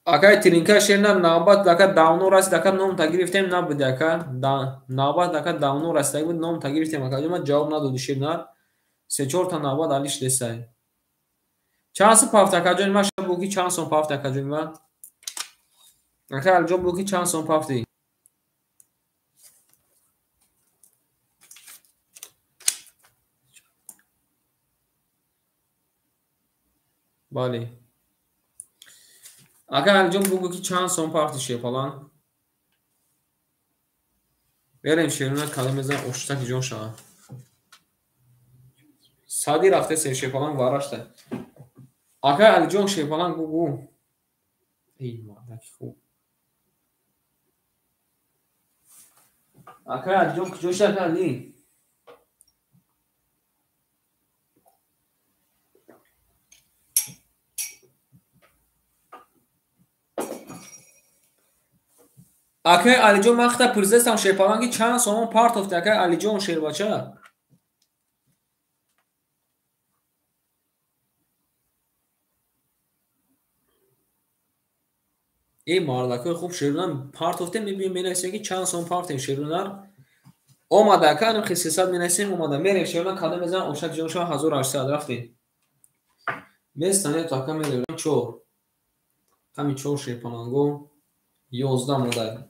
Акай тиринка шерна навбат ака давно расид, ака номта гирифтем набуди ака. Навбат ака давно расида буд, номта гирифтем ака. Ма ҷавоб надоди шернар. Се-чорта навбат алиш десай. Чанд сум пафт акаҷони ма буки чанд сум пафт акаҷони ма? Ака Алиҷон буки чанд сум пафти? Бале. Ака Алиҷон бугӯ ки чанд сом пафти шерпаланг? Берем шеруна калем мезанам оштаки ҷон шава. Сади рафте шерпаланг варашта. Ака Алиҷон шерпаланг бугӯ. Эй мардаки хуб. Ака Алиҷон куҷо шуд ака Али? Акай Алиҷон ман хита пурсидастам шерпаланги чанд сомон партофти акай Алиҷон шербача? Эй мардакои хуб шерунар партофтем мебинем менависем ки чанд сомон партофтем шерунар. Омада ака анам хи 300 менависем омада. Мерем шерунар кадом мезанам ошак ҷон шава 1800 рафтем. Местане то ака мерем 4. Ҳами 4 шерпаланго 11 омадай.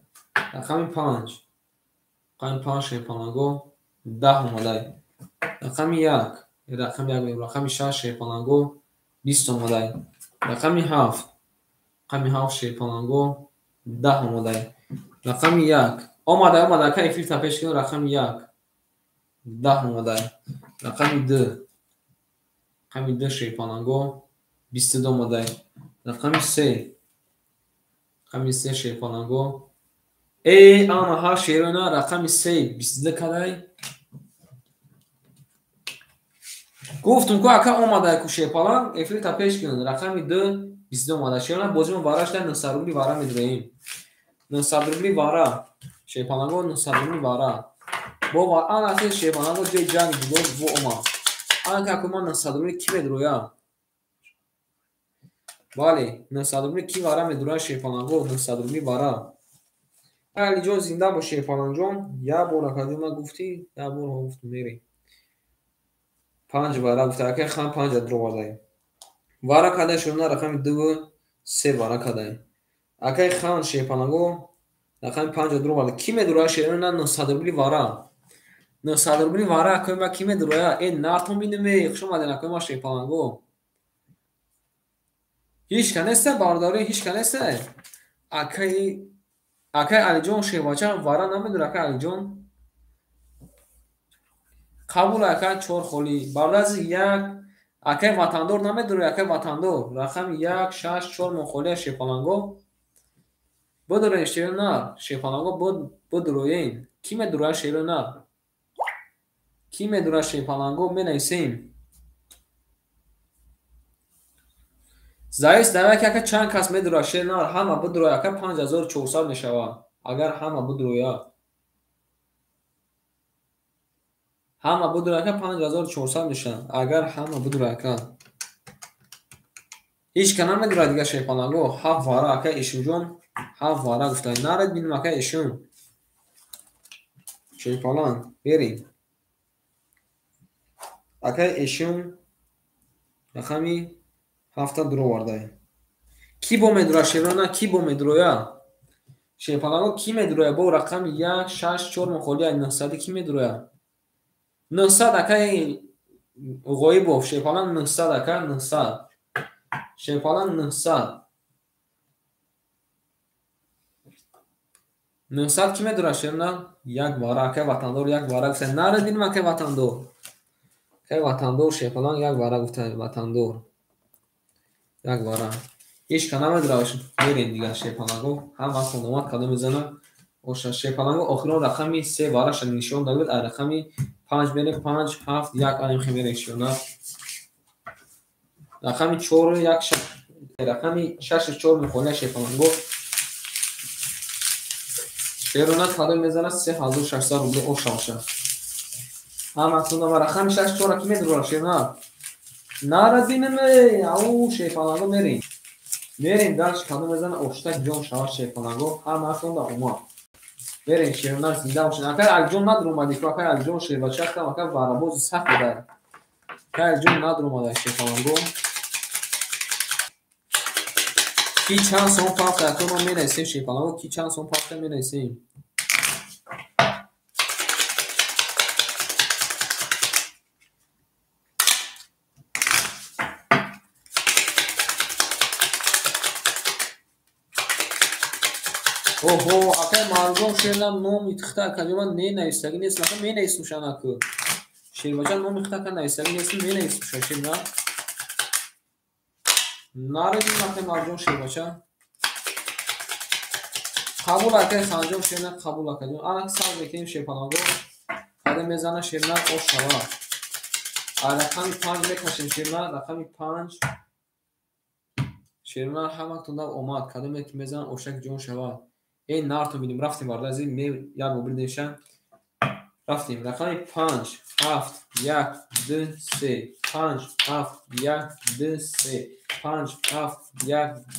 Рақами 5. Рақами 5 шерпаланго 10 омадай. Рақами 1. Рақами 1, рақами 6 шерпаланго 20 омадай. Рақами 7. Рақами 7 шерпаланго 10 омадай. Рақами 1. Омадай, омадай, ака эфир та пеш кун рақами 1. 10 омадай. Рақами 2. Рақами 2 шерпаланго 22 омадай. Рақами 3. Рақами 3 шерпаланго. Эй, ана ҳа шерона рақами 3 22 кадай. Гуфтум ку ака омадай ку шерпаланг, эфир та пеш кун. Рақами 2 22 омада. Шерона бозимо варашда 900 рубли вара медроем. 900 рубли вара. Шерпаланго 900 рубли вара. Бо ана ки шерпаланго ҷои ҷанг буд во омад. Ана ки акума 900 рубли ки медроя? Бале, 900 рубли ки вара медроя шерпаланго 900 рубли вара. Алиҷон зинда бош шерпалангҷон. Як бор акаҷон ма гуфтӣ, як бор гуфтум мерем. 5 вара гуфта акай хан 5 дровардаем. Вара кадай шерона рақами 2 3 вара кадай. Акай хан шерпаланго рақами 5 дроварда. Ки медроя шерона 900 рубли вара? 900 рубли вара акай ма ки медроя? Э нартон бинем, хуш омаден акай ма шерпаланго. Ҳеч ка неста бародарӣ, ҳеч ка неста. Акай Алиҷон шербача вара намедора акай Алиҷон. Қабул ака 4 холӣ. Бародари 1 акай ватандор намедора акай ватандор. Рақами 1 6 4 мо холӣ шерпаланго. Бидорен шерона, шерпаланго бидроен. Ки медора шерона? Ки медора шерпаланго менависем. Заис давай ки ака чанд кас медура шернар ҳама бидура ака 5400 мешава. Агар ҳама бидуроя. Ҳама бидура ака 5400 мешава. Агар ҳама бидура ака. Ҳеч ка намедура дига шерпаланго. 7 вара ака Ишимҷон 7 вара гуфта. Наред бинем ака Ишим. Шерпаланг берем. Ака Ишим рақами 7 дровардай. Ки бо медура шерона, ки бо медуроя? Шерпаланго ки медуроя? Бо рақами 1 6 4 мухолия 900 ки медуроя? 900 акай Ғоибов шерпаланг 900 ака 900. Шерпаланг 900. 900 ки медура шерона? Як вара акай ватандор як вара гуфта. Наред бинем акай ватандор. Акай ватандор шерпаланг як вара гуфта ватандор. Як вара. Ҳеч ка намедура мерем дигар шерпаланго. Ҳама хономат кадом мезанад. Оша шерпаланго охирон рақами 3 вараша нишон дагуд. А рақами 5 мерем 5 7 1 аним хе мерем шерона. Рақами 4 1 6 рақами 6 4 мухолия шерпаланго. Шерона кадом мезанад 3600 рубли оша оша. Ҳама хономат рақами 6 4 ки медура шерона? Нарад бинем, ау шерпаланго мерем. Мерем дальше, кадом мезана оштак ҷон шава шерпаланго, ҳамаатон да омад. Мерем шернар зинда бошед. Акай Алиҷон надромадӣ ку, акай Алиҷон шербача ака варабози сахт будай. Акай Алиҷон надромадай шерпаланго. Ки чанд сом пафта ака мо менависем шерпаланго, ки чанд сом пафта менависем. Оҳо, акай Марҷон шерна номи тихта акаҷома не нависагӣ нест, ака менависмушан аку. Шербача номи хита ака нависагӣ нест, менависмуша шерна. Наредим акай Марҷон шербача. Қабул акай Ханҷон шерна, қабул акаҷон. Ана сар мекунем шерпаланго. Каде мезана шерна ош шава. Рақами 5 мекашем шерна, рақами 5. Шерна ҳаматон дав омад. Кадоме ки мезана ошак ҷон шава. Эй нартон бинем, рафтем бардази, ме як бор бирдемша. Рафтем. Рақами 5, 7, 1, 2, 3, 5, 7, 1, 2, 3, 5, 7, 1,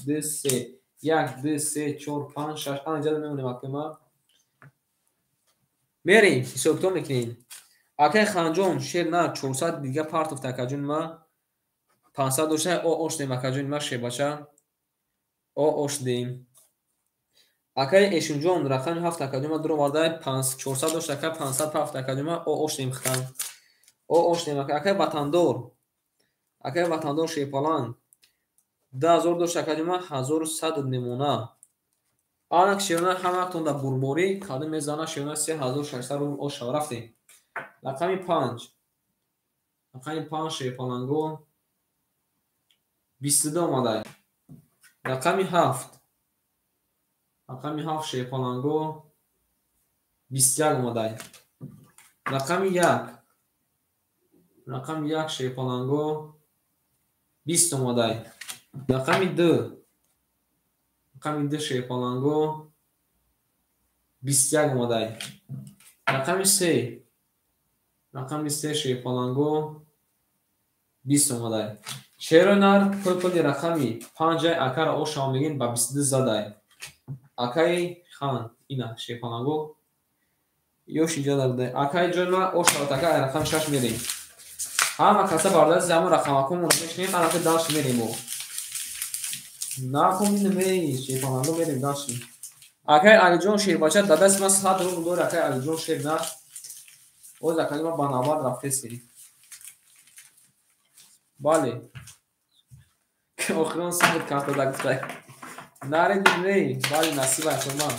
2, 3, 1, 2, 3, 4, 5, 6. Ана ҷада мемонем акама. Мерем, ҳисоб-китоб мекунем. Акай Ханҷон шер на 400 дига партофта акаҷон ма. 500 дошта, о ош дем акаҷон ма шербача. О ош дем. Акай Эшимҷон рақами 7 акаҷон ма дуроварда 400 дошта ака 500 пафта акаҷон ма о ош дем хитам. О ош дем ака. Акай Ватандор. Акай Ватандор шерпаланг. 2000 дошта акаҷон ма 1100 мемона. Анак шерна ҳаматон да бурборӣ кадом мезана шерна 3600 рубл ош шава. Рафтем. Рақами 5. Рақами 5 шерпаланго 22 омада. Рақами 7. Рақами 7 шерпаланго 21 омада. Рақами 1. Рақами 1 шерпаланго 20 омада. Рақами 2. Рақами 2 шерпаланго 21 омада. Рақами 3. Рақами 3 шерпаланго 20 омада. Шеронар пул-пули рақами 5 акара ошава мегин ба 22 задай. Акай хан ина шерпаланго ёш иҷода будай. Акай ҷойма ошават ака рақами 6 мерем. Ҳама каса бардази ҳамон рақамакомонро мешинем, анака дальше мерем мо. Накун мей шерпаланго мерем дальше. Акай Алиҷон шербача дадаси ман 100 рубл дор акай Алиҷон шерна. Оз акай ма ба навбат рафтеси. Бале. Охирон сабр карта да гуфтай. Наредим ней, бале насиб акай ман.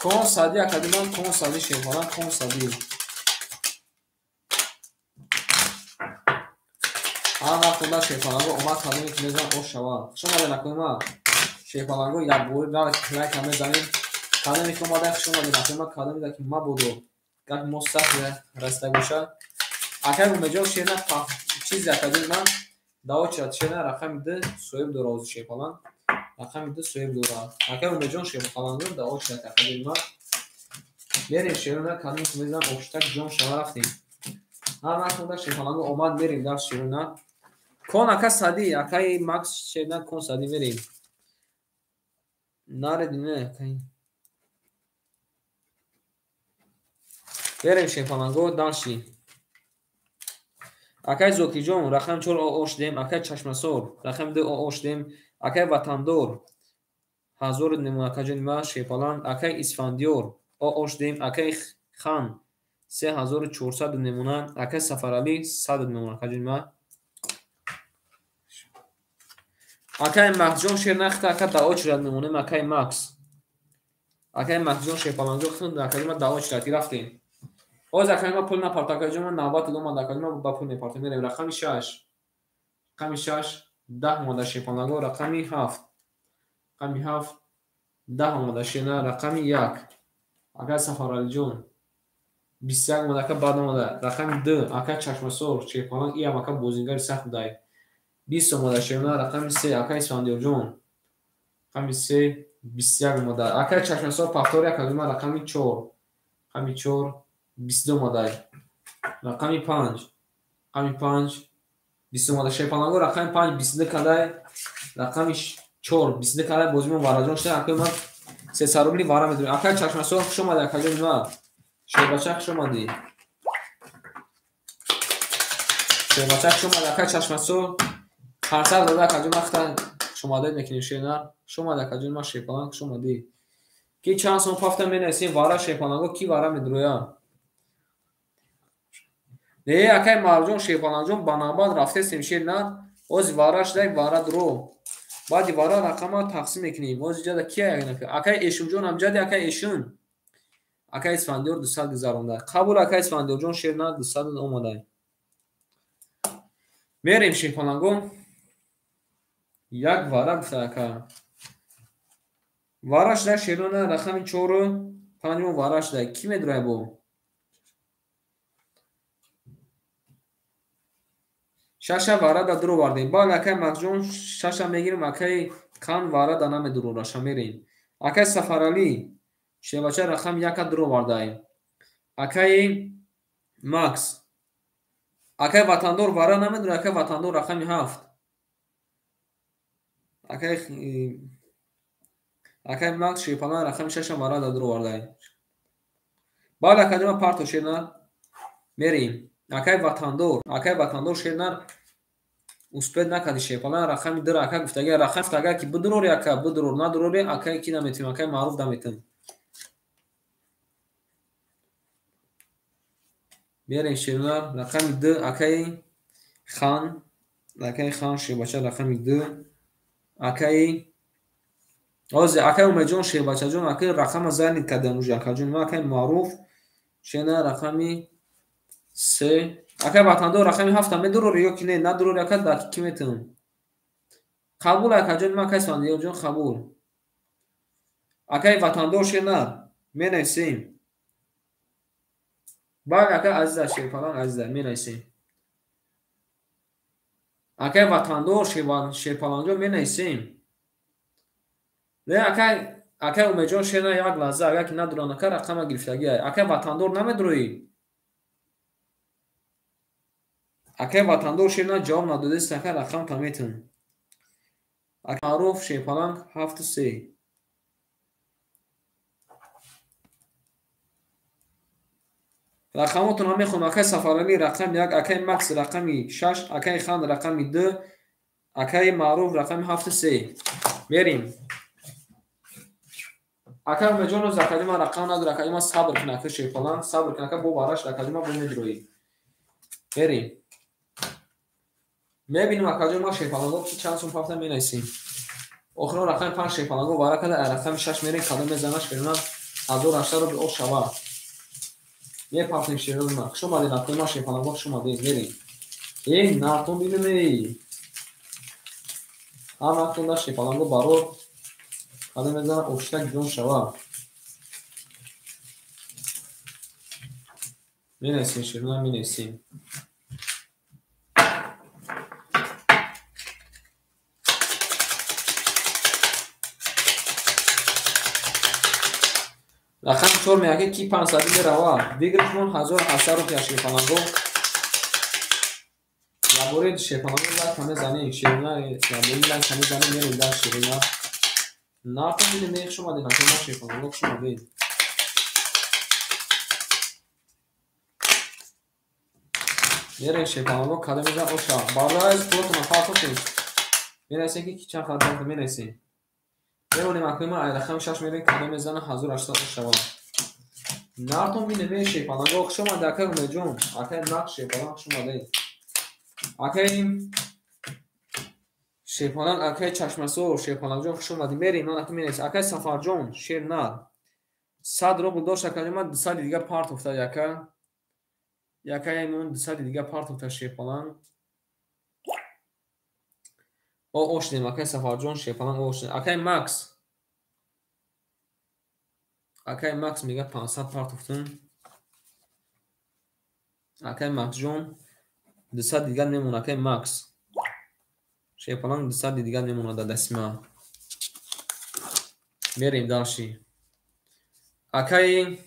Кон сади акай ман кон сади шерпалан кон сади. Ҳар вақт онда шерпаланго омад кадоме ки мезанам ош шава. Хуш омадед акай ман. Шерпаланго якбори лайка мезанем. Кадоме ки омада хуш омадед акай ман, кадоме ки мабодо гапи мо сахт расида бошад. Акай Умедҷон шерна чизе акаҷон ман даво чирад шерна рақами 2 соҳиб дора ози шерпаланг. Рақами 2 соҳиб дора. Акай Умедҷон шерпаланго даво чирад акаҷон ман. Мерем шерна кадоме ки мезанам оштак ҷон шава. Рафтем. Ҳар вақт онда шерпаланго омад мерем дар шерна. Кон ака сади, акай Макс шерна кон сади мерем. Наредим не акай. Мерем шерпаланго дальше. Акай Зокиҷон рақами 4 ош дем, акай Чашмасор рақами 2 ош дем, акай Ватандор 1000 немон акаҷони ман шерпаланг, акай Исфандиёр ош дем, акай Хан 3400 немона, акай Сафаралӣ 100 немон акаҷони ман. Акай Максҷон шер нахта ака дао чирад мемонем акай Макс. Акай Максҷон шерпаланго хитон акаҷони ман дао чирад рафтем. Оз акаи ман пул напарт акаҷон ман навбат омад акаҷон ман ба пул мепартам. Мерем рақами 6. Рақами 6 10 омада шерпаланго, рақами 7. Рақами 7 10 омада шерна, рақами 1. Акай Сафаралиҷон 21 омада ака баъд омада. Рақами 2 акай Чашмасор шерпаланг иам ака бозингари сахт будай. 20 омада шерна, рақами 3 акай Исфандиёрҷон. Рақами 3 21 омада. Акай Чашмасор повтори акаҷон ман рақами 4. Рақами 4 22 омада. Рақами 5. Рақами 5 20 омада. Шерпаланго рақами 5 22 кадай. Рақами 4 22 кара бозимон вараҷон шуда. Акои ман 300 рубли вара медорем. Акай Чашмасор хуш омадӣ, акаҷони ман. Шербача хуш омадӣ. Шербача хуш омадӣ, акай Чашмасор. 500 дода акаҷон ман хита хуш омадед мекунем шернар. Хуш омадӣ акаҷони ман Шерпаланг хуш омадӣ. Ки чанд сом пафта менависем вара Шерпаланго ки вара медроя? Не, акай Марҷон Шерпалангҷон ба навбат рафтесем шернар. Ози вара шудай вара дро. Баъди вара рақама тақсим мекунем. Ози ҷада ки акай Эшунҷон ҳам ҷади акай Эшун. Акай Исфандиёр 200 гузаронда. Қабул акай Исфандиёрҷон шернар 200 омадай. Мерем Шерпаланго. Як вара гуфта ака. Вара шудай шерона рақами 4 5 вара шудай. Ки медроя бо? Шаша вара да дур овардем. Бале акай Мақҷон шаша мегирем, акай Қан вара да намедурораша мерем. Акай Сафаралӣ шербача рақами 1 дур овардаем. Акай Макс. Акай Ватандор вара намедура, акай Ватандор рақами 7. Акай Макс Шерпалан рақами 6 вара да дур овардаем. Бале акаҷома парто шернар мерем. Акай Ватандор шернар успед накарди Шерпалан рақами 2 ака гуфтага рақам гуфтага ки бидурори ака бидурор надурори акай ки наметим акай Маъруф наметим. Мерем шернар рақами 2 акай Хан шербача рақами 2 акай ози акай Умедҷон шербачаҷон акай рақама зайнид кардам уже акаҷон ма акай Маъруф шернар рақами 3. Акай Ватандор рақами 7 медурори ё ки не надурори ака дар ки метавон? Қабул акаҷон ман акай Исфандиёрҷон қабул. Акай Ватандор шернар менависем. Бале акай Азиза Шерпаланг Азиза менависем. Акай Ватандор Шерпалангҷон менависем. Не акай Умедҷон шернар як лаҳза агар ки надуран ака рақама гирифтагиай. Акай Ватандор намедуроӣ? Акай Ватандор шернар ҷавоб надодест, ака рақам таметун. Акай Маъруф Шерпаланг 7-3. Рақамотонро мехонам. Акай Сафаралӣ рақами 1, акай Макс рақами 6, акай Хан рақами 2, акай Маъруф рақами 7-3. Мерем. Акай Умедҷон роз акаҷи ман рақам надорад, акаҷи ман сабр кун, акай Шерпаланг сабр кун, ака бо вараш акаҷи ман бо медроӣ. Мерем. Мебинем акаҷон ман Шерпаланго ки чанд сум пафта менависем. Охирон рақами 5 Шерпаланго вара карда, рақами 6 мерем, кадом мезанад шерона 1800 рубл ош шава. Мепафтем шерона. Хуш омадед акои ман Шерпаланго, хуш омадед. Мерем. Эй, нартон бинем эй. Ҳам вақтон да Шерпаланго барор кадом мезанад ошта гирон шава. Менависем шерона, менависем. Рақами 4 меяки ки 500 мерава. Выигрышмон 1800 рупия Шерпаланго. Ябори Шерпаланго лайк ҳаме занем. Шерона ябори лайк ҳаме занем мерем дар шерона. Нартон бинем, хуш омадед акои ман Шерпаланго, хуш омадед. Мерем Шерпаланго кадом мезанад оша. Барои пулотонро партофтем. Менависем ки чанд қадам менависем. Мемонем акои ман ай рақами 6 мерем кадом мезанад 1800 ош шава. Нартон бинем Шерпаланго, хуш омадед акай Умедҷон, акай Нақш Шерпаланг хуш омадед. Акай Шерпаланг, акай Чашмасор Шерпалангҷон хуш омадед. Мерем ман ака менависем. Акай Сафарҷон шернар 100 рубл дошт акаҷон ман 200 дига партофта яка. Якаям 200 дига партофта Шерпаланг. О ошнем акай Сафарҷон Шерпаланг ошнем. Акай Макс. Акай Макс мега 500 партофтум. Акай Максҷон 200 дигар мемонад акай Макс. Шерпаланг 200 дигар мемонад дар дасти ман. Мерем дальше. Акай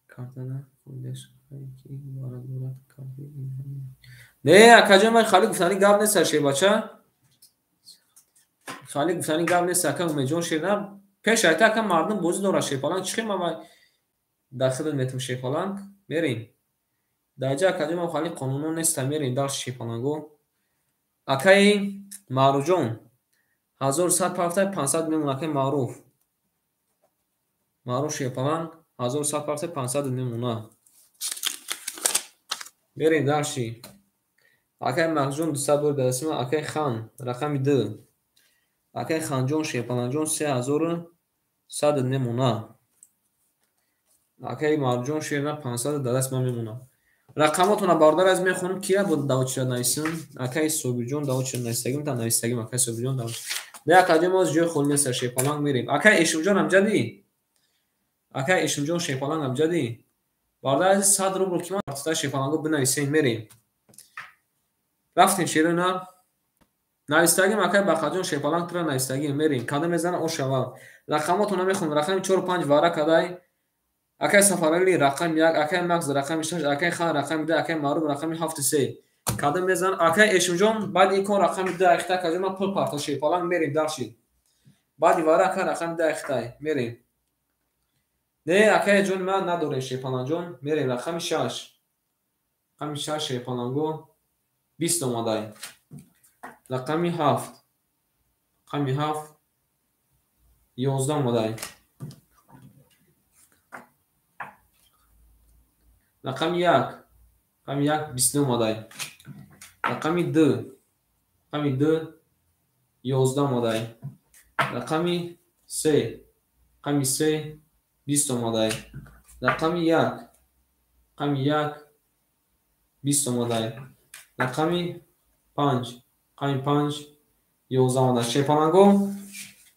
картана худаш Не, акаҷон, ман хали гуфтани гап нест, шербача. Хали гуфтани гап нест, ака Умедҷон шер на. Пеш айта ака мардум бозӣ дорад шерпаланг. Чӣ хел ман дар хидмат метавам шерпаланг? Мерем. Дар ҷа акаҷон ман хали қонунҳо нест, мерем дар шерпаланго. Акаи Маъруфҷон 1100 пафтай 500 мемон акаи Маъруф. Маъруф шерпаланг 1100 пафтай 500 мемона. Мерем дарши. Акаи Махҷон 200 дори дар дасти ман, акаи Хан рақами 2. Акаи Ханҷон шерпалангҷон 3100 мемона. Акаи Маъруфҷон шерна 500 дар дасти ман мемона. Рақамотонро бародар аз мехонам, кия бо давочира нависам? Акаи Собирҷон давочира нависагим, та нависагим акаи Собирҷон давоч. Не, акаҷон мо ҷои холӣ нест, шерпаланг мерем. Акаи Эшимҷон амҷадӣ? Акаи Эшимҷон шерпаланг амҷадӣ? Бародар азиз 100 рубл ки ман партофта шерпаланго бинависем, мерем. Рафтем шерона. Навистагим акаи Бахаҷон шерпаланг тура навистагим, мерем. Кадом мезана о шава. Рақамотонро мехонам, рақами 4 5 вара кадай. Акаи Сафарали рақами 1, акаи Мағз рақами 6, акаи Хан рақами 2, акаи Маъруф рақами 7 3. Кадом мезан? Акаи Эшимҷон баъди ин кор рақами 2 айхта акаҷон ман пул парто шерпаланг мерем дарши. Баъди вара ака рақами 2 айхтай мерем. Не, акаи ҷони ман надорем шерпалангҷон, мерем рақами 6. Рақами 6 шерпаланго 20 омадай. Рақами 7. Рақами 7 11 омадай. Рақами 1. Рақами 1 22 омадай. Рақами 2. Рақами 2 11 омадай. Рақами 3. Рақами 3 20 омадай. Рақами 1. Рақами 1 20 омадай. Рақами 5. Рақами 5 11 омадай. Шерпаланго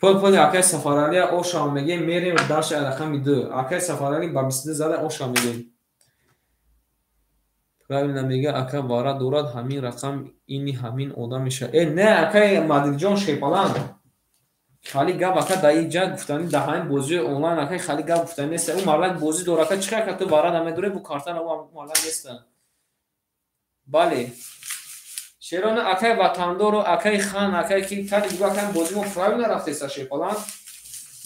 пул пули акаи Сафаралия ошав мегем, мерем дарши рақами 2. Акаи Сафарали ба 22 зада ошав мегем. Правильно мега ака вара дорад ҳамин рақам ини ҳамин одам мешавад. Э, не, акаи Мадридҷон шерпаланг. Хали гап ака дар ин ҷа гуфтани дар ҳамин бозии онлайн акаи хали гап гуфтани нест. Ӯ марлак бозӣ дорад ака, чӣ ака ту вара намедорӣ, бу картана ӯ марлак нест. Бале. Шерона акаи Ватандору, акаи Хан, акаи ки тани бугу акаи бозии мо правильно рафтеса шерпаланг.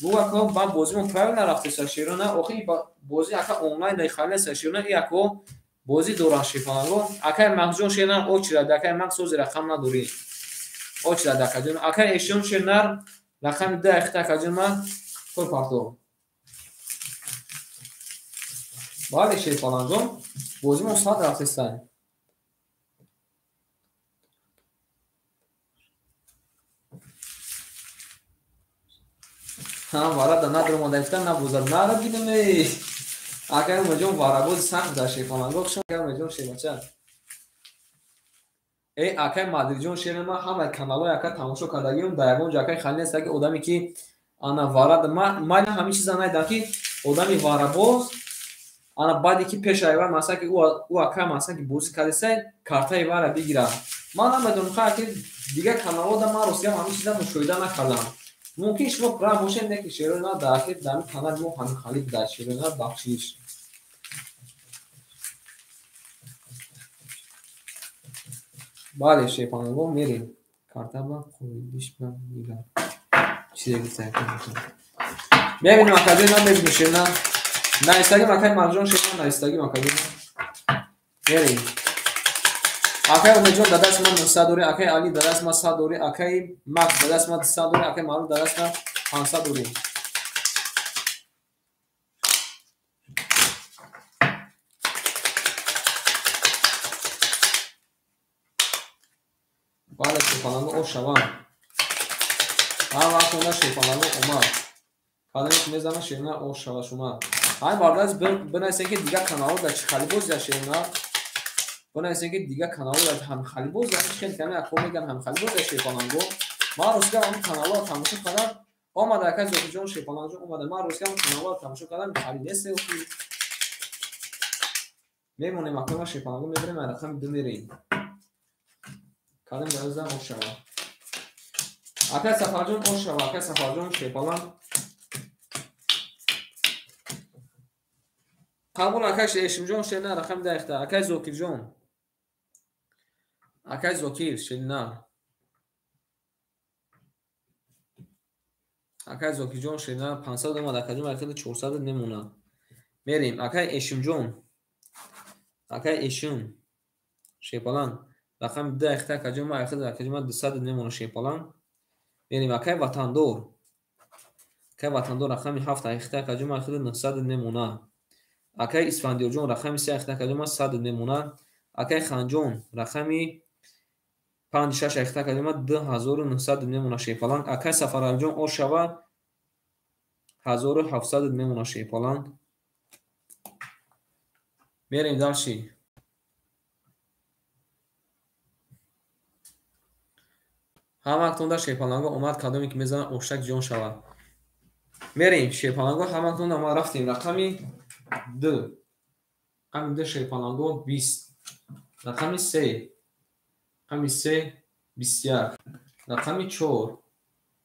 Бугу ака ба бозии мо правильно рафтеса шерона. Охи бозӣ ака онлайн дар хали нест шерона, и ако бозӣ дорад шерпаланго. Акаи Мағзҷон шернар очирад, акаи Мағз сози рақам надорӣ. Очирад акаҷон. Акаи Эшон шернар рақами 2 айхта акаҷон ман пул парто. Бале шерпалангҷон, бозӣ мо сад рафтеста. Ҳа, вара да надорам одаифта набозад. Нара бинам эй. Акаи Умедҷон варабози сахт дар шерпаланго. Хуш акаи Умедҷон шербача. Эй, акаи Мадридҷон шер ман ҳамаи каналҳои ака тамошо кардагиам, дар ягон ҷо акаи хали нест, аки одаме ки ана вара ман ҳамин чиза надидам ки одами варабоз ана баъде ки пеш айвар масалан ки ӯ ака масалан ки бозӣ кардеса картаи вара бигирад. Ман намедонам ха ки дигар каналҳо да ман ростиам ҳамин чиза мушоҳида накардам. Мумкин шумо прав бошед, не ки шерои на дар охир дар ин канали мо ҳамин хали дар шерои на бахшиш. Бале шерпаланго мерем. Карта ба қоидиш ба дигар. Чизе гуфта мебинем акаҷон, на мебинем шерна. Навистагим акаи Марҷон шерна, навистагим акаҷон. Мерем. Акаи Умедҷон дар дасти ман 900 дорӣ, акаи Али дар дасти ман 100 дорӣ, акаи Макс дар дасти ман 200 дорӣ, акаи Маъруф дар дасти ман 500 дорӣ. Бале шерпаланго о шаванд. Ҳар вақт онда шерпаланго омад. Кадоме ки мезана шерна о шава шума. Ҳамин бародар бинависем ки дигар каналҳо дар чӣ хали бозия шерна. Бинависем ки дигар каналҳо дар ҳам хали бозия, чӣ хел ками ако меган ҳам хали бозия шерпаланго. Ман ростгам ҳамин каналҳоро тамошо кардам. Омада акаи Зокирҷон шерпалангҷон омада. Ман ростгам каналҳоро тамошо кардам, хали нест охи. Мемонем акаи ман шерпаланго мебарем, рақами 2 мерем. Кадом дароза о шава. Акаи Сафарҷон о шава, акаи Сафарҷон шерпаланг. Қабул акай Эшимҷон шернар рақами 10 ихта. Акай Зокирҷон. Акай Зокир шернар. Акай Зокирҷон шернар 500 омад, акаҷон айхида 400 мемонад. Мерем. Акай Эшимҷон. Акай Эшим. Шерпаланг. Рақами 10 ихта акаҷон ма айхида акаҷон ма 200 мемонад шерпаланг. Мерем. Акай Ватандор. Акай Ватандор рақами 7 айхида акаҷон ма айхида 900 мемонад. Акай Исфандиёрҷон рақами 3 айхида акаҷон ма 100 мемонад. Акай Ханҷон рақами 5-6 айхида акаҷон ма 2900 мемонад шерпаланг. Акай Сафаралиҷон Ошава 1700 мемонад шерпаланг. Мерем дальше. Ҳамаатонда шерпаланго омад, кадоме ки мезанад ошак ҷон шавад. Мерем шерпаланго ҳамаатонда омад, рафтем рақами 2. Рақами 2 шерпаланго 20. Рақами 3. Рақами 3 21. Рақами 4.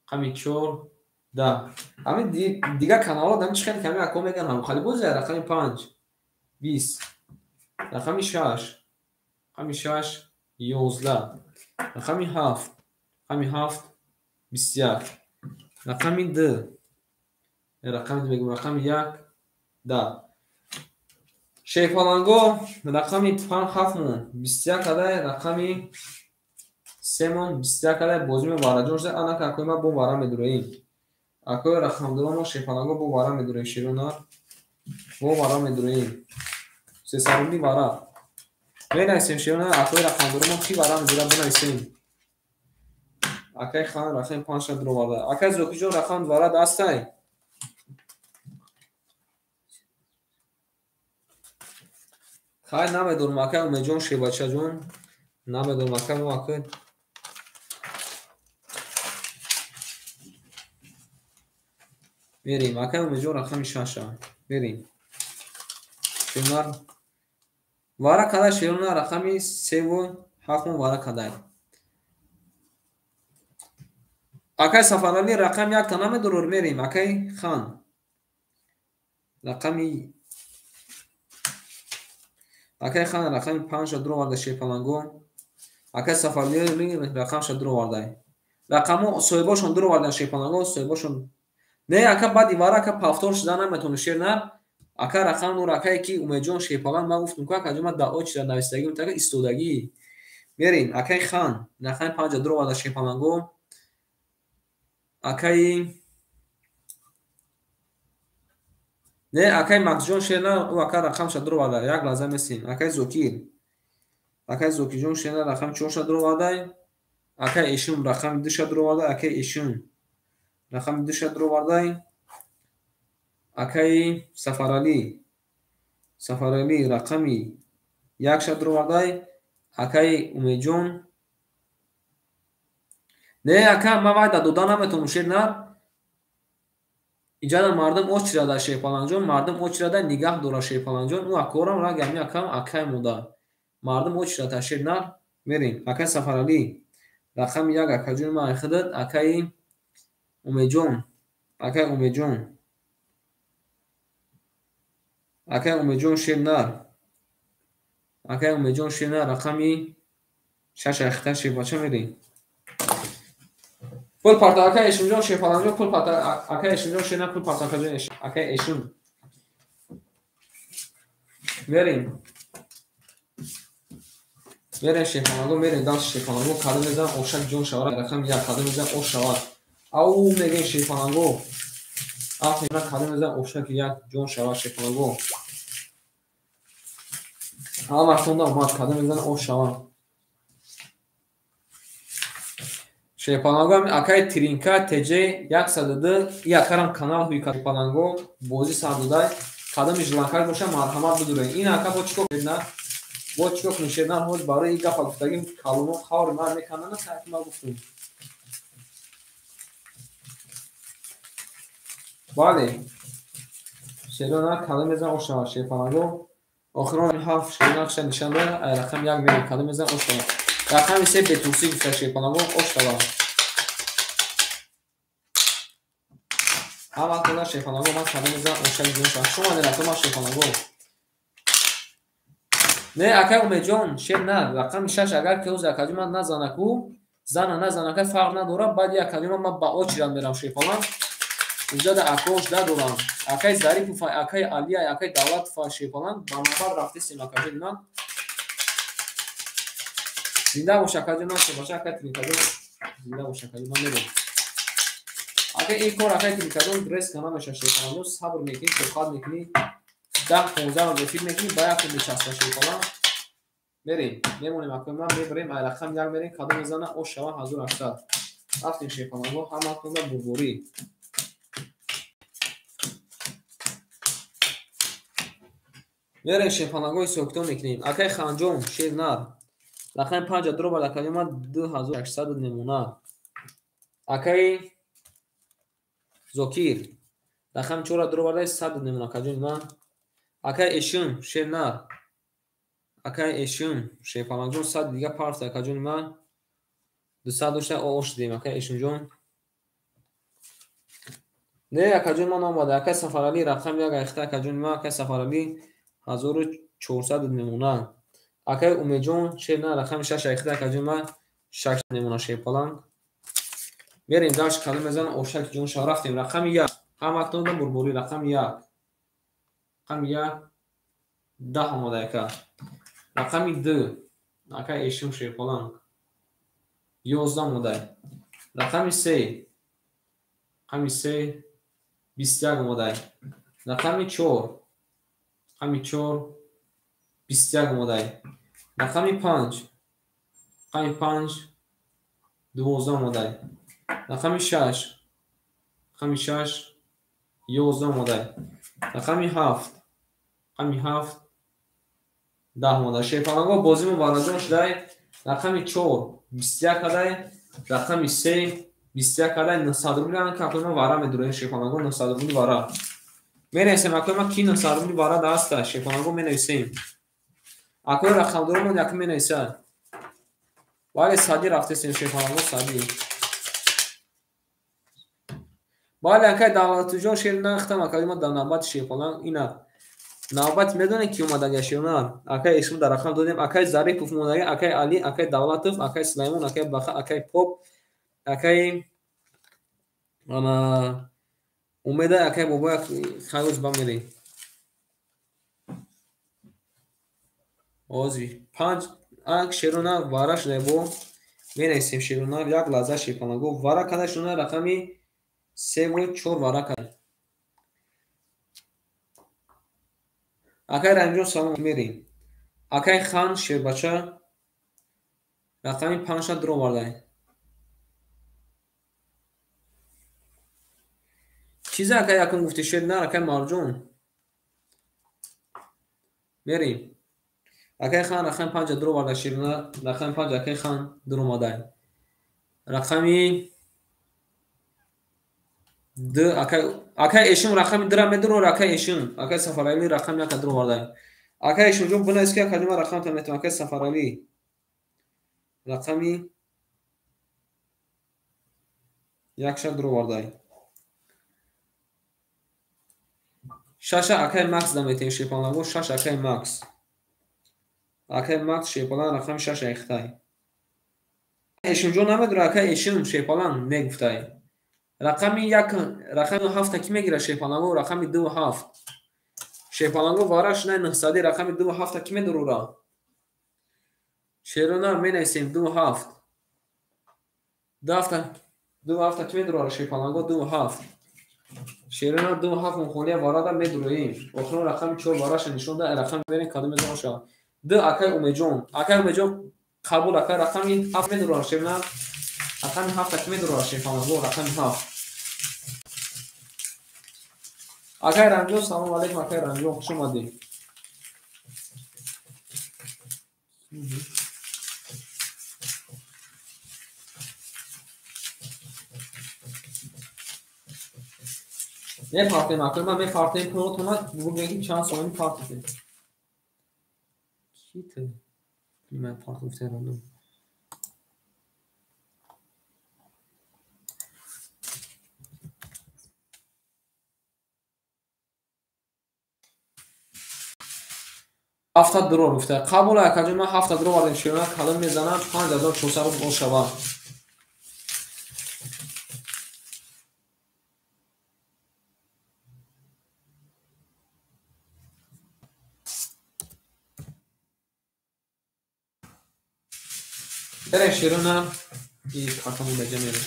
Рақами 4 10. Ҳамин дигар каналҳо дам чи хеле ками ако меган ҳам хали боз рақами 5 20. Рақами 6. Рақами 6 11. Рақами 7. Рақами 7 21. Рақами 2. Рақами 2 мегӯм рақами 1 10. Шерпаланго рақами 5 мон 21 адай, рақами 3 мон 21 адай. Бозимо вараҷон шуда, анака акои ма бо вара медуроем. Акои рақамдоромо шерпаланго бо вара медуроем, шерона бо вара медуроем. Сесаруми вара. Менависем шерона, акои рақамдоромо ки вара медура бинависем. Акай хан рақами 5 дуроварда. Акай Зокиҷон рақам вара дастай. Хай намедонам акай Умедҷон Шебачаҷон, намедонам акай мо акай мерем. Акай Умедҷон рақами 6 мерем. Шернар вара кадай, шерона рақами 3 7 вара кадай. Акай Сафарали рақами 1 та намедорор, мерем. Акай Хан рақами Акай Хан рақами 5 дуроварда шерпаланго. Акай Сафарали рақамша дуроварда. Рақамо соҳибошон дуровардан шерпаланго, соҳибошон. Не, ака баъди вара ака пафтор шуда наметавонад шернар. Ака рақам нур акае ки Умедҷон шерпаланг ман гуфтум ку акаҷон ман даъво чида нависдагӣ мутака истодагӣ. Мерем. Акай Хан рақами 5 дуроварда шерпаланго. Акаи Не, акай Максҷон шерна, ӯ ака рақамша дуроварда. Як лаҳза месем. Акай Зокир. Акай Зокирҷон шерна рақами 4 дуроварда. Акай Эшим рақами 2 дуроварда. Акай Эшим рақами 2 дуроварда. Акай Сафарали. Сафарали рақами 1 дуроварда. Акай Умедҷон. Не, ака ман вайда дода наметавонам шернар. Иҷада мардум очирада шерпаланҷон, мардум очирада нигаҳ дора шерпаланҷон. Ӯ акорам ра гами акам акай мода. Мардум очирада шернар. Мерем. Акай Сафарали рақами 1 акаҷони ман айхидад. Акаи Умедҷон. Акай Умедҷон. Акай Умедҷон шернар. Акай Умедҷон шернар рақами 6 айхида шербача мерем. Пул парта акай Эшимҷон шерпаланҷон, пул парта акай Эшимҷон шернар, пул парта акаҷон акай Эшим. Мерем. Мерем шерпаланго, мерем дальше шерпаланго. Кадом мезанам ошак ҷон шавад, рақами 1 кадом мезанам ош шавад. Ау мегем шерпаланго. Аф мезанам кадом мезанам ошак 1 ҷон шавад шерпаланго. Ҳамаатонда омад кадом мезанам ош шавад. Шерпаланго акай Тринка ТЖ 102 и акарам канал ҳуй шерпаланго бозӣ сар додай. Кадоми жиланкар боша марҳамат бидуред. Ин ака бо чико кунед? Бо чико кунед шернар? Ҳоз барои ин гапа гуфтагим каломо хаври ман мекананд, сайти ман гуфтум. Бале. Шернар кадом мезанам ош шавад шерпаланго. Охирон 7 шернар ша нишон дод, ай рақами 1 мерем кадом мезанам ош шавад. Рақами 3 бетурсӣ гуфта шерпаланго ош шавад. Ҳаматона шерпаланго ман кадом мезанам ошак ҷон шавад. Шумо нерақама шерпаланго. Не, акай Умедҷон, шер на, рақами 6 агар ки ҳозир акаҷон ман назанаку, зана назанака фарқ надорад, баъди акаҷон ман ба очирам мерам шерпаланг. Инҷа да акош надорам. Акай Зарипов, акай Алия, акай Давлатов шерпаланг ба навбат рафтесем акаҷони ман. Зинда бош акаҷон ман, шербача акай Тринкаҷон. Зинда бош акаҷон ман мерам. Акай ин кор акай Тринкаҷон резко намеша шерпаланг. Сабр мекунӣ, тоқат мекунӣ. 10-15 рӯз эфир мекунӣ, ба як мечаспа шерпаланг. Мерем, мемонем акои ман, мебарем, ай рақам 1 мерем, кадом мезана, ош шава 1800. Рафтем шерпалангҳо, ҳамаатонда бурборӣ. Мерем шерпалангҳо ҳисобкитоб мекунем. Акай Ханҷон, шер нар. Рақами 5 дро бар акаи ман 2800 мемонад. Акаи Зокир, рақами 4 дро барда 100 мемонад акаҷони ман. Акаи Эшим, шер нар. Акаи Эшим, шерпалангҷон 100 дига парт акаҷони ман. 200 дошта ош дидем акаи Эшимҷон. Не, акаҷони ман омада. Акаи Сафаралӣ рақами 1 айхта акаҷони ман, акаи Сафаралӣ 1400 мемонад. Акаи Умедҷон, шер на, рақами 6 айхта акаҷони ман 6 мемонад шерпаланг. Мерем дальше, калом мезанам, ошак ҷон ша рафтем. Рақами 1. Ҳамаатонда бурборӣ рақами 1. Рақами 1 10 омада ака. Рақами 2 акаи Эшим шерпаланг 11 омада. Рақами 3 рақами 3 21 омада. Рақами 4 рақами 4 21 омада. Рақами 5 рақами 5 12 омада. Рақами 6 рақами 6 11 омада. Рақами 7 рақами 7 10 омада. Шерпалангҳо бозимон баранҷом шудай. Рақами 4 21 кадай, рақами 3 21 кадай, 900 рубли ан какои ман вара медураем шерпалангҳо 900 рубли вара. Менависем акои ман ки 900 рубли вара даста шерпалангҳо менависем. Акои рақамдоромон якум менависад. Бале, сади рафтесем шерпалангҳо сади. Бале, акай Давлатуҷон шер нахтам акаи ман дар навбати шерпаланг ина. Навбат медонед ки омадага шернар. Акай Исм дар рақам додем, акай Зарипов омадага, акай Али, акай Давлатов, акай Сулаймон, акай Баха, акай Поп, акай ана Умеда, акай Бобоя хайрӯз ба мерем. Ози 5 ак шерона вара шуда бо менависем шерона як лаҳза шерпалангҳо вара када шуна рақами 3 ва 4 вара када. Акай Раҳимҷон салом мерем. Акай Хан шербача рақами 5 дро овардай. Чиза акай якум гуфти шер нар акай Марҷон. Мерем. Акай Хан рақами 5 дро оварда шер нар рақами 5 акай Хан дро омадай. Рақами 2 акай Эшим рақами 2 медурор акай Эшим, акай Сафаралӣ рақами 1 дро овардай. Акай Эшимҷон бинавис ки акаҷон ман рақамтон метавонам. Акай Сафаралӣ рақами 1 дро овардай. 6 акай Макс да метавонем шерпалангҳо 6 акай Макс. Акай Макс шерпаланг рақами 6 айхтай. Эшимҷон намедурад акай Эшим шерпаланг негуфтай. Рақами 1 рақами 7 ки мегирад шерпалангҳо рақами 2 7. Шерпалангҳо вара шунаи 900 рақами 2 7 ки медурора. Шерона менависем 2 7. 2 7 2 7 ки медурора шерпалангҳо 2 7. Шерона 2 7 мухолия варада медуроем. Охирон рақами 4 вараша нишон да рақами берем кадом мезанам шава. 2 акай Умедҷон. Акай Умедҷон қабул акай рақами 7 медурора шерона. Рақами 7 ки медурора шерпалангҳо рақами 7. Акай Рамҷон салом алейкум акай Рамҷон хуш омадед. Мепартем акай ман мепартем пулотона бигӯем ки чанд сомонӣ партем. Ки ту? Ман партам гуфтам. Ҳафта дурор гуфта. Қабул акаҷон, ман ҳафта дур овардем шерона калон мезанам 5400 рубл ошава. Берем шерона и картамон беҷа мерем.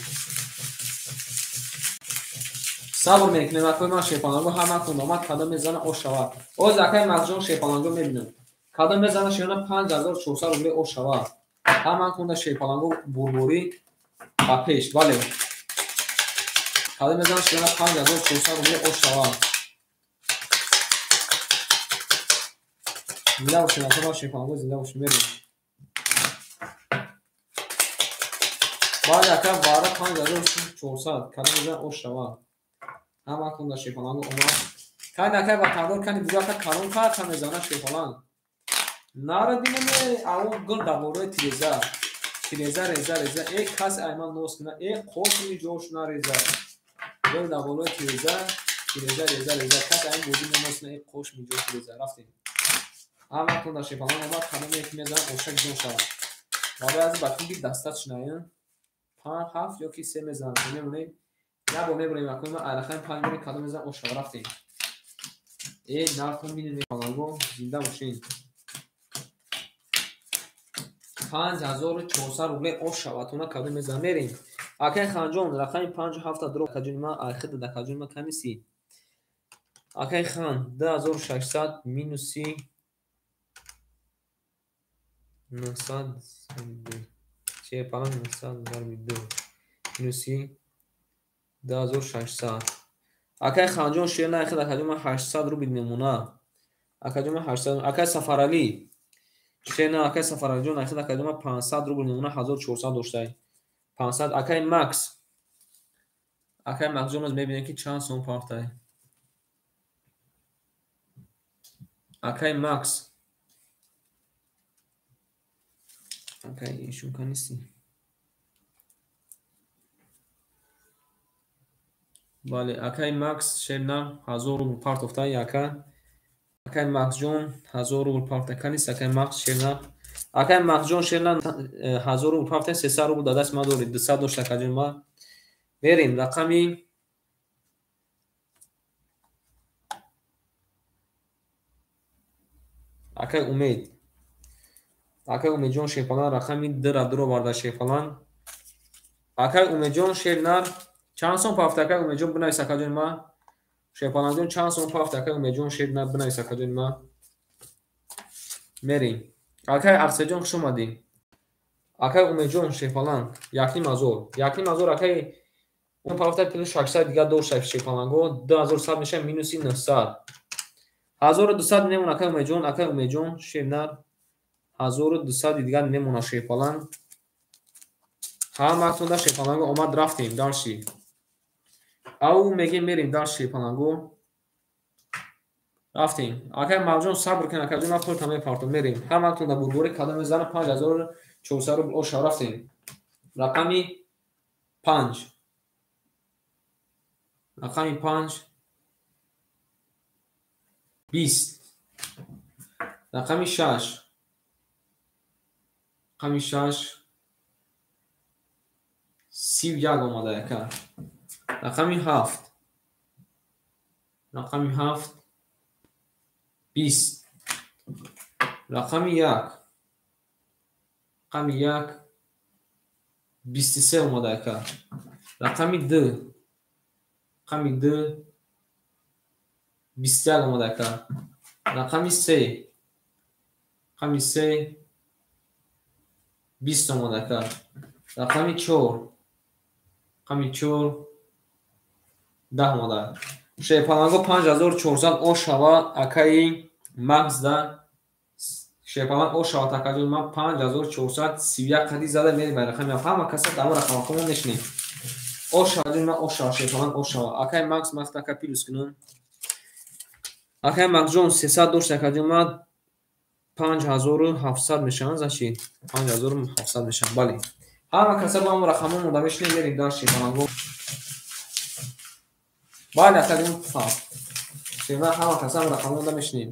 Сабр мекунем акои ман шерпаланго ҳама кун омад кадом мезана ошава. Оз акаи Мағзҷон шерпаланго мебинам. Кадом мезана шерона 5400 рубле ошава. Ҳама кунда шерпаланго бурбурӣ ба пеш. Бале. Кадом мезана шерона 5400 рубле ошава. Зинда бошем акои ман шерпаланго зинда бошем мерем. Бале ака вара 5400 кадом мезана ошава. Ҳама кунда шерпаланго омад. Кани акай ватандор кани буга ака калон карта мезана шерпаланг. Нара динаме ау гул дар бораи тиреза. Тиреза реза реза э кас айман нос кина э қошми ҷош нареза. Гул дар болои тиреза тиреза реза реза кас айн бозӣ нос кина э қошми ҷош реза. Рафтем. Ҳама кунда шерпаланг омад кадом як мезана ошак ҷон шавад. Барои аз бакинги дастат шинаян 5 7 ё ки 3 мезанам. Мемонем. Я бо мебурем акои ман арахаи 5 мебурем кадом мезанам ошава рафтем. Э нархо минем паланго зинда бошем. 5400 рубле ошаватона кадом мезанам мерем. Акай Ханҷон рақами 5 7 дро акаҷони ман айхид дакаҷони ман ками си. Акай Хан 2600 минуси 900 че палан 900 зарби 2 минуси 2600. Акай Ханҷон шер наихид акаҷон ман 800 рубл мемона. Акаҷон ман 800. Акай Сафаралӣ шер на акай Сафаралиҷон наихид акаҷон ман 500 рубл мемона 1400 доштай. 500. Акай Макс. Акай Максҷон оз мебинем ки чанд сом партай. Акай Макс. Акай ишун каниси. Бале, акай Макс шерна 1000 рубл партофтай ака. Акай Максҷон 1000 рубл парта канис акай Макс шерна. Акай Максҷон шерна 1000 рубл парта 300 рубл дар даст ма дорид 200 дошт акаҷон ма. Мерем рақами акай Умед. Акай Умедҷон шерпалан рақами 2 ра дур оварда шерпалан. Акай Умедҷон шернар чанд сом пафта акай Умедҷон бинавис акаҷони ма. Шерпаланҷон чанд сом пафта акай Умедҷон шернар бинавис акаҷони ма. Мерем. Акай Арсеҷон хуш омадӣ. Акай Умедҷон шерпаланг 1500. 1500 акай он пафта плюс 600 дигар дошт шерпаланго 2100 мешавад минуси 900. 1200 мемон акай Умедҷон, акай Умедҷон шернар 1200 дигар мемона шерпаланг. Ҳаматонда шерпаланго омад рафтем дарши. Ау мегем мерем дар шерпаланго. Рафтем. Акай Мавҷон сабр кун акаҷон ман пулта мепартом мерем. Ҳаматонда бурбури кадом мезана 5400 рубл оша рафтем. Рақами 5. Рақами 5 20. Рақами 6. Рақами 6 31 омада яка. Рақами 7. Рақами 7 20. Рақами 1. Рақами 1 23 омада яка. Рақами 2. Рақами 2 21 омада яка. Рақами 3. Рақами 3 20 омада яка. Рақами 4. Рақами 4 10 омада. Шерпаланго 5400 ошава акаи Максда. Шерпаланг ошава такаҷон ман 5431 қади зада мерем ба рақами ҳама каса дар рақамҳо мешинем. Ошава ҷон ман ошава шерпаланг ошава. Акаи Макс ман така плюс кунам. Акаи Максҷон 300 дошт акаҷон ман 5700 мешаванд зачи 5700 мешаванд. Бале. Ҳама каса бо ҳамон рақамҳо монда мешинем мерем дар шерпаланго. Бале акаҷон фаҳм. Шерпаланг ҳама каса ҳамон рақамҳо монда мешинем.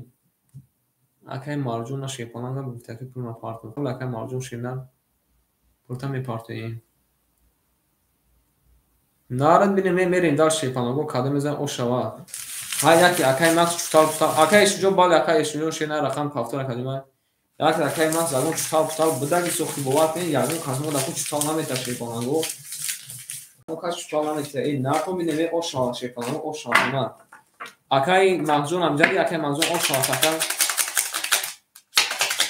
Акай Марҷон шерпаланга гуфта ки пул мапартом. Акай Марҷон шерна пулта мепартоем. Нарад бинем, мерем дар шерпаланго кадом мезан ошава. Ҳа яки акай Макс чутал путал. Акай Эшинҷон, бале акай Эшинҷон шерна рақам 7 акадима. Яки акай Макс ягон чутал путал бидаги сохти бовар кунед, ягон кас мо даку чутал намета шерпаланго. Кас чутал намета. Эй нархо бинем, ошава шерпаланго ошава на. Акай Максҷон амҷади акай Максҷон ошава ака.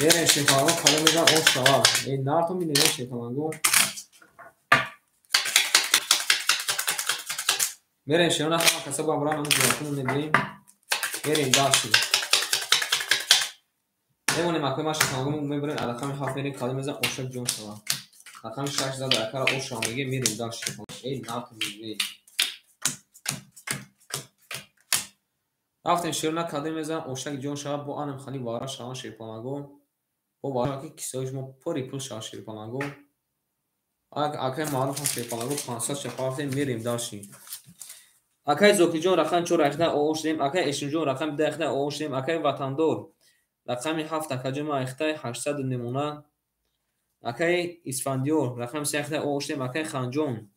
Мерем шерпаланго кадом мезан ошава. Эй нархо бинем шерпаланго. Мерем шерона ҳама каса бо абрам ҷоякун мебинем. Мерем дальше. Мемонем акои ма шерпаланго мебарем рақами 7 мерем кадом мезан ошак ҷон шава. Рақами 6 зада акара ошава меге мерем дальше. Эй нархо бинем. Рафтем шерона кадом мезан ошак ҷон шава бо анам хали вара шава шерпаланго. Бо вара ки кисои шумо пури пул шава шерпаланго. Акай Маъруф шерпаланго 500 шапафтем мерем дальше. Акай Зокиҷон рақами 4 ахта оғоз шудем. Акай Эшинҷон рақами 10 ахта оғоз шудем. Акай Ватандор рақами 7 акаҷон ахта 800 намуна. Акай Исфандиёр рақами 3 ахта оғоз шудем. Акай Ханҷон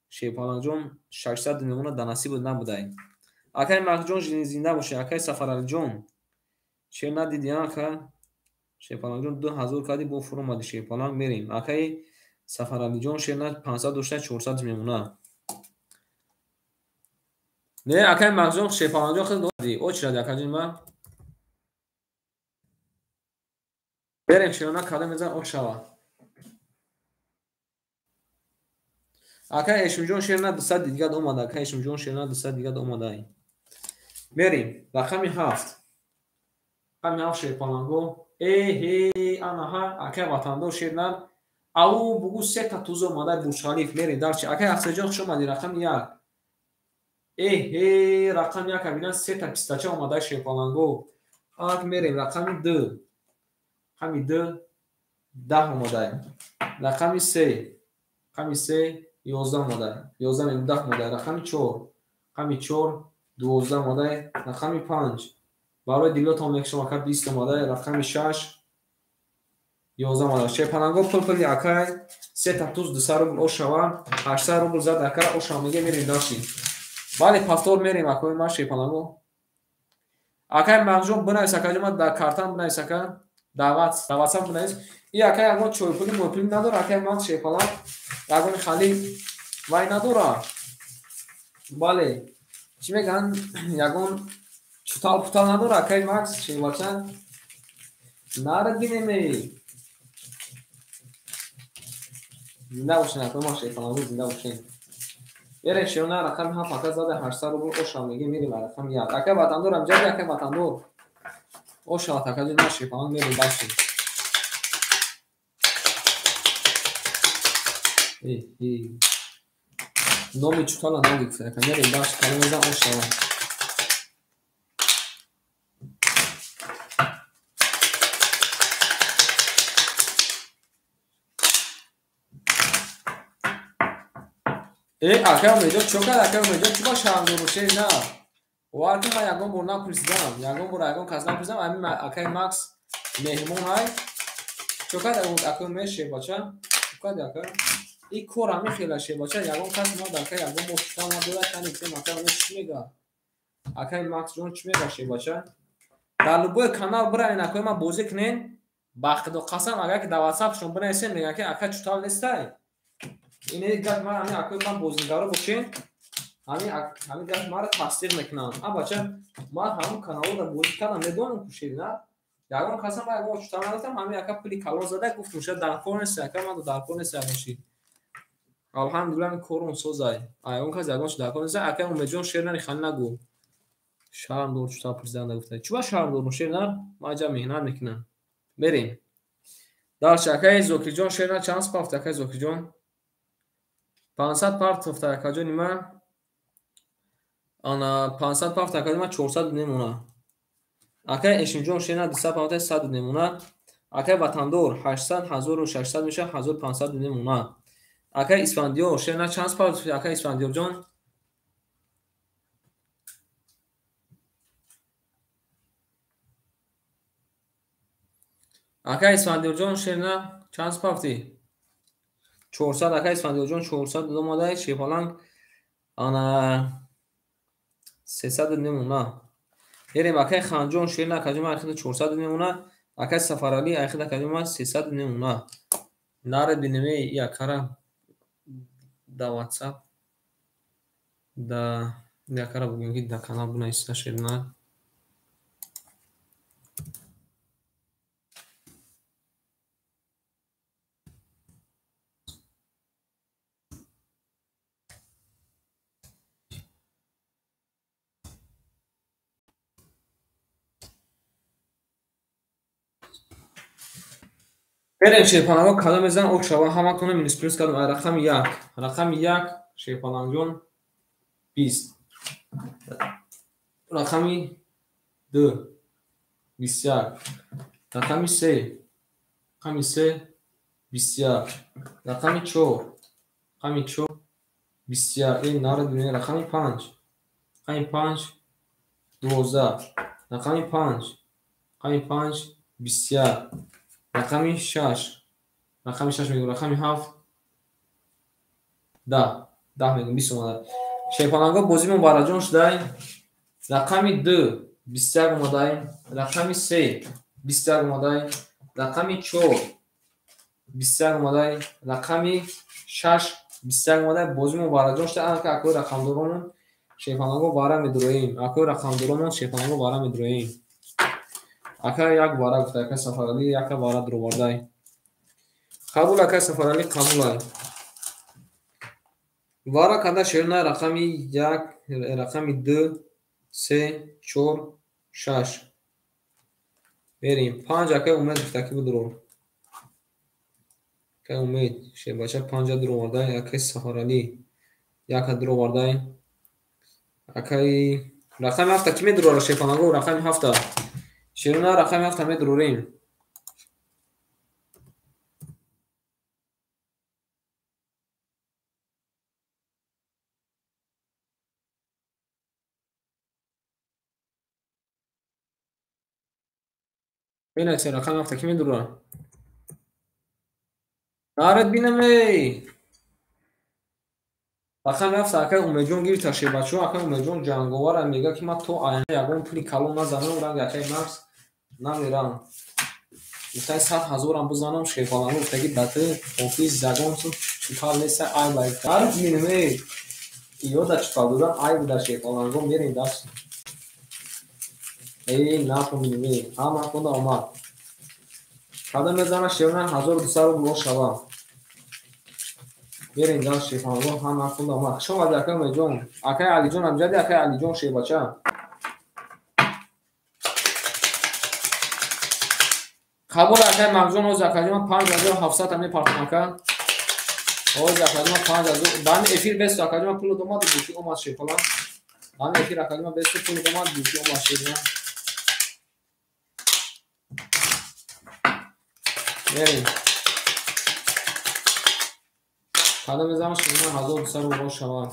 шерпаланҷон 600 намуна дар насиб набудай. Акай Махҷон зинда бошед. Акай Сафаралиҷон шер надиди ака шерпаланҷон 2000 кади бо фуромади шерпаланг мерем. Акай Сафаралиҷон шер на 500 дошта 400 мемона. Не, акай Махҷон шерпаланҷон хел доди. О чиради акаҷон ма? Берем шерона кадом мезан о шава. Акай Эшимҷон шерна 200 дигар омада. Акай Эшимҷон шерна 200 дигар омада. Мерем рақами 7. Рақами 7 шерпаланго. Э анаҳа акай Ватандор шерна ау бугу сета туз омада Бурҷхалиф. Мерем дарчи. Акай Афзалҷон хуш омадӣ рақами 1. Э рақами 1 бинан сета пистача омада шерпаланго. Ак мерем рақами 2. Рақами 2 10 омада. Рақами 3. Рақами 3 11 омада. 11 10 омада. Рақами 4. Рақами 4 12 омада. Рақами 5 барои дилотон мекшам ака 20 омада. Рақами 6 11 омада. Шерпаланго пул-пули акай сета туз 200 рубл ошава. 800 рубл зад ака ошава меге мерем дальше. Бале повтор мерем акои ма шерпаланго. Акай Махҷон бинавис акаҷон ма дар картам бинавис ака. Даъват, даъватсам бинавис. И акай ягон чойпули мойпули надора акай Макс шерпаланг. Ягон хали вай надора. Бале. Чӣ мегӯянд? Ягон чутал путал надора акай Макс шербача. Нарад бинем. Зинда бошен акои ма шерпаланго зинда бошен. Мерем шерона рақами 7 ака зада 800 рубл ошава меге мерем рақами 1. Акай Ватандор амҷади акай Ватандор. Ошава акаҷон ма шерпаланг мерем дальше. Номи чутала нагуфт ака мерем дальше калом мезан ошава. Акай Умедҷон чӣ кард? Акай Умедҷон чӣ ба шармдор бошед? На. Бовар кун ман ягон бор напурсидам. Ягон бор ягон кас напурсидам. Ҳамин акай Макс меҳмон ҳай. Чӣ кард акай Умед шербача? Чӣ кард ака? Ин кор ҳамин хела шербача. Ягон кас мо дар акай ягон бор чутал надорад. Кани гуфтем акай Умед чӣ мега? Акай Максҷон чӣ мега шербача? Дар любой канал биравен акои ман бозӣ кунен. Ба худо қасам агар ки дар ватсапшон бинависем мегӯянд ки ака чутал нестай. Ин гап ман ҳамин акои ман бозигаро бошен. Ҳамин гап маро тасдиқ мекунанд. А бача ман ҳамон каналро бозӣ кардам медонам ку шерина. Ягон касам ман ягон чутал надоштам. Ҳамин ака пули калон зада гуфтум шояд дар кор нест ака ман дар кор нест ягон чӣ. Алҳамдулилла ин корон созай. Ягон кас ягон чӣ дар кор нест. Акай Умедҷон шер нари хали нагӯ. Шарм дор чутал пурсидан нагуфта. Чӣ ба шарм дорум шер нар? Ман аҷаб меҳнат мекунам. Мерем. Дальше акай Зокирҷон шер нар чанд пафт акай Зокирҷон? 500 партофта акаҷони ман. Ана 500 пафт акаҷони ман 400 немона. Акай Эшимҷон шер нар 200 пафта 100 немона. Акай Ватандор 800 1600 мешавад 1500 немона. Акай Исфандиёр шер нар чанд пафт акай Исфандиёрҷон? Ака Исфандиёрҷон шерна чанд пафтӣ? 400. Ака Исфандиёрҷон 400 омадай шерпаланг ана 300 мемона. Мерем акай Ханҷон шерна акаҷон айхида 400 мемона. Акай Сафаралӣ айхида акаҷон 300 мемона. Наре бинеме и акара да WhatsApp да якара бугем ки да канал бинависа шерна. Берем шерпаланго кадом мезанам ок шава ҳаматона минус плюс кардам. Рақами 1, рақами 1 шерпалангҷон 20, рақами 2 21, рақами 3, рақами 3 21, рақами 4, рақами 4 21, ин нарад бинед, рақами 5, рақами 5 12, рақами 5, рақами 5 21, рақами 6, рақами 6 мегӯм, рақами 7 10, 10 мегӯм, 20 омада. Шерпаланго бозимон бараҷон шудай. Рақами 2 21 омадай, рақами 3 21 омадай, рақами 4 21 омадай, рақами 6 21 омадай. Бозимон бараҷон шудай. Анака акои рақамдоронон шерпаланго бара медуроем. Акои рақамдоронон шерпаланго бара медуроем. Ака як бара гуфта, ака Сафаралӣ яка бара дуровардай. Қабул ака Сафаралӣ қабулай. Вара када шерна рақами 1, рақами 2, 3, 4, 6. Берем. 5 ака Умед гуфта ки будуро. Ака Умед шербача 5 дуровардай, ака Сафаралӣ яка дуровардай. Акаи рақами 7 ки медурора шерпаланго рақами 7. Шерна рақами 7 медурорем. Бинависед рақами 7 ки медурора. Нарад бинам эй. Рақами 7 акай Умедҷон гирифта шербачо. Акай Умедҷон ҷанговара мега ки ман то айна ягон пули калон назанам, ранги акай Макс намерам. Гуфтай 100 ҳазорам бизанам шерпаланго гуфтаги даты офис ягон сум чутал неста айб ай. Нарад бинам эй. Иёда чутал додан айб да шерпаланго мерем даст. Эй напомним эй. Ҳама худа омад. Кадом мезана шерна 1200 рубл шава. Берем дар шерпаланго ҳама худа омад. Хуш омадӣ акай Умедҷон. Акай Алиҷон амҷади акай Алиҷон шербача. Қабул акай Мағҷон ҳозир акаҷон 5700 та мепартам ака. Ҳозир акаҷон 5000 дами эфир бесту акаҷон пул омад буши омад шерпаланг. Дами эфир акаҷон бесту пул омад буши омад шерпаланг. Берем. Кадом мезанам шерна 1200 рубл шава.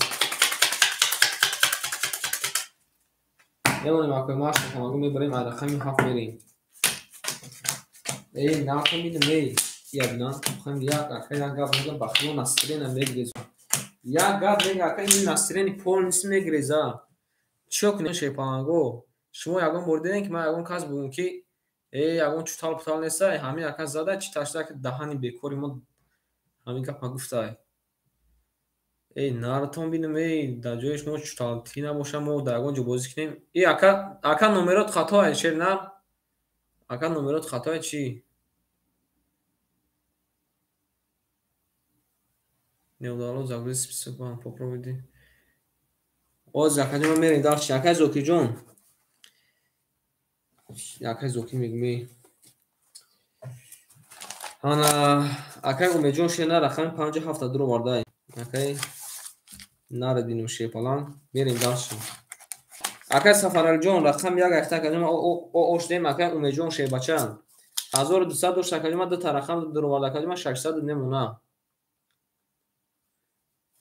Мемонем акои ма шерпаланго мебарем ай рақами 7 мерем. Эй напоминам эй. Ябна, хам як ака як гап мега бахло настроение мегреза. Як гап мега ака ин настроение полностью мегреза. Чӣ кунем шерпаланго? Шумо ягон бор дидем ки ман ягон кас бугум ки эй ягон чутал путал неста, ҳамин ака зада чи ташда ки даҳани бекори мо ҳамин гапа гуфтай. Эй наратон бинам эй дар ҷои шумо чуталтӣ набоша мо дар ягон ҷо бозӣ кунем. Эй ака, ака номерот хато ай шер на? Ака номерот хато ай чӣ? Не удалось загрузить список, вам попробуйте. Оз акаҷон мерем дальше. Акай Зокирҷон. Акай Зокир мегӯм. Ана акай Умедҷон шена рақами 57 дуровардай. Акай нарад бинем шерпаланг. Мерем дальше. Акай Сафаралиҷон рақами 1 айхта акаҷон ош дем акай Умедҷон шербача. 1200 дошт акаҷон ду та рақам дуроварда акаҷон 600 немона.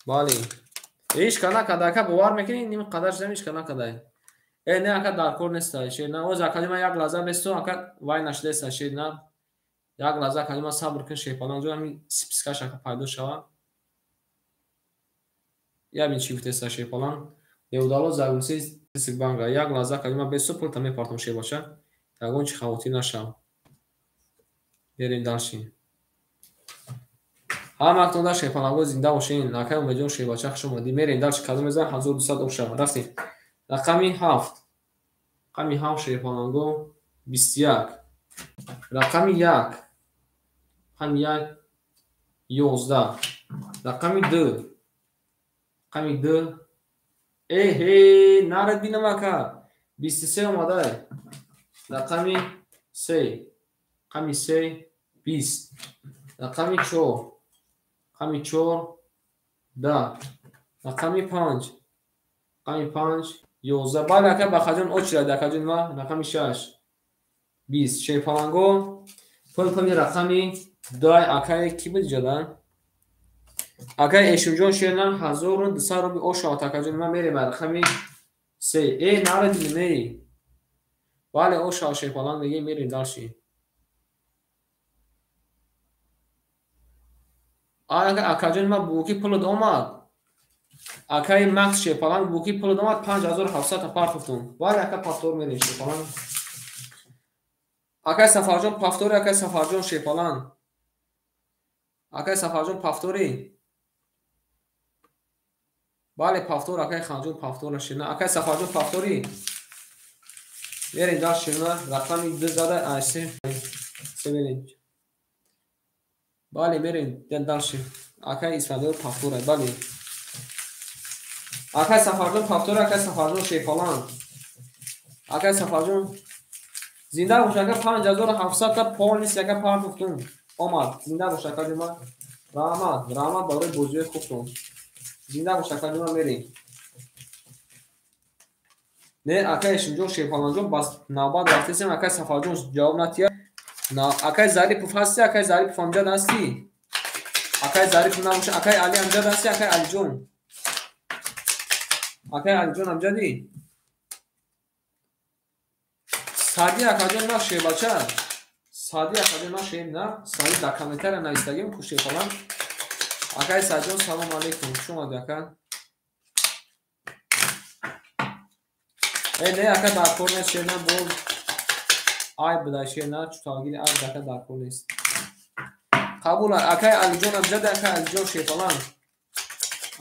Бале. Ҳеҷ ка накарда ака бовар мекунӣ ним қадар шудам ҳеҷ ка накардай. Э не ака дар кор неста шерна. Оз акаҷон як лаҳза бесту ака вай нашудеста шерна. Як лаҳза акаҷон ман сабр кун шерпаланг ҷон, ҳамин спискаш ака пайдо шавад. Я бин чӣ гуфтеста шерпаланг. Не удалось загрузить список банка. Як лаҳза акаҷон ман бесу пулта мепартам шербача. Ягон чи хавотир нашав. Мерем дальше. Ҳаматон дар шерпалангҳо зинда бошен. Акай Умедҷон шербача хуш омадӣ. Мерем дальше кадом мезанам 1200 об шавад. Рафтем. Рақами 7. Рақами 7 шерпалангҳо 21. Рақами 1. Рақами 1 11. Рақами 2. Рақами 2. Эҳе, нарад бинам ака. 23 омадай. Рақами 3. Рақами 3 20. Рақами 4. Рақами 4 10. Рақами 5. Рақами 5 11. Бале ака Бахаҷон очирад акаҷон ма рақами 6 20. Шерпаланго пул рақами 2 акай ки буд иҷода? Акай Эшимҷон шернан 1200 рубл ошавад акаҷон ма мерем рақами 3. Э нарад бинем. Бале ошавад шерпаланг мегем мерем дальше. Акаҷон ма буки пулат омад. Акаи Макс шерпаланг буки пулат омад 5700 та партофтум. Бале ака повтор мерем шерпаланг. Акай Сафарҷон повтори, акай Сафарҷон шерпаланг. Акай Сафарҷон повтори. Бале повтор акай Ханҷон повтор шерна. Акай Сафарҷон повтори. Мерем дар шерна рақами 2 зада ай 3 мерем. Бале мерем дальше. Акай Исфандиёр повтор бале. Акай Сафарҷон повтор, акай Сафарҷон шерпаланг. Акай Сафарҷон зинда бош ака 5700 та полнис ака партофтум. Омад. Зинда бош ака ҷума. Раҳмат, раҳмат барои бозиҳои хубтон. Зинда бош ака ҷума мерем. Не акай Эшимҷон шерпалангҷон бас навбат рафтесем акай Сафарҷон ҷавоб натиҳад. Акай Зарипов ҳасти? Акай Зарипов амҷад ҳасти? Акай Зарипов набоша. Акай Али амҷад ҳасти? Акай Алиҷон. Акай Алиҷон амҷадӣ? Сади акаҷон на шербача. Сади акаҷон на шер на. Сади дар комментария навистагим ку шерпаланг. Акай Саидҷон салом алейкум. Хуш омадӣ ака. Э не ака дар кор нест шер на боз айб буда шер на чуталгири айб ака дар кор нест. Қабул акай Алиҷон амҷади акай Алиҷон шерпаланг.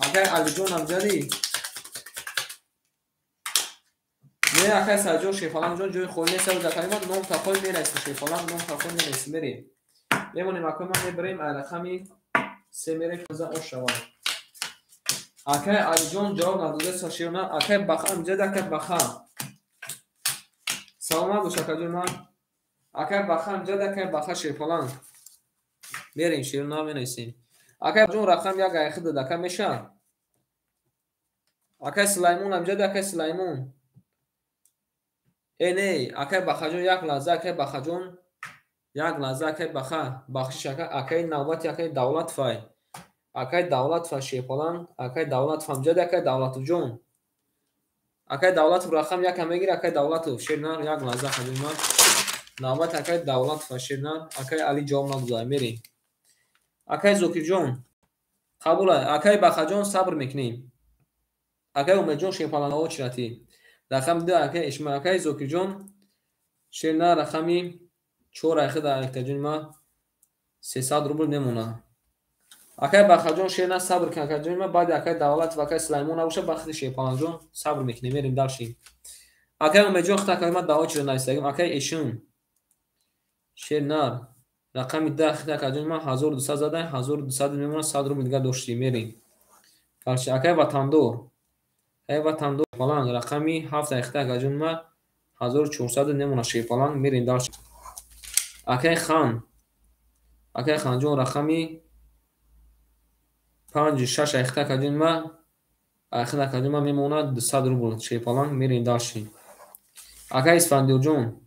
Акай Алиҷон амҷади. Не акай Саидҷон шерпалангҷон ҷои холӣ нест акай ма ном тақой мерасем шерпаланг ном тақой мерасем мерем. Мемонем акай ма мебарем ай рақами 3 мерем за ош шавад. Акай Алиҷон ҷавоб надодаст шерна. Акай Баха амҷади акай Баха. Саломат бош акаҷон ман. Акай Баха амҷади акай Баха шерпаланг. Мерем шерна менависем. Акай ҷон рақам 1 айхи дод ака меша. Акай Сулаймон амҷади акай Сулаймон. Э не, акай Бахаҷон як лаҳза акай Бахаҷон як лаҳза акай Баха бахшиш ака акай навбати акай Давлатфай. Акай Давлатфай шерпаланг, акай Давлатов амҷади акай Давлатовҷон. Акай Давлатов рақам 1 мегир акай Давлатов шернар як лаҳза акаҷон ман. Навбати акай Давлатов шернар акай Али ҷавоб надода мерем. Акай Зокирҷон қабул акай Бахаҷон сабр мекунем. Акай Умедҷон шерпалангҳо чиратӣ. Рақами 2 акай Ишма акай Зокирҷон шерна рақами 4 айхи дар акаҷон ма 300 рубл мемонад. Акай Бахаҷон шерна сабр кун акаҷон ма баъди акай Давлатов акай Сулаймон набоша бахти шерпалангҷон сабр мекунем мерем дальше. Акай Умедҷон хит акай ма даъво чиро навистагим. Акай Эшим шернар рақами 10 хит акаҷон ма 1200 зада 1200 мемонад 100 рубл дигар доштем мерем. Дальше акай Ватандор. Акай Ватандор шерпаланг рақами 7 айхит акаҷон ма 1400 мемонад шерпаланг мерем дальше. Акай Хан. Акай Ханҷон рақами 5 6 айхит акаҷон ма айхит акаҷон ма мемонад 200 рубл шерпаланг мерем дальше. Акай Исфандиёрҷон.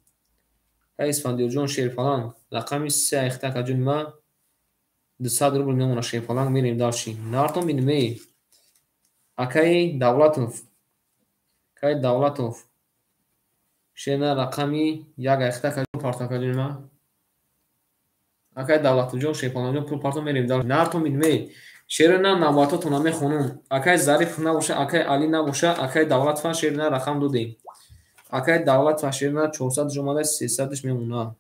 Акай Исфандиёрҷон шерпаланг рақами 3 айхит акаҷон ма 200 рубл мемонад шерпаланг мерем дальше. Нартон бинем эй. Акай Давлатов. Акай Давлатов. Шерна рақами 1 айхит акаҷон парт акаҷон ма. Акай Давлатовҷон, Шерпалангҷон, пул партон, мерем. Нартон бидме. Шерина навбатотона мехонум. Акай Зариф набоша, акай Али набоша, акай Давлатова шерина рақам додем. Акай Давлатова шерина 400 омада, 300 мемона.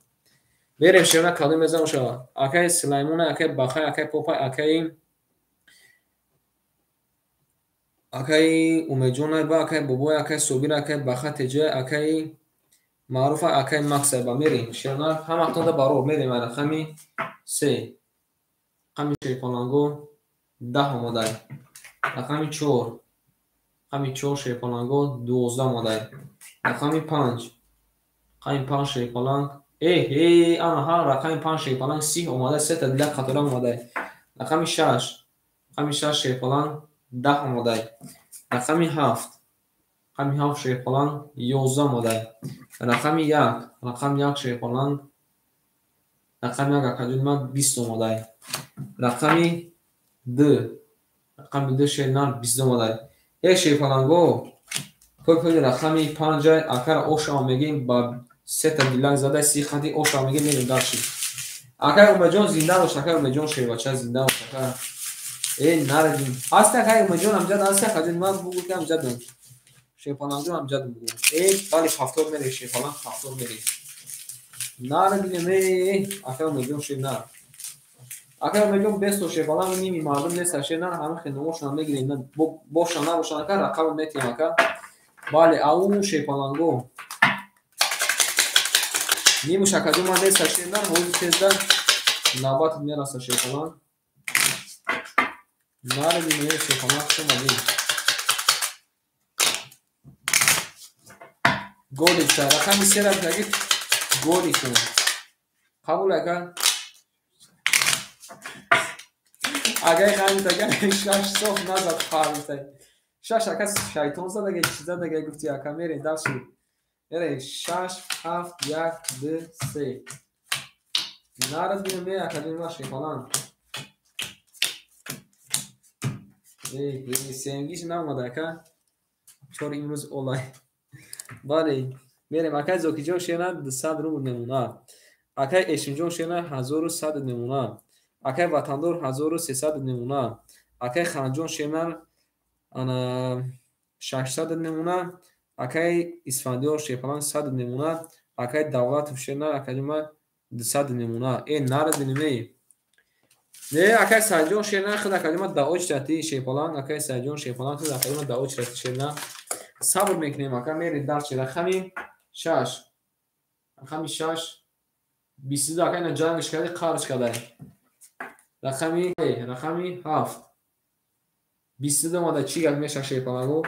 Берем шерина кадом мезан шава. Акай Сулаймона, акай Бахай, акай Попай, акай Умедҷон ба, акай Бобой, акай Собир, акай Баха Теҷай, акай Маъруфа, акай Максай ба мерем. Шерина ҳаматонда барор мерем рақами 3. Рақами Шерпаланго 10 омадай. Рақами 4. Рақами 4 Шерпаланго 12 омадай. Рақами 5. Рақами 5 Шерпаланг. Ана ҳа рақами 5 Шерпаланг 30 омадай, сета дила қатора омадай. Рақами 6. Рақами 6 Шерпаланг 10 омадай. Рақами 7. Рақами 7 Шерпаланг 11 омадай. Рақами 1. Рақами 1 Шерпаланг. Рақами 1 акаҷони ман 20 омадай. Рақами 2. Рақами 2 шернар 22 омадай. Шерпаланго пул рақами 5 акара ошава мегем ба сета дилак задай 30 хати ошава мегем мерем дарши. Акай Умедҷон зинда бош, акай Умедҷон шербача зинда бош, ака. Нарадим. Ҳаст акай Умедҷон амҷад ҳаст акаҷони ман бугу ки амҷадам. Шерпалангҷон амҷадам бугу. Бале ҳафтор мерем Шерпаланг ҳафтор мерем. Нарадим акай Умедҷон шернар. Акай Умедҷон бесто Шерпаланг ними мардум нест шернар ҳамин хел номошона мегирем. Боша набошан ака рақам метиҳем ака. Бале ау Шерпаланго. Нимуш акаҷон ман нест шернар ҳозир тезда навбат мераса Шерпаланг. Нарадим Шерпаланг хуш омадӣ. Голик та рақами 3 ра бигӣ голик. Қабул ака. Агай ханит ака 6 соф назад фармитай. 6 ака шайтон зада чи зада гуфти ака мерем дарши. Мерем 6 7 1 2 3. Нарадим акаҷони ман Шерпаланг. Семгиш наомада ака. Чор имрӯз олай. Бале, мерем акай Зокиҷон шерна 200 рубл мемона. Акай Эшимҷон шерна 1100 мемона. Акай Ватандор 1300 мемона. Акай Ханҷон шерна 600 мемона. Акай Исфандиёр Шерпаланг 100 мемона. Акай Давлатов шерна акаҷома 200 мемона. Нарадинем. Не, акай Сайҷон шерна худ акаҷома да очрати Шерпаланг, акай Сайҷон Шерпаланг худ акаҷома да очрати шерна. Сабр мекунем ака, мерем дарчи рақами 6. Рақами 6 22 ака ина ҷангш карди қарш кардай. Рақами 7 22 омада чӣ гап меша Шерпаланго?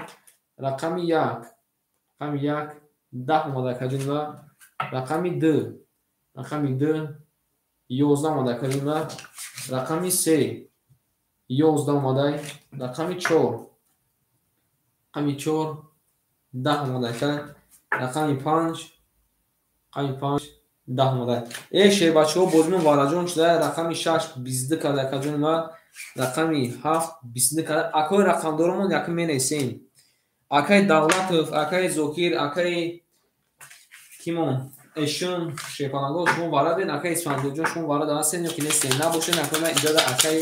Рақами 1. Рақами 1 10 омада акаҷони ма. Рақами 2. Рақами 2 11 омада акаҷони ма. Рақами 3 11 омадай. Рақами 4. Рақами 4 10 омада ака. Рақами 5. Рақами 5 10 омада. Шербачаҳо бозимон вараҷон шуда. Рақами 6 22 карда акаҷони ма. Рақами 7 22 карда. Акои рақамдоромон якм менависем. Акай Давлатов, акай Зокир, акай кимон Эшун Шерпаланго шумо вараден, акай Исфандиёрҷон шумо варада ҳастен ё ки нестен? Набошен акои ман иҷода акай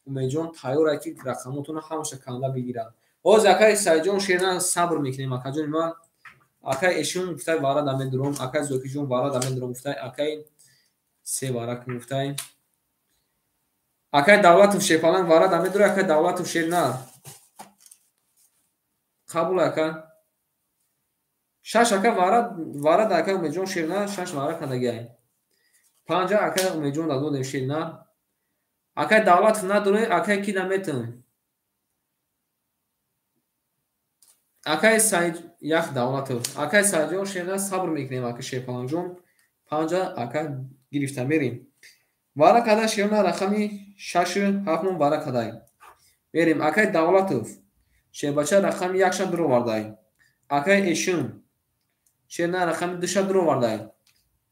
Умедҷон тайёр ки рақамотонро ҳамаша канда бигирад. Ҳозир акай Сайҷон шерна сабр мекунем акаҷони ман. Акай Эшун гуфтай варада медуром, акай Зокирҷон варада медуром гуфтай, акай се варак гуфтай. Акай Давлатов Шерпаланг варада медура, акай Давлатов шерна. Қабул ака. 6 ака варад ака Умедҷон шерна, 6 варак кардагиай. 5 ака Умедҷон дадодем шерна. Акай Давлатов надорем, акай ки наметам. Акай Сайд як Давлатов. Акай Сайдҷон шерна сабр мекунем ака Шерпалангҷон. 5 ака гирифта мерем. Вара када шерна рақами 6 7 мон вара кадай. Мерем акай Давлатов. Шербача рақами 1 ша дуровардай. Акай Эшун шерна рақами 2 ша дуровардай.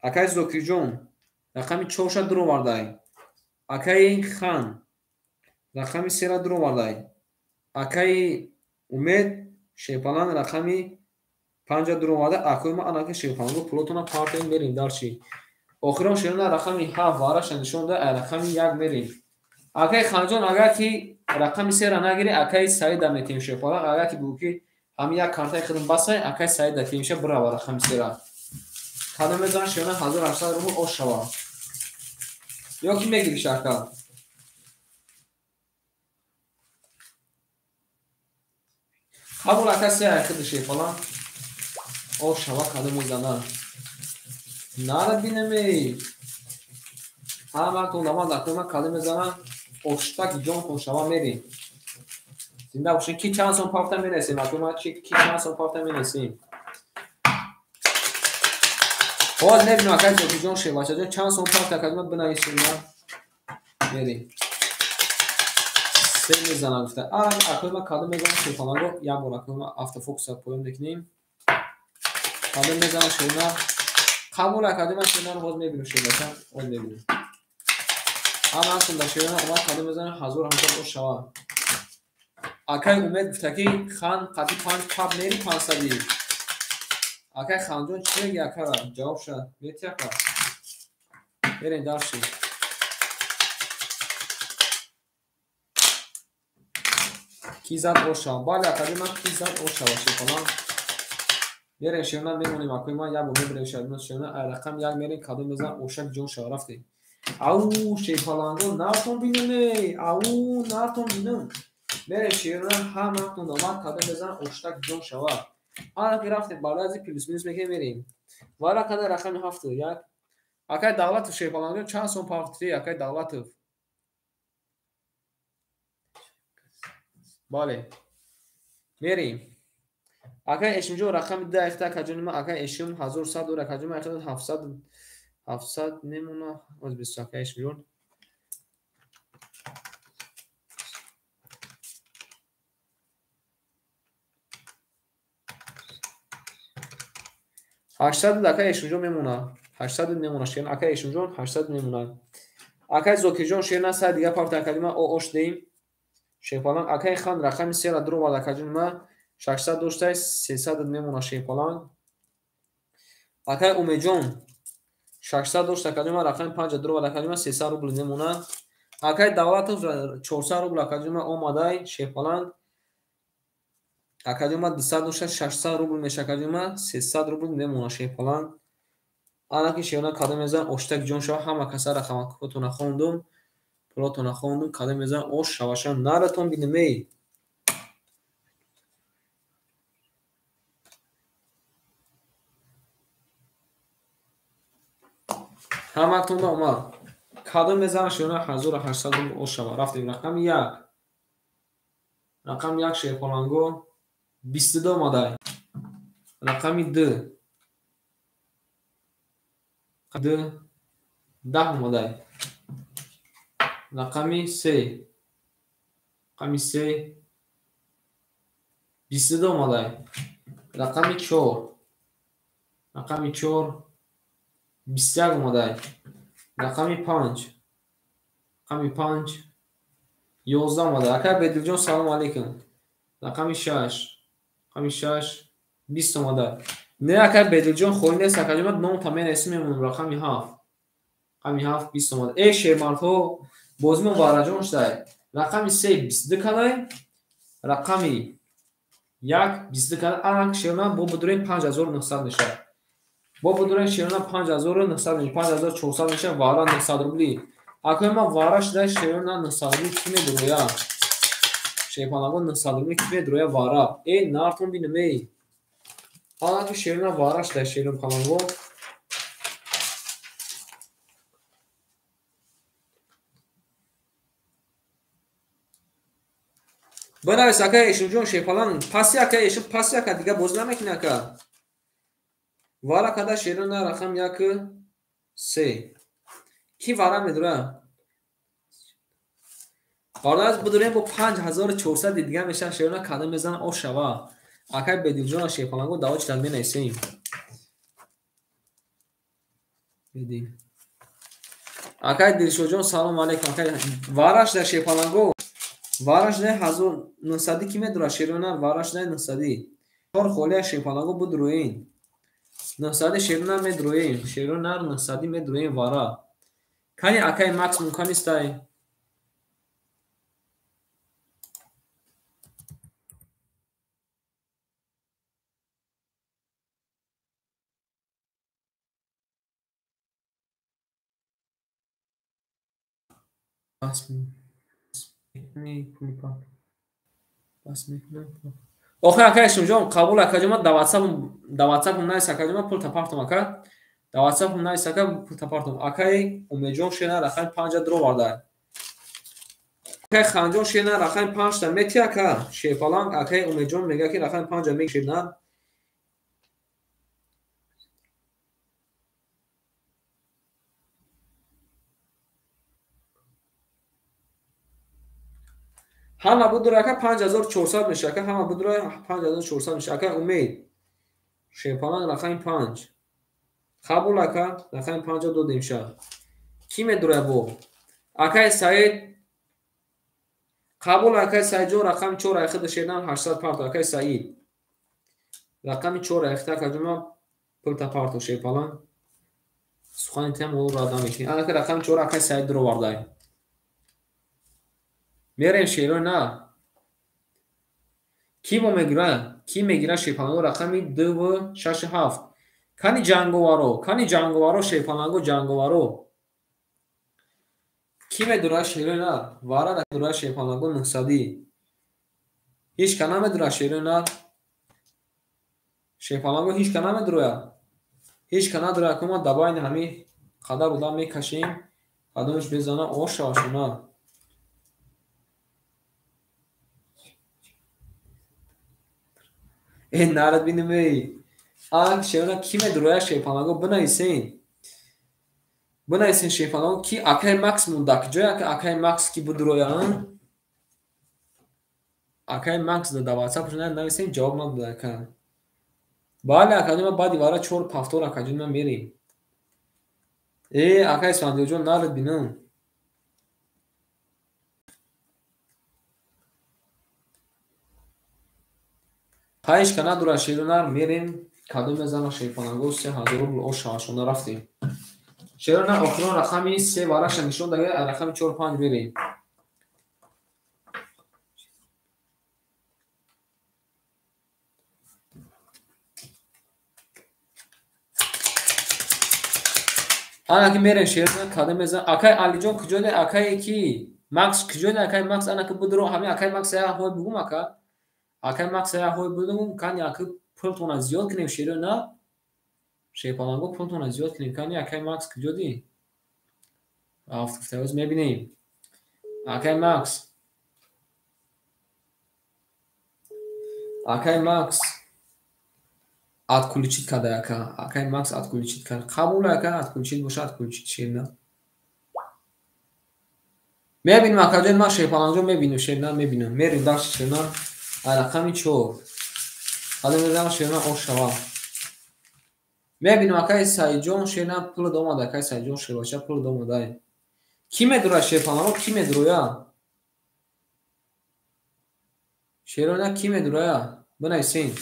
Акай Зокирҷон рақами 4 ша дуровардай. Акай Хан рақами 3 ра дуровардай. Акай Умед Шерпаланг рақами 5 ра дуроварда. Акои ма анака Шерпаланго пулотона партоем мерем дарчи. Охирон шерона рақами 7 вараша нишон да, рақами 1 мерем. Акай Ханҷон, агар ки рақами 3-ра нагирӣ, акай Саида метем шерпаланг. Агар ки бигӯ ки ҳамин як картаи худам басай, акай Саида темша бирава рақами 3-ра. Кадом мезанад шерона 1800 рубл ош шава. Ё ки мегириш ака? Қабул ака се айхиди шерпаланг. Ош шава кадом мезанад. Нара бинаме. Ҳаматон даман дакома кадом мезанад. Оштак ҷонтон шава мерем. Зинда бошин. Ки чанд сом пафта менесем? Акома ки чанд сом пафта менесем? Ҳоз мебинем акай Зокирҷон шербачаҷон чанд сом пафта кадома бинависем ма мерем. Се мезанам гуфта. Акома кадом мезанам шерпаланго? Як бор акома автофокуса поён мекунем. Кадом мезанам шерна? Қабул академа шернаро ҳоз мебинем шербача, ҳоз мебинем. Ҳамаатон дар шерна омад кадом мезанам 1800 ош шава. Акай Умед гуфта ки хан қати 5 пап мери 500. Акай Ханҷон чӣ меги акара? Ҷавоб ша. Мети ака. Мерем дарши. Ки зад ош шава? Бале академа ки зад ош шава шерпаланг. Мерем шерна мемонем акои ман як бор мебирем шерна шерна ай рақам 1 мерем кадом мезанам ошак ҷон шава рафтем. Ау шерпаланго нартон бинам, ау нартон бинам. Мерем шерна ҳаматон омад кадом мезанам оштак ҷон шава. Ана ки рафтем баъд аз плюс минус мекунем мерем. Вара када рақами 7 як. Акай Давлатов шерпаланго чанд сом пафтри акай Давлатов? Бале. Мерем. Акай Эшимҷон рақами 10 ихта акаҷони ман акай Эшим 1100 дора акаҷони ман ихта 700 немона. Оз бис акай Эшимҷон. 800 акай Эшимҷон мемона. 800 мемона шерна акай Эшимҷон 800 мемона. Акай Зокирҷон шерна сай дига пафта акаҷони ман ош деим. Шерпаланг акай Хан рақами 3-ра дуровард акаҷони ман 600 доштай 300 мемона шерпаланг. Акай Умедҷон 600 дошт акаҷони ман рақами 5 дуровард акаҷони ман 300 рубл мемона. Акай Давлатов 400 рубл акаҷони ман омадай шерпаланг. Акаҷони ман 200 дошта 600 рубл меша акаҷони ман 300 рубл мемона шерпаланг. Ана ки шерона кадом мезанам оштак ҷон шава ҳама каса рақамакотона хондум, пулотона хондум кадом мезанам ош шаваша наратон бинем эй. Ҳаматон омад. Кадом мезанам шерона 1800 рубл ош шава. Рафтем рақами 1. Рақами 1 шерпаланго 22 омадай. Рақами 2. 2 10 омадай. Рақами 3. Рақами 3 22 омадай. Рақами 4. Рақами 4 21 омадай. Рақами 5. Рақами 5 11 омадай. Акай Бедилҷон салом алейкум. Рақами 6. Рақами 6 20 омадай. Не акай Бедилҷон холӣ нест акаҷон ман ном та менависем мемонам рақами 7. Рақами 7 20 омадай. Эй шермардҳо бозимо вараҷон шудай. Рақами 3 22 кадай. Рақами 1 22 кадай. Ана шерона бо будурем 5900 мешавад. Бо будурем шерона 5900 мешавад. 5400 мешавад вара 900 рубли. Акои ман вара шудай шерона 900 рубли ки медуроя? Шерпаланго 900 рубли ки медуроя вара? Эй нартон бинем эй. Ана ки шерона вара шудай шерпаланго. Бинавис акай Эшимҷон шерпаланг паси акай Эшим паси ака дига бозӣ намекунӣ ака. Вара када шерона рақам 1 3. Ки вара медура? Бародар будурем бо 5400 дига мешан шерона кадом мезанам ош шава. Акай Бедилҷон шерпаланго даво читад менависем. Бедил. Акай Дилшодҷон салом алейкум. Акай вараш дар шерпаланго вараш дар 1900 ки медура шерона вараш дар 900. Чор холия шерпаланго будуроин. 900 шерона медроем. Шерона 900 медроем вара. Кани акай Макс мумканистай? Охи акай Шимҷон, қабул акаҷон, ман дар WhatsApp-ум навис акаҷон, ман пул тапартум ака. Дар WhatsApp-ум навис ака, пул тапартум. Акай Умедҷон шена рақами 5 дроварда. Акай Ханҷон шена рақами 5-та мети ака. Шерпаланг акай Умедҷон мега ки рақами 5 меги шена. Ҳама будура ака 5400 меша ака, ҳама будура 5400 меша ака Умед. Шерпаланг рақами 5. Қабул ака, рақами 5 додем ша. Ки медура бо? Акай Саид. Қабул акай Саидҷон, рақами 4 айхида шернам 800 парто акай Саид. Рақами 4 айхида акаҷон пулта парто шерпаланг. Сухани тем олу рада мекунем. Анака рақами 4 акай Саид дуровардай. Мерем шерои на. Ки бо мегира? Ки мегира шерпаланго рақами 2 6 7. Кани ҷанговаро, кани ҷанговаро шерпаланго ҷанговаро. Ки медура шерои на? Вара дура шерпаланго 900. Ҳеч ка намедура шерои на. Шерпаланго ҳеч ка намедура. Ҳеч ка надура, ку ма дабайни ҳами қадар одам мекашем. Кадомаш безана ош шавашона. Э нарад бинем эй. Ан шерона ки медуроя шерпаланго бинависен. Бинависен шерпаланго ки акай Макс монда куҷоя акай Макс ки бидуроя? Акай Макс да WhatsApp нависем ҷавоб надода ака. Бале акаҷон, ман баъди вара 4 повтор акаҷон ман мерем. Э акай Исфандиёрҷон нарад бинам. Ҳеч ка надура шеронар мерем. Кадом мезана шерпаланго 3000 рубл ош шавашона рафтем. Шерона охирон рақами 3 вараша нишон дага, рақами 4 5 мерем. Ана ки мерем шерона кадом мезана. Акай Алиҷон куҷоде? Акай ки? Макс куҷоде? Акай Макс ана ки будро ҳами акай Макс я ҳой бугум ака. Акай Макс я ҳой будум кани ака пултона зиёд кунем шерона. Шерпаланго пултона зиёд кунем кани акай Макс куҷоди? Рафт гуфта боз мебинем. Акай Макс. Акай Макс отключить карда ака. Акай Макс отключить кард. Қабул ака, отключить боша, отключить шерна. Мебинем акаҷон, ман шерпаланго мебинем шерна, мебинем. Мерем дальше шерна. Рақами 4. Ҳали мезанам шерна ош шава. Мебинем акай Саидҷон шерна пул домада, акай Саидҷон шербача пул домада. Ки медура шерпаланго, ки медуроя? Шерона ки медуроя? Бинависен.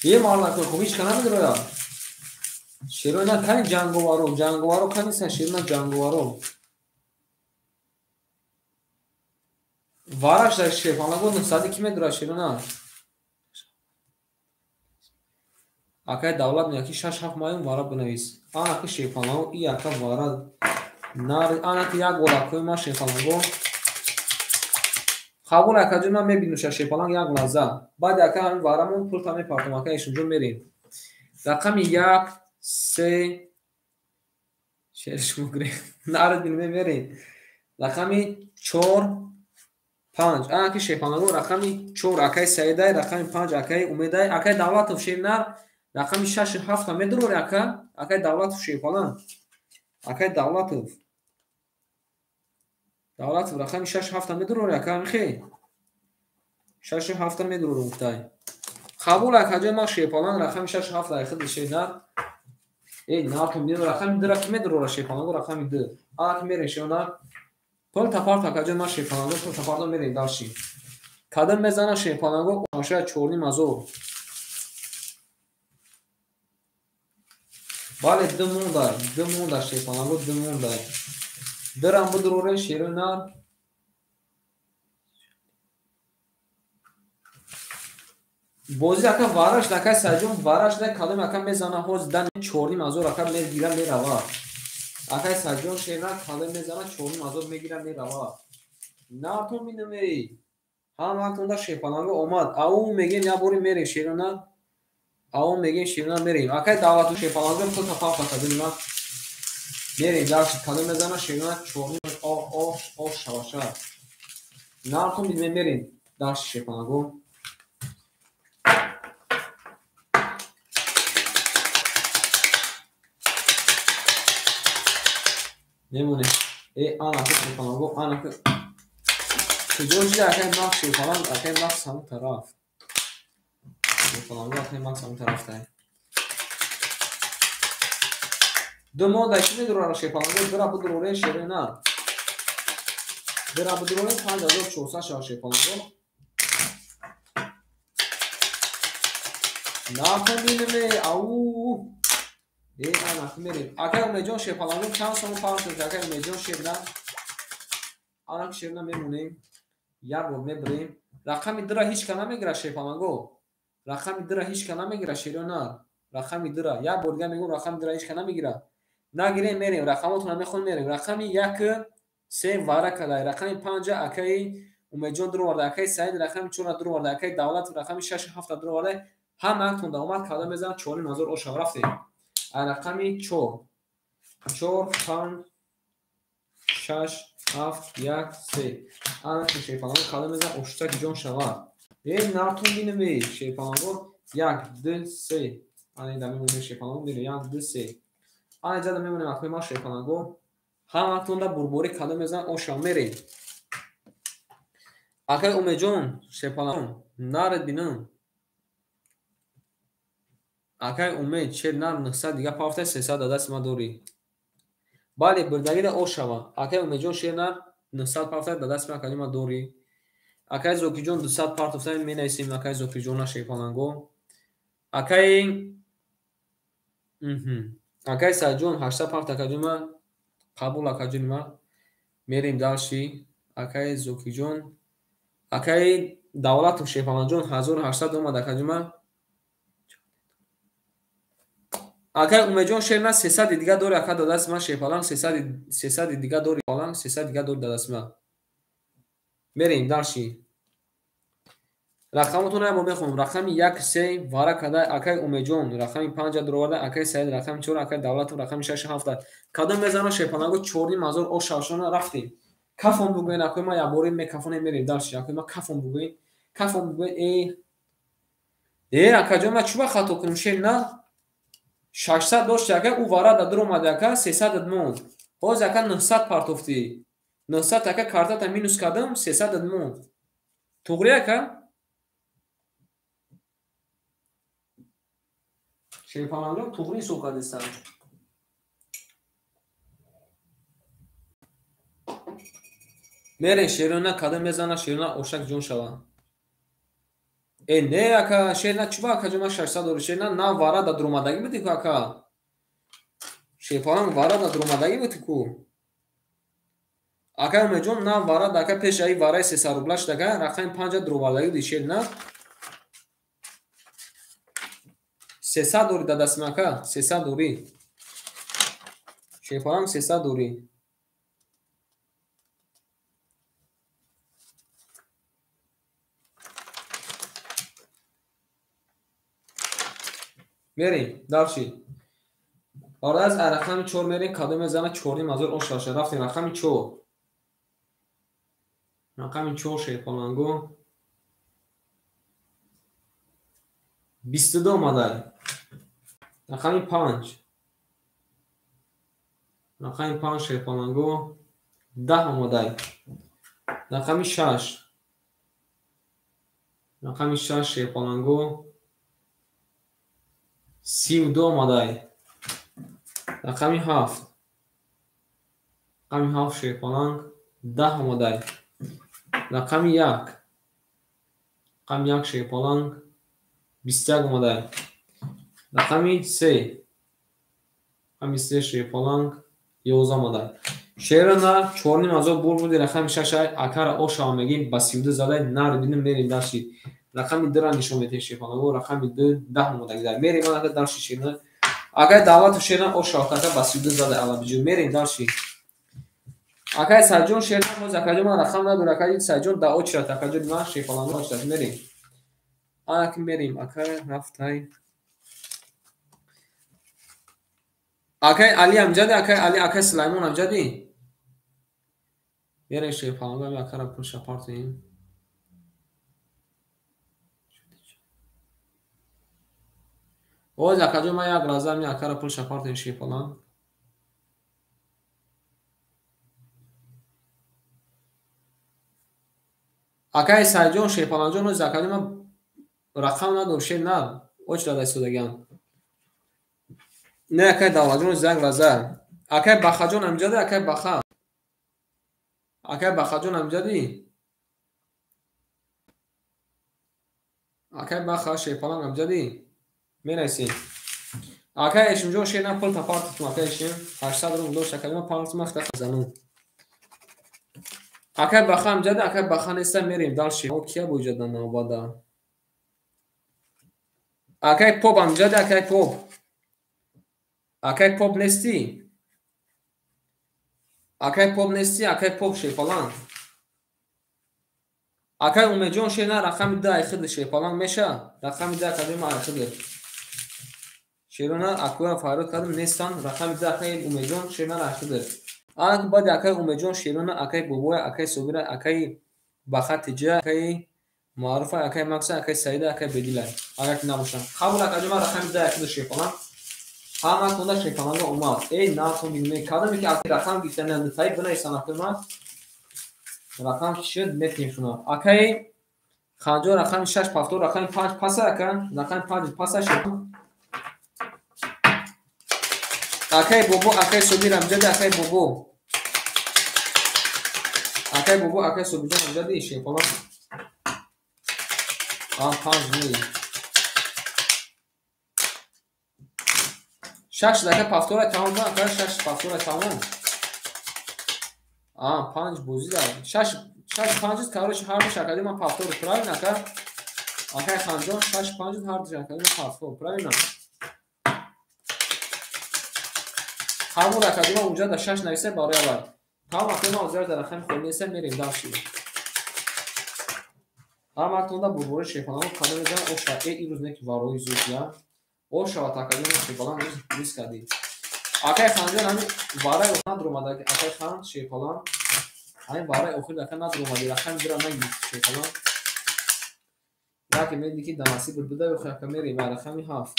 Е марлако, хуб ҳеч ка намедуроя. Шерона кани ҷанговаро, ҷанговаро канисан шерона ҷанговаро. Вараш дар шерпаланго 900 ки медура шерона? Акай Давлат мега ки 6-7 майум вара бинавис. Ана ки шерпаланго и ака вара нар ана ки як голакои ма шерпаланго. Қабул акаҷон, ман мебинам ша шерпаланг як лаҳза. Баъди ака ҳамин варамон пулта мепартом ака Ишумҷон мерем. Рақами 1 3 шер шумо гирем. Нарад бинем мерем. Рақами 4 5. Ана ки шерпаланго рақами 4 акай Саидай, рақами 5 акай Умедай, акай Давлатов шернар, рақами 6 7 медурори ака, акай Давлатов шерпаланг. Акай Давлатов. Давлатов рақами 6 7 медурори ака, михе. 6 7 медурори гуфтай. Қабул акаҷон, ман шерпаланг рақами 6 7 айхид шернар. Эй, натум бин рақами 2 ки медурора шерпаланго рақами 2. Ана ки мерем шернар. Пул тапарт акаҷон, ман шерпаланго пул тапарто мерем дальше. Кадом мезана шерпаланго оша 4.5 ҳазор. Бале, ду монда, ду монда шерпаланго, ду монда. Дырам будуроре шерои нар. Бози ака вараш акай Сайҷон вараш да кадом ака мезана ҳоз дан 4,5 ҳазор ака мегира мерава. Акай Сайҷон шерна кадом мезана 4,5 ҳазор мегира мерава. Нартон бинамей. Ҳаматонда шерпаланго омад. Ау мегем я бори мерем шерона. Ау мегем шерона мерем. Акай давлату шерпаланго худта пафта кадем на. Мерем дальше кадом мезана шерона 4,5 о о шаваша. Нартон бинамей мерем дальше шерпаланго. Мемонем. Э, анаки шерпаланго, анаки. Куҷо шида акай Макс шерпаланг, акай Макс ҳамон тараф. Шерпаланго акай Макс ҳамон тараф тай. Ду монда ки медурара шерпаланго, дира будуроре шерои нар. Дира будуроре 5400 шава шерпаланго. Нартон бинеме, ау. Э, анаки мерем. Акай Умедҷон шерпаланго чанд сомон партофт, акай Умедҷон шерна. Анак шерна мемонем. Як бор мебирем. Рақами дира ҳеч ка намегира шерпаланго. Рақами дира ҳеч ка намегира шерои нар. Рақами дира. Як бор дига мегӯм рақами дира ҳеч ка намегира. Нагирем мерем. Рақамотонро мехонем мерем. Рақами 1 3 вара кадай. Рақами 5 акаи Умедҷон дуроварда, акаи Саид рақами 4 дуроварда, акаи Давлат рақами 6 7 дуроварда. Ҳамаатон да омад када мезанад 4,5 ҳазор ошав рафтем. Рақами 4 4 5 6 7 1 3. Анаки шерпаланго када мезанад оштак ҷон шавад. Э, нартон бинаме шерпаланго 1 2 3. Ана да мемонем шерпаланго мерем 1 2 3. Ана ҷада мемонем акои ма шерпаланго. Ҳамаатон да бурборӣ када мезанад ошав мерем. Акай Умедҷон шерпаланго наред бинам. Акай Умед шер нар 900 дига пафта 300 да даст ма дорӣ. Бале, бирдагида ошава. Акай Умедҷон шер нар 900 пафта да даст ма акаҷон дорӣ. Акай Зокиҷон 200 партофта менависем акай Зокиҷона шерпаланго. Акай акай Сайҷон 800 пафта акаҷон ма қабул акаҷон ма. Мерем дальше. Акай Зокиҷон, акай Давлатов шерпаланҷон 1800 омад акаҷон ма. Акай Умедҷон шерна 300 дига дори ака дадаст ма шерпаланг 300 дига дори паланг 300 дига дори дадаст ма. Мерем дальше. Рақамотонро мо мехонем. Рақами 1 3 вара када акай Умедҷон, рақами 5 дуроварда, акай Саид рақами 4, акай Давлатов рақами 6 7. Кадом мезана шерпаланго 4,5 ҳазор ошавшона рафтем. Кафон бугӯен акои ма як бори мекафонем мерем дальше. Акои ма кафон бугӯен. Кафон бугӯен э. Э, акаҷон ма чӣ ба хато кунем шерна? 600 дошти ака, ӯ вара да дуромад ака, 300 монд. Ҳоз ака 900 партофтӣ. 900 ака картата минус кардам, 300 монд. Туғри ака? Шерпаланго туғри ҳисоб кардистам. Мерем шерона кадом мезана шерона ошак ҷон шава. Э, не ака, шерна чӣ ба акаҷон ма 600 дори шерна на вара да дуромадагӣ буди ку ака. Шерпаланг вара да дуромадагӣ буди ку. Ака Умедҷон на вара да ака пеш аи вараи 300 рубла шуд ака, рақами 5 дуровардагӣ буди шерна. 300 дори да дастим ака, 300 дори. Шерпаланг 300 дори. Мерем дальше. Аз рақами 4 мерем, кадом мезана 4,5 ҳазор ошаша. Рафтем рақами 4. Рақами 4 шерпаланго. 22 омадай. Рақами 5. Рақами 5 шерпаланго 10 омадай. Рақами 6. Рақами 6 шерпаланго 32 омадай. Рақами 7. Рақами 7 шерпаланг 10 омадай. Рақами 1. Рақами 1 шерпаланг 21 омадай. Рақами 3. Рақами се шерпаланг 11 омада. Шерона 4,5 бур буди рақами 6 акара ошава мегим ба 32 задай нар бинем мерим дарши. Рақами 2 ра нишон медиҳем шерпаланго рақами 2 10 омада. Мерим ака дарши шерона. Акай Давлатов шерона ошава така ба 32 задай алабиҷо мерим дарши. Акай Сайҷон шерона боз акаҷон ман рақам надорам акай Сайҷон да очрат акаҷон ман шерпаланго очрат мерим. Анаки мерим акай рафтай. Акай Али амҷади акай Али акай Сулаймон амҷади. Мерем шерпаланго акара пулша партоем. Оз акаҷон ман як лаҳза ами акара пулша партоем шерпаланг. Акай Сайҷон шерпаланҷон оз акаҷон ман рақам надорам шер на очрат истодагиам. Не акай Давлатҷон оз як лаҳза. Акай Бахаҷон амҷади акай Баха. Акай Бахаҷон амҷади. Акай Баха шерпаланг амҷади. Менависем. Акай Эшимҷон шер на пул тапартитум акай Эшим 800 рубл дошт акай ман 5 махта занум. Акай Баха амҷади акай Баха неста мерем дальше. О кия буҷада навбада. Акай Поп амҷади акай Поп. Акай Поп нести? Акай Поп нести? Акай Поп шерпаланг. Акай Умедҷон шер на рақами 2 айхиди шерпаланг меша? Рақами 2 акаҷон ман айхиди. Шерона акоя фарёд кардам нестан рақами 2 акай Умедҷон шер на айхиди. Анак баъди акай Умедҷон шерона акай Бобоя акай Собира акай Баха Тиҷа акай Маъруфа акай Макса акай Саида акай Бедила. Агар ки набошанд. Қабул акаҷон ман рақами 2 айхиди шерпаланг. Ҳама тонда шерпаланга омад. Эй натон бигӯ кадоме ки акай рақам гирифтани таи бинависанд акай ман рақам ки шуд метиҳем шумо. Акай Ханҷон рақами 6 пафтор рақами 5 паса ака рақами 5 паса шуд. Акай Бобо акай Собир амҷади акай Бобо. Акай Бобо акай Собирҷон амҷади шерпаланг. А 5 не. 6 дака пафтора тамом ака 6 пафтора тамом. А 5 бозида 6 6 5 короче ҳар ду шакади ман пафтор правильно ака? Акай Ханҷон 6 5 ҳар ду шакади ман пафтор правильно? Қабул акади ман унҷа да 6 нависа барои аввал. Тамом акаи ман ҳозир дар рақами холӣ нестам мерем дальше. Ҳама тонда бурбори шерпаланго қадам мезанам оша э имрӯз не ки варои зуд я. Ошава такаҷон шерпаланг риск кардӣ. Акай Ханҷон ҳамин вараи надромада акай Хан шерпаланг ҳамин вараи охир ака надромади рақами дира нагирифт шерпаланг. Яке медиди ки да насиб буда охир ака мерем ба рақами 7.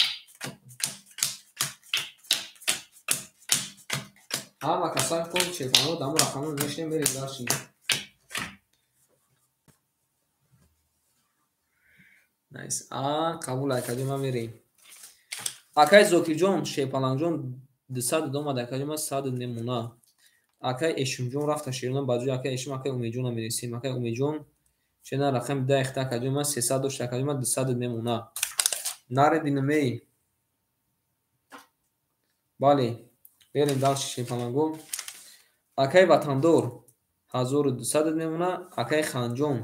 Ҳама касак кон шерпаланго дамо рақамон мешинем мерем дальше. Найс. А қабул акаҷон ман мерем. Акай Зокирҷон шерпалангҷон 200 омад акаҷон ман 100 немона. Акай Эшимҷон рафта шерона ба ҷои акай Эшим акай Умедҷонро мерасем. Акай Умедҷон шена рақами 10 ихта акаҷон ман 300 дошт акаҷон ман 200 немона. Наре бинамей. Бале, берем дальше шерпаланго. Акай Ватандор 1200 мемона, акай Ханҷон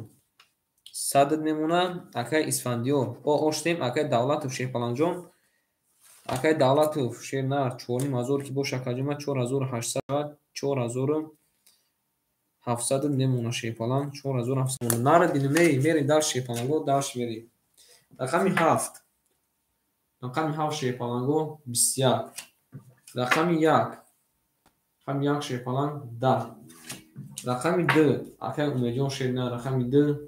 100 мемона, акай Исфандиёр. О оштем акай Давлатов шерпалангҷон. Акай Давлатов шернар 4500 ки боша акаҷон ман 4800 4700 мемона шерпаланг 4700 наре бинамей мерем дальше шерпаланго дальше мерем. Рақами 7. Рақами 7 шерпаланго 21. Рақами 1. Рақами 1 шерпаланг 10. Рақами 2 акай Умедҷон шернар рақами 2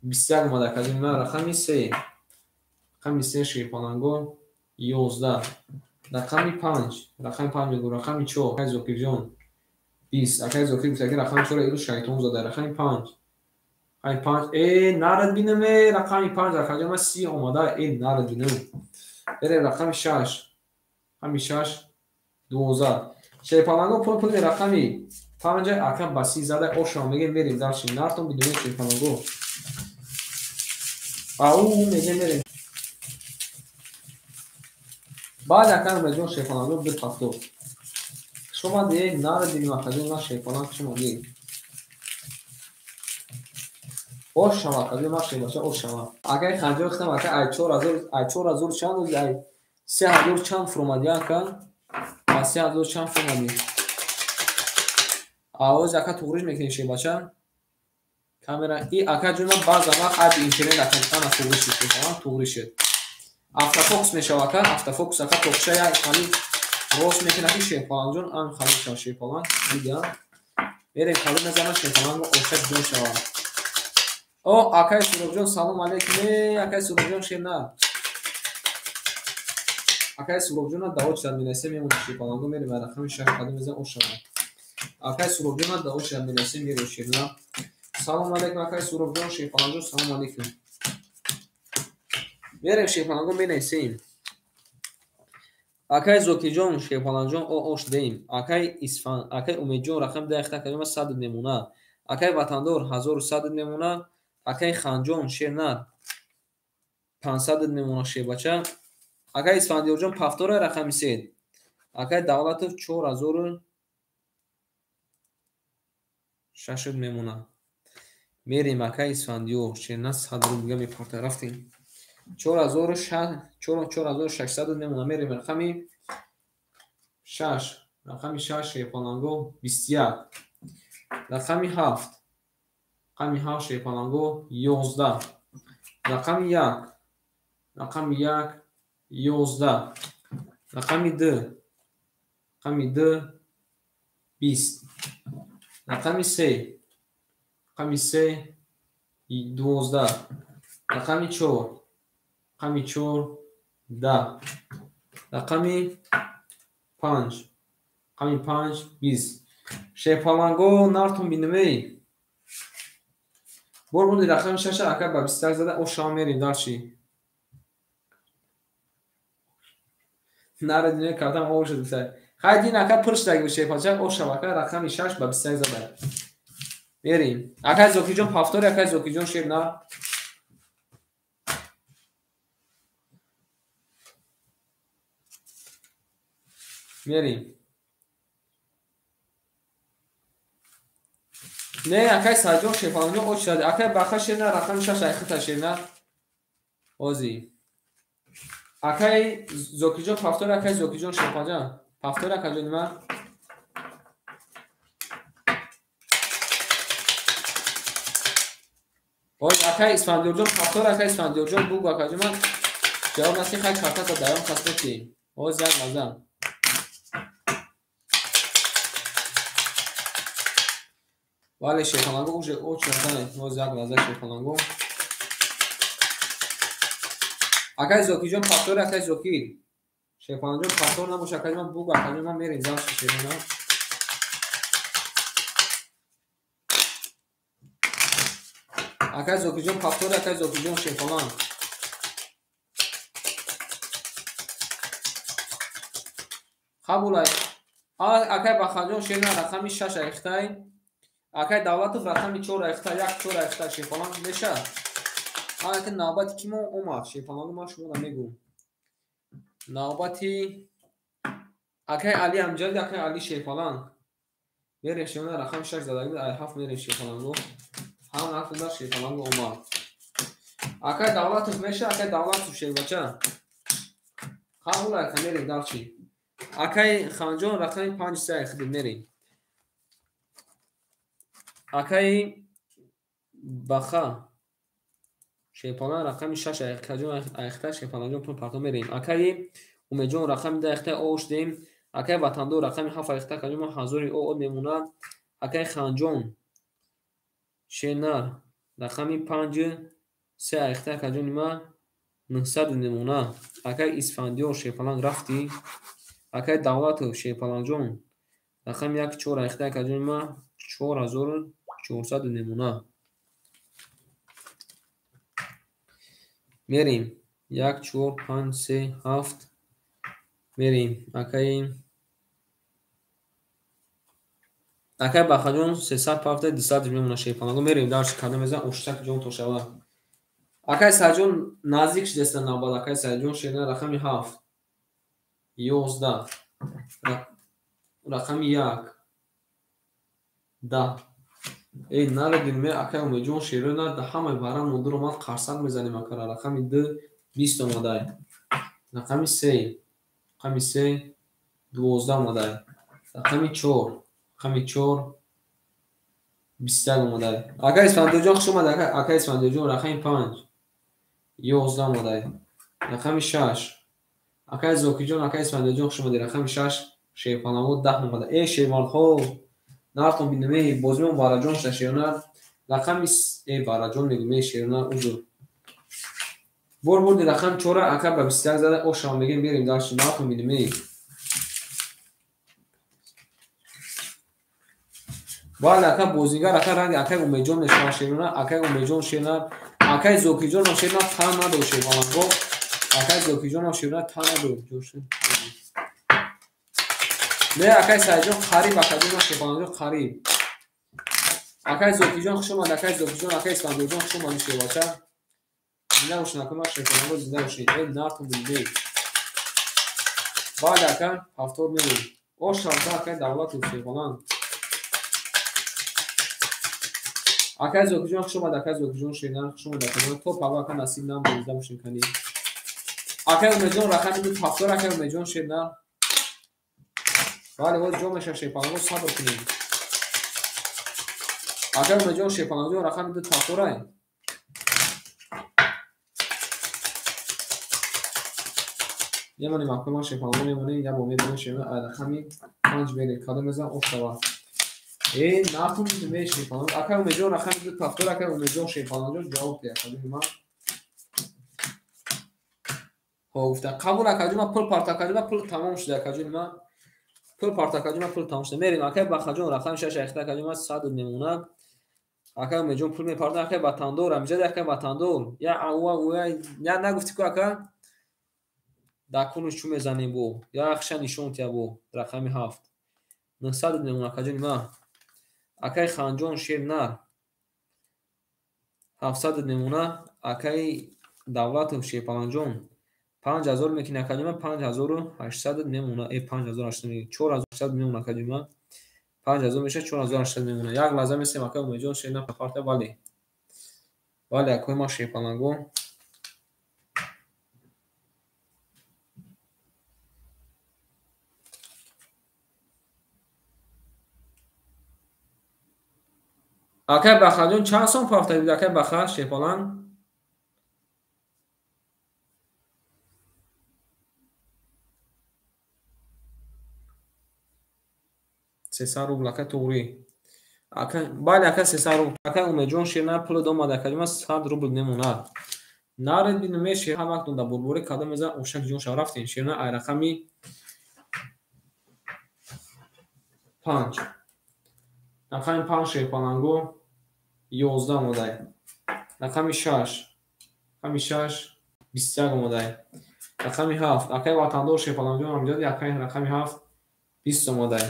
21 омад акаҷон ман рақами 3. Рақами 3 шерпаланго 11. Рақами 5. Рақами 5 мегӯ рақами 4 акай Зокирҷон 20. Акай Зокир гуфта ки рақами 4 имрӯз шайтон зада. Рақами 5. Рақами 5. Э нарад бинам э рақами 5 акаҷон ман 30 омада э нарад бинам. Берем рақами 6. Рақами 6 12. Шерпаланго пул пули рақами 5 ака ба 30 зада ошава мегем мерем дальше. Нартон бидунем шерпаланго. Ау мегем мерем. Баъд акай Умедҷон шерпалангҷон бир пафтор. Хуш омадӣ, нари дидим акаҷон, на шерпаланг хуш омадӣ. Ош шава акаҷон, ман шербача ош шава. Акай Ханҷон хитам ака ай 4000, ай 4000 чанд рӯз, ай 3000 чанд фуромадӣ ака? Ай 3000 чанд фуромадӣ? Авоз ака туғриш мекунем шербача. Камера и акаҷон ман баъзан вақт айби интернет ака ана туғриш шуд, туғриш шуд. Автофокус мешава ака, автофокус ака тоқша як хали рост мекунад ки шерпалангҷон ан хали шава шерпаланг дидам. Мерем хали мезанам шерпаланг оша ҷон шава. О, акай Суробҷон салом алейкум. Э, акай Суробҷон шер на. Акай Суробҷон дао чизад менасем мемонем шерпаланго мерем рақами 6 қадам мезанам ош шава. Акай Суробҷон дао чизад менасем мерем шер на. Салом алейкум акай Суробҷон шерпалангҷон салом алейкум. Мерем шерпаланго менасем. Акай Зокирҷон шерпалангҷон о ош деем. Акай Исфан, акай Умедҷон рақами 10 ихта акаҷон 100 мемона. Акай Ватандор 1100 мемона. Акай Ханҷон шернар 500 мемона шербача. Акай Исфандиёрҷон пафтора рақами 3. Акай Давлатов 4600 мемона. Мерем акай Исфандиёр шернар 100 рубл мепарта рафтем. 4600 мемона. Мерем рақами 6, рақами 6 шерпаланго 21. Рақами 7, рақами 7 шерпаланго 11. Рақами 1, рақами 1 11. Рақами 2, рақами 2 20. Рақами 3, рақами 3 12. Рақами 4, рақами 4 10. Рақами 5, рақами 5 20. Шерпаланго нартон бинемей. Бор буди рақами 6 ака ба 21 зада ош шава мерем дарчи. Наре дине кардам ош шуд бисай. Хай дин ака пур шудаги буд шерпалча ош шава ака рақами 6 ба 21 зада. Мерем. Акай Зокирҷон пафтори, акай Зокирҷон шер на. Мерем. Не, акай Саҷон шерпалангҷон оч шуд. Акай Баха шер на, рақами 6 айхита шер на. Ози. Акай Зокирҷон пафтори, акай Зокирҷон шерпалҷон. Пафтори акаҷони ман. Оз акай Исфандиёрҷон пафтори, акай Исфандиёрҷон бугу акаҷон ман. Ҷавоб наси хай картата даём кас метиҳем. Оз як лаҳза. Вале шерпаланго уже оч шудан. Оз як лаҳза шерпаланго. Акай Зокирҷон пафтори, акай Зокир. Шерпалангҷон пафтор набоша, акаҷон ман бугу акаҷон ман мерем зан шерона. Акай Зокирҷон пафтори, акай Зокирҷон шерпаланг. Қабулай. Акай Бахаҷон шерна рақами 6 айхтай. Акай Давлатов рақами 4 айхта, 1 4 айхта шерпаланг меша. Ака навбати ки мо омад шерпаланг ман шумо намегӯм. Навбати акай Али Амҷади, акай Али шерпаланг. Мерем шерна рақами 6 задаги, ай 7 мерем шерпаланго. Ҳам ҳафт шерпаланго омад. Акай Давлатов меша, акай Давлатов шербача. Қабул ака мерем дарчи. Акай Ханҷон рақами 5 3 айхта мерем. Акай Баха шерпаланг рақами 6 айхтаҷон айхта шерпалангҷон пул парто мерем. Акай Умедҷон рақами 10 айхта ош дем. Акай Ватандор рақами 7 айхта акаҷон ман 1000 о мемонад. Акай Ханҷон шернар рақами 5 3 айхта акаҷони ман 900 мемонад. Акай Исфандиёр шерпаланг рафтӣ. Акай Давлатов шерпалангҷон рақами 1 4 айхта акаҷони ман 4400 мемонад. Мерем 1 4 5 3 7 мерем. Акай Бахаҷон 300 пафта 200 мемона шерпаланго мерем дарчи кадам мезан оштак ҷон то шава. Акай Саҷон наздик шудеста навбат. Акай Саҷон шерна рақами 7. 11, рақами 1, 10. Эй, нарадин ме акай Умедҷон шерои нар да ҳамаи барам мудир омад, қарсак мезанем акара. Рақами 2, 20 омадай. Рақами 3, рақами 3, 12 омадай. Рақами 4, рақами 4, 21 омадай. Акай Исфандиёрҷон хуш омад, акай Исфандиёрҷон. Рақами 5, 11 омадай. Рақами 6, акай Зокирҷон, акай Исфандиёрҷон хуш омадед. Рақами 6, шерпалангҳо 10 омада. Э, шермардҳо, нартон бинем, бозимон Бараҷон шуда шернар. Рақами Бараҷон мегӯм, э, шернар, узр. Бор бурди рақами 4, ака ба 21 зада, ошава мегем, берем дальше, нартон бинем, э. Бале, ака бозигар, ака ранги акай Умедҷон мешавад шернар, акай Умедҷон шернар, акай Зокирҷонам шернар та надод шерпалангҳо. Акай Зокирҷонам шернар та надод. Не, акай Саидҷон қариб, акаҷонам шерпалангҷон қариб. Акай Зокирҷон хуш омад, акай Зокирҷон, акай Исфандиёрҷон хуш омадед шербача. Зинда бошед, акай ман шерпалангҳо зинда бошед. Э, нартон бинед. Бале, ака, 70 мерем. Ошавда акай Давлатов шерпаланг. Акай Зокирҷон хуш омад, акай Зокирҷон шернар хуш омад, акаҷон. То паго ака насиб нам бозида бошем кани. Акай Умедҷон рақами 2 70, акай Умедҷон шернар. Бале, боз ҷо мешавад шерпалангҳо, сабр кунед. Акай Умедҷон шерпалангҷон рақами 2 70. Мемонем акай ман шерпалангҳо мемонем, як бор мебинем шернар, рақами 5 мерем. Кадом мезанам ошава. Э, нартон бинем шерпаланг. Акай Умедҷон рақами 2 70, акай Умедҷон шерпалангҷон ҷавоб диҳад акаҷони ман. Хо гуфта қабул акаҷон, ман пул парт акаҷон, ман пул тамом шуда акаҷони ман. Пул парт акаҷон, ман пул тамом шуда. Мерем акай Бахаҷон рақами 6 ахта акаҷон ман 100 мемонад. Акай Умедҷон пул мепарда, акай Ватандор, амҷад акай Ватандор. Я ауа уя, я нагуфти ку ака? Дакунуш чу мезанем бо. Я ахша нишон тия бо. Рақами 7. 900 мемонад акаҷони ман. Акай Ханҷон шернар 700 мемонад. Акай Давлатов шерпаланҷон 5000 мекунӣ акаҷони ман, 5800 мемонад. Э, 5800 мекунӣ, 4800 мемонад акаҷони ман. 5000 мешавад, 4800 мемонад. Як лаҳза месем акай Умедҷон шернар парта. Бале, бале акои ман шерпалангҳо. Акай Бахаҷон чанд сом пафта буд акай Баха шерпаланг? 300 рубл ака туғрӣ. Ака, бале ака 300 рубл. Акай Умедҷон шернар пул домад акаҷон ман 100 рубл мемонад. Наред бинем шер ҳар вақт дар бурборӣ кадом мезанад ошак ҷон шав рафтем. Шернар ай рақами 5. Рақами 5 шерпалангҳо 11 омадай. Рақами 6, рақами 6 21 омадай. Рақами 7, акай Ватандор шерпалангҷон амҷад, акай рақами 7 20 омадай.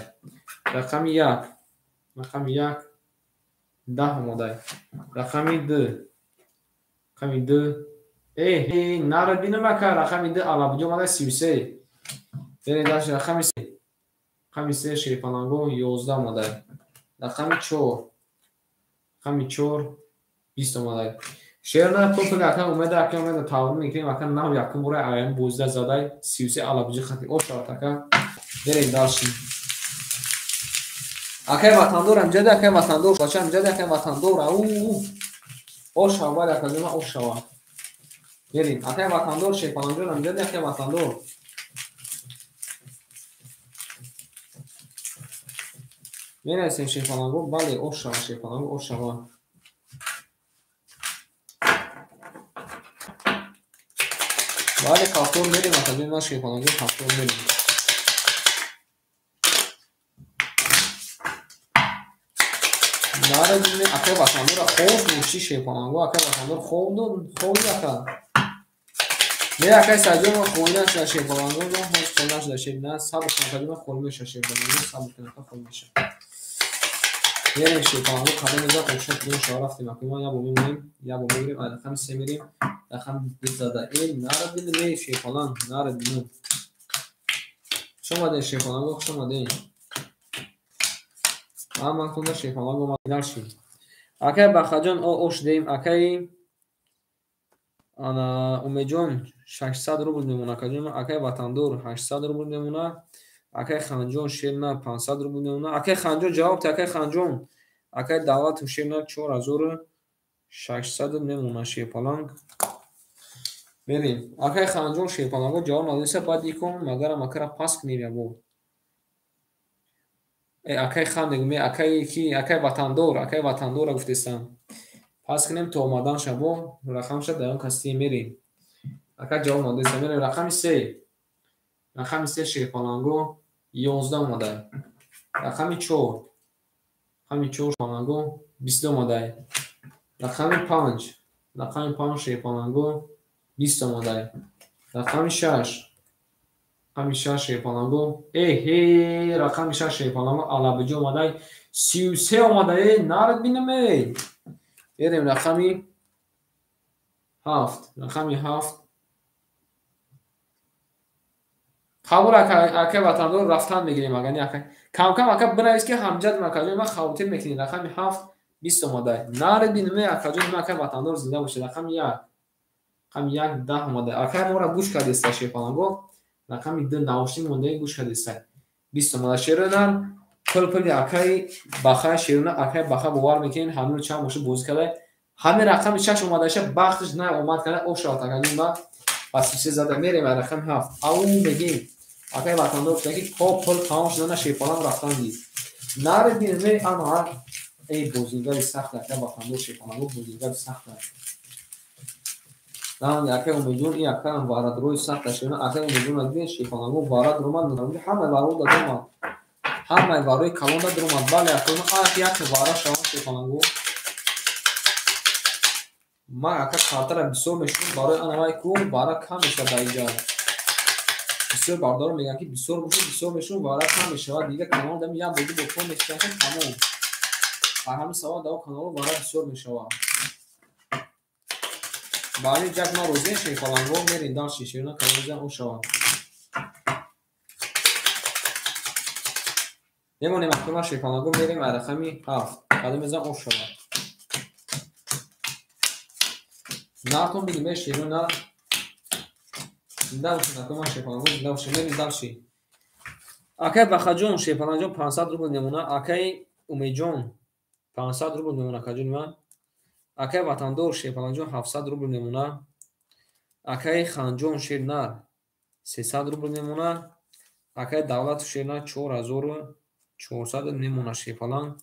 Рақами 1, рақами 1 10 омадай. Рақами 2, рақами 2, э, нарад бинам ака, рақами 2 алабуҷо омадай 33. Берем дальше, рақами 3, рақами 3 шерпалангҳо 11 омадай. Рақами 4, рақами 4 20 омадай. Шернар пул ака Умеда, ака Умеда тавр мекунем, ака нав якум бора аям бозида задай 33 алабуҷи хати ошавад ака. Берем дальше. Акай Ватандор амҷад, акай Ватандор, бача амҷад, акай Ватандор, ау. Ошава, бале акаҷон, ошава. Берем. Акай Ватандор, шерпалангҷон амҷад, акай Ватандор. Менависем шерпалангҳо, бале, ошава, шерпалангҳо, ошава. Бале, 70 мерем, акаҷон, ман шерпалангҷон 70 мерем. Нарадиме акай Ватандора хоб муши шерпалангҳо, акай Ватандор хоб дод, хоб ака. Не, акай Саидҷон ман холӣ нашуда шерпалангҳо, ҳоз холӣ нашуда шер, на, сабр кун акаҷон, ман холӣ мешавад шерпалангҳо, сабр кун ака, холӣ мешавад. Мерем шерпалангҳо, кадом мезанад, ошак ҷон шава рафтем, акай ман як бор мемонем, як бор мегирем, рақами 3 мерем, рақами 2 зада. Э, нарадиме, шерпаланг, нарадиме. Хуш омадед, шерпаланго, хуш омадед. Ҳаматонда шерпаланго омад. Дальше. Акай Бахаҷон ош дем, акай ана Умедҷон 600 рубл мемона, акаҷон, акай Ватандор 800 рубл мемона, акай Ханҷон шерна 500 рубл мемона. Акай Ханҷон ҷавоб те, акай Ханҷон. Акай Давлатов шерна 4600 мемона шерпаланг. Мерем. Акай Ханҷон шерпаланго ҷавоб надониста, баъд икон магарам акара пас кунем ябо. Акай хан мегӯм, акай ки, акай Ватандор, акай Ватандорро гуфтестам. Пас кунем то омадан шабо, рақамша дар он касти мерем. Акай ҷавоб надониста, мерем рақами 3. Рақами 3 шерпаланго 11 омада. Рақами 4. Рақами 4 шерпаланго 22 омада. Рақами 5. Рақами 5 шерпаланго 20 омада. Рақами 6. Рақами 6 шерпаланго. Эҳе, рақами 6 шерпаланго алабиҷо омада. 33 омада. Нард бинам эй. Берем рақами 7. Рақами 7. Қабул акай Ватандор рафтан мегирем агар не акай. Кам-кам ака бинавис ки ҳамҷад акаҷон ман хавотир мекунем. Рақами 7 20 омада. Нард бинам акаҷон ман акай Ватандор зинда бошад. Рақами 1. Рақами 1 10 омада. Акай моро гӯш кардеста шерпаланго. Рақами 2 наушник мондаи гӯш кардеста. 20 омада. Шеронар пул-пули акай Баха шерона акай Баха бовар мекунем ҳамин чанд бошад бозӣ карда. Ҳамин рақами 6 омадаша бахташ на омад карда ош шавад акаҷон ба ба 33 зада мерем рақами 7. Ау мегем. Акай Ватандор гуфта ки то пул тамом шуда на шерпаланг рафтан дид. Нард бинем ана эй бозигари сахт акай Ватандор шерпаланго бозигари сахт. Акай Умедҷон ин акаам варадрои сахт шерона акай Умедҷон дидем шерпаланго варад ромад ҳамаи варо додомад. Ҳамаи варои калон додомад. Бале акай як вара шавад шерпаланго. Ман ака картара бисёр мешунам барои анавай ку вара кам мешавад дар инҷа. Бисёр бардорон мегӯянд ки бисёр бошад бисёр мешунам вара кам мешавад. Дигар канал дами як бозӣ бо кор мешавад тамом. Бар ҳамин сабаб дар каналҳо вара бисёр мешавад. Баъди ҷак ман розием шерпаланго мерем дальше шерона каналзан о шавад. Мемонем акнун шерпаланго мерем ай рақами 7. Кадом мезан о шавад. Нартон бигим шерона зинда бошед акнун шерпаланго зинда бошед мерем дальше. Акай Бахаҷон шерпаланҷон 500 рубл мемона. Акай Умедҷон 500 рубл мемона акаҷони ман. Акай Ватандор шерпаланҷон 700 рубл мемона. Акай Ханҷон шернар 300 рубл мемона. Акай Давлатов шернар 4400 мемона шерпаланг.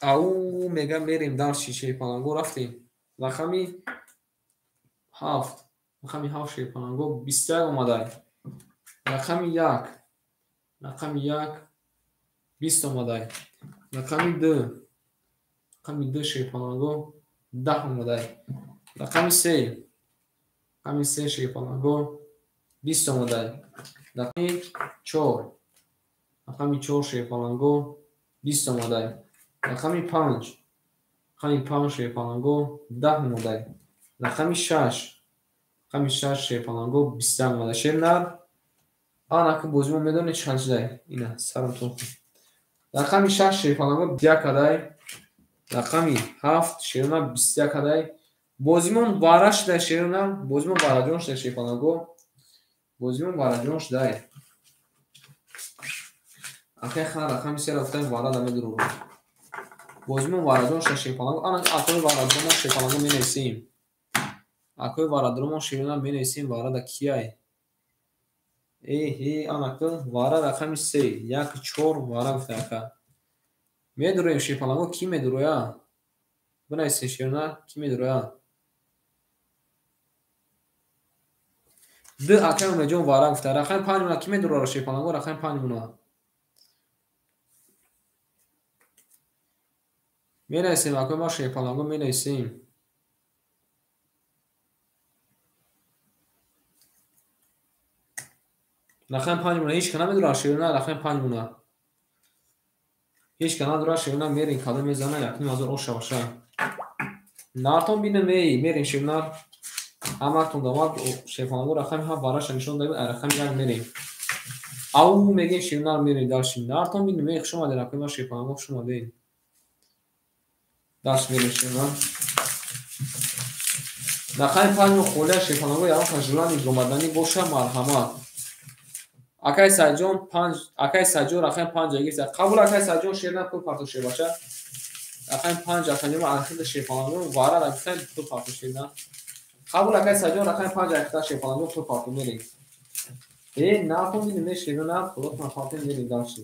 Ау мега мерем дальше шерпаланго рафтем. Рақами 7. Рақами 7 шерпаланго 21 омада. Рақами 1. Рақами 1 20 омада. Рақами 2. Рақами 2 шерпаланго 10 омада. Рақами 3. Рақами 3 шерпаланго 20 омада. Рақами 4. Рақами 4 шерпаланго 20 омада. Рақами 5. Рақами 5 шерпаланго 10 омада. Рақами 6. Рақами 6 шерпаланго 21 омада. Шернар ана ки бозимо медонед чӣ хел шудай? Ина сарам тон. Рақами 6 шерпаланго 21 адай. Рақами 7 шерона 21 адай. Бозимон вара шудай шерона, бозимон вараҷон шудай шерпаланго. Бозимон вараҷон шудай. Акай хан рақами 3 рафтан вара да медуру. Бозимон вараҷон шудай шерпаланго. Ана акои вараҷон шерпаланго менависем. Акои варадромон шерона менависем вара да кияй. Эҳе, ана ку вара рақами 3, 1 4 вара гуфта ака. Медуроем шерпаланго ки медуроя? Бинависем шерона ки медуроя? 2 акай Умедҷон вара гуфта. Рақами 5 мона ки медурора шерпаланго? Рақами 5 мона. Менависем акои ма шерпаланго менависем. Рақами 5 мона ҳеч ка намедурад шерона рақами 5 мона. Ҳеч ка надурад шерона мерем кадом мезана 1500 ош шаваша. Нартон бинем эй мерем шерона ҳаматон давад шерпаланго рақами 7 вараша нишон дадем, рақами 1 мерем. Ау мегем шернар мерем дальше. Нартон бинем, хуш омадед, акои ман шерпаланго хуш омадед. Дальше мерем шернар. Рақами 5 холия шерпаланго ягон кас желани омаданӣ боша, марҳамат. Акай Сайҷон 5, акай Сайҷон рақами 5 гирифта. Қабул акай Сайҷон шернар пул партош шербача. Рақами 5 акаҷон архида шерпаланго вара рақами пул партош шернар. Қабул акай Сайҷон рақами 5 архида шерпаланго пул партош мерем. Нартон бинем, шернар пулотон партош мерем дальше.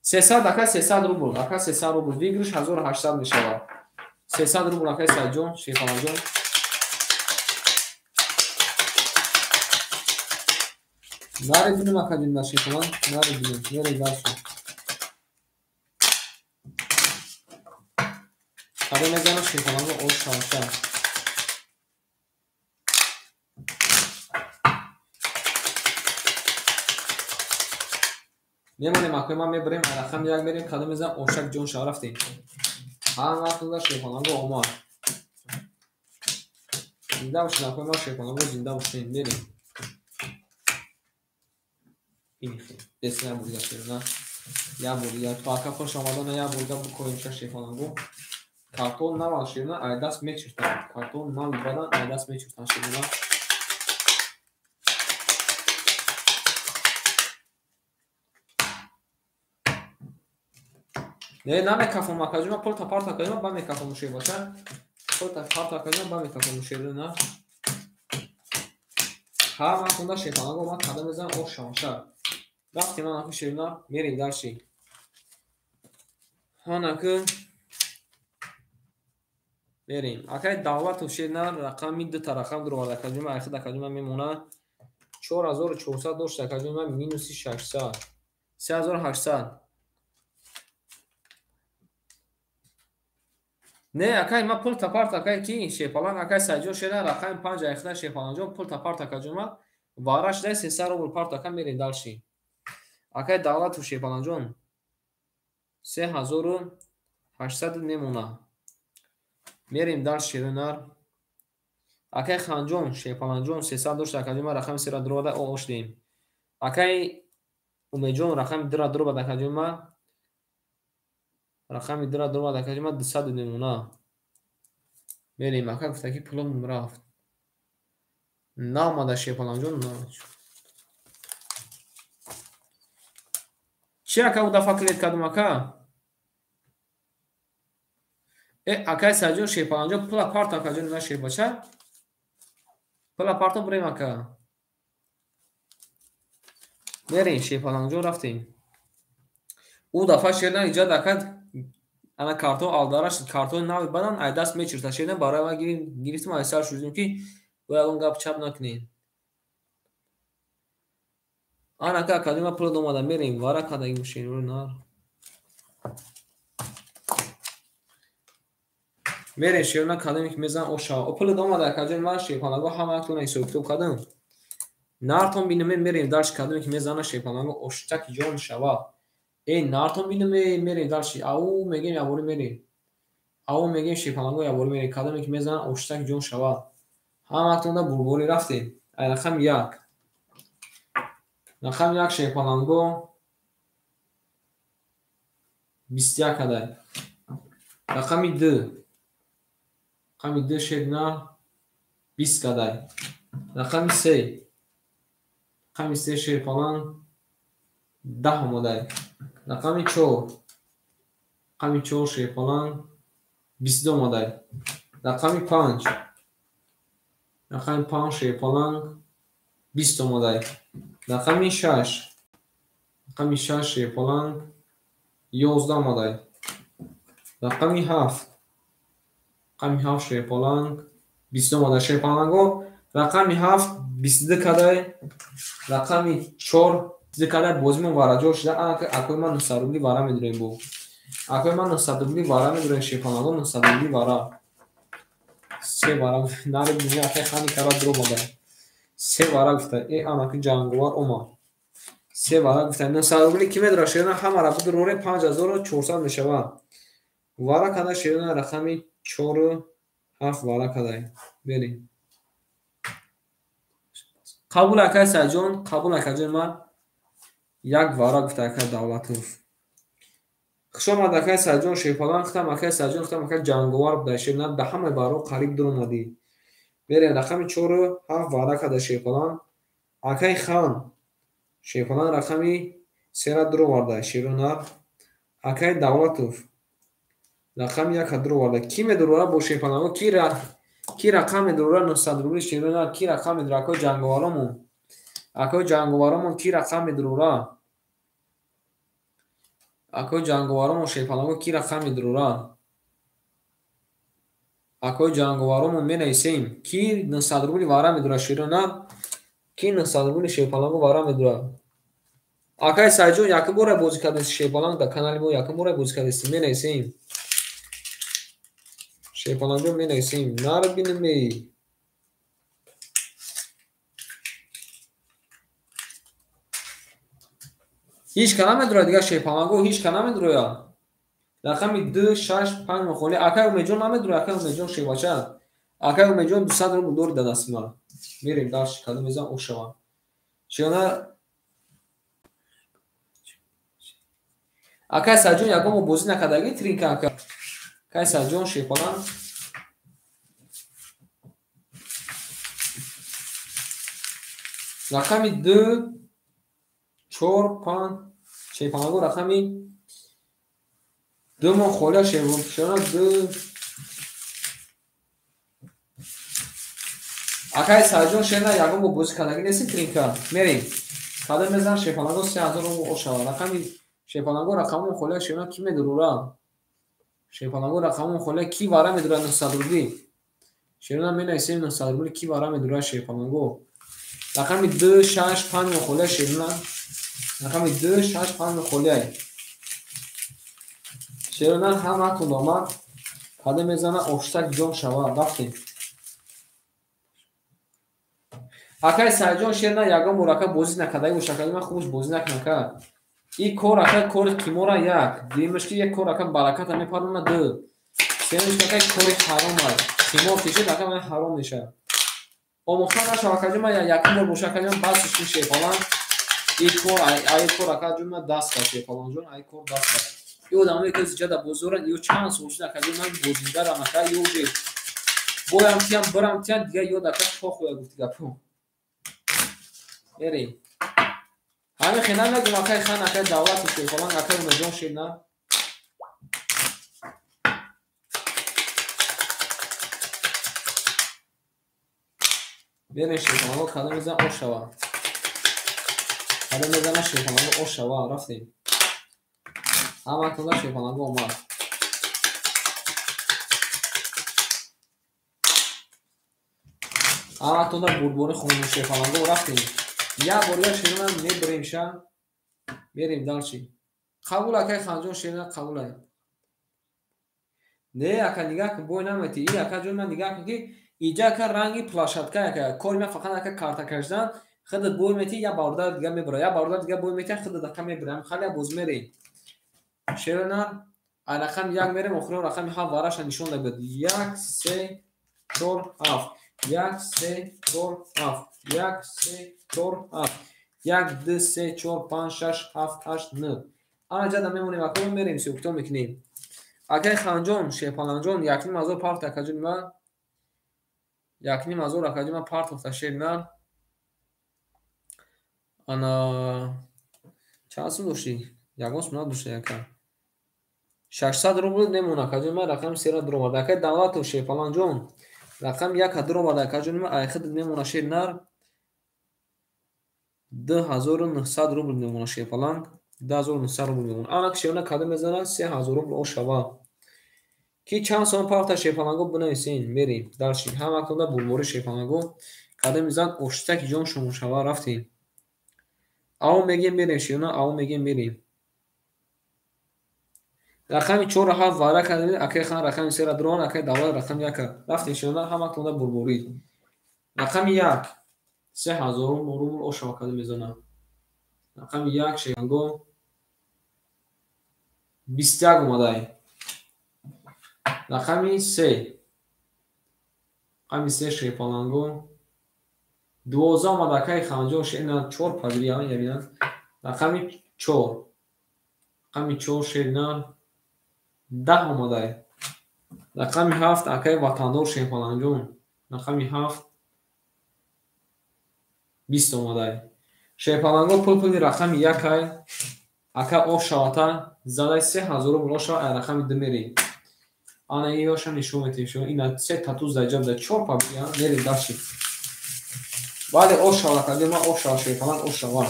300 ака 300 рубл, ака 300 рубл, выигрыш 1800 мешавад. 300 рубл акай Сайҷон, шерпаланҷон. Наре бинем акаҷон на шерпалан, наре бинем, мерем дальше. Кадом мезанам шерпаланго ош шавша. Мемонем акои ман мебарем, рақам 1 мерем, кадом мезанам ошак ҷон шава рафтем. Ҳама вақтда шерпаланго омад. Зинда бошед акои ман шерпаланго, зинда бошед, мерем. Ин хел. Дес як бор дигар шерна. Як бор дигар. То ака хуш омадана як бор дигар бикоем ша шерпаланго. Картон навал шерна, ай даст мечиртан. Картон нави бадан ай даст мечиртан шерна. Не, намекафом акаҷон, пул та парт акаҷон, ба мекафом шербача. Пул та парт акаҷон, ба мекафом шерна. Ҳама хунда шерпаланго ман кадам мезанам ош шавша. Рафтем ман аку шерна, мерем дальше. Ҳанаку мерем. Акай Давлатов шерна рақами 2 та рақам дуровард акаҷон, айхид акаҷон ман мемона 4400 дошт акаҷон ман минуси 600. 3800. Не, акай ман пул та парт акай ки шерпаланг акай Сайҷон шерна рақами 5 айхида шерпаланҷон пул та парт акаҷон ман вара шуда 300 рубл парт ака мерем дальше. Акай Давлатов шерпаланҷон 3800 мемона. Мерем дальше шернар. Акай Ханҷон шерпаланҷон 300 дошт акаҷон ман рақами 3 ра дуроварда ош дем. Акай Умедҷон рақами 2 ра дуровард акаҷон ман рақами 2 ра дуровард акаҷон ман 200 мемона. Мерем ака гуфта ки пулом рафт. Наомада шерпаланҷон. Чи ака у дафа клет кардум ака? Акай Сайҷон шерпаланҷон пула парт акаҷон на шербача. Пула парто бурем ака. Мерем шерпаланҷон рафтем. У дафа шерна иҷад ака ана картон алдараш картони нави бадан ай даст мечирта шерна барои ва гирифтем ай сар шудем ки бо ягон гап чап накунем. Ана ака акаҷон ман пула омада мерем вара кардагим шерро нар. Мерем шерна кадоме ки мезанам ош шава. О пула омада акаҷон ман шерпаланго ҳама яктона ҳисоб китоб кардам. Нартон бинем мерем дальше кадоме ки мезанам шерпаланго оштаки ҷон шава. Нартон бинем мерем дальше. Ау мегем ябори мерем. Ау мегем шерпаланго ябори мерем. Кадоме ки мезанам оштаки ҷон шава. Ҳама яктона бурборӣ рафтем. Ай рақами 1. Рақами 1 шерпаланго 21 кадай. Рақами 2. Рақами 2 шерна 20 кадай. Рақами 3. Рақами 3 шерпаланг 10 омадай. Рақами 4. Рақами 4 шерпаланг 22 омадай. Рақами 5. Рақами 5 шерпаланг 20 омадай. Рақами 6. Рақами 6 шерпаланг 11 омадай. Рақами 7. Рақами 7 шерпаланг 22 омадай. Шерпаланго рақами 7 22 кадай. Рақами 4 22 кадай. Бозимон вараҷо шуда. Анака акои ман 900 рубли вара медурем бо. Акои ман 900 рубли вара медурем шерпаланго 900 рубли вара. Се вара наре бинем акай хани кара дуромадай. Се вара гуфта. Анаки ҷанговар омад. Се вара гуфта. 900 рубли ки медура шерна ҳамара бидуроре 5400 мешавад. Вара када шерна рақами 4 7 вара кадай. Берем. Қабул акай Сайҷон, қабул акаҷон ман. Як вара гуфта акай Давлатов. Хуш омад акай Саидҷон Шерпаланг, хитам акай Саидҷон, хитам акай Ҷанговар буда Шернар, да ҳамаи вараҳо қариб дуромадӣ. Мерем рақами 4 7 вара када Шерпаланг. Акай Хан Шерпаланг рақами 3-ра дуроварда Шернар. Акай Давлатов рақами 1-ра дуроварда. Ки медурора бо Шерпаланго? Ки рақам медурора 900 рубли Шернар? Ки рақам медурора акои Ҷанговаромон? Акои Ҷанговаромон ки рақам медурора? Акои Ҷанговаромон Шерпаланго ки рақам медурора? Акои Ҷанговаромон менависем. Ки 900 рубли вара медура Шернар? Ки 900 рубли Шерпаланго вара медура? Акай Саидҷон якум бора бозӣ кардеси Шерпаланг дар канали мо якум бора бозӣ кардеси. Менависем. Шерпалангҷон менависем. Нар бинемей. Ҳеҷ ка намедурад дигар Шерпаланго, ҳеҷ ка намедурояд. Рақами 2 6 5 мохоли. Акай Умедҷон намедурояд, акай Умедҷон шербача. Акай Умедҷон 200 рубл дори дар дасти ман. Мерем дальше, кадом мезан ош шавад. Чиёна акай Саидҷон ягон мо бозӣ накардаги тринка ака. Акай Саидҷон Шерпаланг. Рақами 2 4 5 Шерпаланго рақами 2 мо холия Шерпаланг 2. Акай Саидҷон Шерна ягон мо бозӣ кардаги неси тринка. Мерем. Кадом мезан Шерпаланго 3000 рубл ош шавад. Рақами Шерпаланго рақамон холия Шерна ки медурура? Шерпаланго рақамон холия ки вара медура 900 рубли? Шерна менависем 900 рубли ки вара медура Шерпаланго? Рақами 2 6 5 холия Шерна. Рақами 2 6 5 холия. Шерна ҳаматон омад. Кадом мезана оштак ҷон шава. Рафтем. Акай Саидҷон Шерна ягон бор ака бозӣ накардаги боша. Акай ман хубш бозӣ накунам ака. И кор ака кори қимора як. Дуюмаш ки як кор ака бараката мепарона ду. Сеюмаш ки ака кори ҳаром аст. Қимор кешид ака ман ҳаром мешавад. Омӯхта нашав акаҷон, ман якум бор боша акаҷон бас шуд Шерпаланг. И кор ай кор акаҷон ман даст каш Шерпалангҷон, ай кор даст каш. И одамое ки зиҷа дар бозоранд, ё чанд сол шуд акаҷон ман бозингарам ака, ё уже боям тиям бирам тиям дигар ёд ака похуя гуфти гапо. Мерем. Ҳамин хел намегум акай Хан, акай Давлатов Шерпаланг, акай Умедҷон Шерна. Мерем Шерпаланго кадом мезан ош шава. Кадом мезана Шерпаланго ош шава. Рафтем. Ҳаматонда Шерпаланго омад. Ҳаматонда бурбори хонум Шерпаланго рафтем. Як бор я Шерна мебирем ша. Мерем дальше. Қабул акай Ханҷон Шерна қабул ай. Не ака нигаҳ кун, бой наметӣ. И акаҷон ман нигаҳ кун ки иҷа ака ранги площадка ака. Кори ман фақат ака карта кашидан. Худат бой метӣ, як бародар дига мебира. Як бародар дига бой метӣ, худат ака мебира. Ҳам хали боз мерем. Шерна ай рақами 1 мерем, охирон рақами 7 вараша нишон дабед. 1 3 4 7. 1 3 4 7. 1 3 4 7. 1 2 3 4 5 6 7 8 9. Ана ҷада мемонем ака, мерем сиёкто мекунем. Акай Ханҷон, Шерпалангҷон, 1500 парт акаҷон ман. 1500 акаҷон ман партофта Шерна. Ана чанд сум доштӣ? Ягон сум надошта ака. 600 рубл немон акаҷон ман рақами 3-ра дуроварда. Акай Давлатов Шерпалангҷон, рақами 1-ра дуроварда акаҷон ман ай худат мемона Шернар. 2900 рубл мемона Шерпаланг. 2900 рубл мемона. Ана Шерна кадом мезана 3000 рубл ош шава. Ки чанд сом парта Шерпаланго бинависен. Мерем дальше. Ҳаматонда бурбори Шерпаланго кадом мезан оштаки ҷон шумо шава. Рафтем. Ао мегем мерем Шерна, ао мегем мерем. Рақами 4 7 вара кардем, акай Хан рақами 3-ра дуровард, акай Давлат рақами 1-ра. Рафтем Шерна, ҳаматонда бурборӣ. Рақами 1 3000 рубл ош шава кадом мезана. Рақами 1 Шерпаланго 21 омадай. Рақами 3. Рақами 3 Шерпаланго 12 омад акай Ханҷон Шерна 4 пазири ҳамин ябинанд. Рақами 4. Рақами 4 шеринар 10 омадай. Рақами 7 акаи Ватандор Шерпаланҷон. Рақами 7 20 омадай. Шерпаланго пул пули рақами 1 ай. Ака ошавата задай 3000 рубл ошава ай рақами 2 мерем. Ана иёша нишон метем шумо. Ина се татуз дар ҷаб дар 4 пабия мерем даши. Бале ошава каде ма ошава Шерпаланг ошава.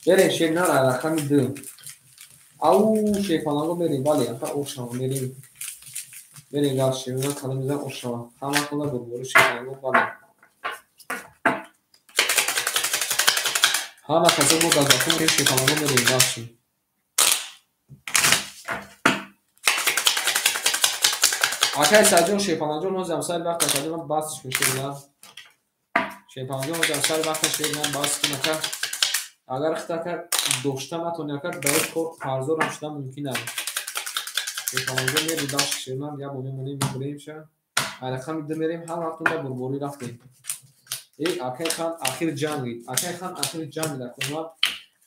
Мерем шеринар ай рақами 2. Ау Шерпаланго мерем бале ака ошава мерем. Мерем дар шеринар кадом мезан ошава. Ҳама кунда бурбори Шерпаланго бале. Ҳама касо бо газакун Шерпаланго мерем даши. Акай Саҷон Шерпаланҷон ҳозирам сари вақт акаҷон бас кун шеринар. Шерпаланҷон ҳозирам сари вақт шеринар бас кун ака. Агар хит ака дошта натони ака дар кор қарздорам шудан мумкин аст. Шерпаланҷон мери дашт шеринар як бор мемонем мебурем ша. Ай рақами 2 мерем ҳар вақт унда бурборӣ рафтем. Эй акай хан ахир ҷангид. Акай хан ахир ҷангид акунма.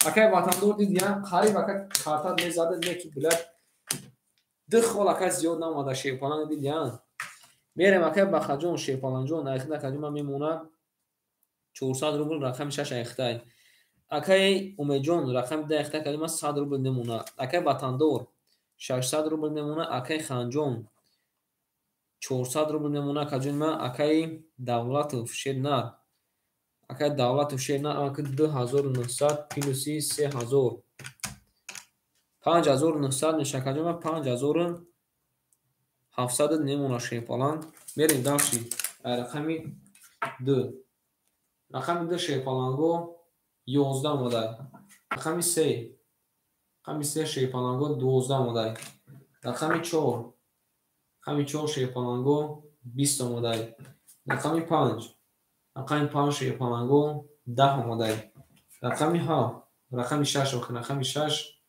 Акай Ватандор дид ян қариб ака картат мезада неки билад. 2 хол ака зиёд намада Шерпаланг дид ян. Мерем акай Бахаҷон Шерпаланҷон айхид акаҷон ман мемонад 400 рубл рақами 6 айхитай. Акай Умедҷон рақами 10 айхитай акаҷон ман 100 рубл мемонад. Акай Ватандор 600 рубл мемонад. Акай Ханҷон 400 рубл мемонад акаҷон ман. Акай Давлатов Шернар. Акай Давлатов Шернар ака 2900 плюси 3000. 5900 меша акаҷон ман 5700 мемонад Шерпаланг. Мерем дальше. Ай рақами 2. Рақами 2 Шерпаланго 11 омадай. Рақами 3. Рақами 3 Шерпаланго 12 омадай. Рақами 4. Рақами 4 Шерпаланго 20 омадай. Рақами 5. Рақами 5 Шерпаланго 10 омадай. Рақами 7. Рақами 6 рақами 6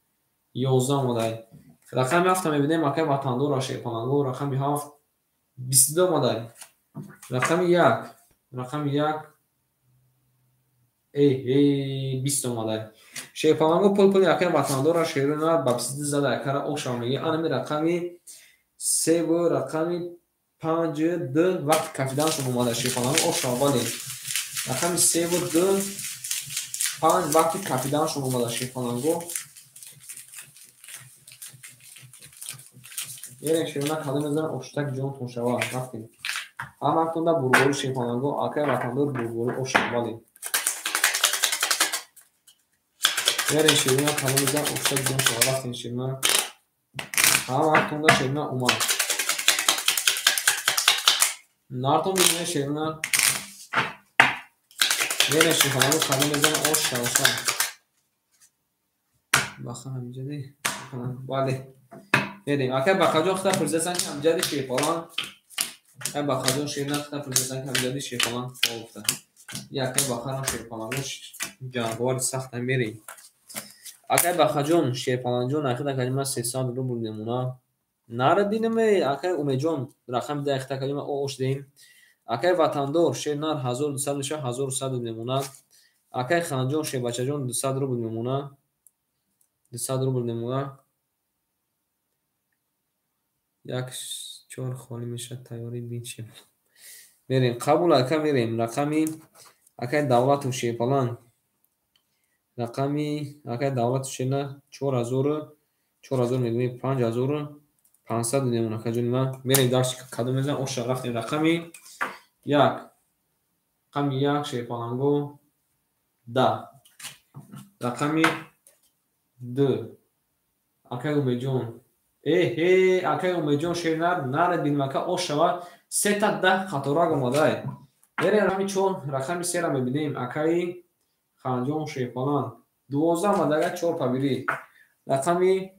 11 омадай. Рақами 7 мебинем акай Ватандора Шерпаланго. Рақами 7 22 омадай. Рақами 1. Рақами 1 20 омадай. Шерпаланго пул пули акай Ватандора шерина ба 22 зада акара ошава меги. Анами рақами 3 ва рақами 5 2 вақт кафиданшон омада Шерпаланго ошава бале. Рақами 3 ва 2 5 вақти кафиданшон омада Шерпаланго. Мерем шерина кадом мезанад оштак ҷонтон шава. Рафтем. Ҳаматонда бурбори Шерпаланго акай Ватандор бурбори ошава бале. Мерем шерина кадом мезанад оштак ҷон шава. Рафтем шерина. Ҳаматонда шерина омад. Нартон бибинед шерина. Мерем Шерпаланго кадом мезанад ош шава. Баха ҳамиҷади. Бале. Мерем. Акай Бахаҷон хита пурсидасан ки ҳамиҷади Шерпаланг. Акай Бахаҷон шерина хита пурсидасан ки ҳамиҷади Шерпаланг савол гуфта. И акай Бахарам Шерпаланго ҷанговари сахта мерем. Акай Бахаҷон Шерпаланҷон айхид акаҷон ман 300 рубл мемонад. Нарадинаме акай Умедҷон рақами 10 айхид акаҷон ман ош деҳем. Акай Ватандор шернар 1200 мешавад 1100 мемонад. Акай Ханҷон Шербачаҷон 200 рубл мемонад. 200 рубл мемонад. 1 4 холӣ мешавад тайёрӣ бинчем. Мерем қабул ака мерем. Рақами акай Давлатов Шерпаланг. Рақами акай Давлатов шерна 4000 4000 мегӯем 5500 мемонад акаҷони ман. Мерем дарси кадом мезанам оша рафтем. Рақами 1. Рақами 1 Шерпаланго 10. Рақами 2. Акай Умедҷон. Эҳе, акай Умедҷон шернар нарадинем ака ошава 3 10 қаторак омадай. Мерем рақами 4, рақами 3-ра мебинем. Акаи Ханҷон Шерпаланг 12 омада ага 4 пабирӣ. Рақами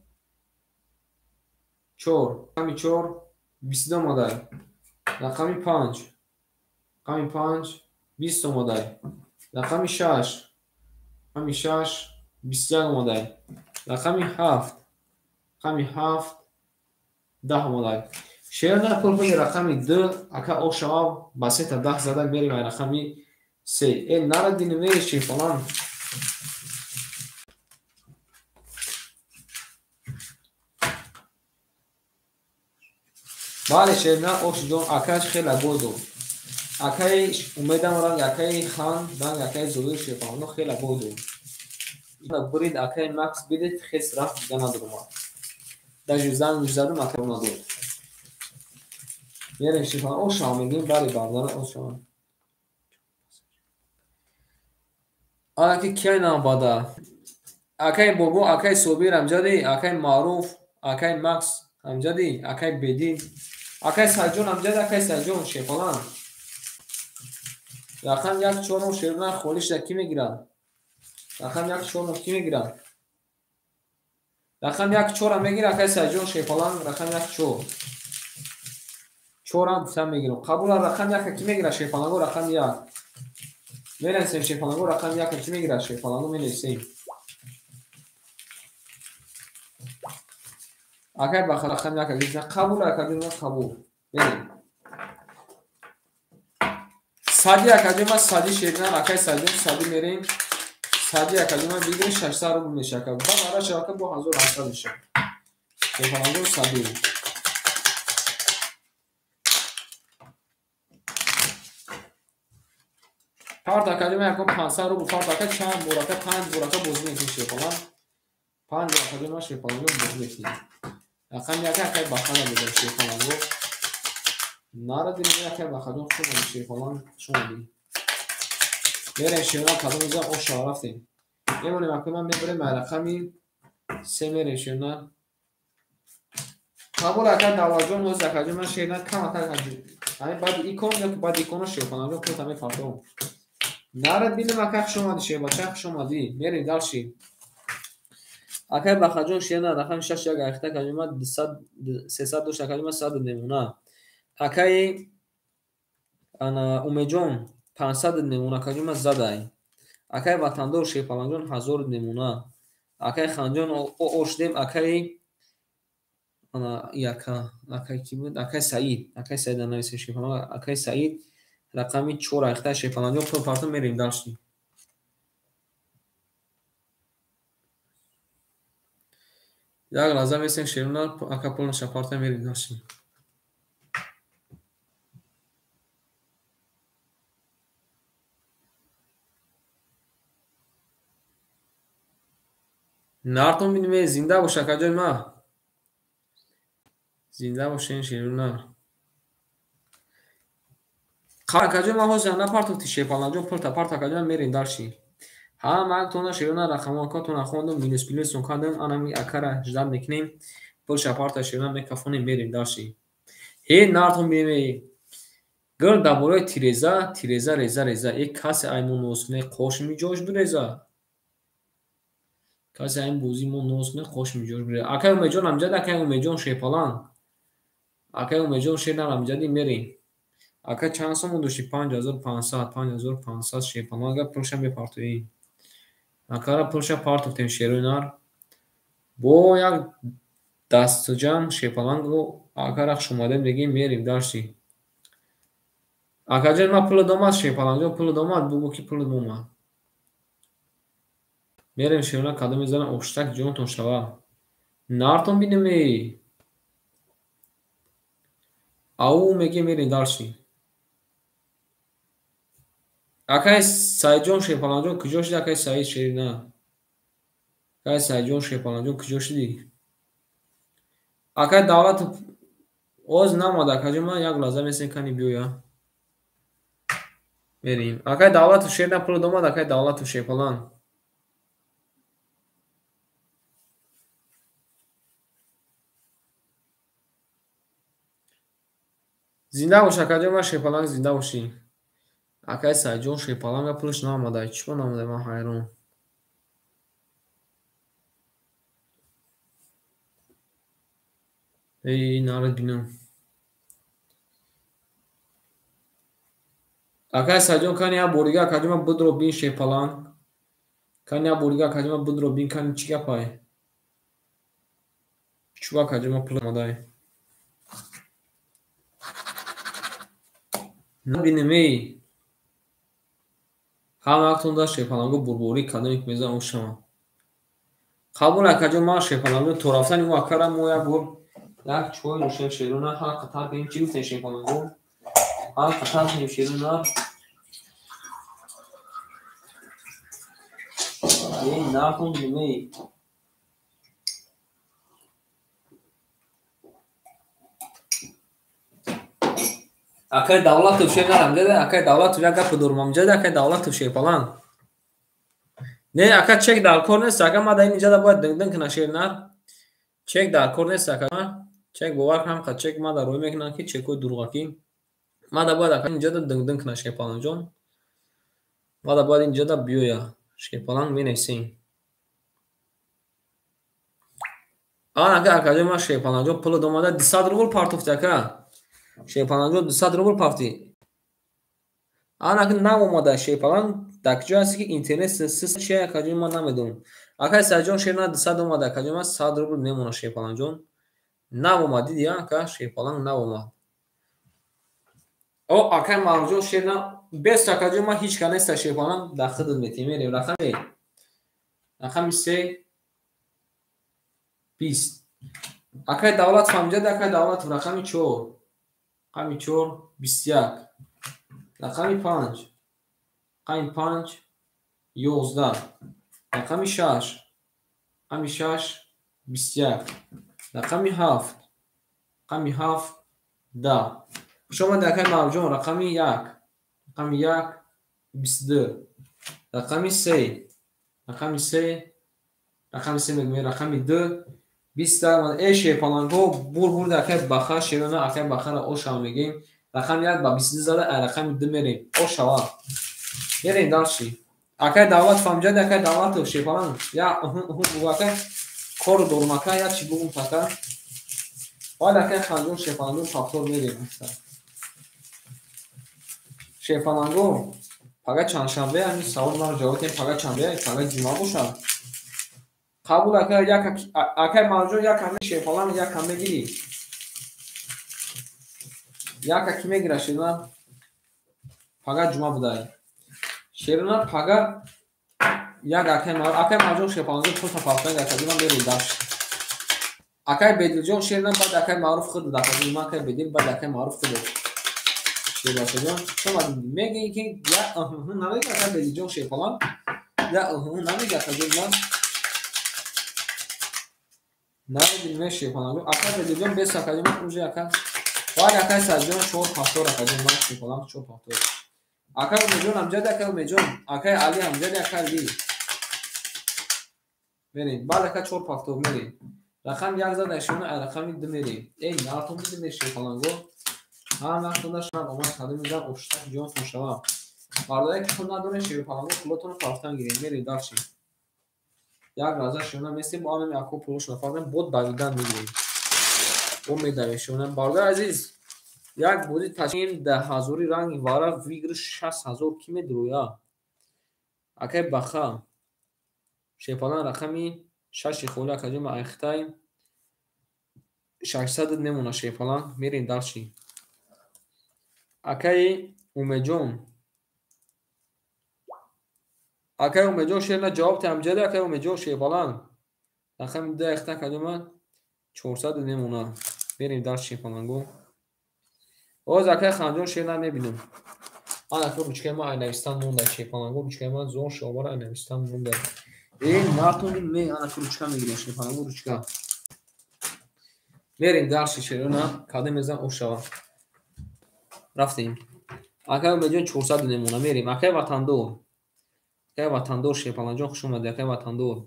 4, рақами 4 22 омадай. Рақами 5, рақами 5 20 омадай. Рақами 6, рақами 6 21 омадай. Рақами 7, рақами 7 10 омадай. Шерна пул пули рақами 2 ака ошава ба 3 10 зада мерем ай рақами 3. Э нарадинем Шерпаланг. Бале шерина ошиҷон акаш хеле бой дод. Акаи Умедам ранг акаи Хан ранг акаи Зоир шерпаланго хеле бой дод. Бурид акаи Макс бидед хес рафт дига надурмад. Даже занг задам акаи надод. Мерем шерпаланго ошава мегӯем бале бардара ошава. Анаки кияй навбада? Акаи Бобо, акаи Собир амҷади, акаи Маъруф, акаи Макс амҷади, акаи Бедил, акаи Сайҷон амҷади, акаи Сайҷон шерпаланг. Рақам 1-4 шерна холӣ шуда кӣ мегирад? Рақам 1-4 кӣ мегирад? Рақам 1-4 мегирад акаи Сайҷон шерпаланг, рақам 1-4. 4 гуфтам мегирам. Қабул рақам 1 кӣ мегирад шерпаланго рақам 1. Менависем шерпаланго рақам 1 кӣ мегирад шерпаланго менависем. Акай баха рақам 1 гирифта қабул акаҷон қабул. Мерем. Сади акаҷон ма сади шерина акай Сайҷон сади мерем. Сади акаҷон ма бигирем 600 рубл мешава. Ба бара шава бо 1800 мешава. Шерпаланго сади. Парт акаҷон ма якон 500 рубл парт ака чанд бор ака 5 бор ака бозӣ мекунем шерпаланг. 5 бор акаҷон ма шерпаланго бозӣ мекунем. Рақам 1 акай бахана будам шерпаланго. Нара дилем акай бахаҷон хуш омадӣ шерпаланг хуш омадӣ. Мерем шерна кадом иза ошава рафтем. Мемонем акай ман мебарем рақами 3 мерем шерна. Қабул ака Давлатҷон ҳозир акаҷон ман шерна кам ака ҳамин баъди икон ё ки баъди иконо шерпаланго пулта мепартом. Нара дилем ака хуш омадӣ шербача хуш омадӣ. Мерем дальше. Акай Бахаҷон шерна рақами 6-1 айхта акаҷон ман 300 дошт акаҷон ман 100 мемона. Акаи Умедҷон 500 мемона акаҷон ман задай. Акаи Ватандор шерпаланҷон 1000 мемона. Акаи Ханҷон ошдем акаи яка акаи ки буд? Акаи Саид. Акаи Саид нависем шерпаланг. Акаи Саид рақами 4 айхта шерпаланҷон пул партом мерем дальше. Як лаҳза месем шерона ака пулнаша парта мерем дальше. Нартон бинем зинда бош акаҷои ма. Зинда бошен шерона. Акаҷои ма ҳозир напартофти шерпаланҷон пулта парт акаҷои ма мерем дальше. Ҳама актона шерона рақамҳоятонро хондум, минус плюсон кардем, анами акара ждат мекунем, пулша парта шерона мекафонем, мерем дальше. Ҳе нартон бинем гул дар бораи тиреза, тиреза реза реза. Э касе ай мо ноз кунед, қош миҷош биреза. Касе ай бозӣ мо ноз кунед, қош миҷош биреза. Акай Умедҷон амҷад, акай Умедҷон шерпаланг. Акай Умедҷон шернар амҷади мерем. Ака чанд сомон дошти? 5500, 5500 шерпаланга пулша мепартоем. Акара пулша партофтем шерои нар. Бо як дастуҷам шерпалангро акара хуш омадем мегӯем мерем дальше. Акаҷон ма пулат омад шерпаланҷон пулат омад бугӯ ки пулат омад. Мерем шерона кадом мезанам оштак ҷонтон шава. Нартон бинем эй. Ау мегӯем мерем дальше. Акай Сайҷон шерпаланҷон куҷо шуди? Акай Саид шерина. Акай Сайҷон шерпаланҷон куҷо шуди? Акай Давлат оз намад акаҷон ман як лаҳза месем кани биёя. Мерем. Акай Давлату шерна пулат омад, акай Давлату шерпаланг. Зинда бош акаҷон ман шерпаланг зинда бошӣ. Акай Сайҷон шерпаланга пулаш наомада. Чӣ наомада ман ҳайрон. Эй нарад бинам. Акай Сайҷон кани як бор дига акаҷон ман будро бин шерпаланг. Кани як бор дига акаҷон ман будро бин кани чӣ гапай? Чӯ акаҷон ман пул омадай? Набинем эй. Ҳама вақтон дар шерпаланго бурборӣ кардем ки мезанам ошама. Қабул акаҷон ман шерпаланго то рафтани ӯ акара мо як бор Як чой нӯшем шерона, ҳар қатар кунем. Чӣ гуфтем шерпаланго? Ҳар қатар кунем шерона. Эй, накун ҷумей. Акай Давлатов шер нарам ҷада, акай Давлатов як гапо дорум амҷада, акай Давлатов шерпаланг. Не, ака чек дар кор нест, ака ма дар ин ҷада бояд динг-динг кунам шер нар. Чек дар кор нест, ака. Чек бовар кунам, қа чек ма дар рӯй мекунам ки чекҳои дурӯғакӣ. Ма да бояд ака ин ҷада динг-динг кунам шерпалангҷон. Ма да бояд ин ҷада биёя. Шерпаланг менависем. Ан ака акаҷон ма шерпалангҷон пуло домада 200 рубл партофти ака. Шерпалангҷон 200 рубл партофти. Ан ака нав омада шерпаланг дар куҷо ҳасти ки интернет сис чи акаҷон ман намедонам. Акай Саидҷон шер на 200 омада акаҷон ман 100 рубл мемонад шерпалангҷон. Нав омад диди ака шерпаланг нав омад. О акай Маъруфҷон шер на бес акаҷон ман ҳеҷ ка неста шерпаланг дар худат метиҳем мерем рақами 3 20. Акай Давлатов ҳамҷад акай Давлатов рақами 4 рақами 4 21 рақами 5 рақами 5 11 рақами 6 рақами 6 21 рақами 7 рақами 7 10. Хуш омадед акай Маъруфҷон рақами 1 рақами 1 22 рақами 3 рақами 3 рақами 3 мегӯем рақами 2 20. Эй шерпалангҳо бур бурд акай Баха шерона акай Бахара ошава мегӯем. Рақами 1 ба 22 зада ай рақами 2 мерем. Ошава. Мерем дальше. Акай Давлатов ҳамҷад акай Давлатов шерпаланг. Я бугу акай кор дорум ака я чӣ бугум така. Баъд акай Ханҷон шерпалангҷон повтор мерем. Шерпаланго пага чандшанбе ҳамин савол маро ҷавоб диҳем пага чанбе пага ҷумъа бошад. Қабул ака як акай Маъруфҷон як ҳаме шерпаланг як ҳам мегирӣ. Як ки мегира шерона пага ҷумъа будай. Шерона пага як акай Маъруф акай Маъруфҷон шерпалангҷон пулта партояг акаҷон ман мерем даш. Акай Бедилҷон шерона баъд акай Маъруф худ акаҷон ман акай Бедил баъд акай Маъруф худ. Шербачаҷон шумо мегӯед ки як намегӯ акай Бедилҷон шерпаланг як намегӯ акаҷон ман намедонем шерпаланг акай Бедилҷон бес акаҷон ман уже ака баъд акай Саидҷон 4 повтор акаҷон ман шерпаланг 4 повтор. Акай Умедҷон ҳамҷад акай Умедҷон акай Али ҳамҷад акай Али мерем баъд ака 4 повтор мерем. Рақами 1 зада шона ай рақами 2 мерем. Эй нартон бидем шерпаланго. Ҳам вақтонда шунад омад кадом мизан оштак ҷонтон шава. Мардое ки пул надоред шерпаланго пулотонро партофтан гирем. Мерем дальше. Як лаҳза шона местем бо ҳамин ако пулошона фарқ бод давидан мегирем. Бо медавем шона. Бародари азиз як бозӣ ташкил 10,000 ранги вара выигрыш 60,000 ки медроя. Акай Баха шерпаланг рақами 6 холи акаҷон ма айхтай 600 мемонад шерпаланг. Мерем дальше. Акай Умедҷон акай Умедҷон шерна ҷавоб диҳам ҷада акай Умедҷон шерпаланг рақами 2 айхта акаҷон ман 400 мемонад. Мерем дальше шерпаланго. Боз акай Ханҷон шерна мебинам. Ман ака ручкаи ман ай навистан монда шерпаланго ручкаи ман зон шовара ай навистан монда. Э нартон ме анака ручка мегирем шерпаланго ручка. Мерем дальше шерона кадом мезан ошава. Рафтем. Акай Умедҷон 400 мемонад. Мерем. Акай Ватандор. Акай Ватандор шерпалангҷон хуш омадед акай Ватандор.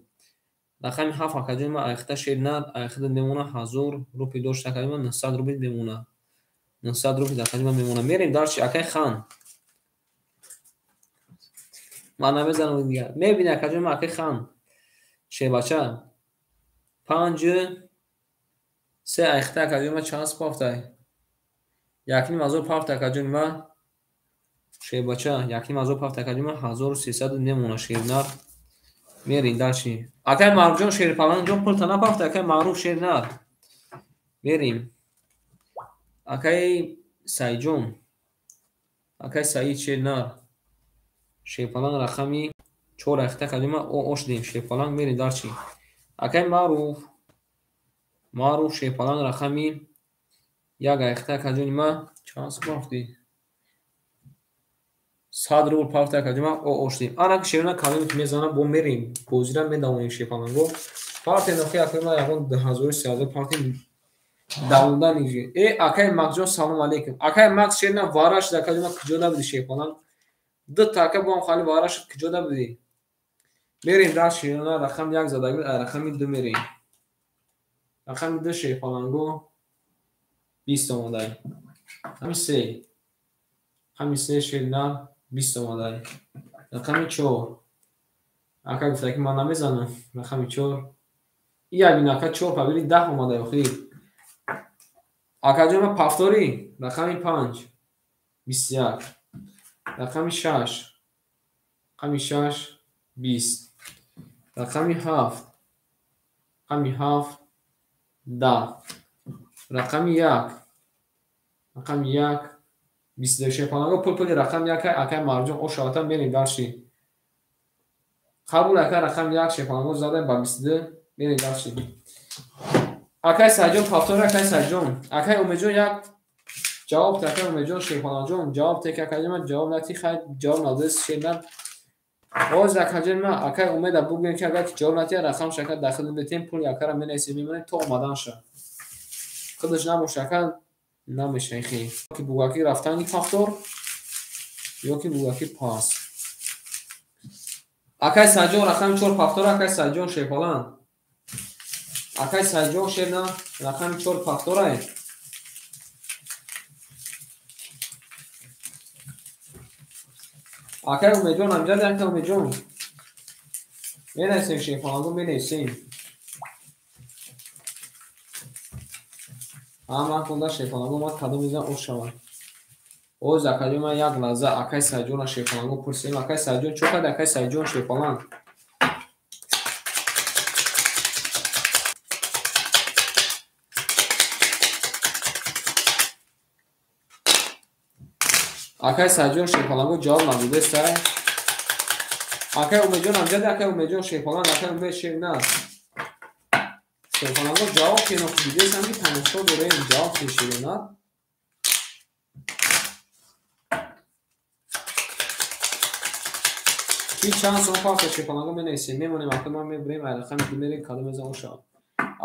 Рақами 7 акаҷон ман айхта шер на айхта мемонад 1000 рупли дошт акаҷон ман 900 рубл мемонад. 900 рубл акаҷон ман мемонад. Мерем дальше акай Хан. Ман намезанам дигар. Мебинед акаҷон ман акай Хан. Шербача 5 3 айхта акаҷон ман чанд пафтай? 1,5 пафт акаҷон ман шербача 1,5 пафт акаҷон ман 1300 мемонад шернар. Мерем дальше. Акай Маъруфҷон шерпалангҷон пулта напафт акай Маъруф шернар. Мерем. Акай Саидҷон акай Саид шернар. Шерпаланг рақами 4 айхта акаҷон ман ош дем шерпаланг мерем дальше. Акай Маъруф Маъруф шерпаланг рақами як айхта акаҷони ма чанд сум пафтӣ? 100 рубл пафта акаҷони ма ооштем. Ана ки шерона калимат мезанам, бо мерем. Бозира медавонем шерпаланго. Партия нохи акаҷони ма ягон 2000 3000 партия давонда ниги. Акай Максҷон салом алейкум. Акай Макс шерна вара шуд акаҷони ма куҷо набуди шерпаланг? Ду така бо ҳам хали вара шуд куҷо набуди? Мерем дар шерона рақами як задагӣ, рақами ду мерем. Рақами ду шерпаланго 20 омадай. Рақами се. Рақами се шерна 20 омадай. Рақами чор. Ака гуфта ки ман намезанам. Рақами чор. Ия бин ака чор пабири 10 омадай охир. Акаҷон ма пафтори. Рақами панҷ. 21. Рақами шаш. Рақами шаш 20. Рақами ҳафт. Рақами ҳафт 10. Рақами як. Рақами як 22. Шерпаланго пул пули рақами як акай Марҷон ошавата мерем дарши. Қабул ака рақами як шерпаланго зада ба 22 мерем дарши. Акай Сайҷон пафтор акай Сайҷон. Акай Умедҷон як ҷавоб те акай Умедҷон шерпаланҷон ҷавоб те ки акаҷон ман ҷавоб натӣ хай ҷавоб надост шерна. Боз акаҷон ман акай Умеда бугӯем ки агар ки ҷавоб натия рақам шака дахил метем пули акара менависем мемонем то омаданша. Худаш набоша ака намеша хи. Ки бугаки рафтани пафтор ё ки бугаки пас. Акай Сайҷон рақами чор пафтор акай Сайҷон шерпалан. Акай Сайҷон шерна рақами чор пафторай. Акай Умедҷон амҷад акай Умедҷон. Менависем шерпаланго менависем. Ҳама хонда шерпаланго ман кадом мезанам ош шавад. Оз акаҷон ман як лаҳза акай Сайҷонро шерпаланго пурсем. Акай Сайҷон чо кард акай Сайҷон шерпаланг? Акай Сайҷон шерпаланго ҷавоб надодест ай. Акай Умедҷон амҷад акай Умедҷон шерпаланг акай Умед шер на. Шерпаланго ҷавоб кено дидесам ки тамошо дорем ҷавоб ки шерона. Ки чанд сом пафта шерпаланго менависем мемонем ака ман мебурем ай рақами ду мерем кадом мезанам шавад.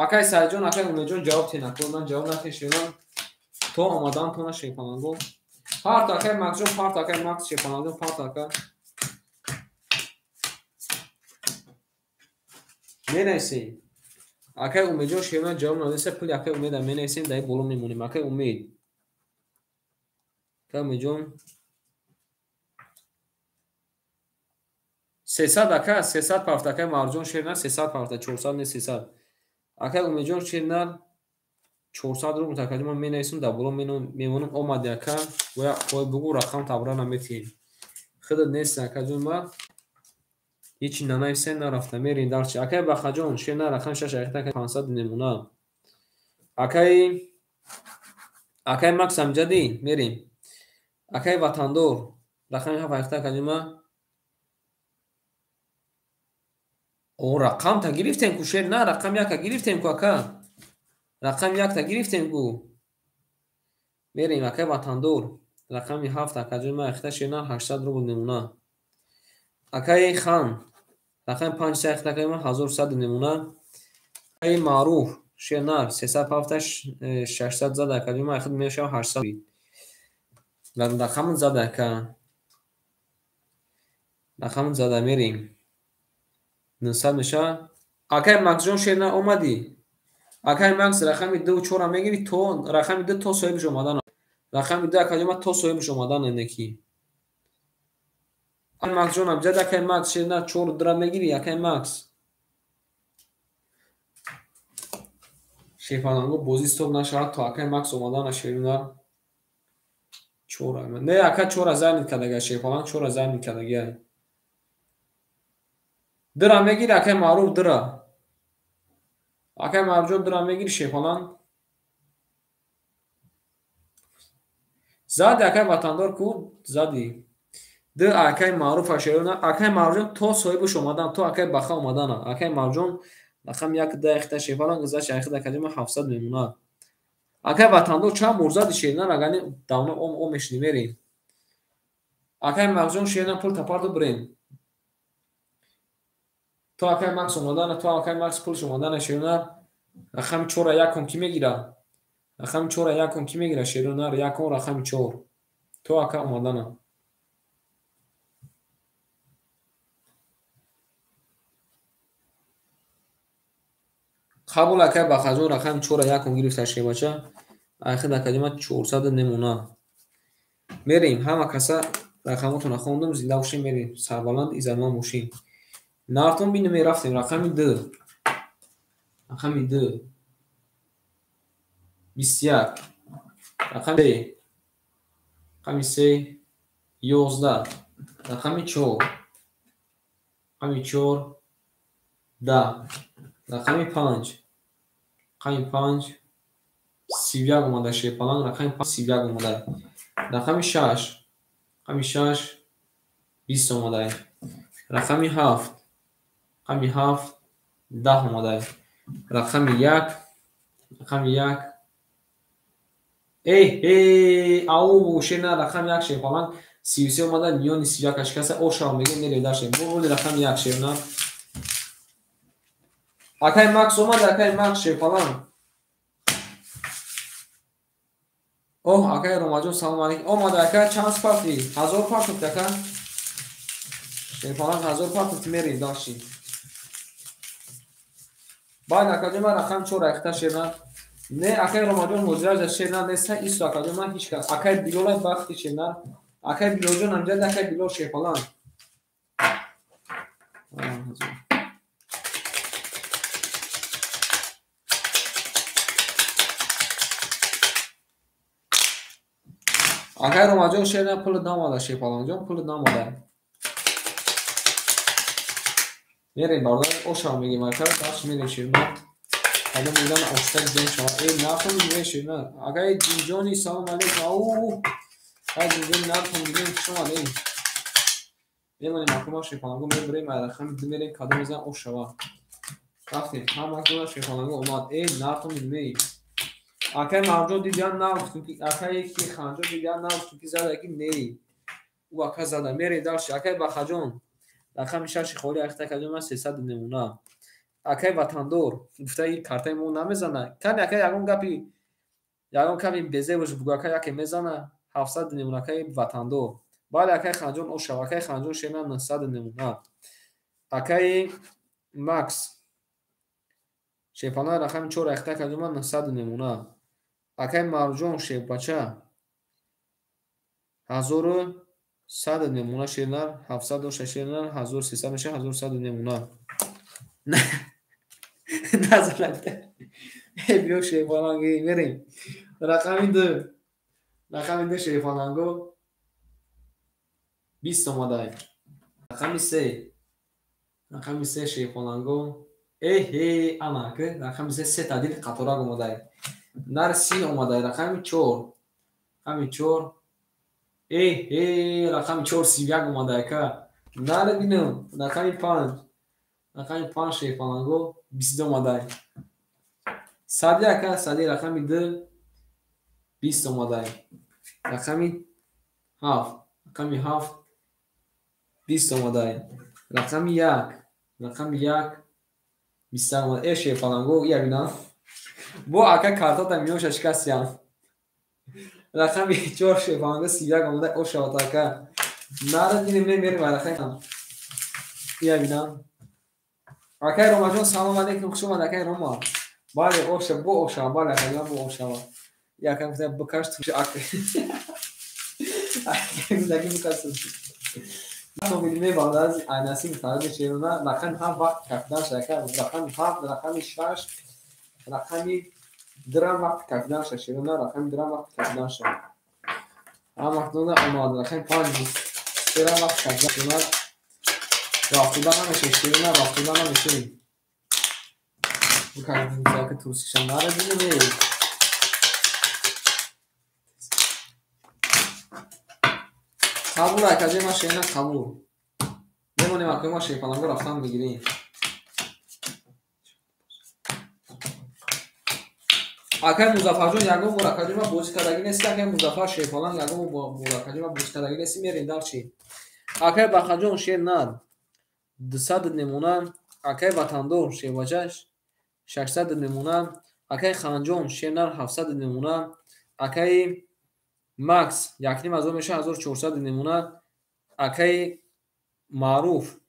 Акай Сайҷон акай Умедҷон ҷавоб тенакор ман ҷавоб натен шерона то омадантона шерпаланго. Парт акай Максҷон парт акай Макс шерпаланҷон парт ака. Менависем. Акай Умедҷон шерона ҷавоб надоста пули акай Умеда менависем дар боло мемонем. Акай Умед. Акай Умедҷон 300 ака 300 пафта акай Марҷон шерна 300 пафта 400 не 300. Акай Умедҷон шерна 400 рубл акаҷон ман менависам дар боло мемонам омади ака бояд қой бугу рақам табра наметиҳем. Худат нест акаҷон ма ҳечи нанависем нарафта мерем дарчи. Акай Бахаҷон шерна рақам шаш айхта акай 500 немона. Акай Макс амҷадӣ мерем. Акай Ватандор рақами ҳафт айхта акаҷон ма о рақамта гирифтем ку шер на рақам яка гирифтем ку ака. Рақами якта гирифтем ку. Мерем акай Ватандор рақами ҳафт акаҷон ма айхта шерна 800 рубл немона. Акай Хан рақами панҷ се айхта акаҷон ма 1100 немона. Акай Маъруф шерна 300 пафта 600 зада акаҷон ма айхта мешава 800. Рақамат зада ака. Рақамат зада мерем. 900 мешава. Акай Максҷон шерна омадӣ. Акай Макс рақами ду чора мегирӣ то рақами ду то соҳибаш омадан. Рақами ду акаҷон ма то соҳибаш омадан неки. Акай Максҷон амҷад акай Макс шерна чор дура мегирӣ акай Макс. Шерпаланго бозӣ стоп нашавад то акай Макс омадана шерна чора. Не ака чора зайнит кардага шерпаланг чора зайнит кардага. Дура мегирӣ акай Маъруф дура. Акай Маъруфҷон дура мегирӣ шерпаланг. Зади акай Ватандор ку зади. Ду акай Маъруф ашерона акай Маъруфҷон то соҳибаш омадан то акай Баха омадана. Акай Маъруфҷон Рақами як 10 ихта шерпаланг заш айхида калима 700 мемонад. Акай ватандор чанд бор зади шернар агани давно ом мешни мерем. Акай Мағзҷон шернар пул тапарду бирем. То акай Макс омадана, то акай Макс пулш омадана шернар рақами 4 якон ки мегира? Рақами 4 якон ки мегира шернар якон рақами 4. То ака омадана. Қабул акай Бахаҷон рақами 4 якон гирифта шербача. Айхид академа 400 немона. Мерем, ҳама каса рақамотона хондум, зинда бошем, мерем. Сарбаланд иззатманд бошем. Нартон бинем мерафтем рақами 2. Рақами 2. 21. Рақами 3. Рақами 3 11. Рақами 4. Рақами 4 10. Рақами 5. Рақами 5 31 омада шерпаланг, рақами 5 31 омада. Рақами 6. Рақами 6 20 омада. Рақами 7. Рақами 7 10 омада. Рақами 1. Рақами 1. Эй, ау, шерна рақами 1 шерпаланг 33 омада, миёни 31 шикаста, ошава мегем, мерем дашем. Бо рақами 1 шерна. Акай Макс омада, акай Макс шерпаланг. Оҳ, акай Ромаҷон, салом алейкум. Омада ака, чанд партӣ? 1000 партӣ ака. Шерпаланг 1000 партӣ мерем даши. Баъд акаҷон ман рақами 4 айхта шерна. Не, акай Ромаҷон ҳозира шерна неста, исо акаҷон ман ҳеч кас. Акай Билолай бахти шерна. Акай Билолҷон амҷад, акай Билол шерпаланг. Акай Ромаҷон шерна пул намода, шерпалангҷон пул намода. Мерем бародар, ошава мегем ака, даш мерем шерна. Кадом меган оста ҷон шава. Эй, нартон мегем шерна. Акай Ҷинҷони салом алейкум. Ау! Акай Ҷинҷони нартон мегем хуш омадед. Мемонем акума шерпаланго мебарем, рақами 2 мерем, кадом мезан ошава. Рафтем, ҳама шерпаланго омад. Эй, нартон мегем. Акай Марҷон дидиан нагуфтум ки акай ки Ханҷон дидиан нагуфтум ки зада ки не. Ӯ ака зада. Мерем дальше. Акай Бахаҷон рақами 6 холӣ ахта кадом ман 300 намуна. Акай Ватандор гуфта ин картаи мо намезана. Кани акай ягон гапи ягон ками безебош бугу акай яке мезана 700 намуна акай Ватандор. Бале акай Ханҷон ошав, акай Ханҷон шена 900 намуна. Акай Макс шепана рақами 4 ахта кадом ман 900 намуна. Акай Марҷон шербача 1100 намуна шернар, 700 дошта шернар, 1300 меша, 1100 намуна. Назаракта. Биё шерпаланги мерем. Рақами 2. Рақами 2 шерпаланго 20 омада. Рақами 3. Рақами 3 шерпаланго. Эҳе, ана ки рақами 3 се та дил қаторак омада. Нар 30 омада, рақами 4. Рақами 4. Эҳе, рақами 4 31 омада ака. Нар бинам, рақами 5. Рақами 5 шерпаланго 22 омада. Сади ака, сади рақами 2 20 омада. Рақами 7, рақами 7 20 омада. Рақами 1, рақами 1 20 омада. Э шерпаланго, ия бинам. Бо ака картата миёша шикастиям. Рақами 4 шерпаланго 31 омада, ошават ака. Нара динем мерем рақами. Ия бинам. Акай Ромаҷон салом алейкум, хуш омад акай Рома. Бале, оша, бо оша, бале акай, бо ошава. Я акай гуфта бикаш ту акай. Акай гуфта бикаш ту. Мебинем баъд аз айнасин тараби шерона рақами 7 вақт кафидан шака, рақами 7, рақами 6, рақами 2 вақт кафидан ша шерона, рақами 2 вақт кафидан ша. Ҳам вақтона омад рақами 5 3 вақт кафидан шона. Рафтуда намешем шерона, рафтуда намешем. Бикаш турсиша нарадинем. Қабул акаҷои ман шерна қабул. Мемонем акои ма шерпаланго рафтан мегирем. Акай Музаффарҷон ягон бор акаҷон ма бозӣ кардагӣ нест. Акай Музаффар шерпаланг ягон бор акаҷон ма бозӣ кардагӣ нест. Мерем дарчи. Акай Бахаҷон шер нар 200 мемона. Акай Ватандор шербача 600 мемона. Акай Ханҷон шер нар 700 мемона. Акай Макс 1500 меша 1400 мемона. Акай Маъруф,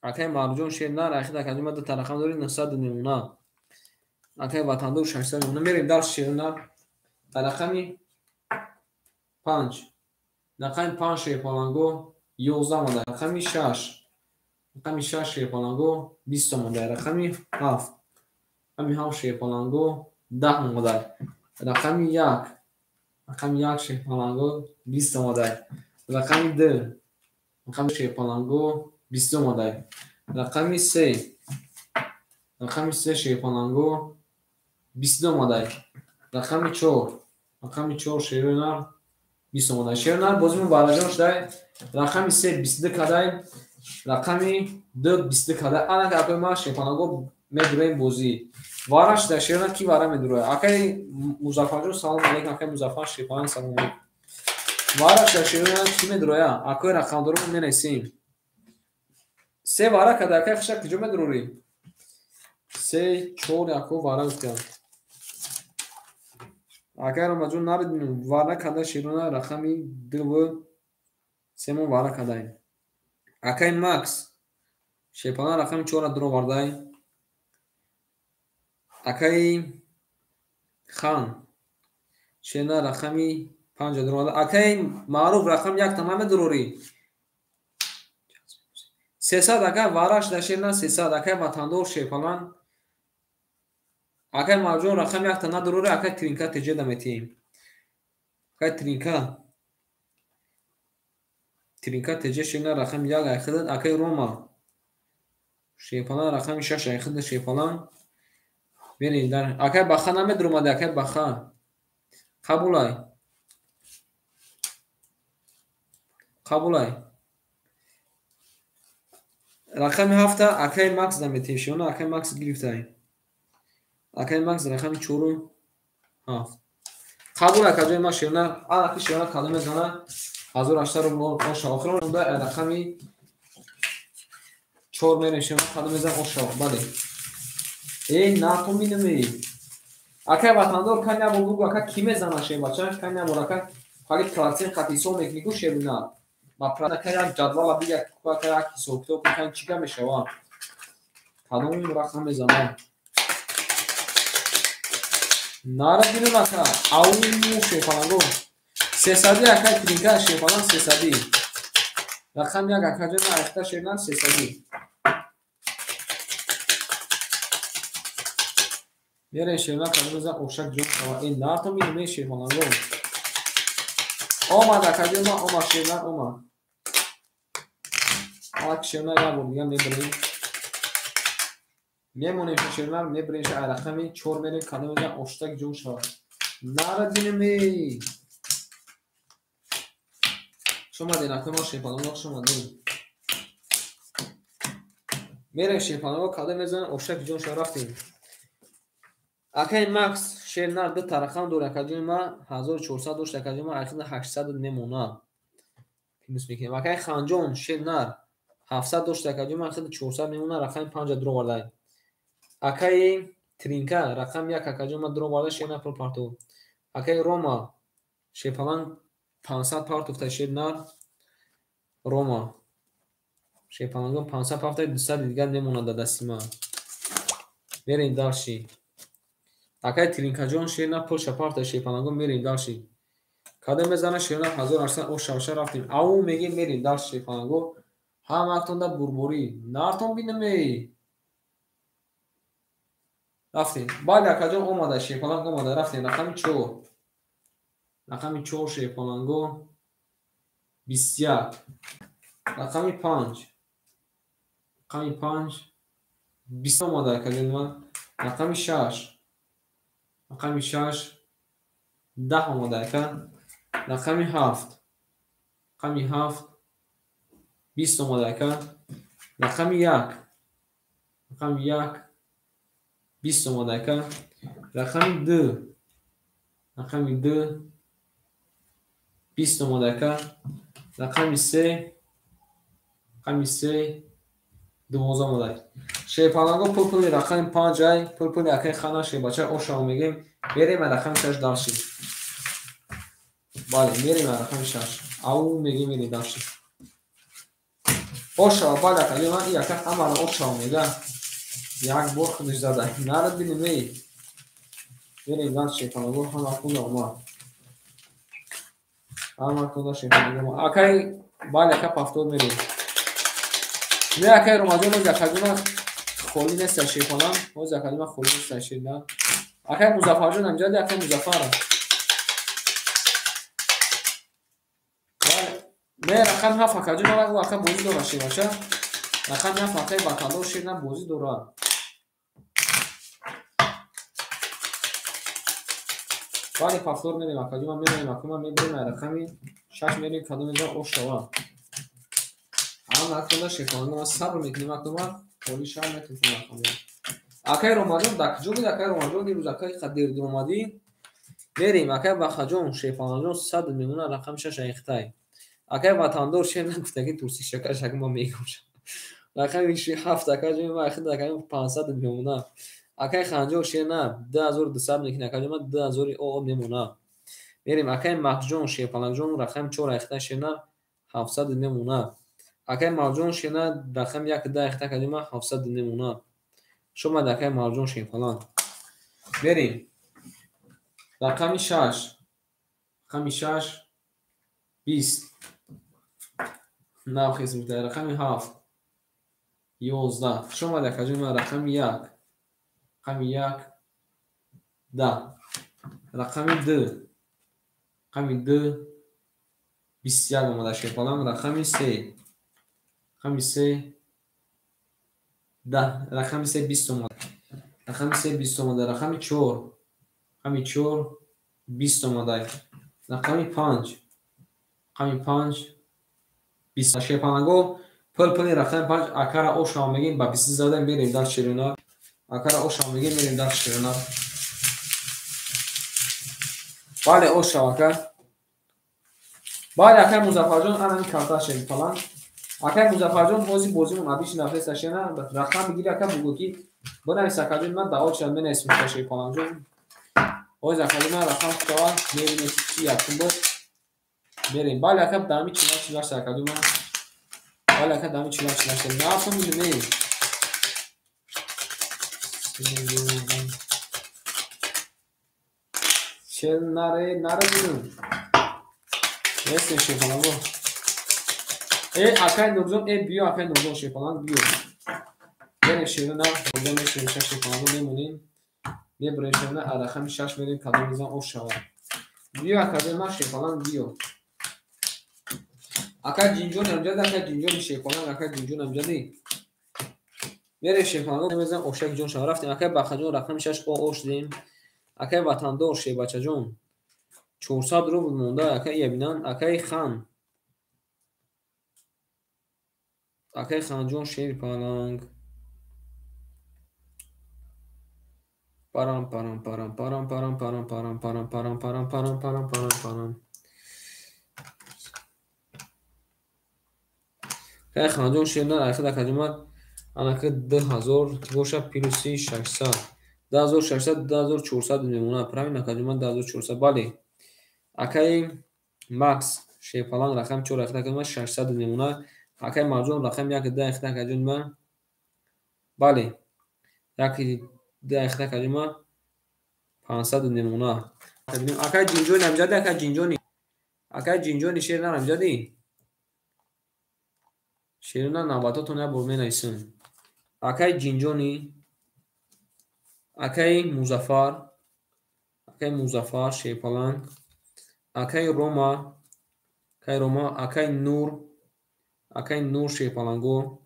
акай Маъруфҷон шер нар ахид акаҷон ма ду рақам дори 900 мемона. Акай Ватандор 600 мемона. Мерем дарс шер нар. Дар рақами 5. Рақами 5 шерпаланго 11 монда. Рақами 6. Рақами 6 шерпаланго 20 монда. Рақами 7. Рақами 7 шерпаланго 10 монда. Рақами 1. Рақами 1 шерпаланго 20 монда. Рақами 2. Рақами шерпаланго 20 монда. Рақами 3. Рақами 3 шерпаланго 22 монда. Рақами 4. Рақами 4 шернар 20 монда. Шернар бозимон бараҷон шудай. Рақами 3 22 кадай. Рақами 2 22 кадай. Ана акай ма шерпаланго медураем бозӣ. Вара шуда шернар ки вара медурая? Акай Музаффарҷон салом алейкум. Акай Музаффар шерпаланг салом алейкум. Вара шуда шернар ки медуроя? Акай рақамдоро менависем. Се вара кадай. Акай хиша куҷо медурорӣ? 3 4 яко вара гуфтам. Акай Ромаҷон наридем вара кадай шернар рақами 2 семо вара кадай. Акай Макс шерпаланг рақами 4 дуровардай. Акай Хан шернар рақами 5 дуровардай. Акай Маъруф рақами 1 та намедурорӣ. 300 акай вара шуда шернар 300. Акай Ватандор шерпаланг. Акай Марҷон рақами 1 та надурорӣ. Акай Тринка теҷа даметием. Акай Тринка. Тринка теҷа шернар рақами 1 айхидад. Акай Рома шерпаланг рақами 6 айхидад шерпаланг. Мерем дар. Акай Баха намедуромади. Акай Баха. Қабулай. Қабулай. Рақами 7 акай Макс даметием. Шернар акай Макс гирифтай. Акай Макс рақами 4 7. Қабул акаҷои ма шернар. Анаки шернар кадом мезана? 1800 рубл оша. Охирон монда рақами 4 мерем шернар кадом мезана оша. Бале. Эй, натоминаме. Акай Ватандор кай набор бугу ака ки мезана шербача? Кай набор ака фақат процент хат ҳисоб мекунӣ ку шернар. Ма ака як ҷадвала бигир ака як ҳисоб китоб кун чӣ гап мешава? Кадом рақам мезана? Нара бинам ака. Ау шерпаланго. 300 акай Тринка шерпаланг 300. Рақам 1 акаҷон айхта шернар 300. Мерем шернар кадом мезана ошак ҷон шава. Эй нарто минаме шерпаланго. Омад акаҷон ма омад шернар омад. Алак шернар як бор дигар мебарем. Мемонем шернар мебарем ша рақами 4 мерем кадом мезана оштак ҷон шава. Нара бинаме. Шумо дин акай ма шерпаланго хуш омадем. Мерем шерпаланго кадом мезана оштак ҷон шава рафтем. Акай Макс шернар ду рақам дорад. Акаҷони ма 1400 дошт. Акаҷони ма айхида 800 мемона. Плюс мекунем. Акай Ханҷон шернар 700 дошт. Акаҷони ма айхида 400 мемона. Рақами 5 дуровардай. Акай Тринка рақами 1 акаҷони ма дуроварда шернар пул партов. Акай Рома шерпаланг 500 партовта шернар Рома шерпалангон 500 партовта 200 дигар мемонад дар дасти ма. Мерем дарши. Акай Тринкаҷон шернар пулша парта шерпалангон мерем дарши. Кадом мезана шернар 1800 ош шавша рафтем. Ау мегем мерем дарши шерпаланго. Ҳаматонда бурборӣ. Нартон бинаме. Рафтем. Бале акаҷон омада шерпаланг омада рафтем. Рақами 4. Рақами 4 шерпаланго 21. Рақами 5. Рақами 5 20 омада акаҷон ма. Рақами 6. Рақами 6 10 омада ака. Рақами 7. Рақами 7 20 омада ака. Рақами 1. Рақами 1 20 омада ака. Рақами 2. Рақами 2 20 омада ака. Рақами 3 рақами 3 12 омада. Шерпаланго пул-пули рақами 5 ай, пул-пули акаи хана шербача ошаво мегем. Мерем рақами 6 дальше. Бале, мерем рақами 6. Ау мегем мерем дальше. Ошава, бале ака, ман и ака ҳамаро ошава мега. Як бор худаш зада. Нарад бинем эй. Мерем дальше шерпаланго ҳама кунда омад. Ҳама кунда шерпаланго. Акай, бале ака повтор мерем. Не акай Ромаҷон оз акаҷона холӣ нест шерпаланг. Оз акаҷона холӣ нест шерна. Акай Музаффарҷон амҷади акай Музаффар. Не рақами 7 акаҷон ава ака бозӣ дора шербача. Рақами 7 акай Ватандор шерна бозӣ дора. Бале повтор мерем акаҷон, ман мерем акума мебурем рақами 6 мерем кадом мезан ошава. Ам акунда шерпаланго ман сабр мекунем акума холӣ шав метавонем акума. Акай Ромаҷон дар куҷо буд? Акай Ромаҷон дирӯз акай қадир омадӣ. Мерем акай Бахаҷон шерпаланҷон 100 мемона рақами 6 айхтай. Акай Ватандор шер нагуфта ки турси шакар шак ма мегӯм. Рақами 7 акаҷон ма ахид акай 500 мемона. Акай Ханҷон шер на 2200 мекунад акаҷон ма 2000 о мемона. Мерем акай Маҳҷон шерпаланҷон рақами 4 айхтай шер на 700 мемона. Акай Марҷон шер на рақами 1 10 айхтай акаҷон ма 700 мемона. Шомад акай Марҷон шерпаланг. Мерем. Рақами 6. Рақами 6 20. Навхез мекунад. Рақами 7 11. Шомад акаҷон ма рақами 1. Рақами 1 10. Рақами 2. Рақами 2 21 омада шерпаланг. Рақами 3. Рақами 3 10. Рақами 3 20 омада. Рақами 3 20 омада. Рақами 4. Рақами 4 20 омада. Рақами 5. Рақами 5 20. Шерпаланго пул-пули рақами 5 акара ошава мегем ба 20 зада мерем дар шерона. Акара ошава мегем мерем дар шерона. Бале ошава ака. Бале акай Музаффарҷон ана ин карта шерпаланг. Акай Музаффарҷон ҳозир бозимон абиш нафеса шена рақам бигири ака бугӯ ки бинавис акаҷон ман даъво чида менависам шерпаланҷон. Ҳозир акаҷон ман рақам худава мебинем ки якум буд. Мерем. Бале ака дами 48 акаҷон ман. Бале ака дами 48. Нафам не. Чел наре наре бинем. Нестем шерпаланго. Э акай Нурҷон, э биё акай Нурҷон шерпаланг биё. Мерем шерона, Нурҷон мешавем шерпаланго мемонем. Мебурем шерона, рақами 6 мерем кадом мезан ошава. Биё акаҷон ман шерпаланг биё. Акай Ҷинҷон амҷади, акай Ҷинҷони шерпаланг, акай Ҷинҷон амҷади. Мерем шерпаланго мезан ошак ҷон шава. Рафтем акай Бахаҷон рақами 6 о ош дем. Акай Ватандор шербачаҷон 400 рубл монда акай ия бинан, акай Хан. Акай Ханҷон шерпаланг. Парам парам парам парам парам парам парам парам парам парам парам парам парам парам. Акай Ханҷон шерна айхид акаҷон анака 2000 боша плюси 600. 2600 2400 мемона. Правильно акаҷон 2400 бале. Акай Макс шерпаланг рақами 4 айхид акаҷон 600 мемона. Акай Марҷон рақами 1 10 айхид акаҷон ман. Бале. 1 10 айхид акаҷон ман 500 мемона. Акай Ҷинҷони амҷади, акай Ҷинҷони. Акай Ҷинҷони шер нар амҷади. Шерна навбатотон як бор менависам. Акай Ҷинҷони, акай Музаффар, акай Музаффар шерпаланг, акай Рома, акай Рома, акай Нур, акай Нур шерпаланго.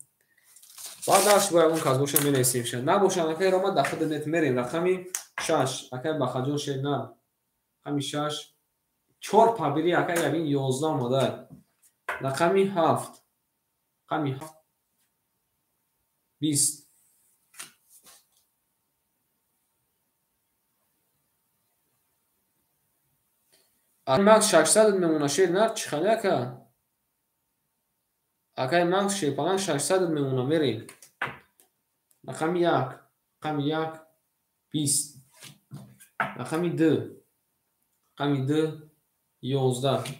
Баъд даш бояд он кас боша менависем ша. Набошад акай Рома дар худ нет мерем рақами 6 акай Бахаҷон шер на. Рақами 6 4 пабири акай ябин 11 омада. Рақами 7 рақами 7 20. Макс 600 мемона шер нар чӣ хали ака? Акай Макс шерпаланг 600 мемона мерем. Рақами 1, рақами 1 20. Рақами 2, рақами 2 11.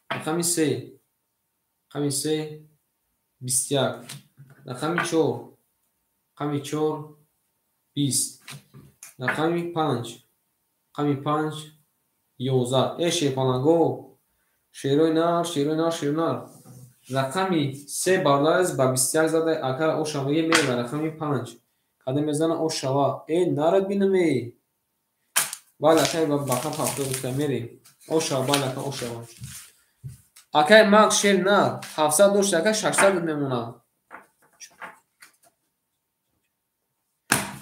Рақами 3, рақами 3 21. Рақами 4, рақами 4 20. Рақами 5, рақами 5 11. Э шерпаланго, шерои нар, шерои нар, шерои нар. Рақами 3 бардараз ба 21 зада акара оша меге мерем рақами 5. Каде мезана ошава. Э нарад бинаме. Бале акай ба бақа пафто гуфта мерем. Ошава, бале ака ошава. Акай Макс шер нар 700 дошт ака 600 мемона.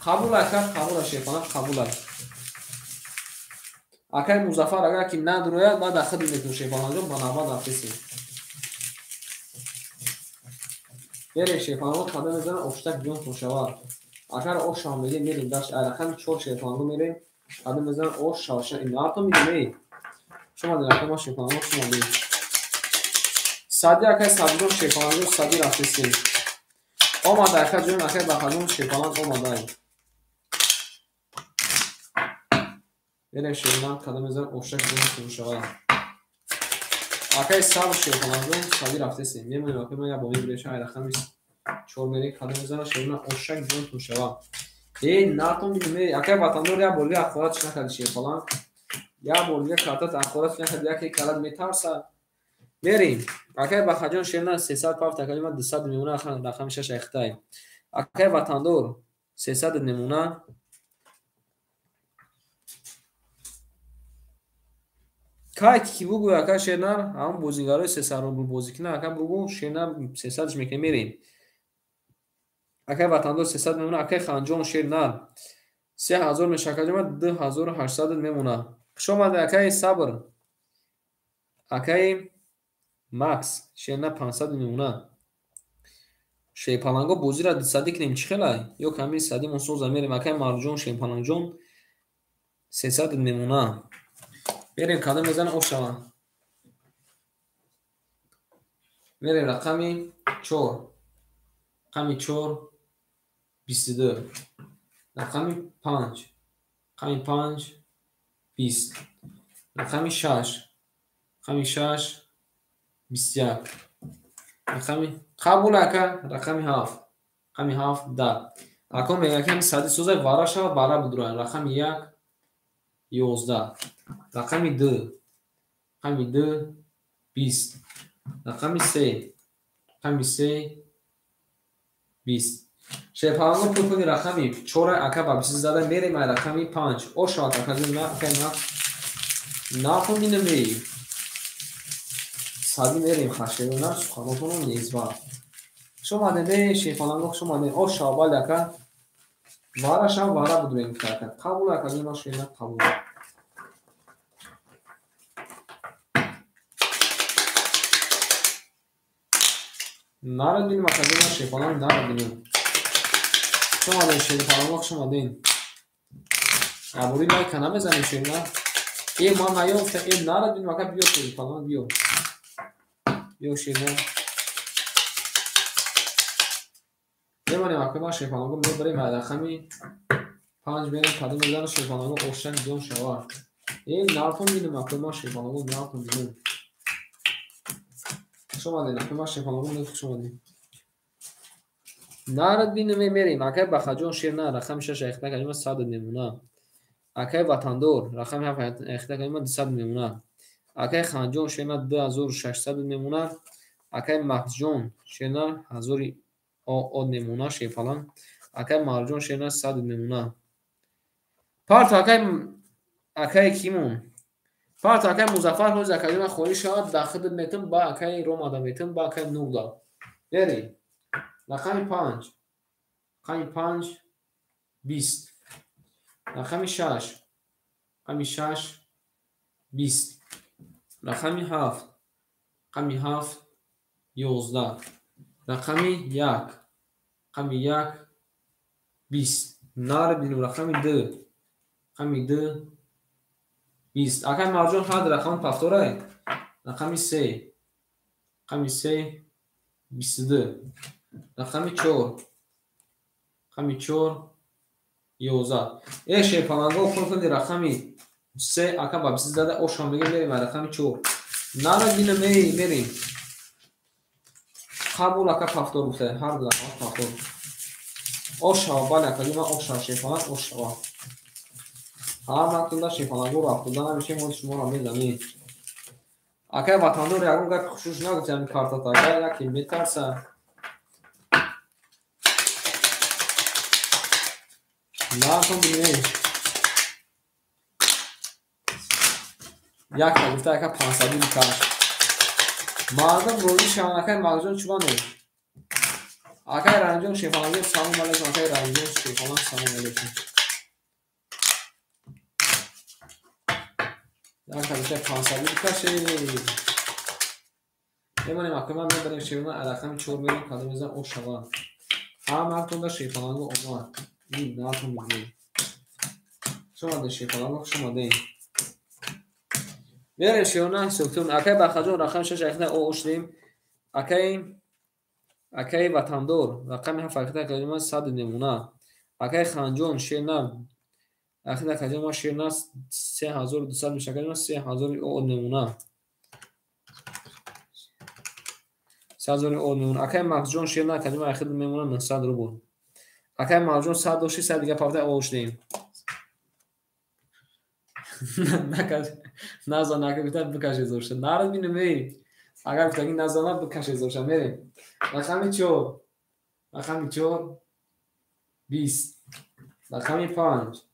Қабул ака, қабул шерпаланг қабул. Акай Музаффар агар ки надрояд баъд ахид мекунем шерпалангҷон ба навбат рафтесем. Мерем шерпаланго када мезана оштак ҷон тошава. Агар ош шава мегем мерем даш рақами 4 шерпаланго мерем када мезана ош шава. Ин нарто мегем. Шумо рақама шерпаланго шумо мегем. Сади акай Садиҷон шерпаланго сади рафтесем. Омада ака ҷон акай Бахаҷон шерпаланг омадай. Мерем шерпаланг када мезана оштак ҷон тошава. Акай сабр шерпалангҷон сади рафтесем. Мемонем акай ман як бо мебиреша ай рақами 4 мерем када мезана шерпаланг оштак ҷон тошава. Э нартон бинем. Акай ватандор як бор дига ақоратш накарди шерпаланг. Як бор дига картат ақоратш накарди яке карат метарса. Мерем. Акай Бахаҷон шерна 300 пафт акай ма 200 мемона рақами 6 айхтай. Акай ватандор 300 мемона. Кай ки бугӯ ака шернар ҳамон бозигарои 300 рубл бозӣ кунад ака бугӯ шернар 300-ш мекунем мерем. Акай ватандор 300 мемона. Акай Ханҷон шернар 3000 меша акаҷон ма 2800 мемона. Хуш омадед акай Сабр. Акай Макс шернар 500 мемона. Шерпаланго бозиро 200 кунем чӣ хелай? Ё ками садимон соза мерем. Акай Марҷон шерпалангҷон 300 мемона. Мерем када мезана ошава. Мерем рақами 4. Рақами 4 22. Рақами 5. Рақами 5 20. Рақами 6. Рақами 6 21. Рақами қабул ака рақами 7. Рақами 7 10. Ака мегӯяд ки сади созай вара шава бара будурай. Рақами 1 11. Рақами 2. Рақами 2 20. Рақами 3. Рақами 3 20. Шерпаланго пул куни рақами 4 ака ба 20 зада мерем ай рақами 5. Ошава ака на ака на. Нафо минаме. Сади мерем хашерона суханотонро незва. Хуш омадед шерпаланго хуш омадед. Ошава бале ака. Вара шав вара будурем ака. Қабул ака ҷон шерна қабул. Нарад бинем ака ҷон шерпаланг нарад бинем. Хуш омадед шерпаланго хуш омадед. Абури лайка намезанем шерна. Э ман наёфта э нарад бинем ака биё шерпаланг биё. Биё шерна. Мемонем акай ман шерпаланго мебарем рақами 5 мерем када мезана шерпаланго оштак ҷон шава. Э нартон бинем акай ман шерпаланго нартон бинем. Хуш омадед акай ман шерпаланго хуш омадед. Нарад бинем мерем акай Бахаҷон шерна рақами 6 айхта калима 100 мемона. Акай ватандор рақами 7 айхта калима 200 мемона. Акай Ханҷон шерна 2600 мемона. Акай Максҷон шерна 1000 од мемона шерпаланг. Акай Марҷон шерна 100 мемона. Парт акай кимон. Парт акай Музаффар ҳоз акаҷона холӣ шавад дахид метам ба акай Ромада метам ба акай Нугда. Мерем. Рақами 5. Рақами 5 20. Рақами 6. Рақами 6 20. Рақами 7. Рақами 7 11. Рақами 1. Рақами 1 20. Нар бинем рақами 2. Рақами 2 20. Акай Марҷон ҳад рақами пафторай. Рақами 3. Рақами 3 22. Рақами 4. Рақами 4 11. Э шерпаланго кор кунди рақами 3 ака ба 20 зада ошам мегем мерем рақами 4. Нара бинам мерем. Қабул ака пафтор гуфта, ҳар ду рақам пафтор. Ошава, бале ака ҷон, ошава шерпаланг ошава. Ҳар мактубда шерпаланго рафтуда намешем, мо шуморо мезанем. Акай ватандор ягон гапи хушуш нагуфт ҳамин картата, ака яке метарса. Нархом бинем. Якта гуфта ака 500 бикаш. Мардум розӣ шаванд, акай Мағзҷон чӯбане. Акай Раҳимҷон шерпаланг салом алейкум, акай Раҳимҷон шерпаланг салом алейкум. Якта гуфта 500 бикаше. Мемонем акай ман мебарем шерона рақами 4 мерем кадом мезан ошава. Ҳама мактубда шерпаланго омад. Ин нархом бинем. Хуш омадед шерпаланго, хуш омадед. Мерем шерона ҳисобтун. Акай Бахаҷон рақами 6 айхта оштем. Акай Ватандор рақами 7 айхта акаҷон 100 намуна. Акай Ханҷон шерна айхта акаҷон шерна 3200 меша акаҷон 3000 о намуна. 3000 о намуна. Акай Мағзҷон шерна акаҷон айхта мемона 900 рубл. Акай Мағзҷон 100 дошти 100 дига пафта оштем. Назан ака гуфта бикаше зошта. Нарад бинем эй. Агар гуфтаги назана бикаше зошта. Мерем. Рақами 4. Рақами 4 20. Рақами 5.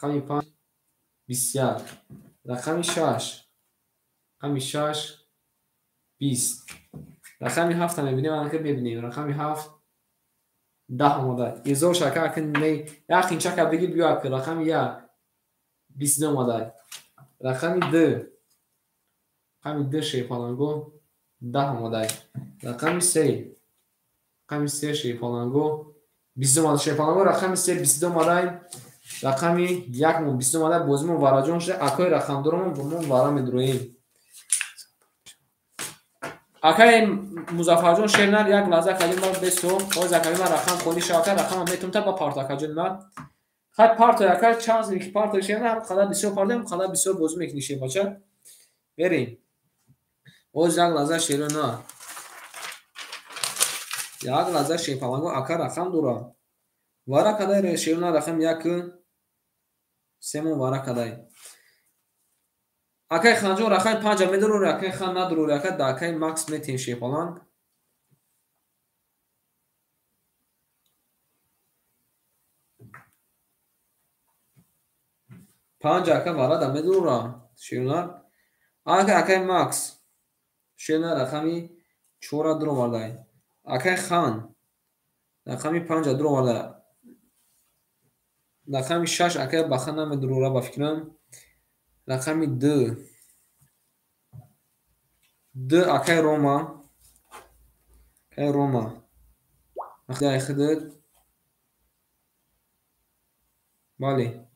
Рақами 5 21. Рақами 6. Рақами 6 20. Рақами 7 мебинем, ака мебинем. Рақами 7 10 омада. Изор шака ака не. Як хинчака бигир биё ака. Рақами 1 22 омада. Рақами 2. Рақами 2 шерпаланго 10 омада. Рақами 3. Рақами 3 шерпаланго 22 омада. Шерпаланго рақами 3 22 омада. Рақами 1 мо 22 омада. Бозимо вараҷон шуда. Акои рақамдоромон мо вара медроем. Акай Музаффарҷон шернар як лаҳза калим ман бесо. Ҳозир акаи ман рақам холӣ шава. Ака рақамам метум та ба парто акаҷон ман. Хай парто ака чанд ки парто шерна ҳам қадар бисёр парто ҳам қадар бисёр бозӣ мекунӣ шербача. Берем. Ҳозир як лаҳза шерона. Як лаҳза шерпаланго ака рақам дора. Вара кадай шерона рақам 1 3 мо вара кадай. Акай Ханҷон рақами 5 медорори, акай Хан надорори, ака да акай Макс метем шерпаланг. Панҷ ака варада медорора шернар. Ака акай Макс шернар рақами 4 дуровардай. Акай Хан рақами 5 дуровардай. Рақами 6 акай Бахан намедорора ба фикрам. Рақами 2. 2 акай Рома. Акай Рома. Акай хидд. Бале.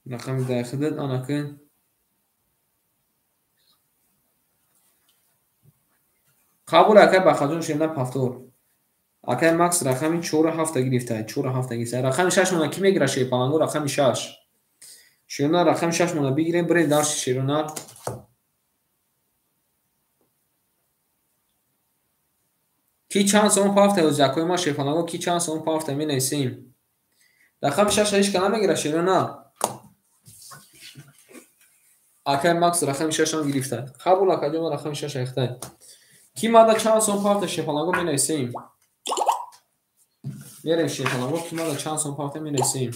Рақами 2 хидд анаки. Қабул акай Бахаҷон шерна пафтор. Акай Макс рақами 4 7 гирифта. 4 7 гирифта. Рақами 6 мона ки мегира шерпаланго рақами 6. Шерона рақами 6 мона бигирем, бирем дарси шерона. Ки чанд сом пафта ӯзи акои ма шерпаланго ки чанд сом пафта менависем. Рақами 6 ҳеч ка намегира шерона. Акай Макс рақами 6 ам гирифта. Қабул акаҷон рақами 6 айхта. Ки мада чанд сом пафта шерпаланго менависем. Мерем шерпаланго ки мада чанд сом пафта менависем.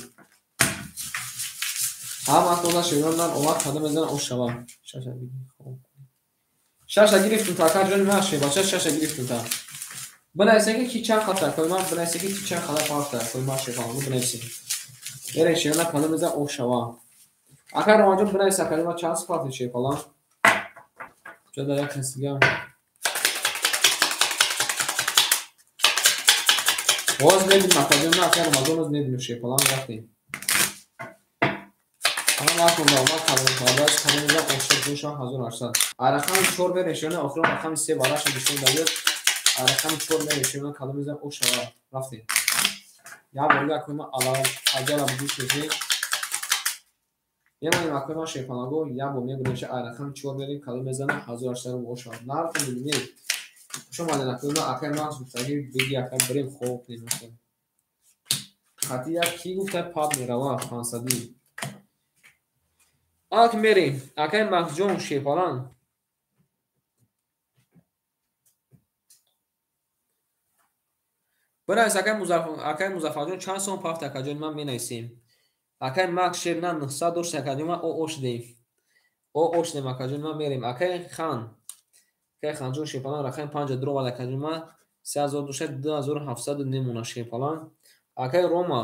Ҳама тода шерона овар када мезана ошава. 6 бигир. Хоб. 6 гирифтум та акаҷон ма шербача 6 гирифтум та. Бинависем ки чанд қата акои ман бинависем ки чанд қада пафта акои ма шерпаланго бинависем. Мерем шерона када мезана ошава. Акай Ромаҷон бинавис акаҷон ма чанд сифати шерпаланг. Ҷода як кас дига. Боз мебинем акаҷон ма акай Ромаҷон боз мебинем шерпаланг рафтем. Ҳаматон ба калон кардаш калон ошад боша 1800. Рақами 4 мерем шона, охирон рақами 3 бараша нишон додед. Рақами 4 мерем шона, калон мезан ошава. Рафтем. Я бор як ма ала аҷала гӯш мекунем. Мемонем акои шерпалаго, я бор мегӯем ша рақами 4 мерем, калон мезана 1800 ошава. Нархи мебинед. Хуш омадед акои ма, акаи Макс гуфтагӣ беги ака бирем хоб кунем. Хати як ки гуфта паб мерава 500. Ак мерем, акаи Максҷон шерпаланг. Бинавис акаи Музаффарҷон чанд сом пафт акаҷон ман менависем. Акаи Макс шер на 900 дошт акаҷон ман о шудем. О шудем акаҷон ман мерем. Акаи Хан. Акаи Ханҷон шерпаланг рақами 5 дуровад акаҷон ман 3000 дошт 2700 немона шерпаланг. Акаи Рома.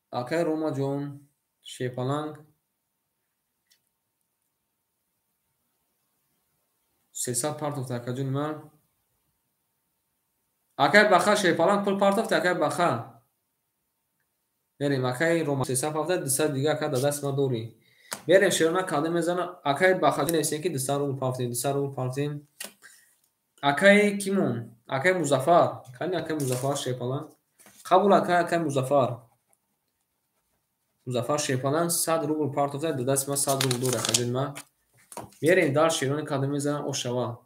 Акаи Ромаҷон шерпаланг 300 партофт акаҷони ман. Акаи Баха шерпаланг пул партофт акаи Баха. Мерем акаи Рома 300 партофт 200 дига ака дар даст ман дорӣ. Мерем шерона калда мезана акаи Баха нависем ки 200 рубл партофтем, 200 рубл партофтем. Акаи кимон? Акаи Музаффар. Кани акаи Музаффар шерпаланг. Қабул акаи Музаффар. Музаффар шерпаланг 100 рубл партофт дар даст ман 100 рубл дорӣ акаҷони ман. Мерем дар шерони калда мезанам ошава.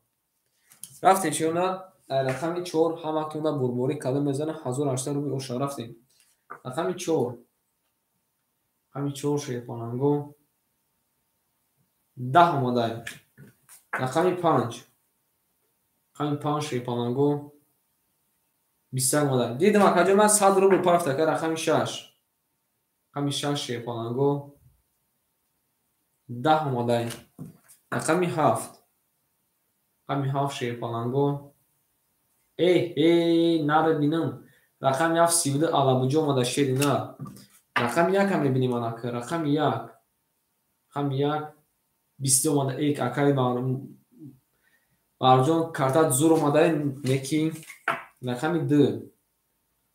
Рафтем шерона рақами 4 ҳаматонда бурборӣ калда мезана 1800 рубл ошава. Рафтем. Рақами 4. Рақами 4 шерпаланго 10 омадай. Рақами 5. Рақами 5 шерпаланго 21 омадай. Дидам акаҷон ман 100 рубл пафт ака рақами 6. Рақами 6 шерпаланго 10 омадай. Рақами 7. Рақами 7 шерпаланго. Нара бинам. Рақами 7 32 алабуҷо омада шери нар. Рақами 1 ҳам мебинем анака. Рақами 1. Рақами 1 20 омада. Акаи Марҷон картат зур омада неки. Рақами 2.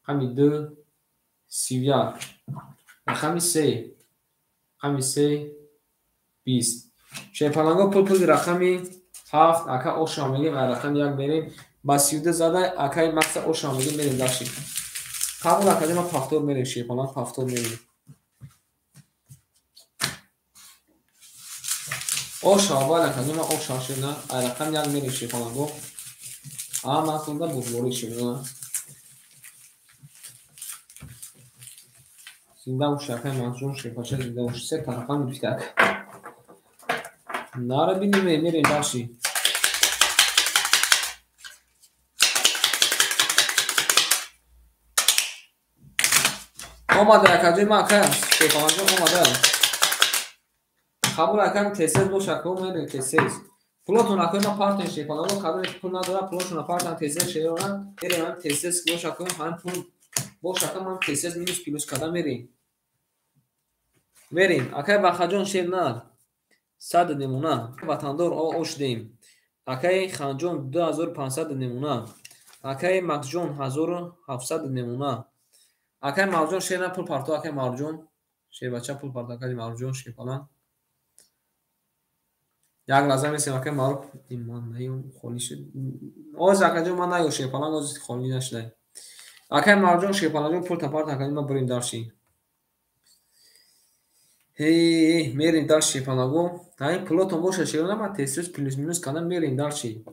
Рақами 2 31. Рақами 3. Рақами 3 20. Шерпаланго пул пули рақами 7 ака оша мегем, рақами 1 мерем. Ба 32 зада акаи Макса оша мегем мерем даши. Қабул акаҷон ман пафтор мерем шерпаланг пафтор мерем. Оша аввал акаҷон ман оша шерна, рақами 1 мерем шерпаланго. Ҳаматонда бурборӣ шерна. Зинда бош акаи Максҷон шерпача зинда бош. Се та рақам гирифта ака. Нара бинем мерем даши. Омада акаҷои ман ака шерпаланҷон омада. Қабул акам тез-тез бош ака мерем тез-тез. Пулотон акаи ман партен шерпаланго кадоме ки пул надора пулошона партан тез-тез шерона. Мерем ҳам тез-тез бош ака ҳам пул бош ака ман тез-тез минус плюс карда мерем. Мерем акаи Бахаҷон шер нар. 100 немона. Ватандор о шудем. Акаи Ханҷон 2500 немона. Акаи Максҷон 1700 немона. Акаи Марҷон шер на пул парто акаи Марҷон. Шербача пул парто акаи Марҷон шерпаланг. Як лаҳза месем акаи Маруф ман наём холӣ шуд. Оз акаҷон ман наё шерпаланг оз холӣ нашудай. Акаи Марҷон шерпаланҷон пул тапарт акаи ман бирем дарши. Мерем дар шерпаланго. Ҳамин пулотон боша шерона ман тез-тез плюс минус кардам мерем дарши.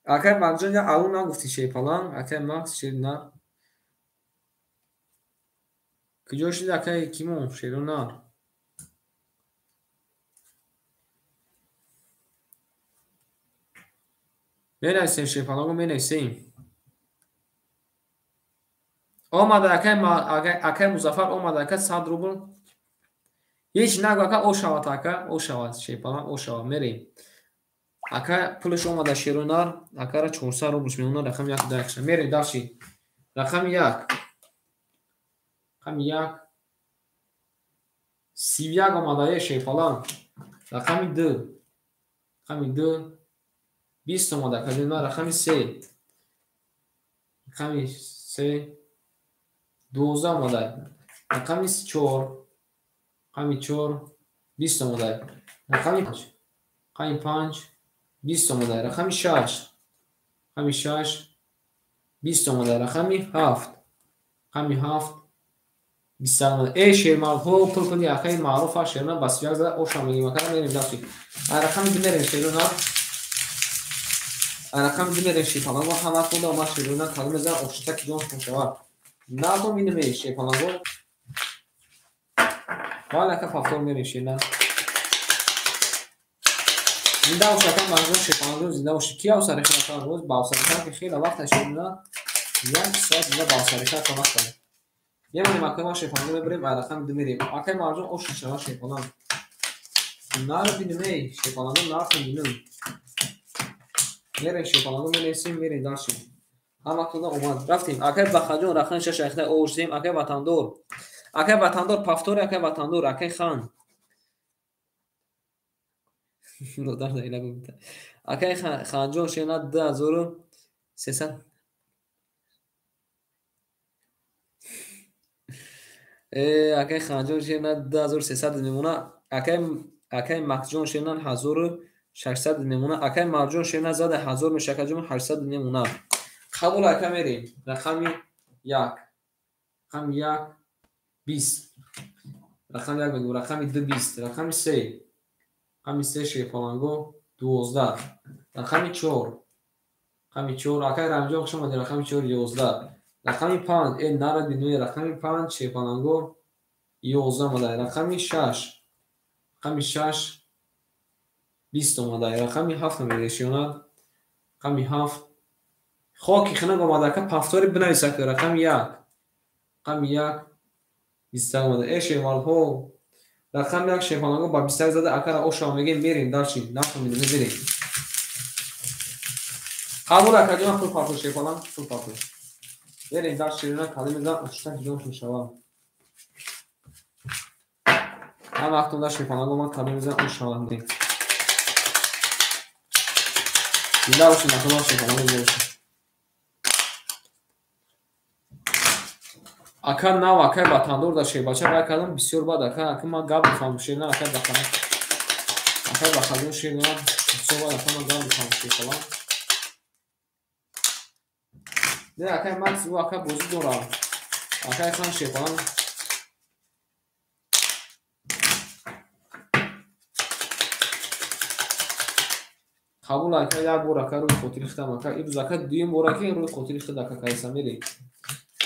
Акаи Максҷон я алу нагуфти шерпаланг, акаи Макс шер нар. Куҷо шуд акаи кимон шеро нар? Менависем шерпаланго менависем. Омада акаи Музаффар омада ака 100 рубл. Ҳеҷ нагу ака ошавад ака ошавад шерпаланг ошавад мерем. Ака пулаш омада шеро нар акара 400 рублш мемонад рақами 1 дакша. Мерем даши. Рақами 1. Рақами 1 31 омадае шерпаланг. Рақами 2. Рақами 2 20 омада акаҷон ман рақами 3. Рақами 3 12 омада. Рақами 4. Рақами 4 20 омадай. Рақами 5. Рақами 5 20 омадай. Рақами 6. Рақами 6 20 омадай. Рақами 7. Рақами 7 20 омадай. Эй шермардҳо, пул пули акаи маъруфа шерна ба 31 зада оша мегим. Ака мерем дашти. Рақами 2 мерем шерона. Рақами 2 мерем шерпаланго ҳама кунда ма шерона калима зан ошта ки ҷон шавад. Натом инме шерпаланго. Вале ака повтор мерем шерна. Зинда бош ака манзур шерпаланго зинда бош. Ки авсари хела ака рӯз ба авсари ки хела вақт шерона 1 соат зинда ба авсари ка вақт. Мемонем акаи ма шерпаланго мебарем, рақами 2 мерем. Акаи марҷон ош шава шерпаланг. Нар бинем, шерпаланго нархи бинем. Мерем шерпаланго менесим, мерем дарши. Ҳама туда омад. Рафтем. Акаи Бахаҷон рақами 6 айхта овурдем. Акаи Ватандор. Акаи Ватандор повтори, акаи Ватандор, акаи Хан. Акаи Ханҷон шена 2300. Акаи Ханҷон шена 2300 мемона. Акаи Максҷон шена 1600 мемона. Акаи Марҷон шена зада 1000 мешака ҷон 800 мемона. Қабул ака мерем. Рақами 1. Рақами 1 20. Рақами 1 мегӯм. Рақами 2 20. Рақами 3. Рақами 3 шерпаланго 12. Рақами 4. Рақами 4. Акаи Рамҷон хуш омадед. Рақами 4 11. Рақами 5. Нарад бинӯи. Рақами 5 шерпаланго 11 омадай. Рақами 6. Рақами 6 20 омадай. Рақами 7 намерешонад. Рақами 7 хоки хинак омада. Ака повтори бинавис ака. Рақами 1. Рақами 1 21 омада. Э шермардҳо, рақами 1 шерпаланго ба 21 зада акара ошава мегем. Мерем дарши. Нафаҳмидем, мерем. Қабул ака ҷон, пул партош шерпаланг, пул партош. Мерем дар шерина калима зан ошта ҷон мешава. Ҳама вақтон дар шерпаланго ман калима зан ошава. Зинда бошед, накунам шерпаланго зинда бошед. Ака нав акай Ватандор да шербача рай кардам бисёр бад ака. Ака ман гап мефаҳмам шерна акай Бахан. Акай Бахаҷон шерна бисёр бад ака ман гап мефаҳмам шерпаланг. Не акай Макс ӯ ака бозӣ дорам. Акай Хан шерпаланг. Қабул ака як бор ака рӯи хотири худам ака. Имрӯз ака дуюм бор ака рӯи хотири худ ака кайса мерем.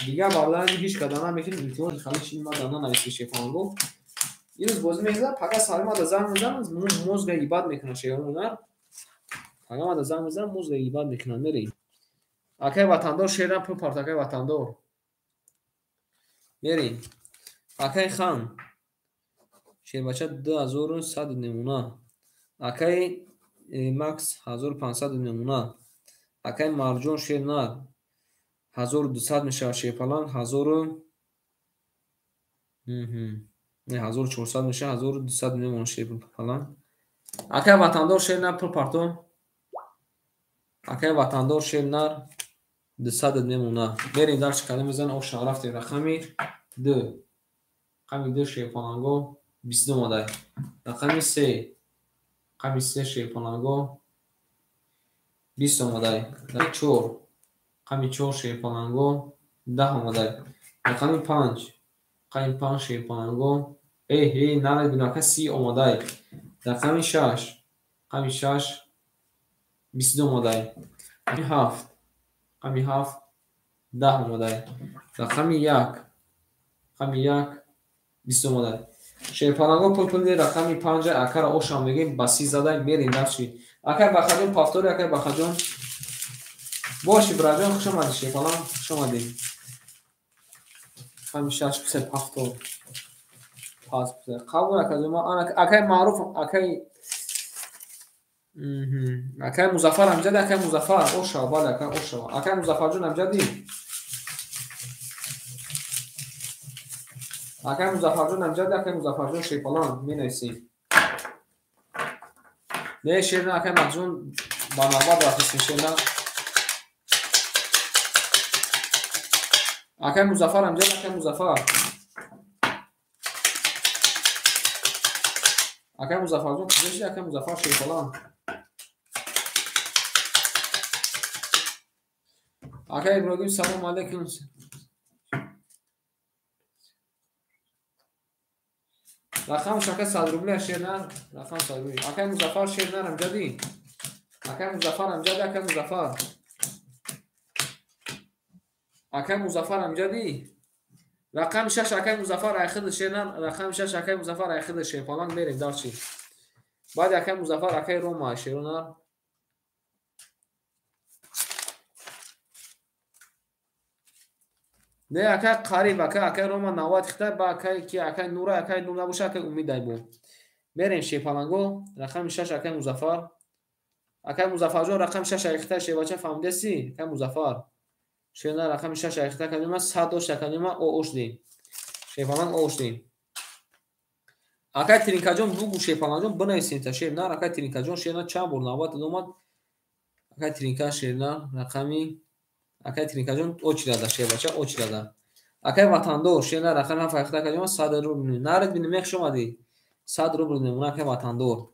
Дигар барлани ҳеҷ када намекунем. Илтимос хали чи ма дана нависи шерпаланго. Имрӯз бозӣ мезанам, пага сари мада занг мезанам, мозга ибад мекунам шерпаланго. Пага мада занг мезанам, мозга ибад мекунам. Мерем. Акаи Ватандор шерам пул парт, акаи Ватандор. Мерем. Акаи Хан. Шербача 2100 намуна. Акаи Макс 1500 намуна. Акаи Марҷон шерна 1200 мешавад шерпаланг, 1400 мешавад, 1200 мемонад шерпаланг. Акаи Ватандор шерна пул партон. Акаи Ватандор шерна 200 мемонад. Мерем дарчи калима зан оша рафтем. Рақами 2. Рақами 2 шерпаланго 22 омадай. Рақами 3. Рақами 3 шерпаланго 20 омадай. Рақами 4. Рақами 4 шерпаланго 10 омадай. Рақами 5. Рақами 5 шерпаланго нарад бинака 30 омадай. Рақами 6. Рақами 6 22 омадай. Рақами 7. Рақами 7 10 омадай. Рақами 1. Рақами 1 20 омадай. Шерпаланго пул пули рақами 5 акара оша мегем ба 30 задай. Мерем дарши. Акай Бахаҷон повтори, акай Бахаҷон. Боши браҷон, хуш омадӣ шерпаланг, хуш омадӣ. Рақами 6 писар повтор. Пас писар. Қабул акаҷон, акай Маъруф, акай Музаффар амҷади, акай Музаффар ошава, бале акай ошава. Акай Музаффарҷон амҷади. Акай Музаффарҷон амҷади, акай Музаффарҷон шерпаланг менависем. Не шерна акай Маҳҷон ба навбат рафтем шерна. Акай Музаффар амҷади, акай Музаффар. Акай Музаффарҷон куҷо шуди? Акай Музаффар шерпаланг. Акай Иброгим салом алейкум. Рақам шака 100 рубли шернар, рақам 100 рубли. Акай Музаффар шернар амҷади. Акай Музаффар амҷади, акай Музаффар. Акай Музаффар амҷади. Рақами 6 акай Музаффар айхид шернар, рақами 6 акай Музаффар айхид шерпаланг мерем дарчи. Баъд акай Музаффар акай Рома шернар. Не акай қариб акай Рома 90 хитай ба акай ки акай Нура акай Нур набоша акай Умид айбо. Мерем шерпаланго, рақами 6 акай Музаффар. Акай Музаффарҷон рақами 6 айхитай шербача фаҳмидаси? Акай Музаффар. Шернар рақами 6 айхитай кадима 100 дошт акадима оошдем. Шерпаланг оошдем. Акай Тринкаҷон бугу шерпалангҷон бинависем та шернар акай Тринкаҷон шернар чанд бор навбат омад. Акай Тринка шернар рақами акай Тринкаҷон очирада шербача очирада. Акай Ватандор шернар рақами 7 айхитай кадима 100 рубл. Наред бинем мехш омадӣ. 100 рубл мемона акай Ватандор.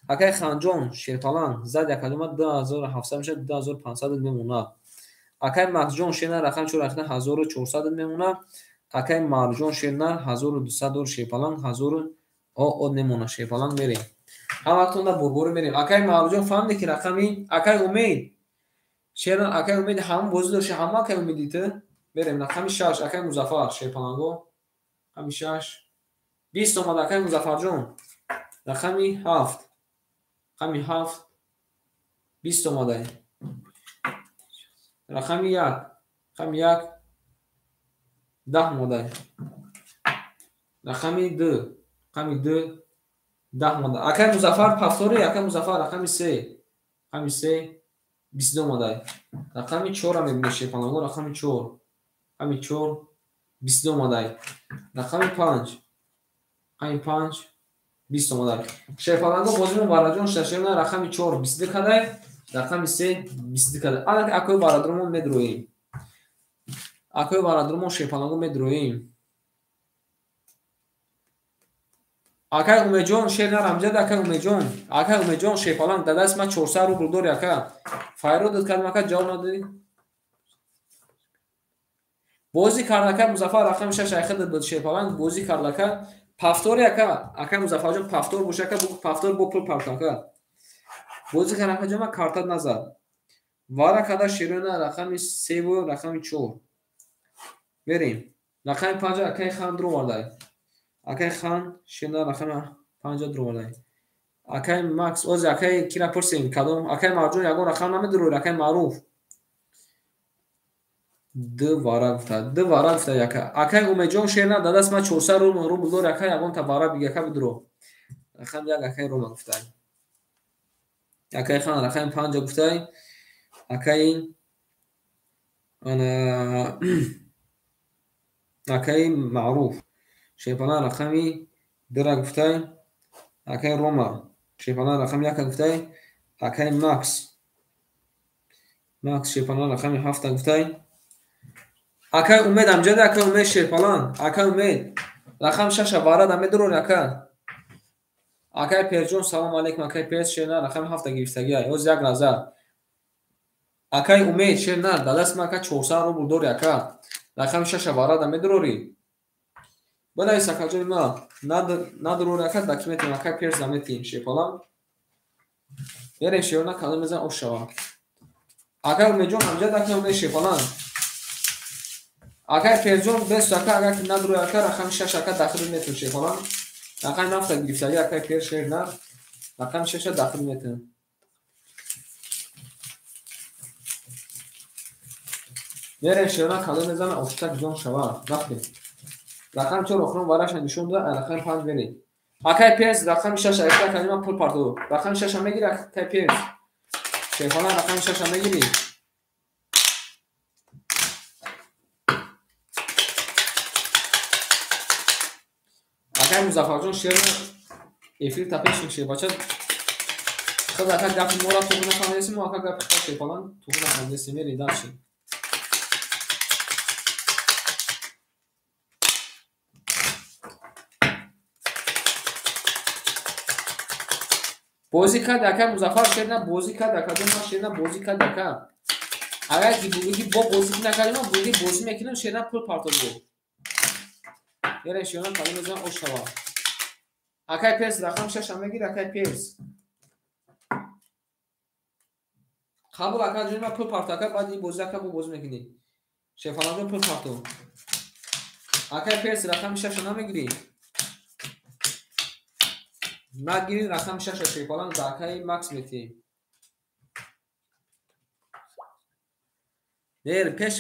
Акай Ханҷон шерпаланг зад акадима 2700 мешавад 2500 мемона. Акай Максҷон шернар рақами 4 айхитай 1400 мемона. Акай Марҷон шернар 1200 дор шерпаланг 1000 о мемона шерпаланг мерем. Ҳаматонда бурборӣ мерем. Акай Марҷон фаҳмиде ки рақами акай Умед шернар акай Умед ҳамон бозӣ дошт ҳама акай Умеди ту мерем рақами 6 акай Музаффар шерпаланго рақами 6 20 омад акай Музаффарҷон рақами 7 рақами 7 20 омада рақами 1 рақами 1 10 омада рақами 2 рақами 2 10 омада акай Музаффар пафтори акай Музаффар рақами 3 рақами 3 22 омада рақами 4 мебинед шерпаланго рақами 4 рақами 4 22 омада рақами 5 рақами 5 20 омада шерпаланго бозимон бараҷон шашерна рақами 4 22 кадай рақами 3 22 кадай. Ана акои барадрумон медроем. Акои барадрумон шерпаланго медроем. Акай Умедҷон шернар амҷад акай Умедҷон. Акай Умедҷон шерпаланг дадаст ма 400 рубл дори ака. Файродат кардам ака ҷавоб надодӣ. Бозӣ кард акай Музаффар рақами 6 айхид буд шерпаланг бозӣ кард ака. Пафтори ака, акай Музаффарҷон пафтор боша ака, бугу пафтор бо пул парт ака. Бозӣ кард ака ҷома картат назад. Вара када шерона рақами 3 ва рақами 4. Мерем. Рақами 5 акай Хан дуровардай. Акай Хан шерона рақами 5 дуровардай. Акай Макс оз акай кира пурсем кадом акай Марҷон ягон рақам намедурор акай Маъруф. Д вара гуфта, д вара гуфта яка. Акай Умедҷон шерна дадаст ма 400 рубл дор акай ягон та вара биги ака бидуро. Рақам 1 акай Рома гуфтай. Акай Хан рақами 5 гуфтай. Акай ана акай Маъруф шерпаланг рақами 2 гуфтай. Акай Рома шерпаланг рақами 1 гуфтай. Акай Макс Макс шерпаланг рақами 7 гуфтай. Акай Умед амҷади акай Умед шерпаланг акай Умед рақами 6 варада медурор ака. Акай Перҷон салом алейкум акай Перс шернар рақами 7 гирифтагиай. Оз як назар. Акай Умед шернар дадаст ма ака 400 рубл дори ака. Рақами 6 варада медурорӣ. Бинавис акаҷони ма надурори ака даки метем акай Перс наметем шерпаланг. Мерем шерона кадом мезан ош шава. Акай Умедҷон амҷад акай Умед шерпаланг. Акай Перҷон бес ака агар ки надурои ака рақами 6 ака дахил метем шерпаланг. Рақами 7 гирифтагӣ акай Пер шернар рақами 6 дахил метем. Мерем шерона кадом мезана оштак ҷон шава. Рафтем. Рақами 4 охирон вараша нишон дод, рақами 5 мерем. Акай Перс рақами 6 айхта калима пул парту. Рақами 6 мегири акай Перс. Шерпаланг рақами 6 мегири. Акай Музаффарҷон шерна эфир тапешин шербача. Хуб ака гапи моро туғри нафаҳмидесем, мо ака гапи худро шерпаланг туғри нафаҳмидесем. Мерем дальше. Бозӣ кард ака Музаффар шерна бозӣ кард ака ҷон шерна бозӣ кард ака. Агар ки бугӯ ки бо бозӣ накардем, бугӯ бозӣ мекунем шерна пул партоб бу. Мерем шерна калом мезанам ош шава. Акай перс рақам 6 мегир акай перс. Қабул ака ҷон ма пул партоб ака баъд ин бозӣ ака бо бозӣ мекунӣ. Шефаланҷон пул партоб. Акай перс рақами 6 намегирӣ? Нагирӣ рақами 6 шефаланг ба акаи Макс метиҳем. Не, пеш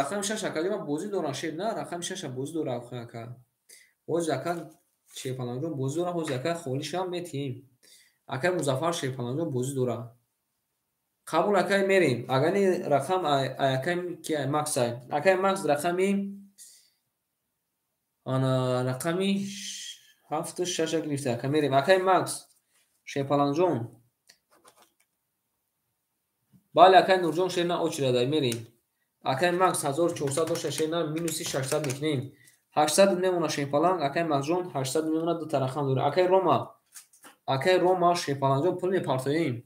рақами 6 ака ҷон бозӣ дорам шер на рақами 6 бозӣ дора ака. Ҳозир ака шефаланҷон бозӣ дора, ҳозир ака холишам метиҳем. Акаи Музаффар шефаланҷон бозӣ дора. Қабул акай мерем. Агар не рақам акаи ки Макс ай. Акаи Макс рақами ана рақами 7 6 гирифта. Ака мерем. Акаи Макс шефаланҷон. Бале акаи Нурҷон шерна очередай мерем. Акаи Макс 1400 дошта шерна минуси 600 мекунем. 800 мемона шефаланг, акаи Максҷон 800 мемона ду рақам дора. Акаи Рома шефаланҷон пул мепартоем.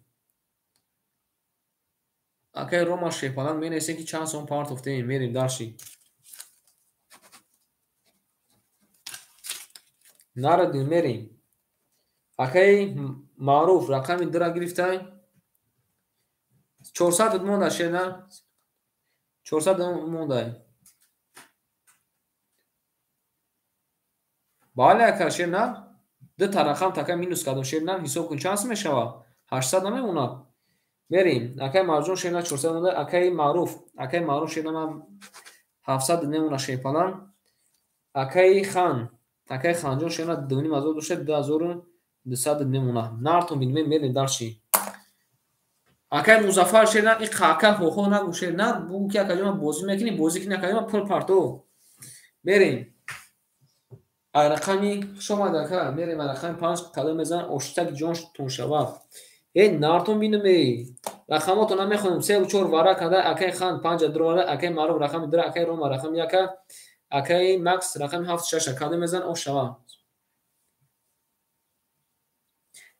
Акаи Рома шефаланг менависем ки чанд сом партофтем. Мерем дарши. Нарадим мерем. Акаи Маъруф рақами 2 гирифтай. 400 монда шерна. 400 мондай. Бале ака шерна. Ду рақам така минус кардам шерна. Ҳисоб кун чанд сом мешавад? 800 намемонад. Мерем. Акаи Марҷон шерна 400 монда. Акаи Маъруф шерна ман 700 мемона шефаланг. Акаи Хан, акаи Ханҷон шерна 2500 дошта 2200 мемона. Нартон бинем мерем дарши. Акаи Музаффар шерна и қака хохо нагу шерна бугу ки акаҷон ман бозӣ мекунӣ, бозӣ кунӣ акаҷон ман пул партов. Мерем. Ай рақами хуш омад ака, мерем ай рақами 5 кадом мезанам оштак ҷонтон шавад. Эй нартон бинем эй. Рақамотро намехонем. 3 4 вара када акаи Хан 5 2 вара, акаи Маъруф рақами 2, акаи Рома рақами 1, акаи Макс рақами 7 6 кадом мезанам ош шавад.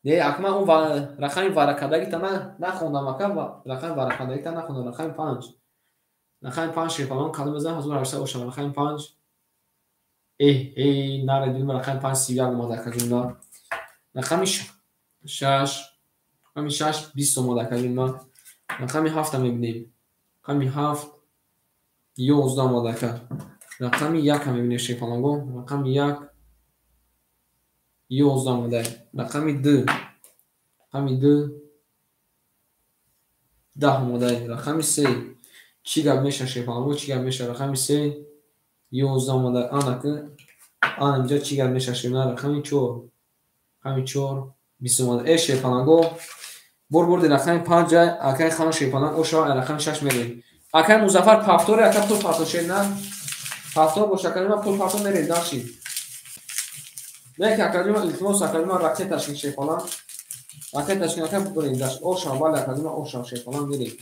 Не, ака ман он рақами варакадагита нахондам ака, рақами варакадагита нахондам, рақами 5. Рақами 5 шефалон кадом мезанам 1800 ош шавад. Рақами 5. Эй, наре дидем рақами 5 31 омад ака ҷумла. Рақами 6 рақами 6 20 омад ака ҷумла. Рақами 7 мебинем. Рақами 7 11 омад ака. Рақами 1 мебинем шефалонго. Рақами 1 11 омада. Рақами 2 рақами 2 10 омада. Рақами 3 чӣ гап меша шефалонго, чӣ гап меша? Рақами 3 11 омада. Анаки ана инҷа чӣ гап меша шефалонго? Рақами 4 рақами 4 20 омада. Э шефалонго бурди рақами 5 акаи Хан шефалонг оша рақами 6 мерем. Акаи Музаффар пафтори ака пул партов шерна. Пафтор боша акаи ман пул партов мерем дарши. Не ки акаи ман илтимос акаи ман ракеташ ки шефалонг. Ракеташ ки ака бурем дарш. Оша бале акаи ман оша шефалонг мерем.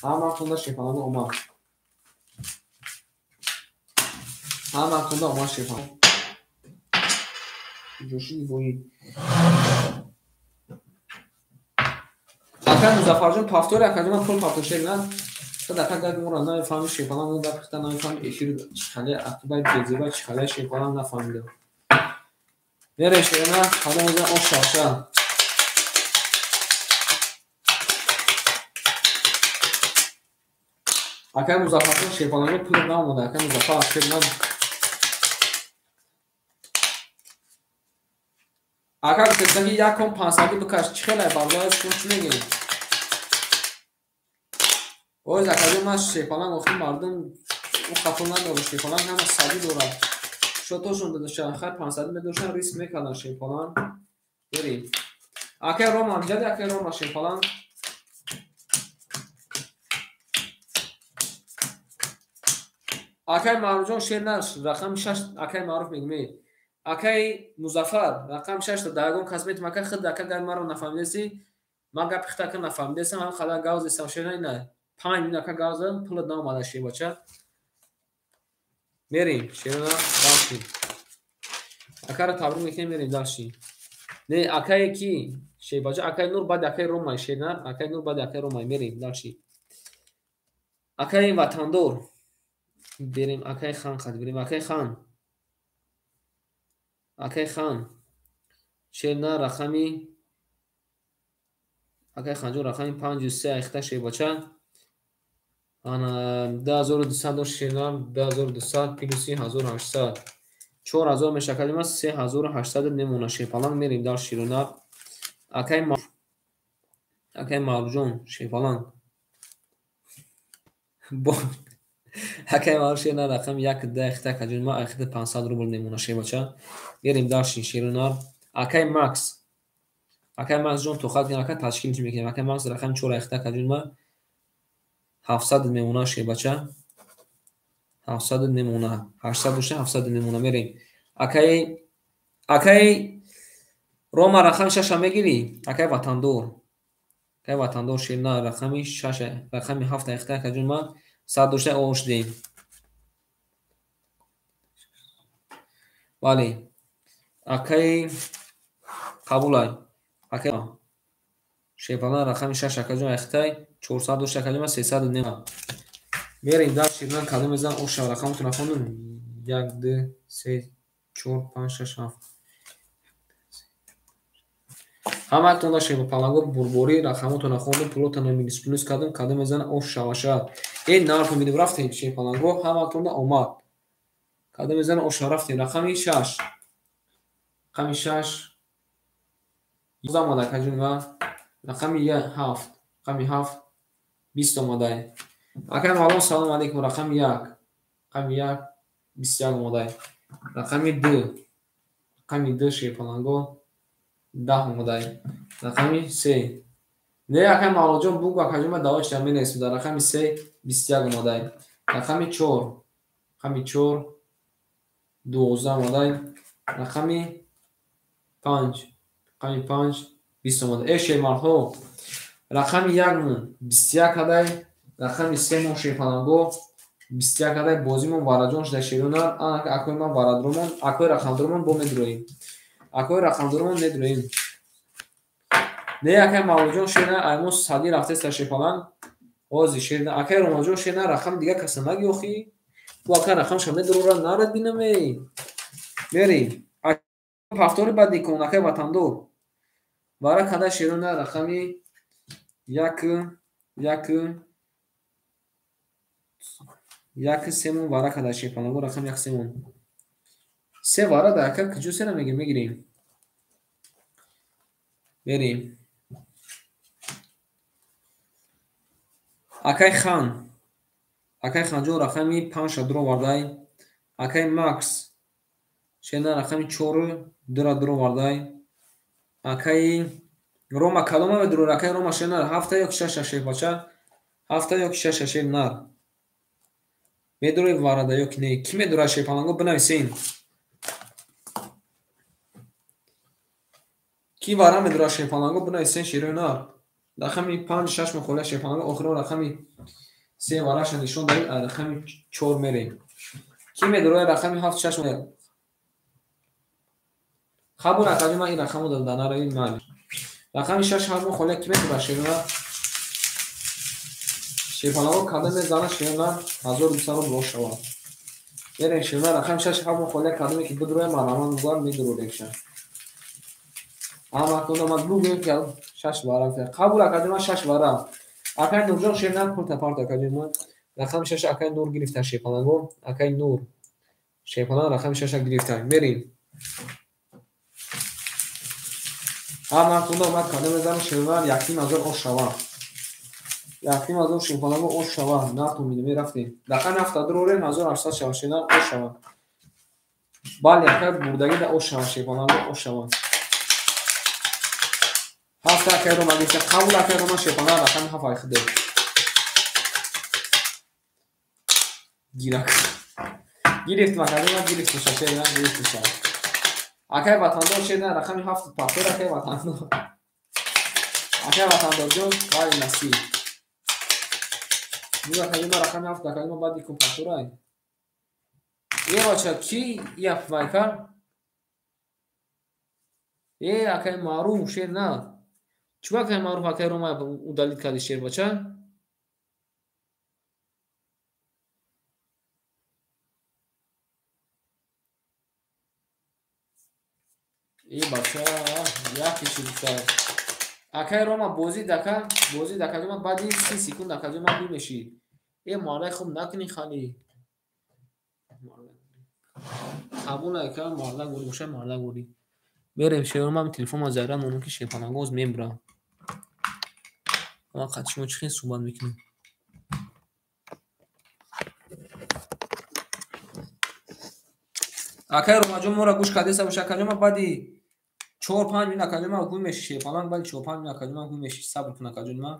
Ҳама тунда шефалонг омад. Ҳама тунда омад шефалонг. Ҷӯши бои. Акаи Музаффарҷон пафтори акаи ман пул партов шерна. Худ ака гап моро намефаҳми шефалонг, гап хита намефаҳми эфир чӣ хале ақибаи безеба чӣ хале шефалонг нафаҳмидам. Мерем шерна кадом мезанам ош шавша. Акаи Музаффарҷон шефалонг пул наомада. Акаи Музаффар шерна. Ака гуфтам ки яком 500 бикаш чӣ хеле барои шумо чӣ мегӯед? Оз акаҷон ман шефалонг охир мардум ӯ хафо надорад шефалонг ҳама садӣ дорад. Шотошон додашан хай 500 медошан риск мекардан шефалонг. Берем. Акаи Рома амҷади акаи Рома шефалонг. Акаи Маъруфҷон шер наш рақами 6 акаи Маъруф мегӯем. Акаи Музаффар рақами 6 дар ягон кас метим ака худ ака гап маро нафаҳмидасӣ. Ман гапи худта ака нафаҳмидасам, ҳам қадар гав зестам шер на. 5 мин ака гав задам, пулат наомада шер бача. Мерем шерна дарши. Акаро табрик мекунем мерем дарши. Не акае ки Шербача акай Нур баъди акай Ромай шернар, акай Нур баъди акай Ромай мерем дальше. Акай Ватандор берем, акай Хан қад берем, акай Хан. Акай Хан. Шернар рақами акай Ханҷон рақами 53 айхта шербача. Ана 2200 дошт шернар, 2200 плюси 1800. 4000 мешакали ма 3800 мемона шерпаланг мерем дар ширунар. Акай Маъруфҷон шерпаланг. Акай Маъруф шернар рақами 1 10 айхта акаҷон ма айхта 500 рубл мемона шербача. Мерем дар ширунар. Акай Макс. Акай Макс ҷон тоқат кун, ака ташкил мекунем. Акай Макс рақами 4 айхта акаҷон ма 700 мемона шербача. 700 мемона. 800 дошта 700 мемона мерем. Акай Рома рақами 6 мегирӣ? Акай Ватандор. Акай Ватандор шерна рақами 6, рақами 7 айхта акаҷон ма 100 дошта ош дем. Бале. Акай қабулай. Акай шерпалан рақами 6 акаҷон айхтай 400 дошта акаҷон ма 300 нема. Мерем дар ширнан кадом мезан оша рақамотро хондум 1 2 3 4 5 6 7. Ҳамаатон дошта паланго бурборӣ рақамотро хондум, пулотонро минус плюс кардам, кадом мезана ош шаваша. Нархо мидим рафтем шерпаланго, ҳамаатонда омад. Кадом мезана ош рафтем рақами 6. Рақами 6 11 омада акаҷон ва рақами 7, рақами 7 20 омада. Акай Мавлон салом алейкум, рақами 1, рақами 1 21 омада. Рақами 2, рақами 2 шерпаланго 10 омада. Рақами 3. Не акай Мавлонҷон бугу акаҷон ма давоч та менависам. Дар рақами 3 21 омада. Рақами 4, рақами 4 12 омада. Рақами 5, рақами 5 20 омада. Шермардҳо, рақами 1 мон 21 адай, рақами 3 мон шерпаланго 21 адай. Бозимон вараҷон шуда шерунар. Ана акои ман варадромон, акои рақамдоромон бо медроем. Акои рақамдоромон медроем. Не акай Мавлонҷон шерна аймон сади рафтеста шерпаланг. Ози шерна акай Ромаҷон шерна рақам дига каса наги охи. Бу акай рақамша медрора нарад бинаме. Мерем. Пафтори бад никун акай Ватандор. Вара када шеруна рақами 1 1 1 3 вара када шерпаланго рақами 1 3. Се вара да ака куҷо сера мегирем. Мерем. Акай Хан. Акай Ханҷон рақами 5 дуровардай. Акай Макс шена рақами 4 дура дуровардай. Акай Рома кадома медурор? Акай Рома шена 7 ё 6 шербача. 7 ё 6 шернар. Медурой варада ё ки не? Ки медурад шерпаланго бинависен. Ки вара медурад шерпаланго бинависен шернар. Рақами 5 6 мехоля шерпаланго охирон рақами 3 вараша нишон дарид, рақами 4 мерем. Ки медурад рақами 7 6 мехоля? Қабул акаҷон ман ин рақамро дар нарави ман. Рақами 6 7 мехоля ки медурад шернар? Шерпаланго кадом мезана шернар 1200 рубл шавад. Мерем шернар рақами 6 7 мехоля кадоме ки бидуроям мараман бугар медурорем ша. Ҳамаатон омад бугӯем ки 6 вара. Қабул акаҷон ман 6 вара. Акай Нурҷон шернар пул тапарт акаҷон ман. Рақами 6 акай Нур гирифта шерпаланго. Акай Нур шерпаланг рақами 6 гирифта. Мерем. Ҳамаатон омад кадом мезана шернар 1500 ош шавад. 1500 шерпаланго ош шавад. Нартон мидем мерафтем. Рақами 7 дурорем 1800 шавад шернар ош шавад. Бале акай бурдагида ош шавад шерпаланго ош шавад. 7 акай Рома гирифта. Қабул акай Рома шерпаланг рақами 7 айхиде. Гирак. Гирифтм акай Рома гирифтм шернар гирифтм шавад. Акай Ватандор шерна рақами 7 пафтор акай Ватандор. Акай Ватандорҷон вали насиб. Буга акай Рома рақами 7 акай Рома баъди кун пафторай. Бача ки я вай кард? Акай Маъруф шерна. Чӣ акай Маъруф акай Рома удалить карди шербача? Э бача, яке чӣ гуфта. Акай Рома бозӣ дака, бозӣ дака ҷома баъди 30 секунд ака ҷома бимешӣ. Э мардак хуб накунӣ хали. Қабул ака мардак гӯрӣ боша мардак гӯрӣ. Мерем шерома телефонма зарра монам ки шерпалангоз мебурам. Ман қад шумо чӣ хел суҳбат мекунем? Акай Ромаҷон моро гӯш кардеса боша ака ҷома баъди 4-5 минут ака ҷома ҳуй меши шерпаланг баъди 4-5 минут ака ҷома ҳуй меши. Сабр кун ака ҷома.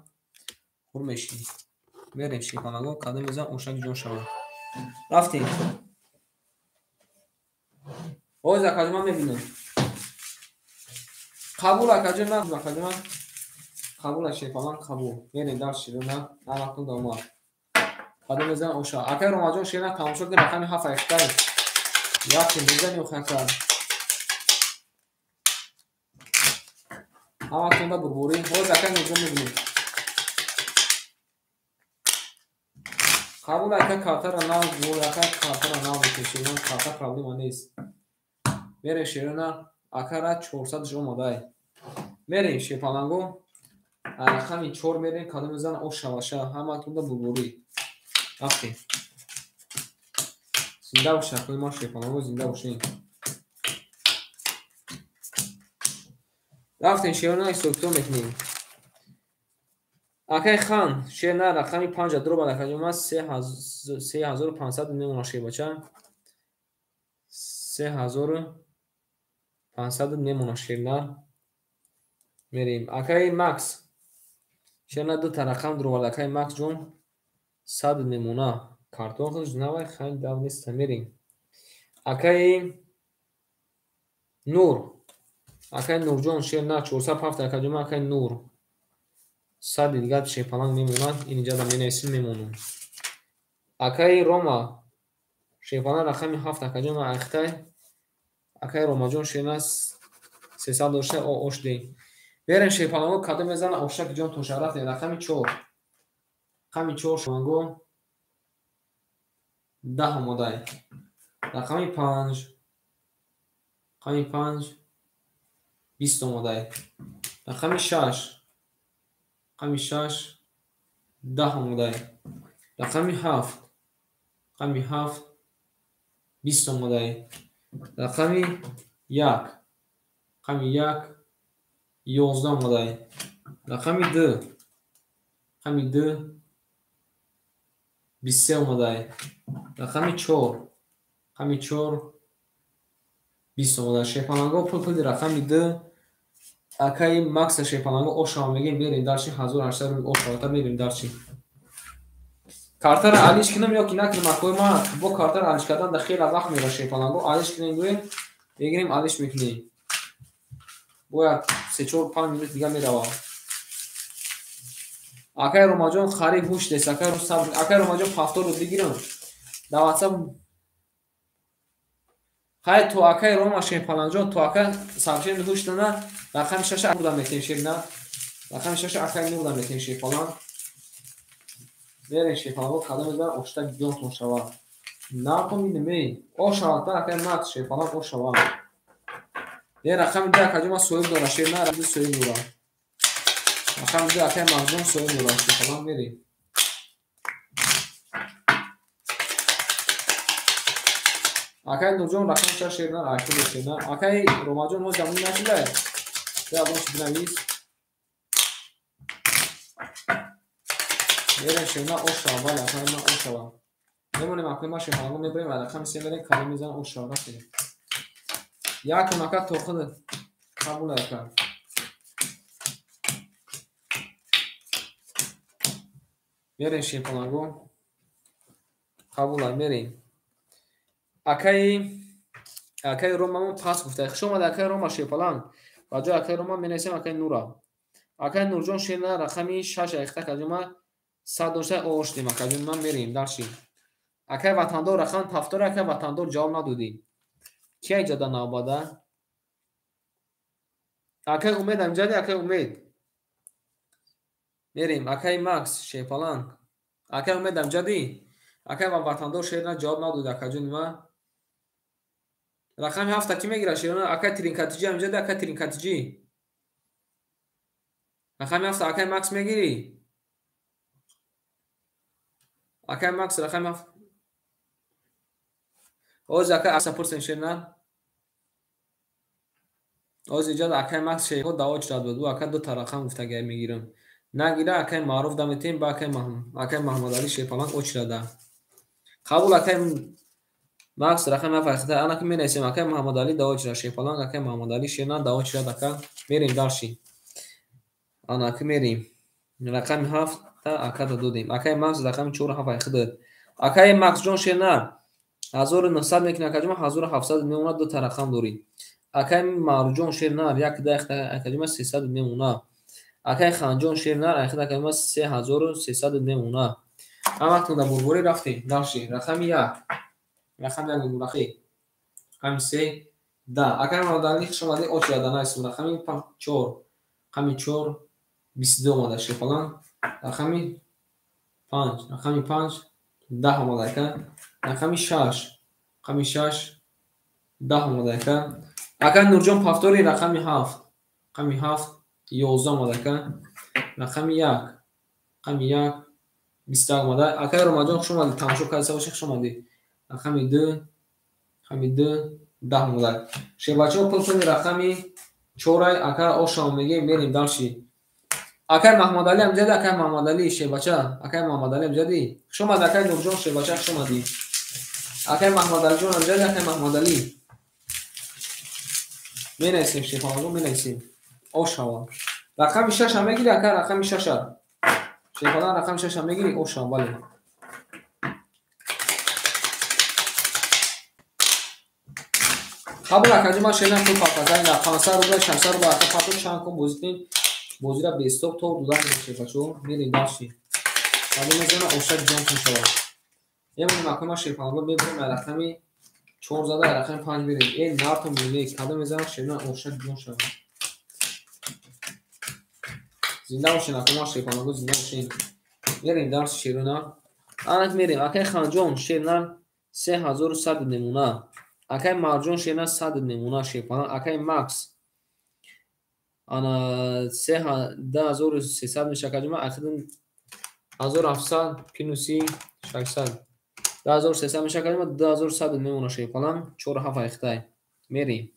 Ҳур меши. Мерем шерпаланго кадом мезан ошак ҷон шавад. Рафтем. Ҳозир ака ҷома мебинам. Қабул ака ҷома, ака ҷома. Қабул шерпаланг қабул. Мерем дар широна, навақтон давомад. Кадом мезан оша. Акай Ромаҷон широна тамошо кун рақами 7 8. Яке мезани охака. Ҳаматонда бурбурӣ. Ҳозир акай Нурҷон мебинем. Қабул ака картара нав, ака картара нав мекашем. Карта проблема нест. Мерем широна, акара 400 омадай. Мерем шерпаланго. Рақами 4 мерем, кадом мезан ошаваша. Ҳаматонда бурбурӣ. Рафтем. Зинда бошед, акои ма шерпаланго зинда бошед. Рафтем шерона ҳисобкитоб мекунем. Акай хан, шерна рақами 5 дроба ака ҷома 3500 мемона шербача. 3500 мемона шерна. Мерем. Акай Макс. Шерна ду та рақам дровард акай Макс ҷон 100 мемона. Картон худш навай хай дав нест мерем. Акай Нур. Акай Нурҷон шерна 407 ака ҷома акай Нур. 100 дигар шерпаланг мемонад, инҷа да менависем мемонам. Акай Рома шерпаланг рақами 7 ака ҷома ахтай. Акай Ромаҷон шерна 300 дошта ош дем. Берем шерпаланго кадом мезана ошак ҷон тоша рафтем рақами 4. Рақами 4 шерпаланго 10 омодай. Рақами 5. Рақами 5 20 омодай. Рақами 6. Рақами 6 10 омодай. Рақами 7. Рақами 7 20 омодай. Рақами 1. Рақами 1 11 омодай. Рақами 2. Рақами 2 23 омодай. Рақами 4. Рақами 4 20 омодай. Шерпаланго пул рақами 2 акаи Макса шерпаланго ошава мегем берем дарчи 1800 рубл ошавата мерем дарчи. Картара алиш кунам ё ки накунам акои ма бо картара алиш кардан да хеле вақт мера шерпаланго алиш кунем гӯем мегирем алиш мекунем. Бояд 3-4-5 минут дига меравам. Акай Ромаҷон хариб ҳуш нест. Акай сабр. Акай Ромаҷон 70 бигирам. Дар WhatsApp хай то акай Рома шерпаланҷон то ака сабшен ҳуш дана рақами 6 нурда метем шерна. Рақами 6 акай нурда метем шерпалан. Мерем шерпаланго кадом мезан ошта гиёнтон шава. Накун мине. Ошава та акай Макс шерпалан ошава. Не рақами 2 ака ҷома соҳиб дора шерна рақами соҳиб дора. Рақами 2 акай Мағзум соҳиб дора шерпалан мерем. Акай Нурҷон рақами 6 шерна акай шерна. Акай Ромаҷон ҳоз замон нашидай. Ягон чиз бинавис. Мерем шерна ошава, бале акай ма ошава. Мемонем акай ма шерпаланго мебарем ва рақами 3 мерем кадом мезан ошава рафтем. Якун ака то худ қабул ака. Мерем шерпаланго. Қабул мерем. Акай Ромамон пас гуфта. Хуш омад акай Рома шерпаланг. Ба ҷои акай Рома менависем акай Нура. Акай Нурҷон шерна рақами 6 ахта каҷума 100 дошта оштем ака ҷон ман мерем дарши. Акай Ватандор рақам 7 акай Ватандор ҷавоб надодӣ. Кия иҷода навбада? Акай Умед амҷади акай Умед. Мерем. Акаи Макс шерпаланг. Акаи Умед амҷадӣ? Акаи ватандор шерна ҷавоб надод акаҷони ман. Рақами ҳафта кӣ мегирад шерна? Акаи Тринкатиҷӣ амҷадӣ, акаи Тринкатиҷӣ. Рақами ҳафта акаи Макс мегирӣ? Акаи Макс рақами ҳафт. Оз акаи Акса пурсем шерна. Оз иҷоза акаи Макс шерҳо даъво чирад буд. Ӯ ака дута рақам гуфтагиай мегирам. Нагира акаи Маъруф даметем ба акаи Маҳмадалӣ шерпаланг очирада. Қабул акаи Макс рақами ҳафт айхита. Ана ки менависем акаи Маҳмадалӣ даъво чирад шерпаланг, акаи Маҳмадалӣ шерна даъво чирад ака. Мерем дарши. Ана ки мерем. Рақами ҳафта акада додем. Акаи Макс рақами чору ҳафт айхидад. Акаи Максҷон шерна 1900 мекунад акаҷума 1700 мемонад, дута рақам дорӣ. Акаи Маъруфҷон шернар як да акаҷума 300 мемонад. Акаи Ханҷон шернар айхид акаҷума 3300 мемонад. Ҳаматон дар бурборӣ рафтем. Дарши. Рақами як. Рақами як рақами се да. Акаи Маҳмадалӣ хуш омадед, очирада найсум. Рақами чор. Рақами чор 22 омада шерпаланг. Рақами панҷ. Рақами панҷ 10 омада ака. Рақами шаш. Рақами шаш 10 омада ака. Ака Нурҷон Пафтори рақами ҳафт. Рақами ҳафт 11 омада ака. Рақами як. Рақами як 21 омада. Акаи Ромаҷон хуш омадед, тамошо карда бошед, хуш омадед. Рақами ду. Рақами ду 10 омада. Шербачаҳо пул рақами чорай ака ошам мегем, мерем дарши. Акаи Маҳмадалӣ амҷадӣ, акаи Маҳмадалӣ шербача, акаи Маҳмадалӣ амҷадӣ. Хуш омадед акаи Нурҷон шербача, хуш омадӣ. Акаи Маҳмадалиҷон амҷадӣ, акаи Маҳмадалӣ. Менависем шерпаланго, менависем. Ошава. Рақами шаша мегирӣ ака, рақами шаша. Шерпаланг рақами шаша мегирӣ, ошава, бале. Қабул акаҷон, ман шерна пул папазай на 500 рубл, 600 рубл ака папу чанд кун бозӣ кунем. Бозира бестоп то додан шербачо. Мерем дарши. Баъд мезана ошак ҷон кун шавад. Емонем акаи ман шерпаланго мебарем рақами чор зада рақами панҷ мерем. Э нарто меме кадом мезанам шерна ошак ҷон шавад. Зинда бошен акаи ман шерпаланго, зинда бошен. Мерем дарси шерона. Анак мерем. Акаи Ханҷон шерна 3100 намуна. Акаи Марҷон шерна 100 намуна шерпаланг. Акаи Макс ана 2300 меша акаҷума, ахидин 1700 плюси 600. 2300 меша акаҷума, 2100 мемона шерпаланг. 4 7 айхтай. Мерем.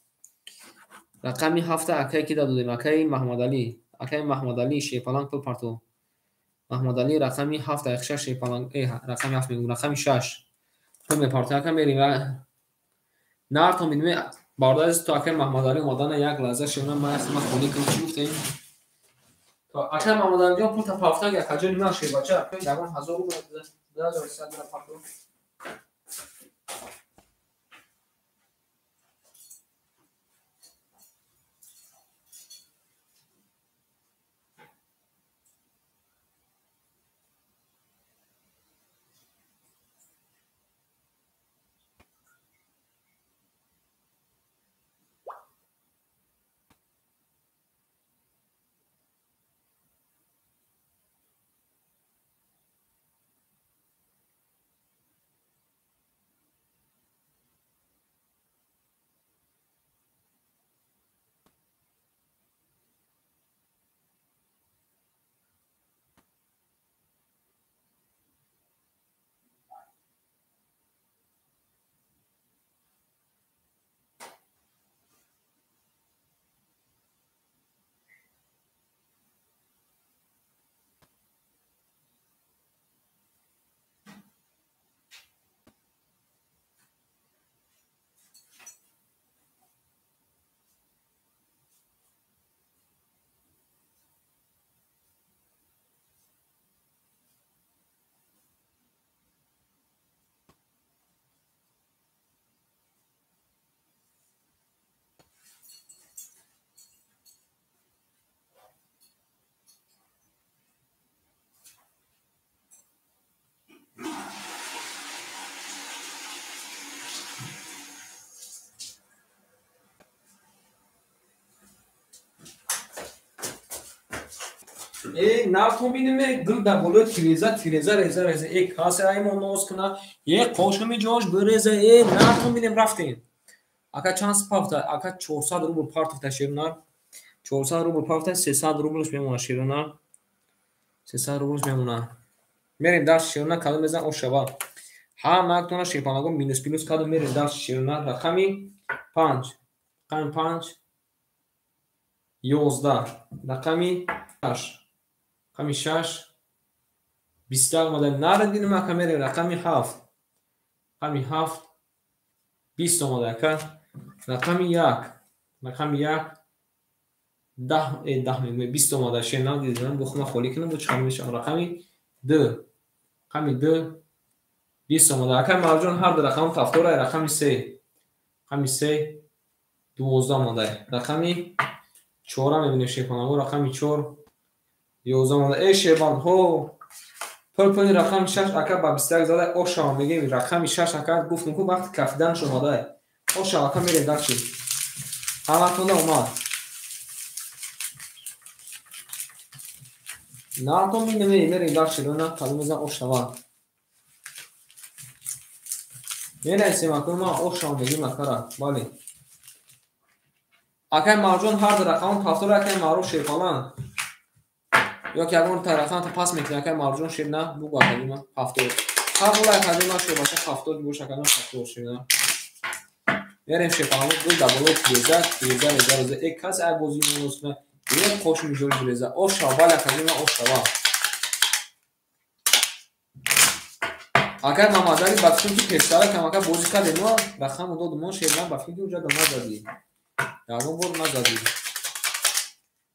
Рақами ҳафта акаи ки додем? Акаи Маҳмадалӣ. Акаи Маҳмадалӣ шерпаланг пул партов. Маҳмадалӣ рақами ҳафт айхша шерпаланг, рақами ҳафт мегӯм, рақами шаш. Пул мепартов. Ака мерем. Нарто мидме бародари то акаи Маҳмадалӣ омадана як лаҳза шерна ман яхма хонӣ кунам, чӣ гуфтем? То акаи Маҳмадалиҷон пул тафавфтаг акаҷони ман шербача, ягон 1000 рубл 2300 партов. Э нартон бинем гул дар болои тиреза тиреза реза реза. Э касе ай мо ноз куна. Е қошуми ҷош биреза. Э нартон бинем рафтем. Ака чанд пафта? Ака 400 рубл партофта шернар. 400 рубл пафта 300 рублш мемона шернар. 300 рублш мемона. Мерем дар шернар кадом мезан ошава. Ҳама яктона шерпалагон минус плюс кадом мерем дар шернар рақами 5. Рақами 5 11. Рақами 6. Рақами 6 20 омада. Нарадинем ака мерем рақами 7. Рақами 7 20 омада ака. Рақами 1. Рақами 1 10 10 мегӯем 20 омада. Шернар дидам бо хума холӣ кунам бо чӣ мешавам. Рақами 2. Рақами 2 20 омада. Ака Марҷон ҳар ду рақам тафтора. Рақами 3. Рақами 3 12 омада. Рақами 4 мебинем шерпалагон. Рақами 4 11 омада. Э шербандҳо пул рақами 6 ака ба 21 зада ошава мегӯем. Рақами 6 ака гуфтем ку вақти кафиданаш омада. Ошава ака мерем дарчи. Ҳаматонда омад. Нартон бинем мерем дарчи. На кадом мезан ошава. Мерасем ака ма ошава мегӯем акара. Бале. Акай Марҷон ҳар ду рақам тафтора. Акай Маъруф шерпалан. Ё ки ягон рақам пас мекунӣ акай Марҷон шер на бугу акаи ман 70. Ҳар бола акаи ман шербаша 70 бош акаи ман 70 шер на. Мерем шерпалан гул дар болои тиреза тиреза реза реза. Э касе ай бозӣ монос куна. Е қошми ҷои биреза. Ошава бале акаи ман ошава. Акай Мамадали ба фикрем ки пештара камака бозӣ кардем мо рақамро додум мо шер на ба фикрем ки уҷа назадӣ. Ягон бор назадӣ.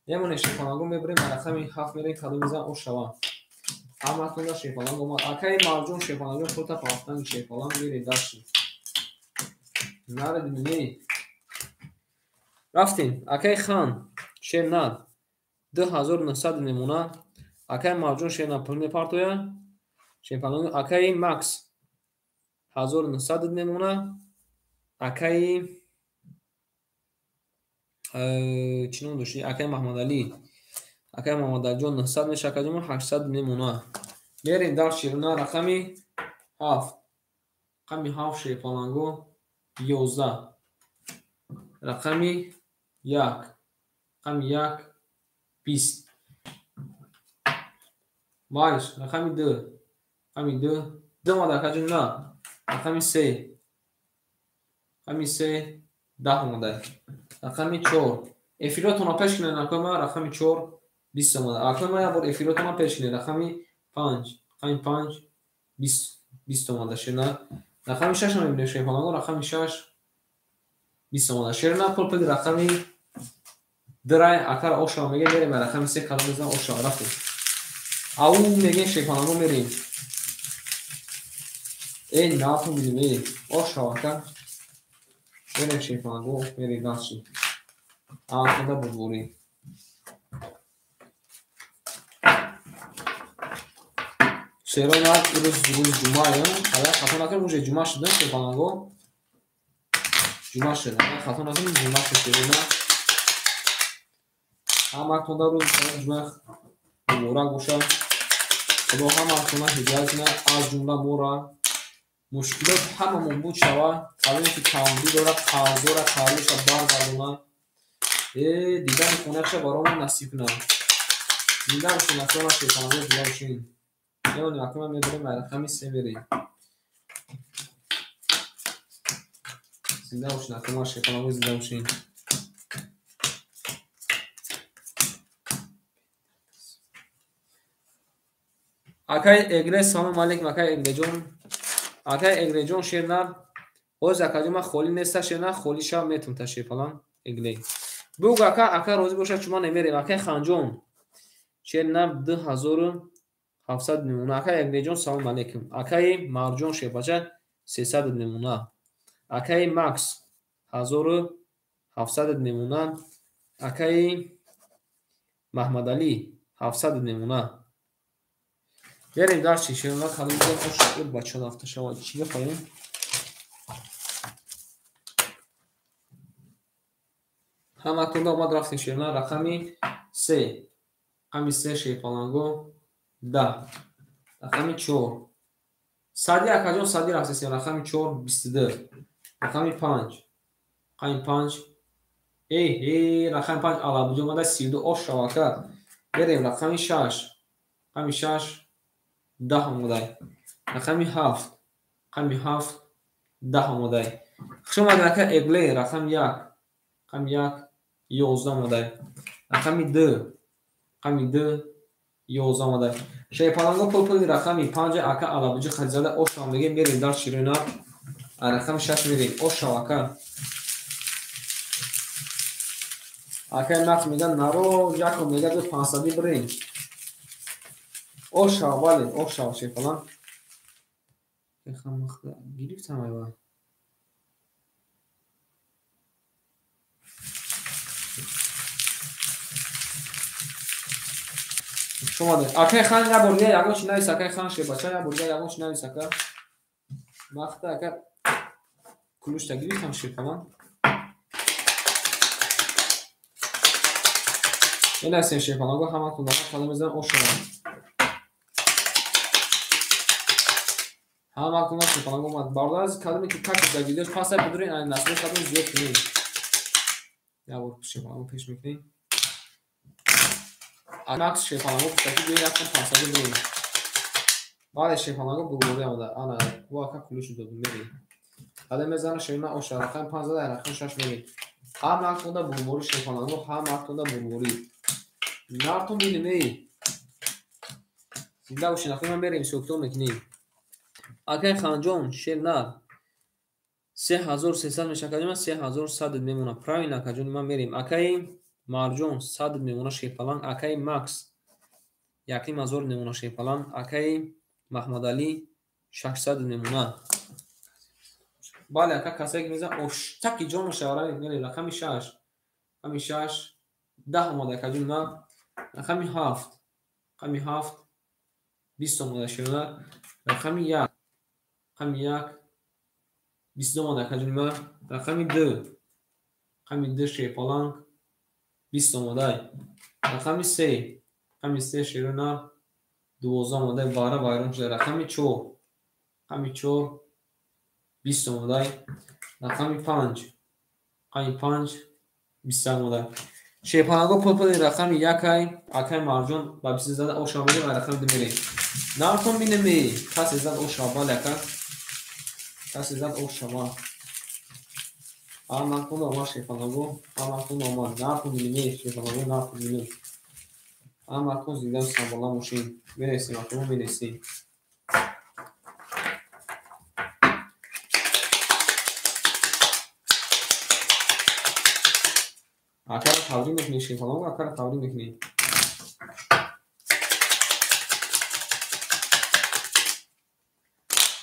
Мемонем шерпалагон мебарем рақами 7 мерем кадом мезан ошава. Ҳаматонда шерпаланг омад. Акаи Марҷон шерпалагон фото пафтани шерпаланг мерем дарши. Наредим не. Рафтем. Акаи Хан шернар 2900 мемона. Акаи Марҷон шернар пул мепартоя. Шерпаланг акаи Макс 1900 мемона. Акаи чӣ ном дошт? Акаи Маҳмадалӣ. Акаи Маҳмадалиҷон 900 меша, акаҷон 800 мемона. Мерем дар шерна рақами 7. Рақами 7 шерпаланго 11. Рақами 1. Рақами 1 20. Майш рақами 2. Рақами 2 2 омада акаҷон на. Рақами 3. Рақами 3 10 омада. Рақами 4. Эфиротонро пеш кунед акои ман. Рақами 4 20 омада. Акои ман як бор эфиротонро пеш кунед. Рақами 5. Рақами 5 20 омада шерна. Рақами 6 мебинем шерпалангон. Рақами 6 20 омада. Шерна пул пули рақами 2 акара ошава мегӯем. Мерем рақами 3 кадом мезанам ошава. Рафтем. Ау мегӯем шерпалангон мерем. Э натон бинем э ошава ака. Мерем шерпалангон мерем дарчи. Ҳаматонда бурдборӣ. Шерона рӯз ҷумъа агар хато накунем уже ҷумъа шуд шерпаланго. Ҷумъа шуд. Агар хато накунем ҷумъа шуд шерона. Ҳаматонда рӯзи ҷумъа муборак бошад. Худо ҳаматонро ҳидоят кунад, аз ҷумла моро. Мушкилот ҳамамон буд шавад. Кадоме ки камбудӣ дорад, қарз дорад, қарзашро баргардонад. Э дидани хонаашро баромон насиб кунад. Зинда бошед, акои шерпаланго, зинда бошед. Мемонем акои ман мебарем рақами 3 мерем. Зинда бошед, акои ман шерпаланго, зинда бошед. Акаи Эгре салом алейкум акаи Эгреҷон. Акаи Эгреҷон шернар. Ҳоз акаҷон ман холӣ неста шернар, холӣ шав метум та шерпалан Эгре. Бугу ака, ака розӣ бошад чума намерем. Акаи Ханҷон шернар 2700 мемона. Акаи Эгреҷон салом алейкум. Акаи Марҷон шерпача 300 мемона. Акаи Макс 1700 мемона. Акаи Маҳмадалӣ 700 мемона. Мерем дарчи шерна кадом ош бача рафта шавад. Чӣ гапаем? Ҳаматонда омад рафтем шерна рақами 3. Рақами 3 шерпаланго 10. Рақами 4. Сади акаҷон сади рафтесем. Рақами 4 22. Рақами 5. Рақами 5. Эй, рақами 5 алабуҷо омада 32 ош шав ака. Мерем рақами 6. Рақами 6 10 омадай. Рақами 7. Рақами 7 10 омадай. Хуш омадед ака Эгле, рақами 1. Рақами 1 11 омадай. Рақами 2. Рақами 2 11 омадай. Шерпаланго пул рақами 5 ака алабуҷи хадизада ош шав мегем. Мерем дар ширина. Рақами 6 мерем. Ош шав ака. Акай Макс меган наро яко мега ду 500 бирем. Ош шав, бале, ош шав шерпаланг. Гирифтам айва. Шумо акай хан я бор дига ягон чи навис акай хан шербача я бор дига ягон чи навис ака. Махта ака кулушта гирифтам шерпаланг. Менависем шерпаланго ҳаматон дар калом мезанам ош шавад. Ҳаматон шерпаланго омад. Бародар аз каломе ки как дар видеош пас бидурин ай насб кардем зиёд кунем. Я бор шерпаланго пеш мекунем. Макс шерпаланго гуфта ки биё якум 500 бирем. Бале шерпаланго бурборӣ омада. Ана ку ака кулушу додум мерем. Калом мезанам шерна ош шавад. Рақами 5 зада рақами 6 мерем. Ҳаматонда бурборӣ шерпаланго, ҳаматонда бурборӣ. Нартон бинем эй. Зинда бошед, ахир ман мерем ҳисобкитоб мекунем. Акай Ханҷон, шер нар. 3300 мешавад акаҷон, 3100 мемонад. Правильно акаҷон, ман мерем. Акай Марҷон 100 мемонад шерпаланг. Акай Макс 1500 мемонад шерпаланг. Акай Маҳмадалӣ 600 мемонад. Бале ака касае ки мезанад оштаки ҷон мешавад, мерем рақами 6. Рақами 6 10 омада акаҷон ман. Рақами 7. Рақами 7 20 омада шернар. Рақами 1. Рақами 1 22 омада акаҷон ман. Рақами 2. Рақами 2 шерпаланг 20 омадай. Рақами 3. Рақами 3 шернар 12 омадай. Вара вайрон шуда. Рақами 4. Рақами 4 20 омадай. Рақами 5. Рақами 5 21 омадай. Шерпаланго пул рақами 1 ай. Акай Марҷон ба 20 зада ош шав мегем, рақами 2 мерем. Нартон бинем эй. Касе зад ош шав, бале ака. Касе зад ош шава. Ҳаматон омад шерпаланго, ҳаматон омад. Нартон бинем эй, шерпаланго нартон бинем. Ҳаматон зинда сарбаланд бошем. Мересем, акамо мересем. Акара табрик мекунем шерпаланго, акара табрик мекунем.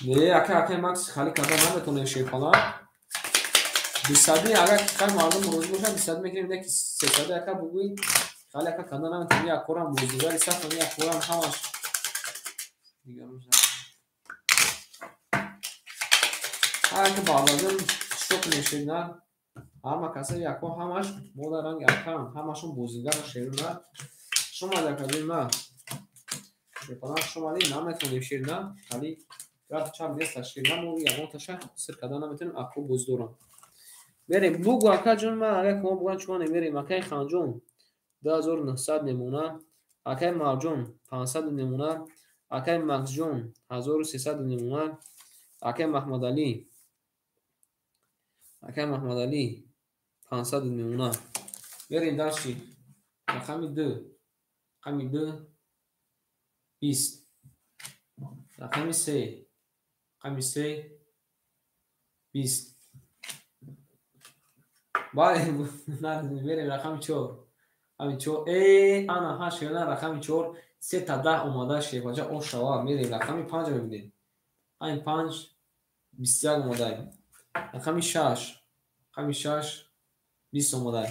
Не, ака акай Макс хали карда наметонем шерпаланг. 200 агар хай мардум розӣ бошад 200 мекунем, не ки 300 ака бугӯй хали ака карда наметонем. Як корам бозигари сахт, як корам ҳамаш. Ака баъдазон шок мешед, на? Ҳама каса яко ҳамаш мода ранг акам, ҳамашон бозигар шерна. Шумо акаҷон на. Шерпаланг шумо наметонем шерна, хали гап чап нест шерна, мо ягон таша сир карда наметонем, ако боз дорам. Мерем бугу акаҷон ман агар кумо буган чума немерем. Акай Ханҷон 2900 мемона, акай Марҷон 500 мемона, акай Максҷон 1300 мемона, акай Маҳмадалӣ 500 мемона. Мерем дарши. Рақами 2. Рақами 2 20. Рақами 3. Рақами 3 20. Бале, мерем рақами 4. Рақами 4. Э, ана ҳа шерна рақами 4 3 та 10 омада шербача ош шава. Мерем рақами 5 мебинем. Рақами 5 21 омадай. Рақами 6. Рақами 6 20 омадай.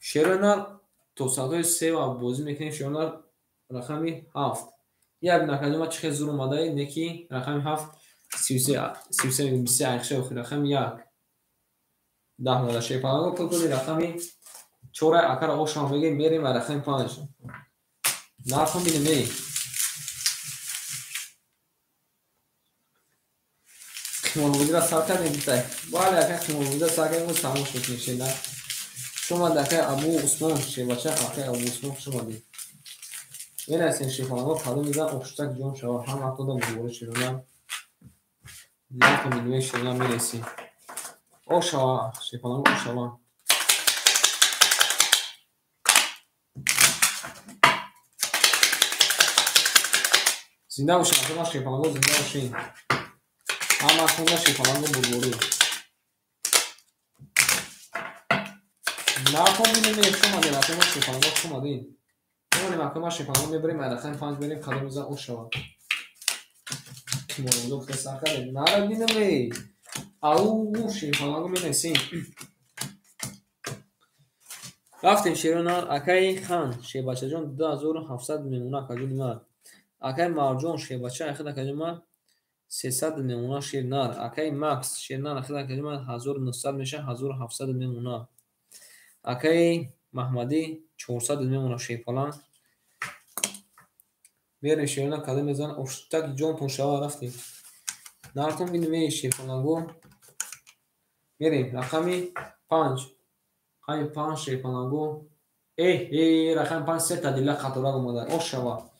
Шернар то соатҳои 3 бозӣ мекунем. Шернар рақами 7. Як накардем чӣ хел зур омадай, не ки рақами 7 33 33 23 айхша охир рақами 1 10 омада. Шерпаланго пул рақами 4 акара ошам мегем, мерем ва рақами 5. Нархом бинем эй. Қиморбозиро сар кардем битай. Бале ака қиморбозиро сар кардем, тамом шуд шернар. Хуш омадед акай Абу Усмон шербача, акай Абу Усмон хуш омадед. Менависем шерпаланго кадом мезан оштак ҷон шава, ҳам вақтода муборак шерона. Нархом бинем шерона менависем. Ошава шерпаланго ошава. Зинда бошед, акай шерпаланго зинда бошед. Ҳам вақтода шерпаланго бурборӣ. Нархом бинем хуш омадед, акай шерпаланго хуш омадед. Мемонем акай шерпаланго мебарем, рақами 5 мерем, кадом мезан ошава. Қиморбозо гуфта сар кардем. Нара бинем эй. Ау шерпаланго менависем. Рафтем шерона акай хан шербачаҷон 2700 мемона акаҷони ман. Акай Марҷон шербача ахир акаҷони ман 300 мемона шернар. Акай Макс шернар ахир акаҷони ман 1900 меша 1700 мемона. Акай Маҳмадӣ 400 мемона шерпаланг. Мерем шерона кадом мезан оштак ҷонтон шава рафтем. Нартон бинем эй шерпаланго. Мерем рақами 5. Рақами 5 шерпаланго. Эй рақами 5 сета дила қатора омада. Ошава.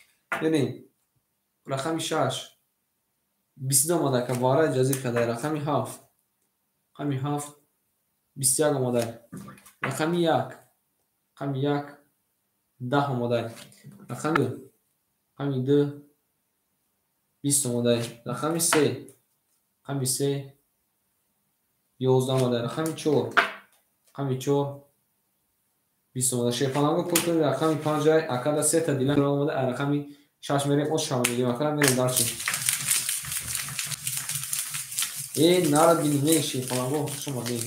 Мерем рақами 6. 22 омада ка вара ҷазир када. Рақами 7. Рақами 7 21 омада. Рақами 1. Рақами 1 10 омада. Рақами 2. Рақами 2 20 омада. Рақами 3. Рақами 3 11 омада. Рақами 4. Рақами 4 20 омада. Шерпаланго пул рақами 5 акада сета дила омада. Рақами 6 мерем ошава мегирем. Акада мерем дарчи. Эй нара бинем эй шерпаланго хуш омадед.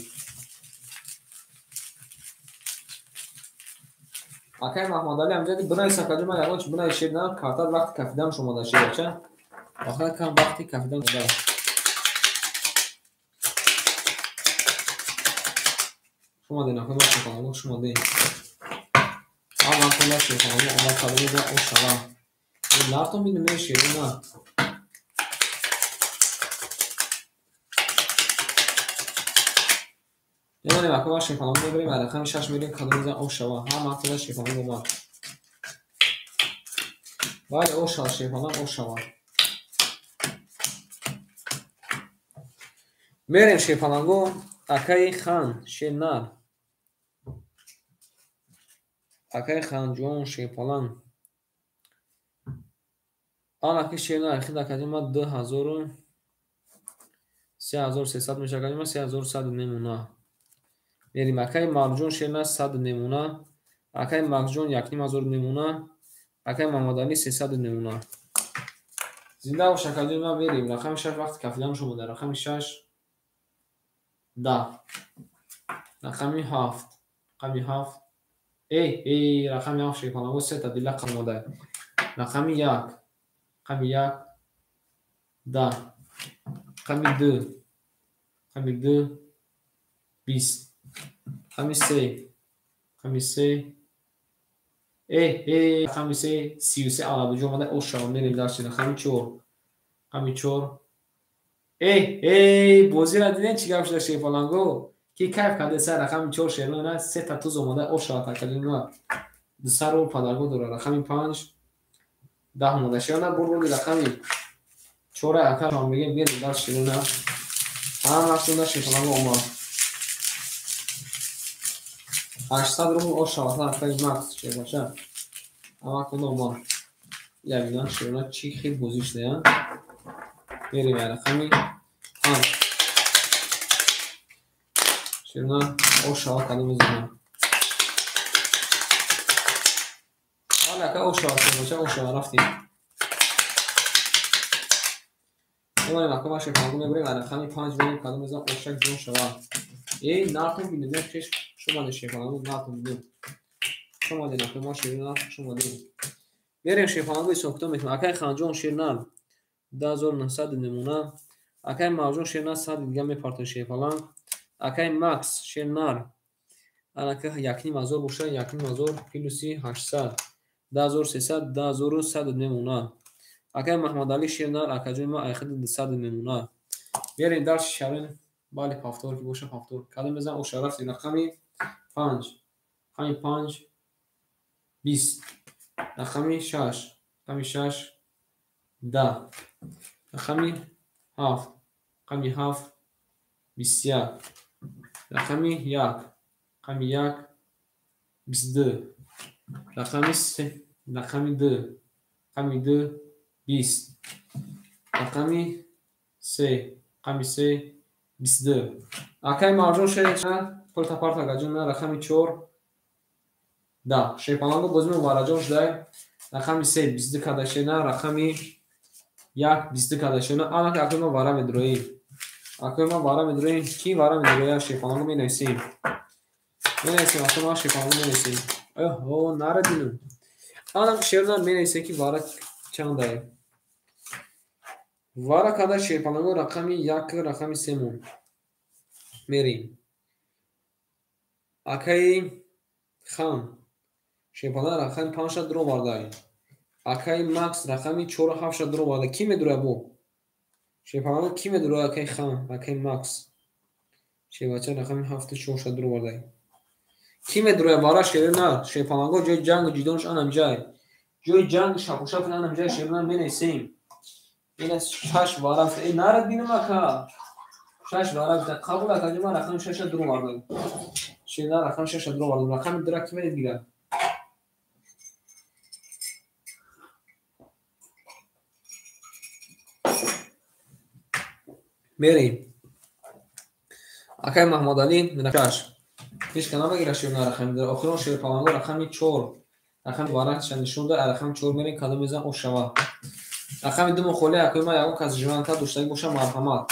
Акай Маҳмадалӣ ҳамҷади бинавис акаҷон ман ягон чи бинавис шер на картат вақти кафиданаш омада шербача. Вақта кам вақти кафидан омада. Хуш омадед акай шерпаланго хуш омадед. Ҳам вақтода шерпаланго омад кадом мезан ошава. Нартон бинем эй шерона. Мемонем акай шерпаланго мебарем, рақами 6 мерем, кадом мезан ошава. Ҳам вақтода шерпаланго омад. Бале ошава шерпаланг ошава. Мерем шерпаланго акай хан шернар. Акай ханҷон шерпаланг. Анаки шернар ахир акаҷон ман 2000 3300 меша акаҷон ман 3100 мемона. Мерем акай Марҷон шернар 100 мемона. Акай Максҷон 1500 мемона. Акай Маҳмадалӣ 300 мемона. Зинда бош акаҷон ман мерем. Рақами 6 вақти кафиданаш омада. Рақами 6 10. Рақами 7. Рақами 7. Эй рақами 7 шерпаланго сета дила омада. Рақами 1. Рақами 1 10. Рақами 2. Рақами 2 20. Рақами 3. Рақами 3. Эй рақами 3 33 алабуҷо омада. Ошава мерем дарчи. Рақами 4. Рақами 4. Эй бозиро дидем чӣ гап шуда шерпаланго? Ки кайф карда сар рақами 4 шерлона сета туз омада. Ошава такалина. 200 рубл падарго дора. Рақами 5 10 омада. Шерлона бурбурди рақами 4 ака мегем мерем дар шерлона. Ҳам вақтонда шерпаланго омад. 800 рубл ошава акай Макс шербача. Ҳам вақтонда омад. Я бинам шерлона чӣ хел бозӣ шуда. Мерем рақами 5. Шерлона ошава кадом мезанам. Бале ака ошава шербача ошава рафтем. Мемонем ака шерпаланго мебарем рақами 5 мерем кадом мезанам ошак ҷон шава. Эй нартон бинем хеш хуш омадед шерпаланго нартон бинем. Хуш омадед акай мо шернар хуш омадед. Мерем шерпаланго ҳисоб-китоб мекунем. Акай Ханҷон шернар 2900 мемона. Акай Марҷон шернар 100 дига мепартояд шерпаланг. Акай Макс шернар анака 1500 боша, 1500 плюси 800. 2300, 2100 мемона. Акай Маҳмадалӣ шернар, акаҷони ман айхиди 200 мемона. Мерем дальше шавем. Бале, повтор ки боша повтор. Кадом мезан оша рафти рақами 5. Рақами 5 20. Рақами 6. Рақами 6 10. Рақами 7. Рақами 7 21. Рақами 1. Рақами 1 22. Рақами 3. Рақами 2. Рақами 2 20. Рақами 3. Рақами 3 22. Акай Марҷон шер пулта парта гаҷон рақами 4 10. Шерпаланго бозимо вараҷон шудай. Рақами 3 22 када шена, рақами 1 22 када шена. Анаки акай ма вара медроим. Акай ма вара медроим. Ки вара медроя шерпаланго менависем. Менависем, акай ма шерпаланго менависем. Оҳо, нарадину. Анаки шерна менависем ки вара чандай. Вара када шерпаланго рақами 1 рақами 3 мон. Мерим. Акаи Хан шерпаланг рақами 5 дро вардай. Акаи Макс рақами 4 7 дро вардай. Ки медуроя бо? Шерпаланг ки медуроя акаи Хан, акаи Макс? Шербача рақами 7 4 дро вардай. Ки медуроя вара шерна? Шерпаланго ҷои ҷангу ҷидонш анам ҷай. Ҷои ҷанг шапушап анам ҷай шерна менависем. Ина 6 вара. Эй нарад бинам ака. 6 вара қабул ака ҷума рақами 6 дро вардай. Шерна рақами 6 дро вардай. Рақами 2 ки медид дигар? Мерем. Акай Маҳмадалӣ 6. Ҳеч ка намегира шерна рақами 2. Охирон шерпаланго рақами 4. Рақами вараша нишон дод. Рақами 4 мерем кадом мезан ош шава. Рақами 2 мухоли акои ман ягон кас живанта доштагӣ боша марҳамат.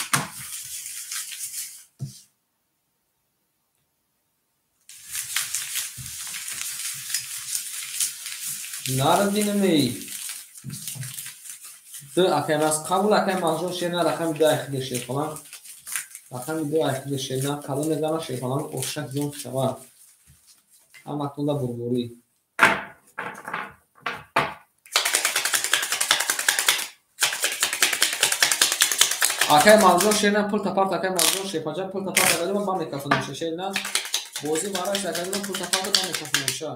Нарадинамей. 2 акай мас қабул акай Маҳҷон шерна рақами 2 айхиди шерпаланг. Рақами 2 айхиди шерна кадом мезана шерпаланг ошак ҷон шава. Ҳаматонда бурбурӣ. Акай Маҳҷон шерна пул тапарт акай Маҳҷон шерпаҷа пул тапарт акай ман мекафонам шерна. Бозӣ бараш акай ман пул тапарт ман мекафонам ша.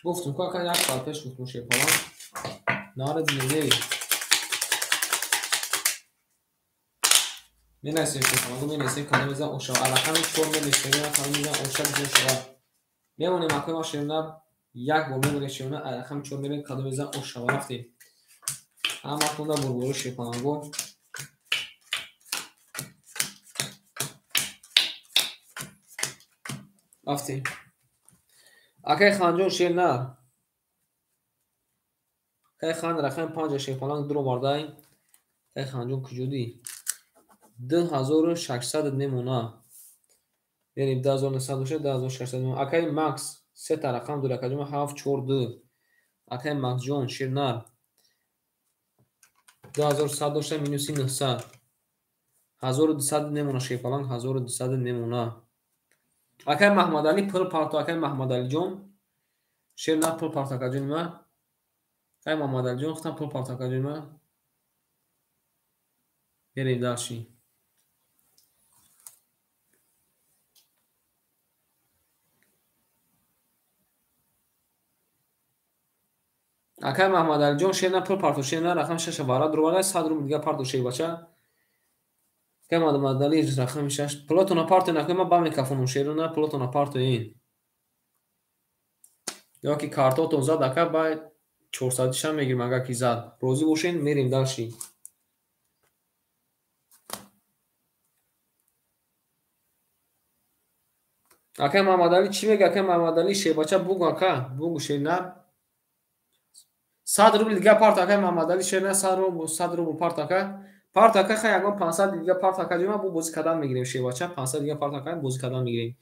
Гуфтум ку ака як соат пеш гуфтум шерпаланг. Нарадинамей. Менависем шерпаланго менависем кадом мезан оша. Рақами 4 менависем кадом мезан оша ҷон шава. Мемонем акои ман шерна як бор мемонем шерна рақами 4 мерем кадом мезан ош шава. Рафтем. Ҳаматонда бурбуру шерпаланго. Рафтем. Акай Ханҷон шерна. Акай Хан рақами 5 шерпаланг дро вардай. Акай Ханҷон куҷодӣ? 2600 мемона. Мерем 2900 боша 2600 мемона. Акай Макс се та рақам дора акаҷон 7 4 2. Акай Максҷон шернар 2100 дошта минуси 900. 1200 мемона шерпаланг 1200 мемона. Акай Маҳмадалӣ пул парто акай Маҳмадалиҷон шерна пул парто акаҷони ман. Акай Маҳмадалиҷон худам пул парто акаҷони ман. Мерем дальше. Акай Маҳмадалиҷон шерна пул парто шерна рақами 6 вара дроварда 100 рубл дигар парто шербача. Акай Маҳмадалӣ рақами 6 пулотона партоен акай ман ба мекафонам шерна пулотона партоен. Ё ки картотон зад ака ба 400 шам мегирем агар ки зад. Розӣ бошен мерем дальше. Акай Маҳмадалӣ чӣ мега? Акай Маҳмадалӣ шербача бугу ака, бугу шерна. 100 рубл дигар парт акай Маҳмадалӣ шерна 100 рубл, 100 рубл парт ака. Парт ака хай ягон 500 дигар парт ака ҷома бу бозӣ кадан мегирем шербача 500 дигар парт ака бозӣ кадан мегирем.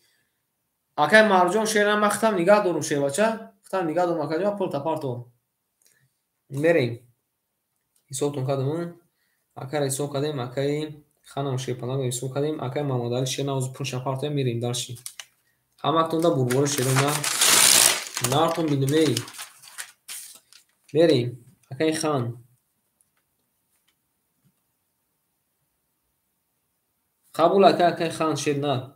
Акай Марҷон шерна ман хитам нигаҳ дорум шербача, хитам нигаҳ дорум ака ҷома пул та партон. Мерем. Ҳисобтон кардам. Акара ҳисоб кардем акаи Ханам шерпаланг ҳисоб кардем. Акай Маҳмадалӣ шер навози пулша партоем, мерем дарши. Ҳамактонда бурбори шерона. Нартон бинемей. Мерем. Акай хан. Қабул ака, акай хан шер на.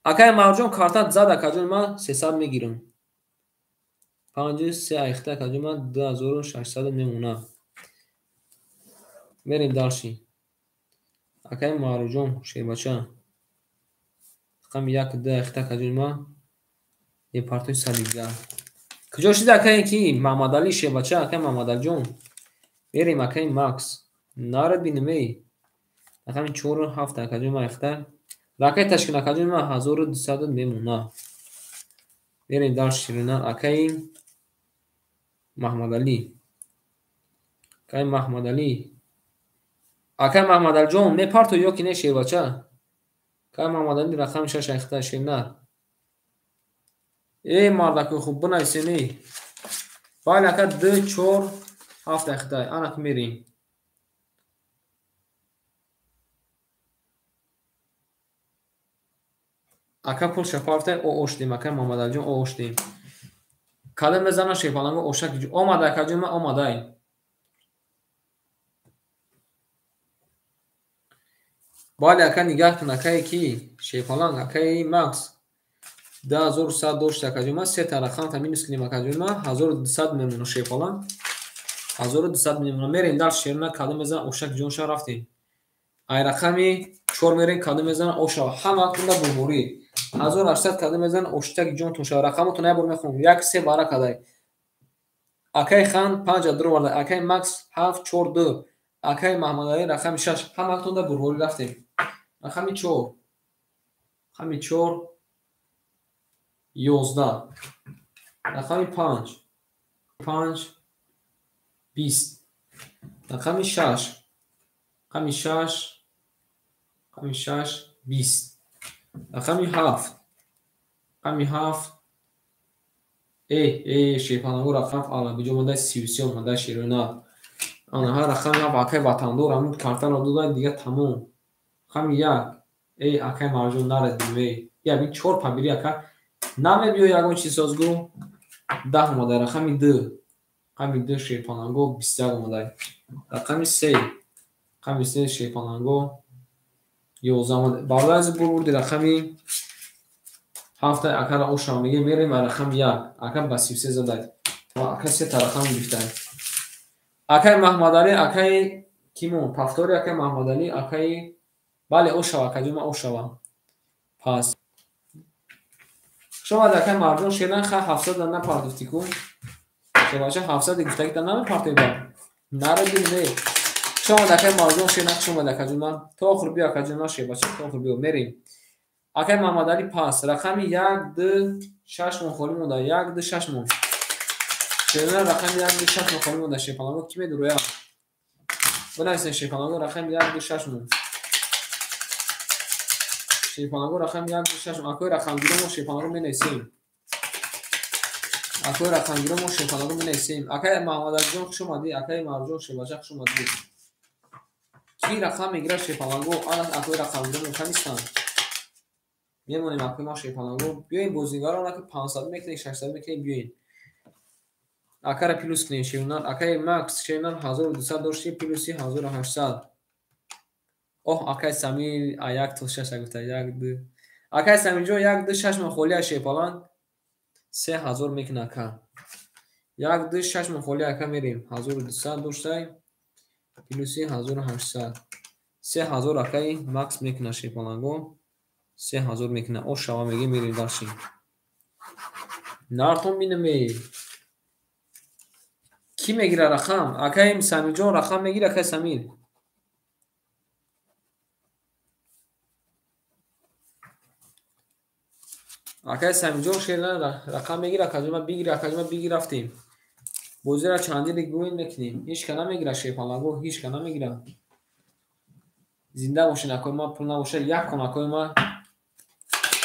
Акай Марҷон картат зад акаҷон, ман 300 мегирам. 53 айхта акаҷон, ман 2600 мемонам. Мерем дарши. Акай Маъруфҷон шербача. Рақами 1 2 айхта акаҷон, ман мепартои 110. Куҷо шуд акае ки Маҳмадалӣ шербача, акай Маҳмадалиҷон? Мерем акай Макс. Нарад бинемей. Рақами 4 7 акаҷон, ман айхта. Ракай ташкил акаҷон, ман 1200 мемонам. Мерем дарши ширина акаи Маҳмадалӣ. Акаи Маҳмадалӣ. Акай Маҳмадалиҷон мепарто ё ки не шербача? Акай Маҳмадалӣ рақами 6 айхта шернар. Эй мардакои хуб бинависен эй. Бале ака 2 4 7 айхта. Ана ки мерем. Ака пулша партай о оштем, акай Маҳмадалиҷон о оштем. Кадом мезанам шерпаланго ошак омада акаҷон, ман омадай. Бале ака нигаҳ кун акае ки шерпаланг, акаи Макс 2100 дошт акаҷон, ман се та рақамта минус кунем акаҷон, ман 1200 мемонам шерпаланг. 1200 мемонам. Мерем дар шерна кадом мезанам ошак ҷонша рафтем. Ай рақами 4 мерем кадом мезанам оша ҳама кунда бурбурӣ. 1800 кадом мезанам оштак ҷонтон шава. Рақамотон як бор мехонам. 1 3 бара кадай. Акаи хан 5 ду оварда. Акаи Макс 7 4 2. Акаи Маҳмадалӣ рақами 6. Ҳаматонда бурбурӣ рафтем. Рақами 4. Рақами 4 11. Рақами 5. 5 20. Рақами 6. Рақами 6. Рақами 6 20. Рақами 7. Рақами 7. Эй, шерпаланго рақам ала биҷо монда 33 омада шерона. Ана ҳар рақами 7 акай ватандор ҳамун картаро дода дига тамом. Рақами 1. Эй акай Марҷон нарад димей. Я бин 4 пабири ака. Намебиё ягон чиз созгу. 10 омада рақами 2. Рақами 2 шерпаланго 21 омада. Рақами 3. Рақами 3 шерпаланго 11 омада. Барои бурди рақами 7 акара оша меге мерем ва рақами 1. Ака ба 33 задай. Ака се та рақам гирифтай. Акаи Маҳмадалӣ, акаи кимон, пафтори акаи Маҳмадалӣ, акаи бале ошава акаҷон, ман ошава. Пас шумо акаи Марҷон шеран ха 700 напардофтӣ ку. Шербача 700 гуфтагита намепартои ба. Наради не. Шумо акаи Марҷон шеран шумо акаҷон, ман то охир биё акаҷон, ман шербача то охир биё мерем. Акаи Маҳмадалӣ пас рақами 1 2 6 мон холӣ монда. 1 2 6 мон. Шерна рақами 1 2 6 мон холӣ монда. Шерпаланго ки медуроя? Бинависен шерпаланго рақами 1 2 6 мон. Шерпаланго рақами 1 2 6 мон. Акои рақамгиро мо шерпаланго менависем. Акои рақамгиро мо шерпаланго менависем. Акаи Маҳмадалиҷон хуш омадӣ, акаи Марҷон шербача хуш омадӣ. Ки рақам мегирад шерпаланго? Ана акои рақамгиро мо канистанд. Мемонем акои ма шерпаланго. Биёем бозигарон ака 500 мекунем, 600 мекунем, биёем. Акара плюс кунем шернар. Акаи Макс шернар 1200 дошти плюси 1800. Оҳ акаи Самир 1 то 6 гуфта 1 2. Акаи Самирҷон 1 2 6 мон холӣ шерпаланг 3000 мекунад ака. 1 2 6 мон холӣ ака мерем. 1200 доштай плюси 1800. 3000 акаи Макс мекунад шерпаланго. 3000 мекунад. О шава меге мерем дарши. Нартон бинаме. Ки мегира рақам? Акаи Самирҷон рақам мегира, акаи Самир. Акаи Самирҷон шерна рақам мегира, акаҷон ман бигир, акаҷон ман бигир рафтем. Бозиро чандили гӯин мекунем. Ҳеч ка намегира шерпаланго, ҳеч ка намегира. Зинда бошен акои ман, пул набошад, як кон акои ман.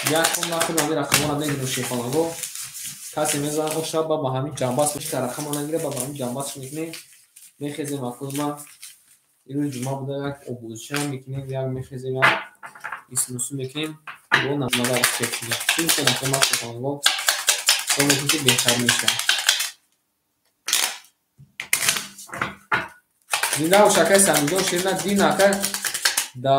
Як кон ман худам ин рақамҳоро мегирам шерпаланго. Касе мезанад оша ба ҳамин ҷамбаст ҳеч ка рақамро нагира, ба ҳамин ҷамбастш мекунем. Мехезем акои ман. Имрӯз ҷумъа буда, як обозича мекунем, як мехезем, як исмусу мекунем, бо намада чек кунем. Чӣ мешавад, акои ман шерпаланго? Хел мекунем, ки беҳтар мешавад. Зинда бош, акаи Самиҷон, шерна дин ака да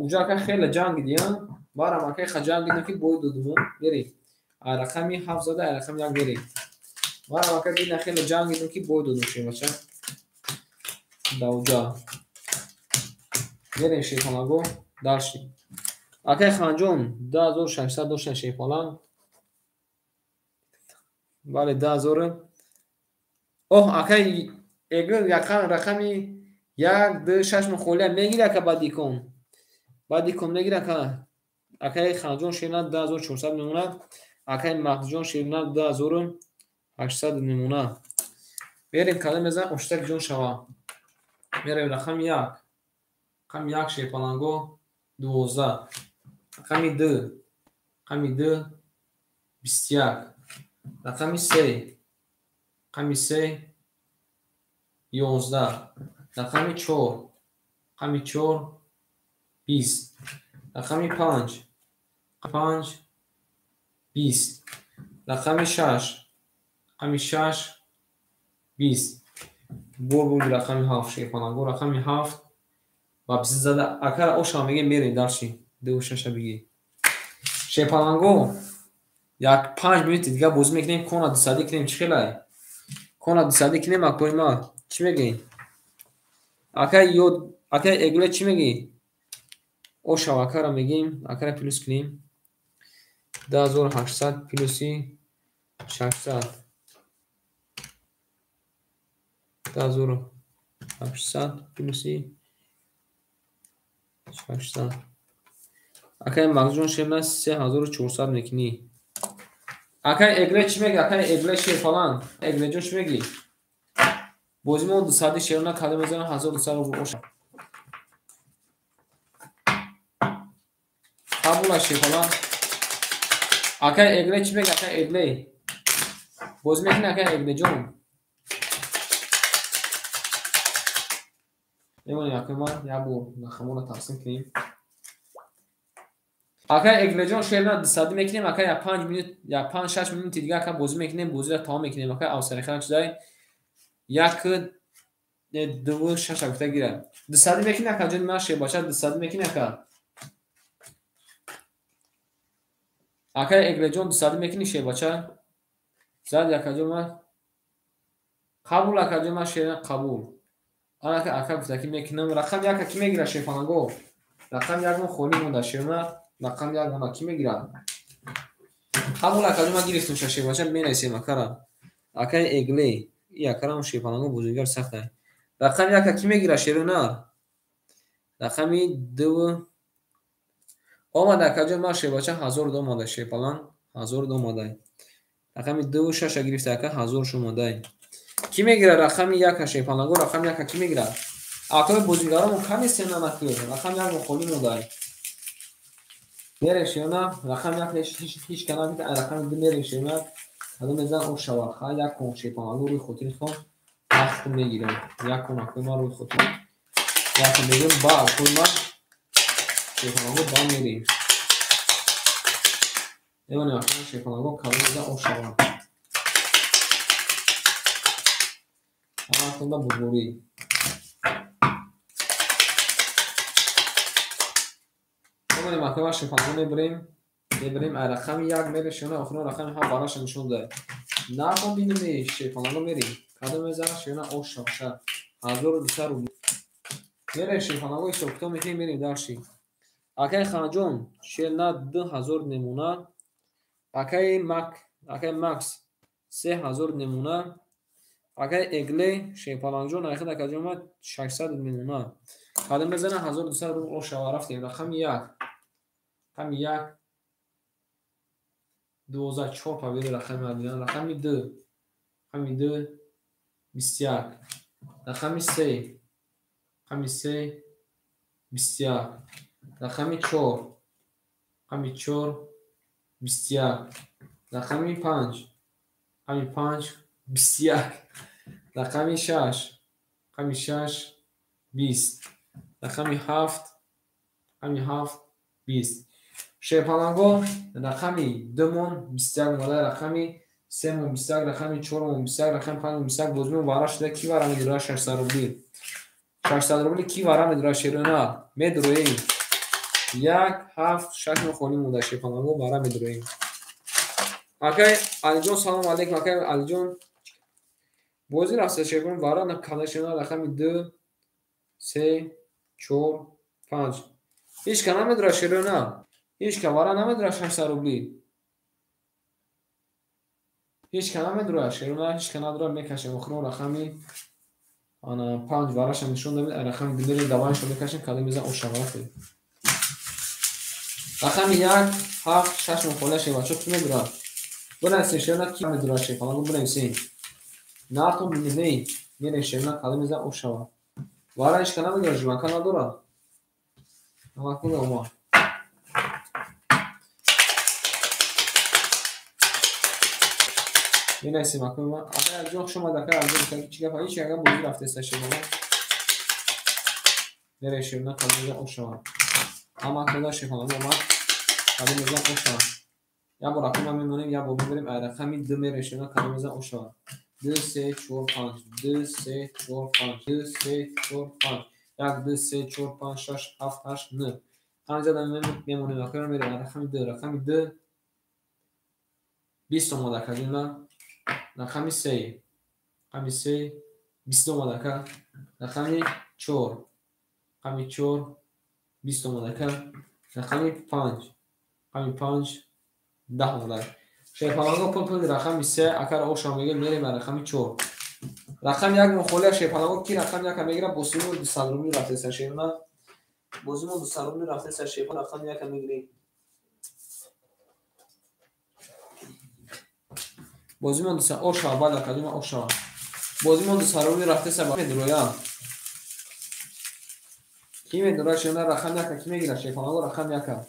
уҷа ака хеле ҷанг дидиям. Барам акаи ха ҷанг дидам, ки бой додуму. Мерем. Ай рақами 7 зада, ай рақами 1 мерем. Барам ака дина хеле ҷанг дидам, ки бой додум шербача. Да уҷа. Мерем шерпаланго, дальше. Акаи Ханҷон 2600 доштан шерпаланг. Бале, 2000. Оҳ, акаи эгр рақами 1 2 6 мухолия мегира ака бадикон. Бадикон мегира ака. Акаи Ханҷон шерна 2400 мемонад. Акаи Махзуҷон шерна 2800 мемонад. Мерем кадом мезанам оштак ҷон шава. Мерем рақами 1. Рақами 1 шерпаланго 12. Рақами 2. Рақами 2 21. Рақами 3. Рақами 3 11. Рақами 4. Рақами 4 20. Рақами 5. 5 20. Рақами 6. Рақами 6 20. Бор буд рақами 7 шерпаланго, рақами 7 ва 20 зада. Акара ошам мегем, мерем дальше. 2 6 бигир. Шерпаланго як 5 минути дига бозӣ мекунем, кона 200 кунем, чӣ хелай? Кона 200 кунем, акои ма. Чӣ мегӯӣ? Акай ёд, акай эгле чӣ мегӯӣ? Ошав акара мегӯем, акара плюс кунем. 2800 плюси 600. 2800 плюси 600. Акай Мағзуҷон шерна 3400 мекунӣ. Акай эгле чӣ мегӯӣ? Акай эгле шерпаланг. Эглеҷон чӣ мегӯӣ? Бозӣ мо 200 шерна кадом мезанам 1200 рубл оша. Қабул аст шерпаланг. Акай эгле чӣ мегӯӣ? Акай эгле. Бозӣ мекунӣ акай эглеҷон? Мемонем акай ман як бор рақамҳоро тақсим кунем. Акай эглеҷон шерна 200 мекунем, акай як 5 минут, як 5-6 минути дига ака бозӣ мекунем, бозиро тамом мекунем. Акай авсарихана чизай 1 2 6 гуфта гира. 200 мекунӣ ака ҷони ман шербача 200 мекунӣ ака. Акай эглеҷон 200 мекунӣ шербача? Зад ака ҷон ман. Қабул ака ҷон ман шерна қабул. Анака ака гуфта ки мекунам. Рақам 1 ки мегира шерпаланго? Рақам 1 мо холӣ монда шерна. Рақам 1 мона ки мегира? Қабул ака ҷон ман гирифтум шербача, менависем акара. Акай эгле, и акарам шерпаланго бозигар сахта. Рақами 1 ки мегира шерна? Рақами 2 омада ака ҷон ман шербача 1000 омада шерпаланг 1000 омада. Рақами 2 6 гирифта ака 1000 омада. Ки мегира рақами 1 шерпаланго? Рақами 1 ки мегира? Акои бозигаромон кам нестем намакӣ. Рақами 1 мо холӣ монда. Мерем шерна, рақами 1 ҳеч ка нагирифта, рақами 2 мерем шерна. Кадом мезан об шава. Ха як кон шерпаланго рӯи хотири хон вақт мегирам. Як кон акои ман рӯи хотир. Як кон мегирам, ба акои ман шерпаланго ба мерем. Мемонем акои шерпаланго кадом мезан об шава. Ҳаматонда бурбурӣ. Мемонем акои ман шерпаланго мебарем. Мебарем ай рақами 1 мерем шерна, охирон рақами 7 бараша нишон дод. Након бинем шерпаланго мерем. Кадом мезанад шерна ош шавша. 1200 рубл. Мерем шерпаланго ҳисоб китоб мекунем, мерем дальше. Акай Ханҷон шерна 2000 немона. Акай Мак, акай Макс 3000 немона. Акай эгле шерпалангҷон айхид акаҷон ман 600 мемона. Кадом мезанад 1200 рубл ош шава. Рафтем рақами 1. Рақами 1 12 4 павери рақами 1, рақами 2, рақами 2 21, рақами 3, рақами 3 21, рақами 4, рақами 4 21, рақами 5, рақами 5 21, рақами 6, рақами 6 20. Рақами 7, рақами 7, 20. Шерпаланго рақами 2 мон 21 омада, рақами 3 мон 21, рақами 4 мон 21, рақами 5 мон 21. Бозимон вара шуда, ки вара медурад 600 рубли? 600 рубли ки вара медурад? Шерона медуроем. 1, 7, 6 мон холӣ монда, шерпаланго вара медуроем. Акай Алиҷон, салом алейкум, акай Алиҷон. Бозӣ рафта шерпалан вара када шерона рақами 2, 3, 4, 5. Ҳеч ка намедурад шерона. Ҳеч ка вара намедурад 600 рубли. Ҳеч ка намедурад шерона, ҳеч ка надурад, мекашем охирон рақами ана 5 вараша нишон додем, рақами 2 мерем даванашо мекашем, кадом мезан ошава рафтем. Рақами 1, 7, 6 мон холия шевачо ки медурад? Бинависем шерона ки медурад шерпаланго бинависем. Нартон бинем, мерем шерона кадом мезан ошава. Вара ҳеч ка намедурад, жванка надорад. Ҳамакун омад. Менависем акун. Акай Алиҷон, хуш омад, акай Алиҷон, чӣ гап? Ҳеч ягон бозӣ рафтеста шерона. Мерем шерона кадом мезан ошава. Ҳамакун шерпаланго омад, кадом мезан ошава. Як бор акун мемонем, як бор мебарем, ай рақами 2 мерем шерона кадом мезан ошава. 2, 3, 4, 5, 2, 3, 4, 5, 2, 3, 4, 5, 1, 2, 3, 4, 5, 6, 7, 8, 9. Ҳаминҷа мемонем, акун мерем рақами 2, рақами 2 20 омада акаҷон, рақами 3, рақами 3 20 омада ака, рақами 4, рақами 4 20 омада ака, рақами 5, рақами 5 10 омада. Шерпаланго пул пул рақами 3 акар оша мегирем, мерем рақами 4. Рақами 1 мон холия шерпаланго ки рақами 1 мегирад, бозимо 200 рубли рафтеса шерна. Бозимо 200 рубли рафтеса шерпа рақами 1 мегирем. Бозимо 200 оша баъд академа оша. Бозимо 200 рубли рафтеса ба медроя. Ки медроя шерна рақами 1 ки мегирад шерпаланго рақами 1.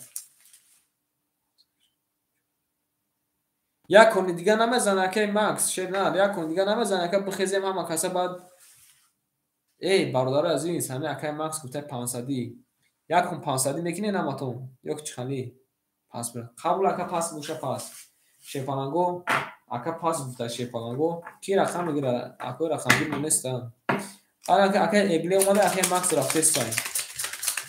Як кони дига намезана акай Макс, шер на, як кони дига намезана ака, бихезем ҳама каса баъд. Эй, бародари азиз, ҳами акай Макс гуфта 500. Як кон 500 мекунед ҳаматон, ё ки чӣ хали? Пас бира. Қабул ака пас боша пас. Шерпаланго ака пас гуфта шерпаланго. Ки рақам мегирад? Акои рақамгир монестанд. Акай Эгле омада, акай Макс рафтестай.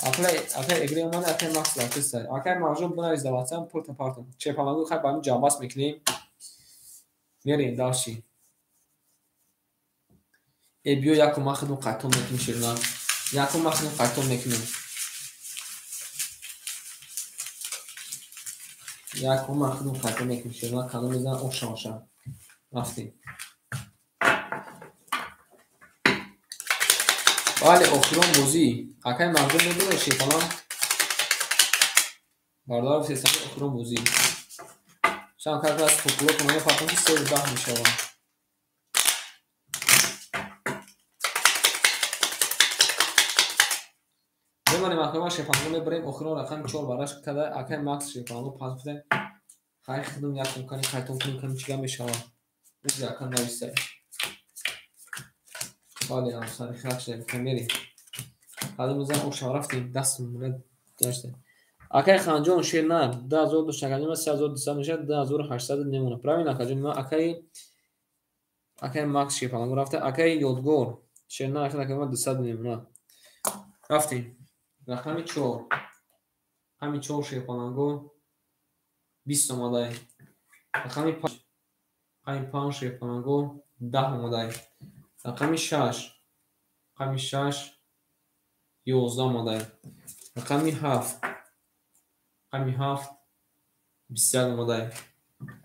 Акай Эгле омада, акай Макс рафтестай. Акай Мавжун бинавис дар WhatsApp, пул тапартон. Шерпаланго хай ба ҳамин ҷамъбаст мекунем. Мерем дальше. Э биё якум ман худам қайтон мекунем шерна. Якум ман худам қайтон мекунем. Якум ман худам қайтон мекунем шерна, кадом мезанам оша оша. Рафтем. Бале, охирон бозӣ. Акай Мавжун медонад шерпалан. Бародар гуфтесам охирон бозӣ. Шам как раз популо кунам фақат ки 3 10 мешавад. Мемонем акай шерпаланго мебарем охирон рақами 4 бараш када акай Макс шерпаланго пас гуфта. Хай худам якум кани қайтон кунем кани чӣ гап мешавад. Узи ака навистай. Бале, ҳамсари хирак шуда мерем. Кадом мезанам оша рафтем, дастам дошта. Акай Ханҷон шер на 2000 дошта, акаҷон ман 3200 мешавад, 2800 мемонад. Правильно акаҷон ман акай Макс шерпаланго рафта, акай Ёдгор шер на акаҷон ман 200 мемонад. Рафтем. Рақами 4. Рақами 4 шерпаланго 20 омадай. Рақами 5. Рақами 5 шерпаланго 10 омадай. Рақами 6. Рақами 6 11 омадай. Рақами 7. Рақами 7 21 омадай.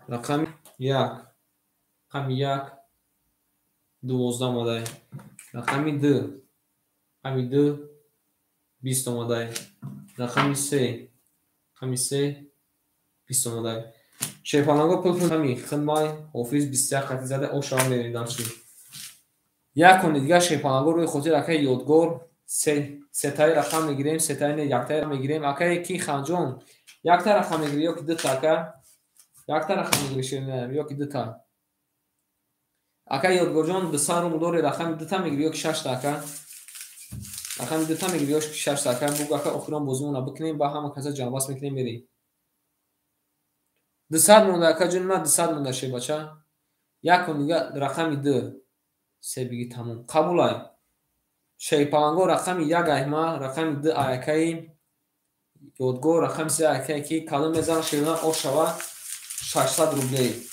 Рақами 1. Рақами 1 12 омадай. Рақами 2. Рақами 2 20 омадай. Рақами 3. Рақами 3 20 омадай. Шерпаланго пул пул ҳами хидмай ҳофиз 21 қати зада ошава мерем дальше. Як кони дигар шерпаланго рӯи хотир акай Ёдгор сетаи рақам мегирем, сетаи не яктаи мегирем. Акай ки Ханҷон якта рақам мегири ё ки дута ака? Якта рақам мегири шерна ё ки дута? Акай Ёдгорҷон 200 рубл дори, рақами дута мегири ё ки шашта ака? Рақами 2 та мегири ё 6 ака бугу ака охирон бозимона бикунем, ба ҳама каса ҷамъбаст мекунем мерем. 200 монда ака ҷон ман 200 монда шебача. Якум дига рақами 2. Се биги тамом. Қабулай. Шерпаланго рақами 1 айма, рақами 2 аякаи Ёдгор, рақами 3 аякае ки кадом мезанад шерона ошава 600 рублей.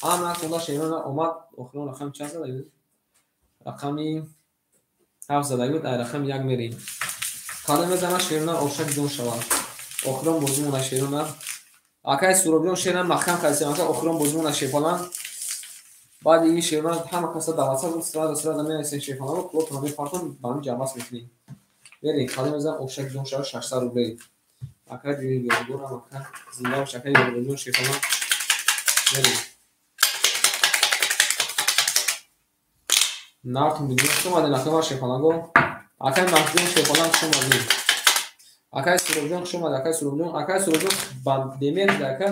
Ана кунда шерона омад охирон рақами чанд зада буд? Рақами 7 зада буд, ай рақами 1 мерем. Кадом мезанад шерона ошак ҷон шава. Охирон бозимона шерона. Акай Суробҷон шерона маҳкам кардем, ака охирон бозимона шерпаланг. Баъди ин шерона ҳама каса даватса буд, сразу сразу менависем шерпаланго, пулотро мепартон, ба ҳам ҷамъбаст мекунем. Мерем, кадом мезанад ошак ҷон шава 600 рублей. Ака Ёдгорам, ака зинда бош, ака Ёдгорҷон шерпаланг. Мерем. Нартун бигир, хуш омадед, ака ман шерпаланго. Акай Маҳдиҷон шерпаланг хуш омадед. Акай Суробҷон хуш омадед, акай Суробҷон, акай Суробҷон ба демер ака.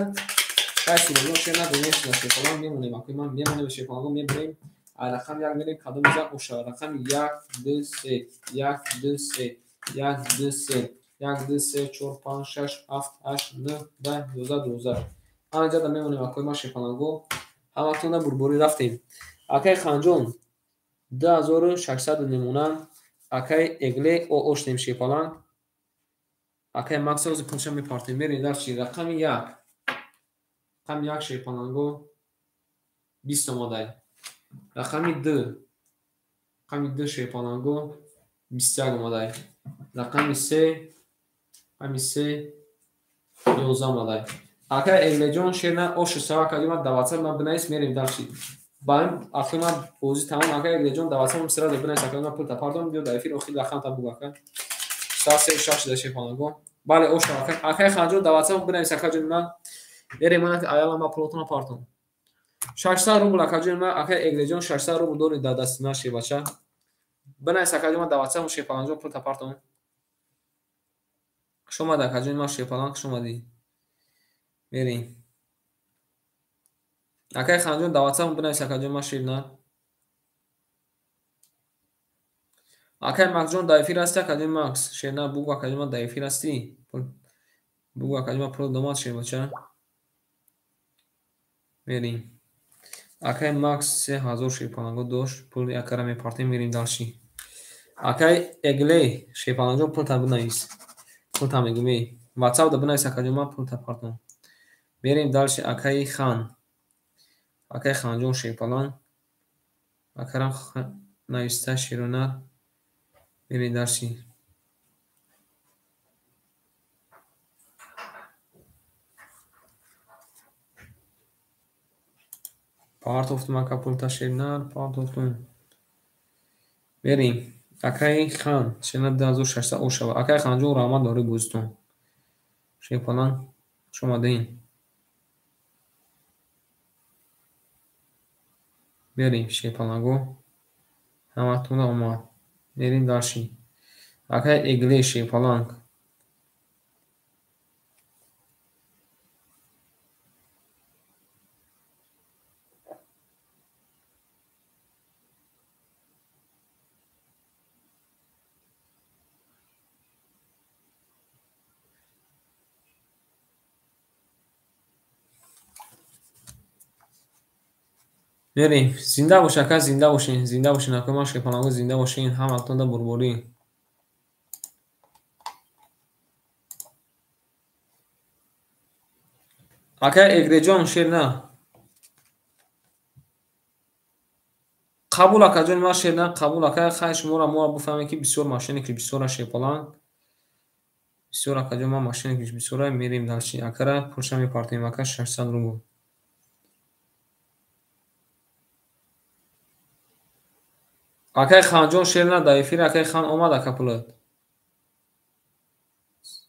Акай Суробҷон шерна демер шуда шерпаланг мемонем, акай ман мемонем шерпаланго мебарем. Ай рақам 1 мерем, кадом мезанад ошава. Рақами 1 2 3 1 2 3 1 2 3 1 2 3 4 5 6 7 8 9 10 11 12. Ана ҷада мемонем акай ман шерпаланго. Ҳаматонда бурборӣ рафтем. Акай Ханҷон 2600 мемонанд. Акай Эгле оштем шерпаланг. Акай Макс ози пулша мепартем. Мерем дар чи? Рақами 1. Рақами 1 шерпаланго 20 омадай. Рақами 2. Рақами 2 шерпаланго 21 омадай. Рақами 3. Рақами 3 11 омадай. Акай Эглеҷон шерна ошу сава кардим, даватса ман бинавис мерем дар чи? Ба ин акай ман бозӣ тамом, акай Эглеҷон даватса ман сразу бинавис, акай ман пул тапардом, биё дар эфир охир рақам та бугу ака. Соат 3:06 дар шерпаланго. Бале оша ака. Акай Ханҷон даватса ман бинавис ака ҷон ман. Мерем ман аяла ман пулотона партом. 600 рубл ака ҷон ман, акай Эглеҷон 600 рубл дори дар дасти ман шербача. Бинавис ака ҷон ман даватса ман шерпаланҷон пул тапартом. Хуш омад ака ҷон ман шерпаланг, хуш омадӣ. Мерем. Акай Ханҷон даватса ман бинавис ака ҷон ман шерна. Акай Максҷон дар эфир ҳасти, ака ҷон Макс шерна бугу ака ҷон ман дар эфир ҳастӣ. Бугу ака ҷон ман пул домад шербача. Мерем. Акай Макс 3000 шерпаланго дошт, пули акара мепартем, мерем дарши. Акай Эгле шерпаланҷон пул та бинавис. Пул та мегӯм, эй. WhatsApp да бинавис ака ҷон ман пул та партом. Мерем дарши акаи Хан. Акай Ханҷон шерпаланг. Акарам нависта шерона. Мерем дарши. Партофтум ака пулта шернар, партофтум. Мерем. Акаи Хан шерна 2600 ошава. Акаи Ханҷон раҳмат дорӣ бозитон. Шерпаланг хуш омадед. Мерем шерпаланго. Ҳаматонда омад. Мерем дарши. Акай Эгле шерпаланг. Мерем. Зинда бош ака, зинда бошен, зинда бошен ака ман шерпаланго, зинда бошен, ҳаматонда бурборӣ. Акай Эглеҷон шерна. Қабул ака ҷон ман шерна, қабул ака, хай шуморо мо бифаҳмем ки бисёр машине ки бисёра шерпаланг. Бисёр ака ҷон ман машине ки бисёра, мерем дарши. Акара пулша мепартем ака 600 рубл. Акай Ханҷон шерна дар эфир, акай Хан омад ака пулат.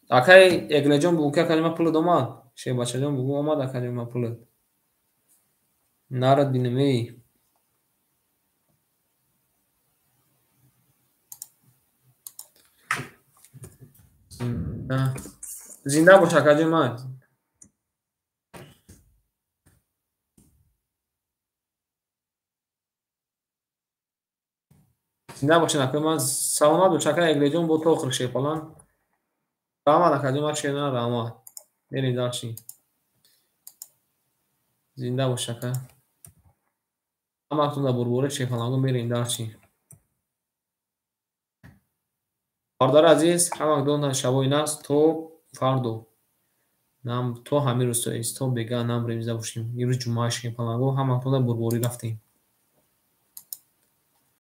Акай Эглеҷон бугу ки ака ҷон ман пулат омад. Шербачаҷон бугу омад ака ҷон ман пулат. Нарад бинем эй. Зинда бош ака ҷон ман. Зинда бошед, акои ман, саломат бош, акай Эглеҷон, бо то охир шерпаланг. Раҳмат, акаҷон, ман шер раҳмат. Мерем дальше. Зинда бош, ака. Ҳаматон дар бурбори шерпалангу мерем дальше. Бародари азиз, ҳамакдон шабои наст то фардо. Нам то ҳамин рӯз то бега намрем, зинда бошем. Имрӯз ҷумъа, шерпалангу, ҳаматон дар бурборӣ рафтем.